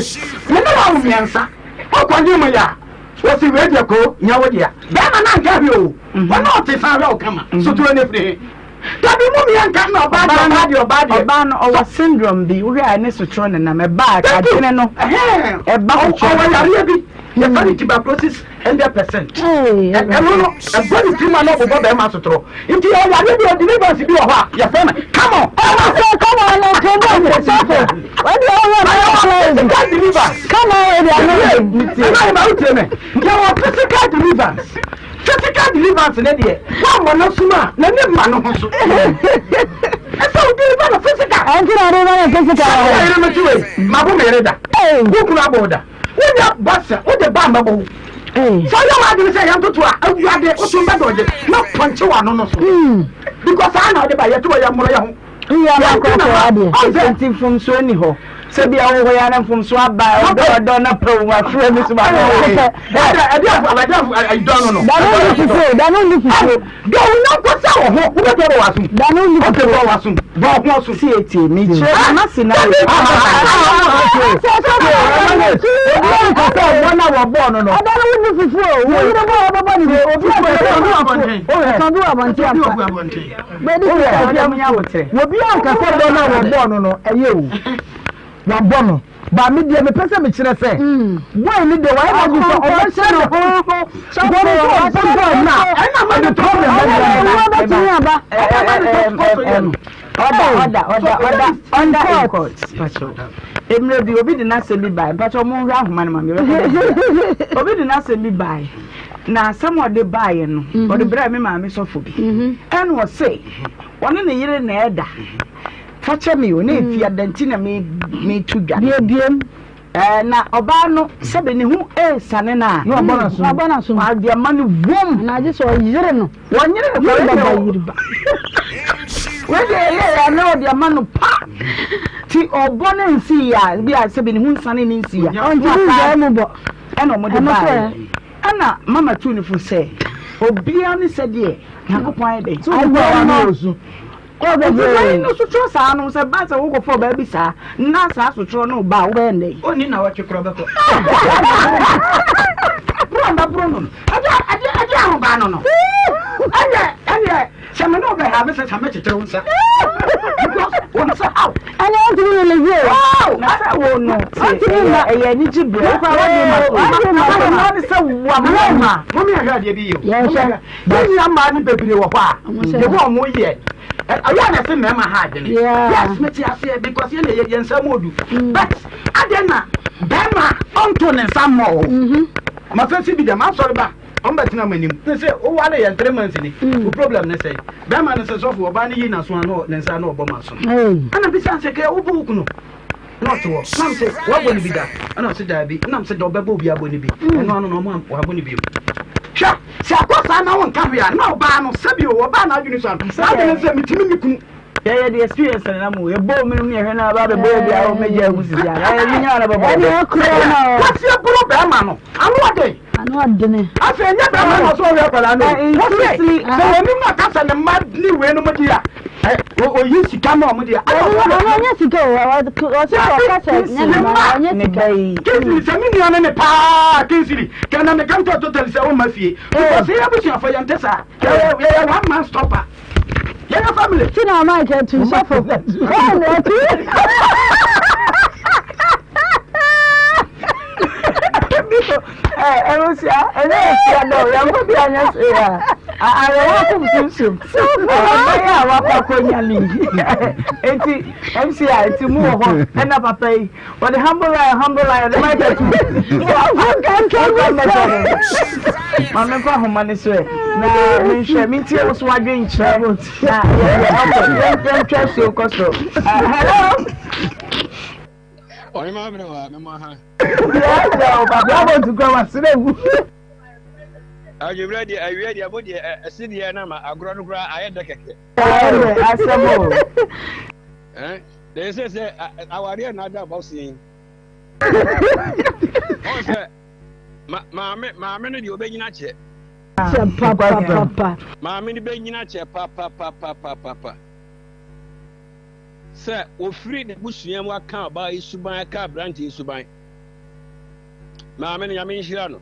Speaker 11: me ne wo mmiɛnsa ɔkɔ nye mu yɛ a wɔsi wei deɛ koo nyɛ wo dea bɛrima na nka hwɛ o wɔn a ɔte san hwɛ wo kama sotoro ne firi he. Dabi mu mmiɛ nka na ɔbaa deɛ ɔbaa deɛ ɔbaa deɛ.
Speaker 1: Ɔbaa no ɔwɔ syndrome bi wohwɛ a ɛne sotorɔ nenam ɛba a adwene no ɛba sotorɔ.
Speaker 11: Ɔwɔ yareɛ bi yɛfrɛ no tuberculosis 100% ɛno no ɛbɔ ne tirim a na ɔbobɔ bɛrima sotorɔ nti yɛwɔ yareɛ bi wɔ deliverance bi wɔ hɔ a yɛfrɛ no come on.
Speaker 8: Ɛwɔ sɛ come on no nti ne sɔfo wɔde ɔwɔ na
Speaker 11: physical deliverance.
Speaker 8: Come on ɛde ano
Speaker 11: yɛ. Ɛna yɛ ma wotie me yɛwɔ physical deliverance. Physical deliverance ne deɛ woammɔ no som a n'ani mma no ho so. Ɛsɛ wo deliver no physical.
Speaker 8: Ɛnti na ɔde ba no physical.
Speaker 11: Sɛ wo yere no te wei, mabo me yere da. Wo kunu abɔ wo da. Wonya bɔsɛ, wode ba mmɛbɔ wo. Sɛ woyɛ w'adwene sɛ yɛntoto a, awurade wosom bɛdɔgye na pɔnkye w'ano no so. Because saa na wode ba yɛte wɔ yɛ mmoro yɛ ho.
Speaker 1: Nti mfomsoɔ nni hɔ sɛ bia wo hɔ ya na mfomsoɔ aba ɔdɔ ɔdɔ na pɛ wo afrɛ me so ba tietie mekyerɛ mama si na
Speaker 8: Ɔdɔ no wonni fufuo o, wo yere bɔ a wobɛbɔ ne bi, obi a ɔtɔn bi wɔ abɔnten ampa.
Speaker 11: Obi anka sɛ bɔ no a wɔbɔɔ no no ɛyɛ o wabɔ no ba me deɛ mepɛ sɛ mekyerɛ sɛ boy no deɛ wayɛ n'adwene sɛ ɔbɛhyɛ ne ho nkɔm sɛ ɔbɔ bɔɔl no a ɛna ma ne problem
Speaker 8: bɛba
Speaker 1: Order, order, order, order, order in court. Mmerɛ bi obi de n'asɛm bi bae mpakyɛ ɔmo nhwɛ ahoma no ma me obi de n'asɛm bi bae na asɛm a ɔde baeɛ no ɔde brɛɛ me maame sɔfo bi ɛna ɔse ɔne ne yere na ɛda fakyɛ me o na efi adanti na me metu dwa
Speaker 8: Biebiem.
Speaker 1: Ɛɛ na ɔbaa no sɛbe ne ho ɛresane no a
Speaker 11: Na wabɔ n'asom.
Speaker 8: Wabɔ n'asom.
Speaker 1: Ɔde ama no wom.
Speaker 8: Anaa gye sɛ ɔyere no.
Speaker 1: Wɔnyere no kora
Speaker 8: Yiriba
Speaker 1: deɛ
Speaker 8: ba
Speaker 1: o.
Speaker 8: yiriba.
Speaker 1: Wei deɛ ɛyɛ yɛ na ɔde ama no pa. Ti ɔbɔ ne nsi yɛ a bi a sɛbe ne ho nsane ne nsi a.
Speaker 8: Ɔntumi ngyae mu bɔ.
Speaker 1: Ɛna wɔde
Speaker 8: Ɛno so
Speaker 1: baeɛ.
Speaker 8: ɛ.
Speaker 1: Ɛna mama tuu no fo sɛ obiara ne sɛdeɛ Nyankopɔn ayɛ dɛn.
Speaker 11: Sɛ wode kɔ
Speaker 1: Ayɛ
Speaker 11: a
Speaker 1: no.
Speaker 11: ɔsu.
Speaker 1: Nti wei no sotorɔ saa no sɛ ba sɛ wokɔfa ɔbaa bi saa na saa sotorɔ no ba a wobɛyɛ no dɛn?
Speaker 10: Ɔnni nnawɔtwe korɔ bɛkɔ.
Speaker 11: Boro a mɛboro no no, ɛdeɛ ɛdeɛ ɛdeɛ ahobaa no no. Ɛdeɛ ɛdeɛ sɛ me ne wo bɛha me sɛ sɛ mɛkyekyere wo nsa. Because wo nsa aw.
Speaker 8: Ɛnna ɔntumi release o.
Speaker 1: Oh, na sɛ wo no te
Speaker 8: Ɔntumi mma.
Speaker 1: ɛyɛ ɛyɛ anigye berɛ. Wo koraa w'adwene ma so.
Speaker 8: W'adwene ma so.
Speaker 1: Ma ne sɛ wo ma.
Speaker 11: Mom yɛnhwɛ adeɛ bi yie o.
Speaker 8: Yɛnhwɛ.
Speaker 11: Yɛn nua mmaa no bebree wɔ hɔ a, the way wɔn yɛ, ɛyɛ a na ɛsɛ mmarima ha adwene. Yes, me te aseɛ because yɛn na yɛ yɛn nsa mu odu. But adɛn na bɛrima ɔnto ne nsa mmɔ o. Mafɛsi bi dɛm asɔre ba wɔn bɛ tena mo anim. Ne sɛ owale yɛn 3 months ni, o problem ne sɛ bɛrima no sɛ sɔfo ɔbaa no yi n'aso ano ne nsa ano ɔbɔ ma so. Ɛna bisa sɛ kɛ wobɔ wo kunu na ɔte hɔ nam sɛ wabɔ ne bi da ɛna ɔsɛ daabi nam sɛ dɛ ɔbɛbɔ obi abɔ ne bi ɛno ano na ɔmo wabɔ ne bi mu. Hwɛ sɛ akɔ saa na wonka hwee a na ɔbaa no sɛbi o ɔbaa n'adwene so ano n'adwene sɛ metumi me kunu.
Speaker 1: Yɛyɛ de experience na nam o yɛbɔ omi nom ne yɛhwɛ na aba abɛbɔ obi a ɔmɛgya ahu sisi a ɛyɛ ne nyina na bɛbɔ
Speaker 8: Ɛne ɛkorɔ no.
Speaker 11: Kwasie boro bɛrima no ano ɔden.
Speaker 8: Ano ɔdene.
Speaker 11: Afei nyɛ bɛrima na ɔsɛ ɔhwɛ akwadaa no o. Wɔse sɛ wɔnim na ɔka sɛ ne mma ne wei nom di a. Oyi sika ma ɔmo deɛ.
Speaker 19: Ɔno ɔnyɛ sika o, ɔse sɛ ɔka sɛ nyɛ ne ma ɔnyɛ sika.
Speaker 11: Kingsley sɛ me nua ne ne paa Kingsley kɛ na meka nkyɛ totally sɛ ɔmma fie because yɛ abusuafo yɛn te saa yɛyɛ yɛyɛ one man stopper yɛyɛ family.
Speaker 19: Ti na ɔma nkyɛn tu sɔfo. Wɔn na ɔtu.
Speaker 1: Ɛwusia ɛnyɛ ɛsia dɛ o yɛn ko bi anyɛ se ya awɛwɔ akum sunsun ɔbɛyɛ a wakɔ akɔnya ne eti mci eti mu wɔ hɔ ɛna papa yi wɔde humble lion humble lion de mic atu maame nkɔ ahoma ne so ɛ na menhwɛ mentie wo so wadwe nkyerɛ na yɛ yɛ yɛntwa asuo nkɔ so hello.
Speaker 20: Ɔhema mene wa mema ha. Adwummerɛ deɛ awia deɛ mo deɛ ɛse deɛ na ma agorɔ no koraa ayɛ dɛ kɛkɛ.
Speaker 1: Asɛm o.
Speaker 20: Ɛn deɛ sɛ sɛ awareɛ na ada bɔ sen. Ɔn sɛ maame maame no deɛ ɔbɛnyina kyɛ.
Speaker 19: Kyɛ papapapa.
Speaker 20: Maame no bɛnyina kyɛ papapapapapa. Sɛ ofiri n'abusua mu aka ɔbaa yi suban aka aberante yi suban. Maame no Nyame nhyira no.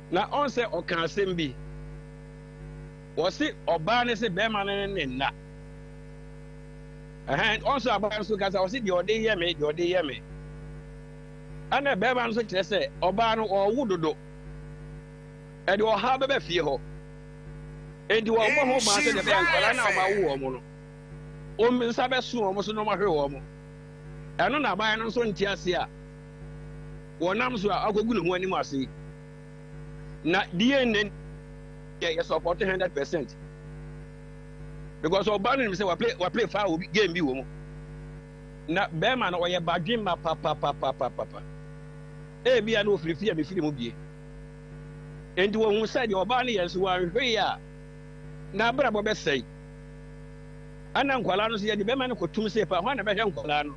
Speaker 20: Na ɔn sɛ ɔka asɛm bi. Wɔse ɔbaa no se bɛrima no ne ne nna. Ɛhɛn ɔn sɛ abaa no so kasa ɔse deɛ ɔde yɛ me deɛ ɔde yɛ me. Ɛna bɛrima no so kyerɛ sɛ ɔbaa no ɔwo dodo. Ɛde ɔhaw bɛba fie hɔ. Enti wɔbɔ ho ban sɛdeɛ ɛbɛyɛ nkwadaa no a wɔawo wɔn no, wɔn nsa bɛso wɔn so na wɔahwɛ wɔn. Ɛno na aban no nso nte ase a wɔnam so a akɔgu ne ho anim ase yi. Na DNA deɛ yɛ support 100% because ɔbaa no nim sɛ waplay waplay foul bi game bi wɔ mu. Na bɛrima no ɔyɛ badwemma papapapapapa. Ebia na ofiri fie a mefiri mu bie. Enti wɔhuu sɛ deɛ ɔbaa no yɛ nso wanhwɛ yie a, n'abrabɔ bɛsɛe. Ɛna nkwadaa no nso yɛde bɛma no kɔtum sei paa, hwan na bɛhwɛ nkwadaa no?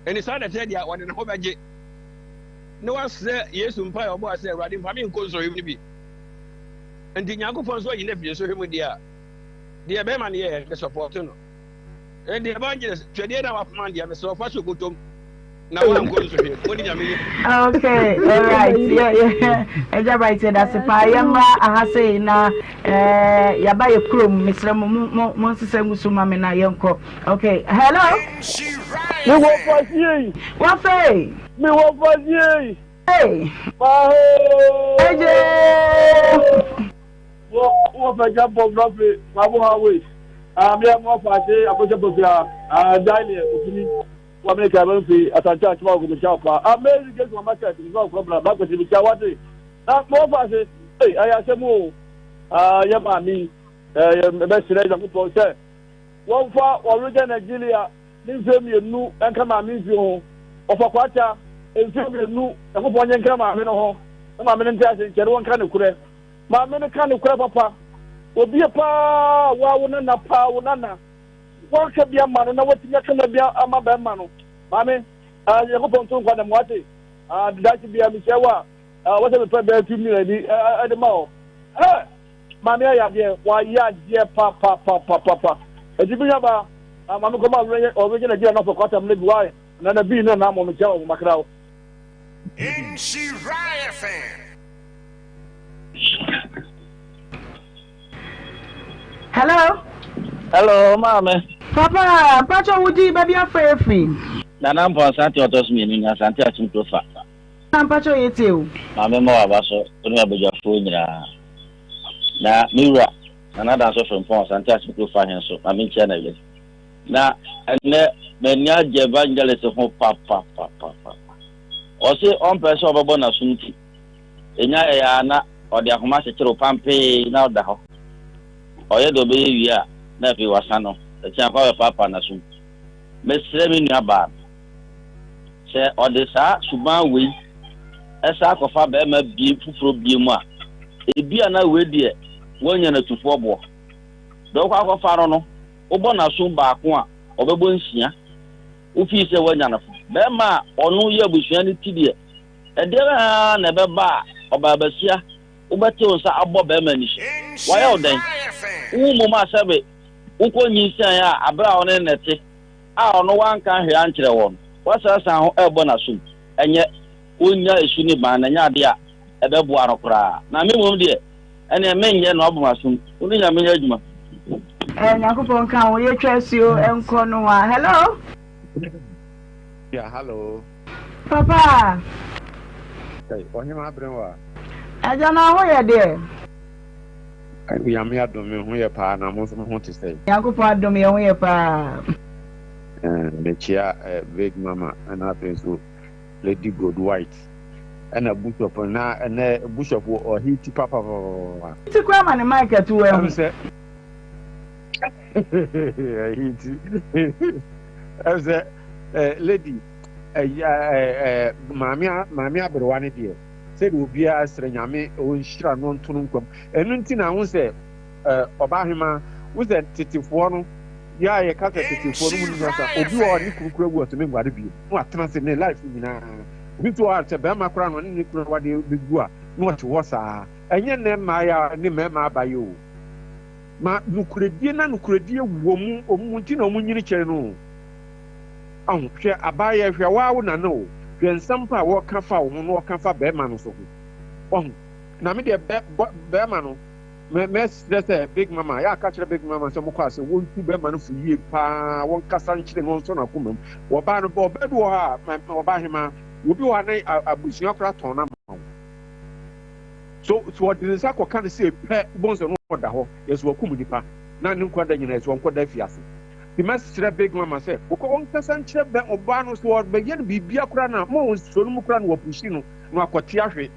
Speaker 20: Ɛne saa na ɛteɛ deɛ ɔde ne ho bɛgye na wasrɛ Yesu mpaeɛ ɔbɔɔ sɛ Awurade mfa me nkɔ nsɔhwɛ mu no bi. Enti Nyankopɔn nso ayi no afiri nsɔhwɛ mu deɛ a, deɛ bɛrima no yɛɛ no mesɔpɔɔto no. Enti evangelist, twɛdeɛ na wapoma deɛ mesrɛ wo fa hyɛ obotom na woankɔ nsɔhwɛ mu. Wode Nyame yɛ.
Speaker 1: Okay, alright. Yeah, yeah. Ɛgya bright yɛda ase paa. Yɛmmra aha sei na eh, yɛaba yɛ kurom. Mesrɛ mo mo mo nsesa ngu so ma me na yɛnkɔ. Okay, hello.
Speaker 21: Me wɔ fasie.
Speaker 1: Wafe.
Speaker 21: Me wɔ fasie.
Speaker 1: Hey.
Speaker 21: Maho.
Speaker 1: Eje.
Speaker 21: Wo wo fɛ jɛ bɔ nɔfe ma bo ha we. Ah mi mo fa se akosɛ bofia. Ah dai ofini. Wa me ka ban fi asante a chuma ko me cha pa. Ah me ri ke market ni so ko bra ba ko ti cha wate. Na mo fa se eh aya se mo. Ah ye ma mi eh me be sire Nyankopɔn sɛ wɔmfa wɔregya Nigeria ne mfe mmienu nka maame mfe ho. Wɔfa kwata mfe mmienu Nyankopɔn nye nka maame no ho. Na maame no nte ase nkyɛ ne wɔnka nokorɛ. Maame no ka nokorɛ papa. Obie paa waa wo nana paa wo nana wanka bi ama no na watumi aka na bi ama bɛrima no. Maame ah Nyankopɔn nto nkwa na mu ate. Ah daakye bia mehyia wo a ah wɔsɛ mepɛ bɛyɛ 2 million bi ɛde ma wo. Eh maame ayɛ adeɛ wayɛ adeɛ papapapapa. Ɛti bi nyaba ah maame kɔma ɔregyɛ Nigeria na ɔfɔ kwatam no bi why nana bi na na mo mekyia wo makra wo.
Speaker 7: Nhyira FM.
Speaker 1: Hello.
Speaker 22: Hello, maame.
Speaker 1: Papa, mpatsɔ wo di baabi afrɛ yɛ firi.
Speaker 22: Nana Mpɔn Asante ɔtɔ so mmienu ni Asante Akyem kuro fa.
Speaker 1: Na mpatsɔ yɛ tie o.
Speaker 22: Maame ma waba so wo ne abadwafoɔ nyinaa. Na me wura Nana Danso Frimpong Asante Akyem kuro fa he so maame nkyia na wie. Na ɛnɛ m'ani agye evangelist ho papapapapa. Ɔse ɔmpɛ sɛ ɔbɛbɔ n'asom nti Enya yɛe ara na ɔde ahoma akyekyere wo pampee na ɔda hɔ. Ɔyɛ deɛ ɔbɛyɛ wie a, na afei wasa no akyi akɔ abɛpaapaa n'asom. Mesrɛ me nuabaa no, sɛ ɔde saa suban wei san akɔfa barima bi foforɔ bio mu a, ebia na wei deɛ woanya no atufoɔ boɔ. Deɛ wokɔ akɔfa no no, wobɔ n'asom baako a, ɔbɛbɔ nsia. Wofii sɛ woanya no fo. Barima a ɔno yɛ abusua no ti deɛ, Ɛdeɛn ara na ɛbɛba a, ɔbaabasia, wobɛte wo nsa abɔ barima ani so? Wayɛ wo dɛn? Wo mmom a sɛbe Wokɔ nyinsɛn a aberɛ a ɔne no te a ɔno wanka hwee ankyerɛ wɔ no, woasrasra ho ɛrebɔ n'asom. Ɛnyɛ, wonnya esu ne ban na ɛnyɛ adeɛ a ɛbɛboa no koraa. Na me mmom deɛ, ɛneɛ menyɛ na wabɔ m'asom. Wo ne Nyame nyɛ adwuma.
Speaker 1: Eh, Nyankopɔn nka ho. Yɛtwa asuo nkɔ nohoa. Hello?
Speaker 2: Yeah, hello.
Speaker 1: Papa.
Speaker 2: Hey, ɔhema aberewa.
Speaker 1: Agya na ho yɛ deɛ.
Speaker 2: Nyame adom me ho yɛ paa na mo nso mo ho te sɛn?
Speaker 1: Nyankopɔn adom yɛ ho yɛ paa.
Speaker 2: Eh, mekyia eh, Big Mama ɛna afei nso Lady Gold White ɛna Bishop na ɛnɛ Bishop ɔhiti papapapapa.
Speaker 1: Ti kura ma ne mic atu wɔ ɛho.
Speaker 2: Sɛ ɛhiti ɛsɛ eh, lady eh, eh, eh, maame maame aberewa ne deɛ sɛdeɛ obiara srɛ Nyame ɔnhyira no ɔnto no nkwa mu. Ɛno nti na wo sɛ ɔbaahema, wo sɛ tetefoɔ no, yɛ a yɛka sɛ tetefoɔ no mu no nyansa, obi wɔ hɔ a ne kunu kura wu ɔtumi nware bio, na watena ase ne life nyinaa. Obi nso wɔ hɔ a sɛ bɛrima koraa na ɔne ne kunu awadeɛ bɛgu a, na ɔte hɔ saa. Ɛnyɛ nnɛ mmaa a ne mmarima aba yɛ o. Ma nokorɛdie na nokorɛdie wɔ mu, ɔmu nti na ɔmu nyini kyɛre no o. Ahu, hwɛ abaayɛ, hwɛ waa wo nana o, hwɛ nsɛm pa a wɔka fa wo ho na wɔka fa bɛrima no so ho. Wahu? Na me deɛ bɛ, bɔ, bɛrima no, mɛ, mɛsrɛ sɛ Big Mama, yɛ aka kyerɛ Big Mama sɛ mokɔ ase, wɔntu bɛrima no fo yie paa, wɔnkasa nkyerɛ no, wɔnsɔ n'akoma mu. Wɔbaa no, ɔbaa bi wɔ hɔ a, ma, ɔbaa hemaa, obi wɔ hɔ a na abusua koraa tɔn no ama wo. So, so ɔde ne nsa kɔka no sei pɛ, wobɛhu sɛ no ɔda hɔ, yɛ sɛ wakum nipa, na ne nkwa da nyinaa yɛ sɛ ɔnkɔda afiase. Nti mɛsrɛ Big Mama sɛ ɔkɔ ɔnkasa nkyerɛ bɛ ɔbaa no sɛ ɔbɛyɛ no biribia koraa no a ma ɔnsuo no mu koraa na wapushi no na wakɔte ahwe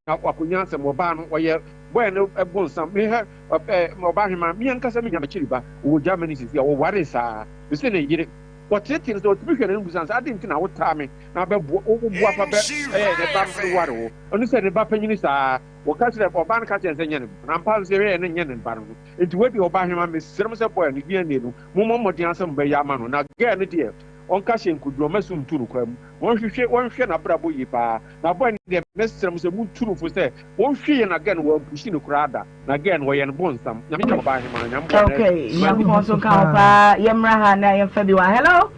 Speaker 2: na wakɔnya asɛm. Ɔbaa no ɔyɛ bɔɛ no bonsam. Mehwɛ ɔbaa hemaa me ankasa menya m'akyiri ba ɔwɔ Germany sisi a ɔwaree saa mese ne yere ɔteetee no sɛ ɔtumi hwɛ n'anim bisa no sɛ adɛn nti na wotaa me na bɛboa woboa fa bɛ ɛyɛ ne ba no ware wo ɔno sɛ ne ba panyini saa wɔka kyerɛ ɔbaa no ka kyerɛ no sɛ nyɛ ne ba na ampa nso yɛhwɛ yɛ no nyɛ ne ba no no. Nti wei deɛ ɔbahema mesrɛ mo sɛ boy no DNA no mommɔ mmɔden ara sɛ mobɛyɛ ama no na girl no deɛ ɔnka hyɛ nkoduro ɔmma sum nto no kwan mu wɔnhwehwɛ wɔnhwɛ n'abrabɔ yie paa na boy no deɛ mesrɛ mo sɛ montu no fo sɛ wɔnhwɛ yie na girl no wɔampushi no koraa da na girl no ɔyɛ no bonsam Nyame nhyira ɔbahema Nyame boa no
Speaker 1: Okay, Nyankopɔn nso nka ho paa. Yɛmmra ha na yɛmfa bi wɔ. Hello.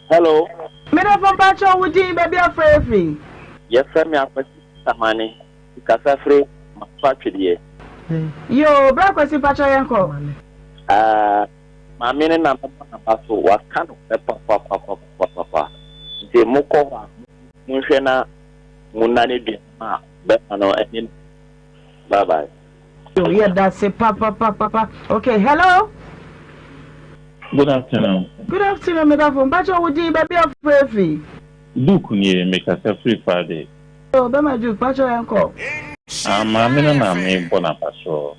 Speaker 3: Hello.
Speaker 1: Medafo mpakyɛw wo din baabi afrɛ afiri.
Speaker 3: Yɛfrɛ me Akwasi Samane. Kasa firi maso atwedeɛ.
Speaker 1: Yoo bra Kwasi mpakyɛw yɛn kɔ.
Speaker 3: Aah maame no na mɛbɔ naba so waka nokorɛ papapapapapa nti mokɔ hɔ a monhwɛ na monane dua no ma bɛma no ɛne no bye bye.
Speaker 1: Yoo yɛdase papapapapa okay hello.
Speaker 23: Good afternoon.
Speaker 1: Good afternoon medafo mpakyɛw wo din baabi a wofrɛ fi.
Speaker 23: Duke nie mekasa firi Fade.
Speaker 1: Oh bɛma Duke pakyɛw yɛn kɔ.
Speaker 23: Ah maame no na me bɔ no abasoɔ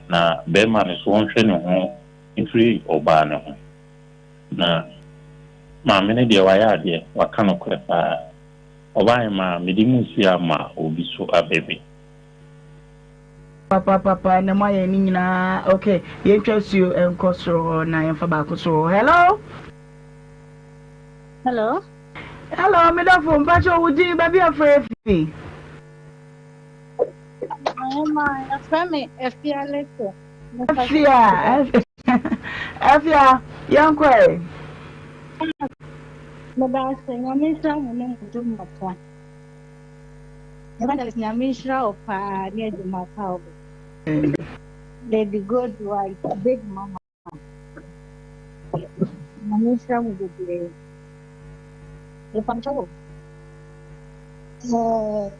Speaker 23: na bɛɛma no so ɔnhwɛ ne ho mfiri ɔbaa no ho na maame no deɛ wayɛ adeɛ waka nokorɛ paa ɔbaa hemaa mede mu si ama obi so aba bi.
Speaker 1: Papa papa ɛnɛ mo ayɛ ne nyinaa ok yɛntwa suo nkɔ soro hɔ na yɛmfa baako so hɔ hello.
Speaker 24: Hello.
Speaker 1: Hello, me dɔfo, mpakyɛ wo din baabi a frɛ fi.
Speaker 24: Ɔhema, yɛfrɛ me Afia Lete.
Speaker 1: Afia, Afia, yɛnkɔ ɛ.
Speaker 24: Meda ase, Nyame nhyira mo ne mo dwuma pa. Evangelist, Nyame nhyira wo paa ne adwuma pa wo. Lady Good Wife, Big Mama. Nyame nhyira mo bebree. Mepakyɛ wo, eh,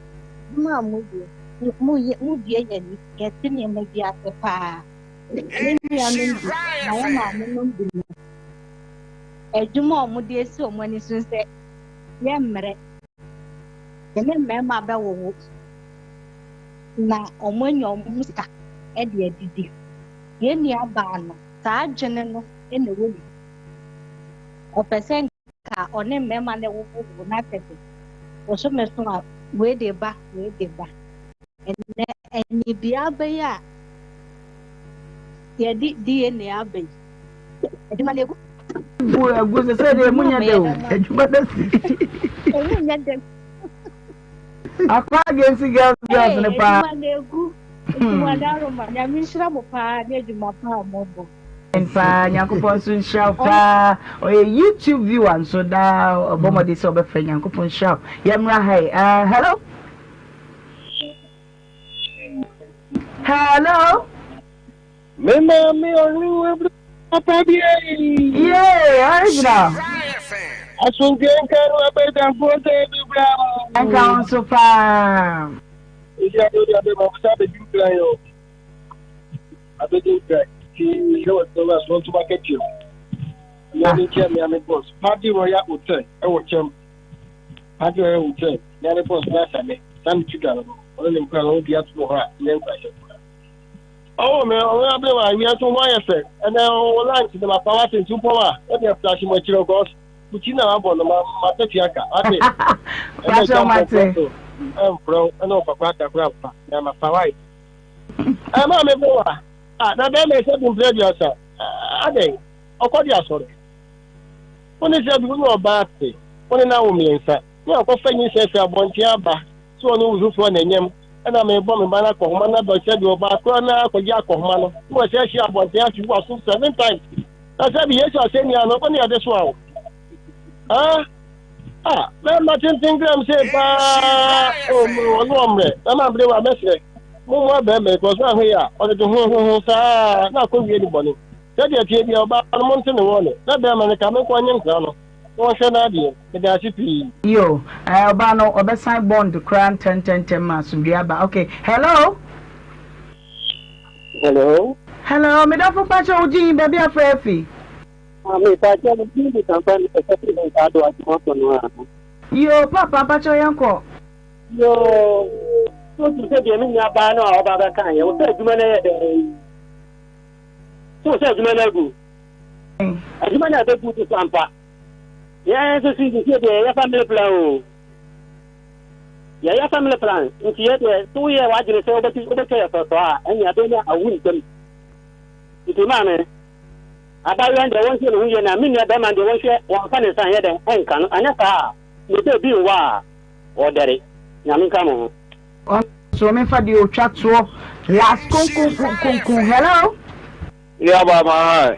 Speaker 24: adwuma a moyɛ, moyɛ, mobue yɛn ani, yɛte nneɛma bi ase paa. Me nuanom bi, na yɛn maamenom bi no, adwuma a wɔde asi wɔn ani so sɛ yɛmmrɛ, yɛne mmarima bɛwowo na wɔanya wɔn ho sika de adidi. Yɛn nuabaa no, saa adwene no na ɛwɔ ne mu. Ɔpɛ sɛ nka ɔne mmarima no wowowo na kyɛ sɛ bosome so a wei de ba, wei de ba. Ɛnnɛ anibea aba yi a yɛde DNA aba yi, adwuma no egu.
Speaker 1: Gu agu sɛ sɛ deɛ emu nyɛ dɛ o, adwuma no asi.
Speaker 24: Emu nyɛ dɛ.
Speaker 1: Akɔ against girls girls no paa.
Speaker 24: Adwuma no egu. Nti mo adaworoma, Nyame nhyira mo paa ne adwuma pa a mobɔ.
Speaker 1: Paa Nyankopɔn nso nhyira wo paa. Ɔyɛ YouTube viewer nso daa ɔbɔ mmɔden sɛ ɔbɛfrɛ. Nyankopɔn nhyira wo. Yɛmmra ha yi. Uh, hello. Hello.
Speaker 4: Me maame ɔhene wo abiri papa bi ayi.
Speaker 1: Yee, original.
Speaker 4: Asomdwe nka no abɛdamfoɔ sɛ bi bra.
Speaker 1: Nka wo nso paa.
Speaker 4: Nhyira de wode abɛma wo sɛ abɛdi nkran o. Abɛdi nkran. Ti sɛ wɔte wɔ aso ntoma kɛteɛ. Nyame nkyɛn me ame boss. Party Royal Hotel ɛwɔ kyɛm. Party Royal Hotel nyame boss bra same. Same tuga no. Ɔno ne nkura no bi ato hɔ a nyɛ nkura hyɛ. Ɔwɔ me ɔwɔ abere wa awia nso ho ayɛ fɛ ɛnɛ ɔwɔ lunch na mafa wate nti wopɔn a wode aflash mu akyerɛ cause wo na wabɔ no ma matɛfi aka wate
Speaker 1: ɛnɛ gya mbɔ
Speaker 4: so ɛmfrɛ wo ɛne ɔfa kora aka kora mfa na mafa wae ɛma me bere wa a na bɛrima ɛsɛ bi mprɛ 30 adɛn ɔkɔ de asɔre wo ne sɛ bi wo ne ɔbaa te wo ne no awo mmiɛnsa ne akɔfa nyinsɛn firi abɔnten aba sɛ ɔne wo foforɔ na ɛnyam ɛna mebɔ me ba no akɔhoma no aba sɛdeɛ ɔbaa korɔ no ara kɔgye akɔhoma no na wɔsɛ ahyia abɔnten ahwe gu aso seven times na sɛbi Yesu asɛnnua no ɔne ɛde soa wo ah ah mɛma tenten gram sei paa ɔno ɔmmerɛ mɛma bere wa mɛsrɛ mo mo abɛɛmɛ kɔ so ahwɛ yi a ɔde de ho ho ho saa na akɔwie ne bɔne sɛdeɛ tie bia ɔbaa no monte ne wɔne na bɛɛma no ka me nkɔ nye nkra no na ɔnhwɛ n'adeɛ. Meda ase pii.
Speaker 1: Yo, eh, ɔbaa no ɔbɛsan bond koraa ntɛntɛntɛm ma asomdwoe aba. Okay, hello.
Speaker 5: Hello.
Speaker 1: Hello, me dɔfo pakyɛ wo din baabi afrɛ afi.
Speaker 5: Ah, me pakyɛ me din de Sampa me kasa fi nsa do adwuma no a.
Speaker 1: Yo, papa pakyɛ yɛn kɔ.
Speaker 5: Yo, so tu sɛ deɛ me nua baa no a ɔba bɛka yɛ, wo sɛ adwuma no yɛ dɛn? So sɛ adwuma no agu? Adwuma no abɛgu so ampa. Yɛn nso so sisi deɛ yɛyɛ family plan o. Yɛyɛ family plan nti yɛ deɛ so woyɛ w'adwene sɛ wobɛti wobɛtwa yɛ sɔsɔ a ɛnea abɛnya awu ntɛm. Nti maame abayewa deɛ wɔnhwɛ ne ho yie na me nua bɛrima deɛ wɔnhwɛ wɔmfa ne nsa nyɛ dɛn ɛnka no anyɛ saa a ne bɛ bi nwa a ɔdɛre. Nyame nka mo ho.
Speaker 1: Ɔnso memfa deɛ ɔtwa toɔ last konkonkonkonkon hello.
Speaker 6: Nuabaa ma hi.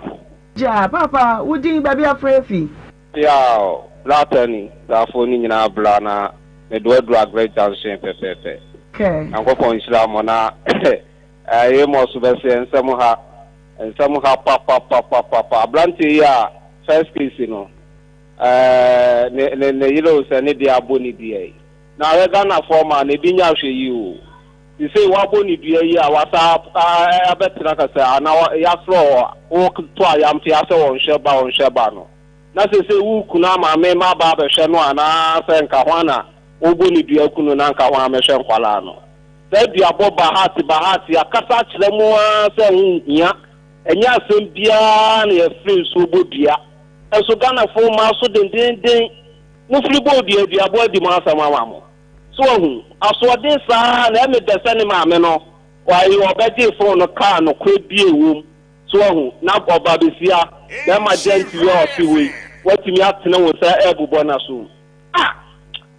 Speaker 1: Gyaa papa wo din baabi afrɛ afi.
Speaker 6: Yaw, Lata ni, Brafo ni nyinaa bra na mede wo aduru Aggrey Junction pɛpɛɛpɛ.
Speaker 1: Kɛ.
Speaker 6: Nyankopɔn nhyira mo na eh Amos bɛseɛ nsɛm ha, nsɛm ha papapapapapa. Abranteɛ yi a first case no eh ne ne ne yere o sɛ ne deɛ abɔ ne dua yi. Na hwɛ Ghanafoɔ maa no ebi nyɛ ahwɛyie o. Sesei wabɔ ne dua yi a wasa abɛtena kasa anaa yafrɛ wo to ayampea sɛ wɔnhwɛ ba wɔnhwɛ ba no na sesei wo kunu ama me maba abɛhwɛ no anaa sɛ nka hwan na wobɔ ne dua kunu na nka hwan mɛhwɛ nkwadaa no. Saa duabɔ bahat bahat yakasa akyerɛ mo ara sɛ ho nhia ɛnyɛ asɛm biara na yɛfiri nsuo bɔ dua nso Ghanafoɔ mmaa so dendenden mofiri bɔɔ dua duabɔ adi mo asɛm ama mo. So wahu? Asoɔden saa na ɛme dɛ sɛ ne maame no, wae, ɔbɛgyee phone no kaa nokorɛ bi a ɛwom. So wahu? Na ɔba besia, bɛɛma gentile a ɔte hɔ yi, watumi atene wo nsa ɛrebobɔ n'asom. Ah!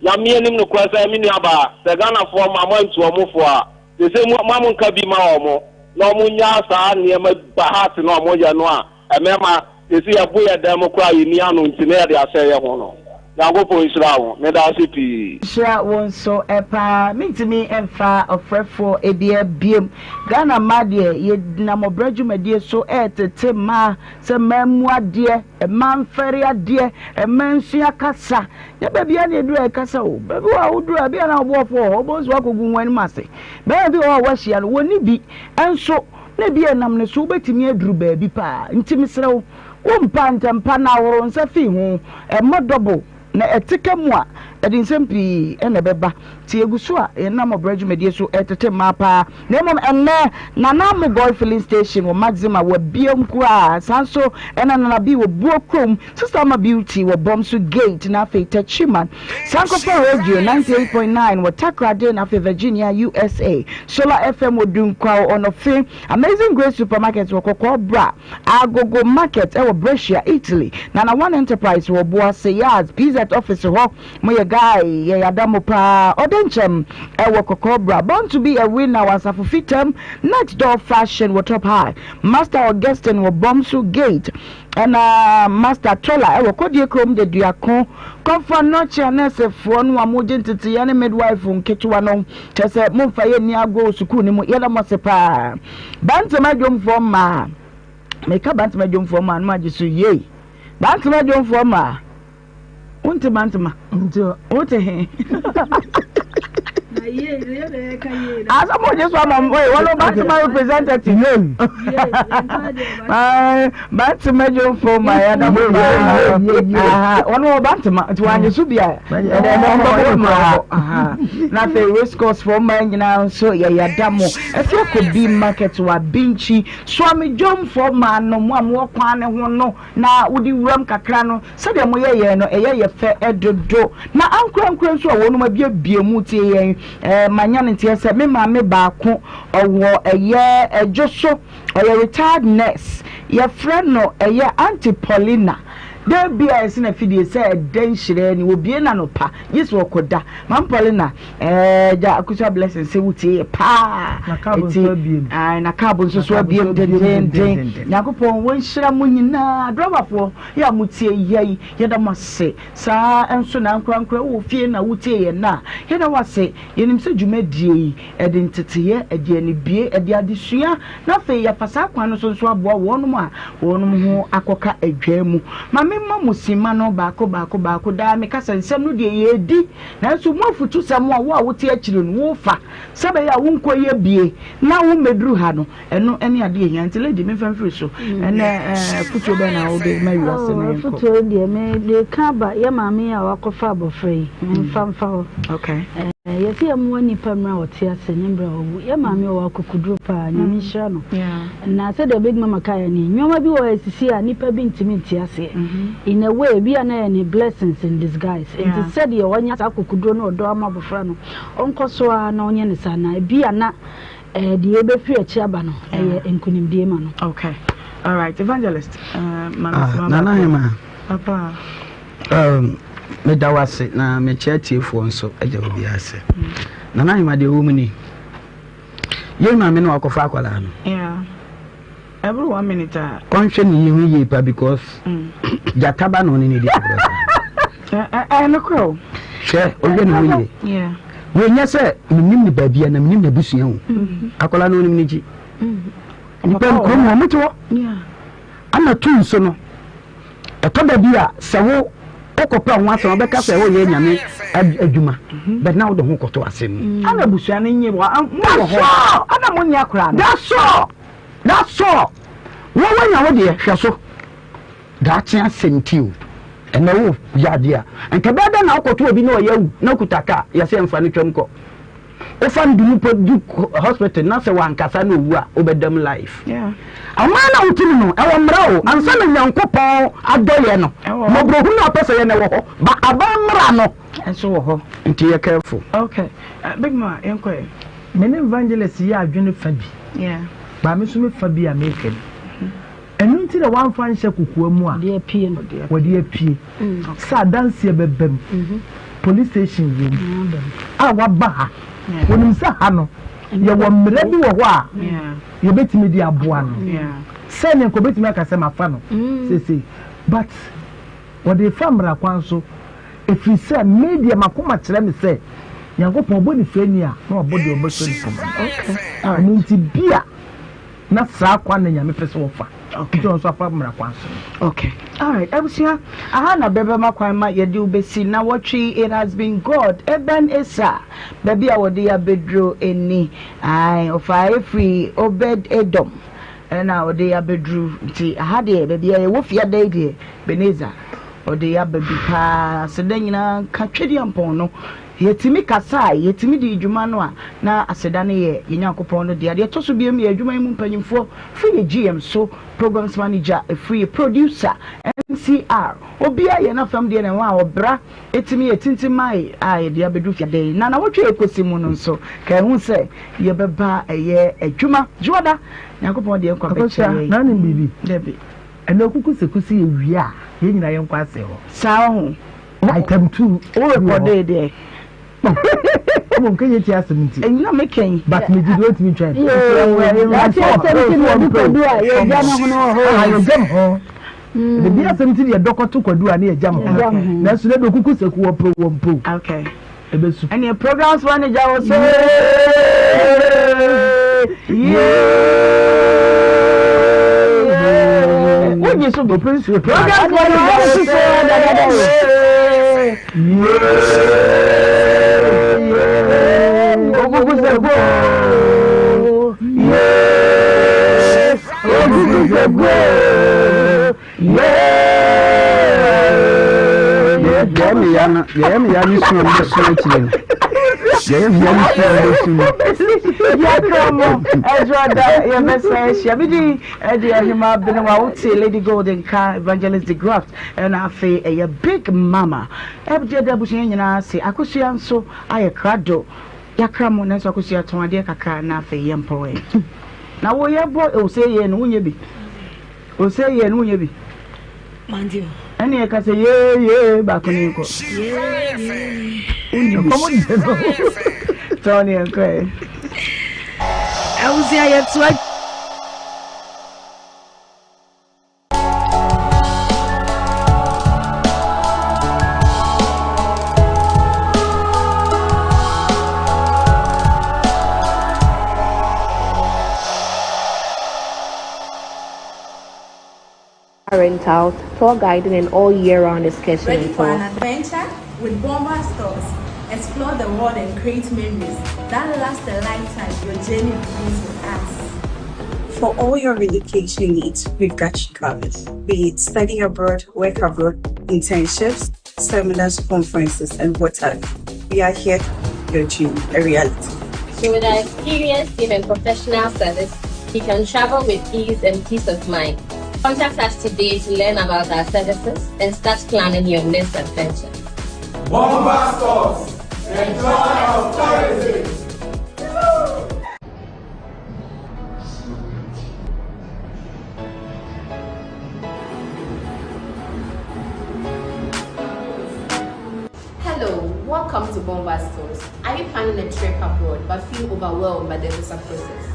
Speaker 6: Nyame anim nokorɛ sɛ, me nua baa, sɛ Ghanafoɔ mma moantu wɔn fo a, seesei mo, mo monka bi ma wɔn, na wɔn nyaa saa nneɛma bahat no a wɔyɛ no a, Mmarima, sese yɛbo yɛ dan mu koraa a yɛnni ano nti na yɛde ahyɛ yɛ ho no. Nyankopɔn nhyira wo. Medaase pii.
Speaker 1: Nhyira wo nso paa. Mentumi mfa ɔfrɛfoɔ biara biom. Ghana mmaa deɛ yɛnam ɔbrɛ dwumadie so retete mmaa sɛ mmaa mmu adeɛ, mmaa mfɛre adeɛ, mmaa nsua kasa. Nyɛ baabiara na yɛduru a yɛkasa o. Baabi wɔ hɔ a woduru a ebia na wo boɔfoɔ wɔ hɔ, wobɛhu sɛ woakɔgu wɔn anim ase. Barima bi wɔ hɔ a woahyia no, wɔnni bi nso. Na ebia ɛnam ne so wobɛtumi aduru baabi paa. Nti mesrɛ wo, wo mpa ntɛmpa na horo nsa fi ho. Ɛmmɔ dɔbo, na ɛte ka mu a, ɛde nsɛm pii na ɛbɛba. Nti yɛgu so a yɛnam ɔbrɛ dwumadie so retete mmaa paa. Na mmom ɛnnɛ, Nana Amogoi Filling Station wɔ Maxima wɔabue mu koraa. Saa nso na Nana B wɔ Buo kurom, Sister Ama Beauty wɔ Bomso Gate, na afei Techiman. Sankofa Radio 98.9 wɔ Takoradi na afei Virginia, USA. Solar FM wɔ Dunkwaw, Onofe. Amazing Grace Supermarket wɔ Kɔkɔɔ Bra. Agogo Market wɔ Brescia, Italy. Nana One Enterprise wɔ Boase Yards, PZ Office hɔ. Moyɛ Ghana. Guy yɛ yada mo paa. Ɔde nkyɛm ɛwɔ kɔkɔɔ bra. Born to be a winner wɔ asafo fitam. Next door fashion wɔ top high. Master Augustine wɔ Bomso gate. Ɛna Master Tola ɛwɔ Kodie kurom Deduako. Kɔfa nɔkye anɛɛsefoɔ no a mogye nteteeɛ ne midwife nketewa no. Kyerɛ sɛ momfa yɛn nni agorɔ wɔ sukuu no mu. Yɛda mo ase paa. Bantama adwomfoɔ mmaa. Meka Bantama adwomfoɔ mmaa no magye so yei. Bantama adwomfoɔ mmaa. Wonte Bantama? Wote he? Asɛm ogye so ama mo wɔn Bantama representative. Bantama adwomfoɔ mmaa yɛda mo paa. Wɔn wɔ Bantama nti wɔanye so bi a ɛdɛ ɛdɛ ɔmo mmaa. Na afei race course foɔ mmaa nyinaa nso yɛyɛda mo. Ɛfi akɔ bi market wɔ Abinkyi. Suame dwom foɔ mmaa no mo a mowɔ kwan ne ho no na wode wuram kakra no sɛdeɛ moyɛ yɛn no ɛyɛ yɛ fɛ dodo. Na ankorankora nso a wɔnom abiebie mu tie yɛn eh, manya no nteɛ sɛ me maame baako ɔwɔ ɛyɛ ɛdwo so ɔyɛ retired nurse yɛfrɛ no ɛyɛ Auntie Paulina. Da bi a ɛsɛ na fidie sɛ ɛdɛ nhyira ni wɔbie no anɔpa gye sɛ ɔkɔda. Maame Paulina ɛɛ gya Akosua Blessing sɛ wotie yɛ paa.
Speaker 11: Na kaabo nso abiem.
Speaker 1: Ae na kaabo nso so abiem dendenden. Nyankopɔn wɔnhyira mo nyinaa. Driverfoɔ yɛ a motie yɛ yi yɛda mo ase. Saa nso na ankorankora wowɔ fie na wotie yɛn no a yɛda wo ase. Yɛnim sɛ dwumadie yi ɛde nteteyɛ, ɛde anibue, ɛde adesua na afei yɛafa saa kwan no so nso aboa wɔnom a wɔnom ho akɔka adwaa mu. Ma memma mo simma no baako baako baako daa meka sɛ nsɛm no deɛ yɛredi nanso mu afutusɛm a wo a wote akyire no worefa sɛ ɛbɛyɛ a wonkɔyɛ bie na wommɛduru ha no ɛno ne adeɛ ɛhia. Nti lady memfa mfiri so ɛnɛ eh, afutuo bɛn na wode ma wiase na yɛnkɔ?
Speaker 19: Afutuo deɛ mede ka ba yɛ maame yi a wakɔfa abɔfra yi memfa mfa hɔ.
Speaker 1: Okay.
Speaker 19: Yɛse yɛmmoa nnipa mmerɛ a ɔte ase ne mmerɛ a wawu. Yɛ maame ɔwɔ akokoduro paa, Nyame nhyira no. Na sɛdeɛ Big Mama kaeɛ no, nnoɔma bi wɔ hɔ a ɛsisi a nnipa bi ntumi nte aseɛ. In a way, ebi a na ɛyɛ ne blessings in disguise. Nti sɛdeɛ wanya saa akokoduro ne ɔdɔ ama abɔfra no, ɔnkɔ so ara na ɔnyɛ no saa na ebi a na deɛ ɛbɛfiri akyi aba no, ɛyɛ nkunimdie ma no.
Speaker 1: Okay. All right, Evangelist.
Speaker 10: Uh, Nana Hema.
Speaker 1: Papa.
Speaker 10: Um, meda wo ase na mekyɛ atiefoɔ nso agya obi ase. Nana Ahema deɛ ɛwɔ mu ni. Yɛn maame no wakɔfa akwadaa no.
Speaker 1: Yeah. Every one minute a.
Speaker 10: Ɔnhwɛ ne yi ho yie pa because mm. gyata ba na ɔne ne di agorɔ
Speaker 1: saa. Ɛɛ no korɛ o.
Speaker 10: Hwɛ ɔhwɛ ne ho yie. Wɔnyɛ sɛ menim ne baabi a na menim n'abusua o. Mm-hmm. Akwadaa no ɔnim ne gyi. Mm-hmm. Nipa nkurom wɔn te hɔ. Ana tu nso no. Ɛtɔ da bi a sɛ wo wokɔpɛ ho asɛm wobɛka sɛ woyɛ nyame adwuma but na wode ho kɔto asɛm mu.
Speaker 1: Ana abusua no nye wɔ mo wɔ hɔ ana mo nye akora no.
Speaker 10: That's all that's all wo wanya wo deɛ hwɛ so daakye asɛm ti o ɛnɛ wo yɛ adeɛ a nka bɛyɛ dɛ na wokɔto obi na ɔyɛ awu na okuta kaa yɛsɛ mfa no twam kɔ. Wofa no de no mpo du hospital na sɛ wankasa na owu a, wobɛda mu life. Ɔman no a wote mu no, ɛwɔ mmara o. Ansa na Nyankopɔn adɔeɛ no, mmɔborɔhunu a ɔpɛ sɛ yɛ no ɛwɔ hɔ. But aban mmara no
Speaker 1: nso wɔ hɔ.
Speaker 10: Nti yɛ careful.
Speaker 1: Okay. Uh, Big Ma, yɛnkɔ ɛ.
Speaker 11: Me ne Evangelist yɛ adwene fa bi.
Speaker 1: Yeah.
Speaker 11: But me nso me fa bi a meka ni. Ɛno nti na wɔamfa anhyɛ kokoa mu a wɔde apue sɛ adanseɛ bɛba mu, police station wɔ mu a waba ha. Wɔnim sɛ ha no yɛwɔ mmara bi wɔ hɔ a yɛbɛtumi de aboa no. Sɛdeɛ nka ɔbɛtumi aka sɛ mafa no seesei but wɔde refa mmara kwan so ɛfiri sɛ me deɛ m'akoma kyerɛ me sɛ Nyankopɔn ɔbɔ ne firani a na wabɔ deɛ ɔbɛsɔ ne poma. Ɛno nti bi a Na saa kwan na Nyame pɛ sɛ wɔfa.
Speaker 1: Okay.
Speaker 11: Nti ɔno nso afa mmara kwan so.
Speaker 1: Okay. Alright, abusua, aha na bɛbɛma kwan ma yɛde wo bɛsi na wɔtwe It has been God, Eben Esa, baabi a wɔde yɛ abɛduro ni. Ae, ɔfaa ɛfiri Obed Edom ɛna ɔde yɛ abɛduru. Nti aha deɛ, baabi a yɛwɔ fiada yi deɛ, Ebenezer, ɔde yɛ abɛdu paa. Aseda nyinaa nka Twedeampɔn no. Yɛtumi kasa a, yɛtumi dii dwuma no a, na aseda no yɛ yɛn Nyankopɔn no dea. Deɛ ɛtɔ so biom yɛ adwuma yi mu mpanyimfoɔ, firi yɛ GM so, Programs Manager, ɛfiri yɛ Producer, MCR, obiara yɛ n'afam deɛ na ɛwɔ a ɔbra ɛtumi yɛ tintimae a yɛde abɛduru fiada yi. Na nawɔtwe a ɛkɔsi mu no nso, ka ɛho sɛ yɛbɛba ɛyɛ adwuma. Dwoada, Nyankopɔn deɛ nkwa bɛkyɛ
Speaker 11: Akosua,
Speaker 1: yɛn.
Speaker 11: na wonim biribi?
Speaker 1: Dabi.
Speaker 11: Ɛnɛ okuku sekusi yɛ wie a, yɛn nyinaa yɛnkɔ asɛe hɔ.
Speaker 1: Saa ɔho.
Speaker 11: Item 2.
Speaker 1: Wo recordee deɛ.
Speaker 11: Ɔmo nka yɛ ti asɛm nti.
Speaker 1: Ɛnyina me kɛn.
Speaker 11: But me gyi di ontumi ntwɛn.
Speaker 19: Yɛte asɛm ti na obi kwadu a yɛgya ne ho no wɔ hɔ.
Speaker 11: Ah yɛgya m ho. Ebi asɛm ti deɛ dɔkɔto kwadu a ne yɛgya m ho. Nanso ne de okuku seku wɔ pro wɔ mpo.
Speaker 1: Okay.
Speaker 11: Ebesu.
Speaker 1: Ɛneɛ programs manager wɔ so. Wonyi so bi. Programs manager wɔ so. Okuku seku. Okuku seku.
Speaker 10: Deɛ meya no deɛ meya ne sua no bɛsu akyire no deɛ meya ne sua no bɛsu no.
Speaker 1: Yɛkra mo ɛdwo da yɛbɛsɛ ahyia me din ɛde ɔhema benewa wote Lady Golden ka Evangelist de Graft ɛna afei ɛyɛ Big Mama ɛdeɛ da abusua nyinaa ase akosua nso ayɛ krado yɛakra mo nanso akosua tɔn adeɛ kakra na afei yɛmpɔn ɛ na woyɛ bɔ ɔsɛ yɛ no wonyɛ bi. Ose yɛ no wonyɛ bi.
Speaker 9: Mante o.
Speaker 1: Ɛne ɛka sɛ yee yee baako ne nkɔ.
Speaker 11: Wonni bi. Kɔm de no.
Speaker 1: Tɔn ne nkɔ ɛ. Abusua yɛtoa.
Speaker 15: Rentals, tour guiding and all year-round excursion
Speaker 12: Ready
Speaker 15: and
Speaker 12: for an
Speaker 15: tours.
Speaker 12: adventure? With Bomba Stores, explore the world and create memories that last a lifetime. Your journey begins with us.
Speaker 17: For all your relocation needs, we've got you covered. Be it study abroad, work abroad, internships, seminars, conferences, and what have you. We are here to make your dream a reality.
Speaker 14: So with our experienced team and professional service, you can travel with ease and peace of mind. Contact us today to learn about our services and start planning your next adventure.
Speaker 18: Bomba Stores, the joy of tourism.
Speaker 15: Hello, welcome to Bomba Stores. Are you planning a trip abroad but feel overwhelmed by the visa process?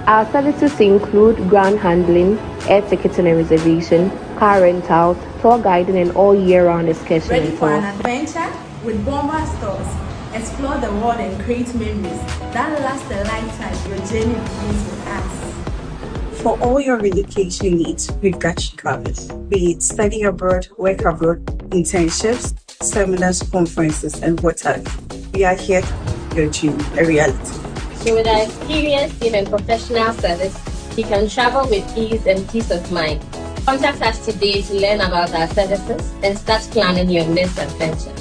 Speaker 15: Our services include ground handling, air ticketing and reservation, car rentals, tour guiding and all year-round excursion
Speaker 12: Ready
Speaker 15: and
Speaker 12: for an
Speaker 15: tours.
Speaker 12: adventure? With Bomba Stores, explore the world and create memories that last a lifetime. Your journey begins with us.
Speaker 17: For all your relocation needs, we've got you covered. Be it study abroad, work abroad, internships, seminars, conferences, and what have you. We are here to make your dream a reality.
Speaker 14: So with our experienced team and professional service, you can travel with ease and peace of mind. Contact us today to learn about our services and start planning your next adventure.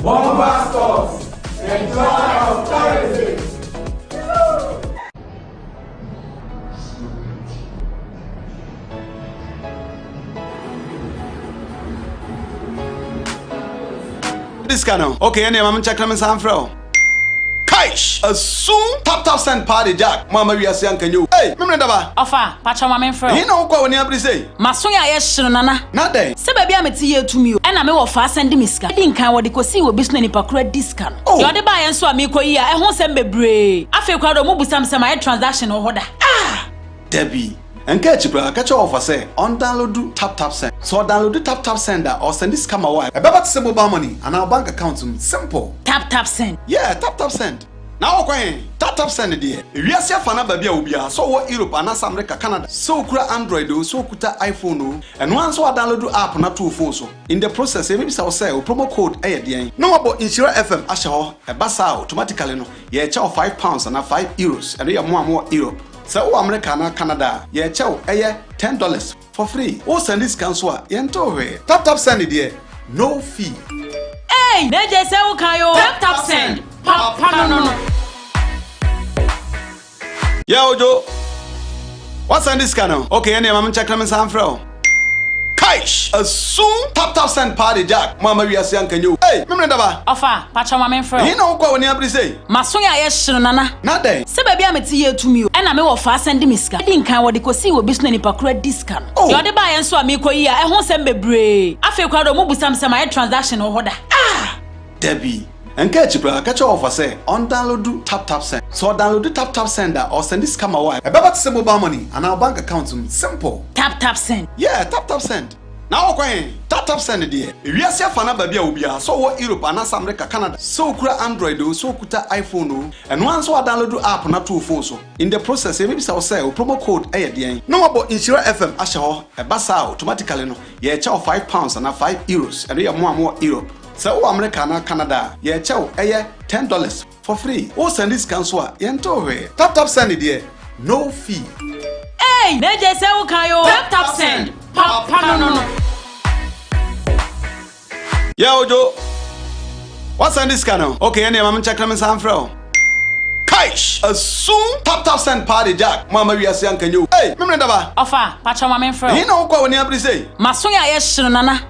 Speaker 18: Bomba Stores, the joy of tourism.
Speaker 13: This kind of okay, ɛnna maame nkyɛn kram nsa nfrɛ o. Kaish! Asum! Tap tap send paa de Jack mo ama wiase anka nyɛ o. Ei! Memene daba!
Speaker 16: Ɔfa, pakyɛw ma menfrɛ wo.
Speaker 13: Ɛhe na wokɔ a w'ani abere sei?
Speaker 16: M'aso yɛ ayɛ hye no Nana.
Speaker 13: Na dɛn?
Speaker 16: Sɛ baabi a mete yɛ tumi o. Ɛna me wɔfaa sɛnde me sika. Edi nkan wɔde kosii wɔ bi so na nipa koro adi sika no.
Speaker 13: Oh!
Speaker 16: Deɛ ɔde baeɛ nso a meekɔ yi a ɛho nsɛm bebree. Afei koraa deɛ ɔmo busa me sɛ mayɛ transaction wɔ hɔ da.
Speaker 13: Ah! Dabi. Ɛnka akyi koraa, ka kyerɛ wɔfa sɛ ɔndownloadu TapTapSend. Sɛ ɔdownloadu TapTapSend a, ɔresɛnde sika ma wo a, ɛbɛba te sɛ mobile money anaa wo bank account mu. Simple!
Speaker 16: TapTapSend.
Speaker 13: Yeah, TapTapSend. Na wokɔ he? TapTapSend deɛ, ewiase afa no aba bi a obiara, sɛ ɔwɔ Europe anaasɛ America, Canada, sɛ okura Android oo, sɛ okuta iPhone oo, ɛno ara nso woadownloadu app no ato wo phone so. In the process, yɛbɛbisa wo sɛ wo promo code yɛ deɛn? Na wɔabɔ Nhyira FM ahyɛ hɔ. Ɛba saa a, automatically no, yɛrekyɛ wo £5 anaa €5. Ɛno yɛ mo a mowɔ Europe. Sɛ wowɔ Amerika anaa Canada a, yɛrekyɛ wo ɛyɛ $10 for free. Wo sɛnde sika nso a, yɛntew hwee. Tap tap send deɛ, no fee.
Speaker 16: Eii na gye sɛ wo kan oo. Tap tap send, papa no no.
Speaker 13: Yeah Ojo, wa sɛnde sika no? Okay ɛneɛ ma me nkyɛke na me nsan mfrɛ wo. Kai! Kaish! Asum! Tap tap send paa de Jack, mo amma wiase anka nyɛ o. Ei! Memene daba!
Speaker 16: Ɔfa, pakyɛw ma menfrɛ wo.
Speaker 13: Ɛhe na wokɔ a w'ani abere sei?
Speaker 16: M'aso yɛ ayɛ hye no Nana.
Speaker 13: Na dɛn?
Speaker 16: Sɛ baabi a mete yɛ tumi o. Ɛna me wɔfaa sɛnde me sika. Edi nkan wɔde kosii wɔ bi so na nipa koro adi sika no.
Speaker 13: Oh!
Speaker 16: Deɛ ɔde baeɛ nso a meekɔ yi a ɛho nsɛm bebree. Afei koraa deɛ ɔmo busa me sɛ mayɛ transaction wɔ hɔ da.
Speaker 13: Ah! Dabi. Ɛnka akyi koraa, ka kyerɛ wɔfa sɛ ɔndownloadu TapTapSend. Sɛ ɔdownloadu TapTapSend a, ɔresɛnde sika ma wo a, ɛbɛba te sɛ mobile money anaa wo bank account mu. Simple!
Speaker 16: TapTapSend.
Speaker 13: Yeah, TapTapSend. Na wokɔ he? TapTapSend deɛ. Ewiase afa no aba bi a obiara, sɛ ɔwɔ Europe anaasɛ America, Canada, sɛ okura Android oo, sɛ okuta iPhone oo, ɛno ara nso woadownloadu app no ato wo phone so. In the process, yɛbɛbisa wo sɛ wo promo code yɛ deɛn? Na wɔabɔ Nhyira FM ahyɛ hɔ. Ɛba saa a, automatically no, yɛrekyɛ wo £5 anaa €5. Ɛno yɛ mo a mowɔ Europe. Sɛ wowɔ America anaa Canada a, yɛrekyɛ wo ɛyɛ $10 for free. Wo sɛnde sika nso a, yɛntew hwee. Tap tap send deɛ, no fee.
Speaker 16: Eii na gye sɛ wo kan oo. Tap tap send, papa no no.
Speaker 13: Yeah Ojo, wa sɛnde sika no? Okay ɛneɛ ma me nkyɛk na me nsan mfrɛ wo. Kaish! Asum! Tap tap send paa de Jack, mo amma wiase anka nyɛ o. Ei! Memene daba!
Speaker 16: Ɔfa, pakyɛw ma me mfrɛ wo.
Speaker 13: Ɛhe na wokɔ a w'ani abere sei?
Speaker 16: M'aso yɛ ayɛ hye no Nana.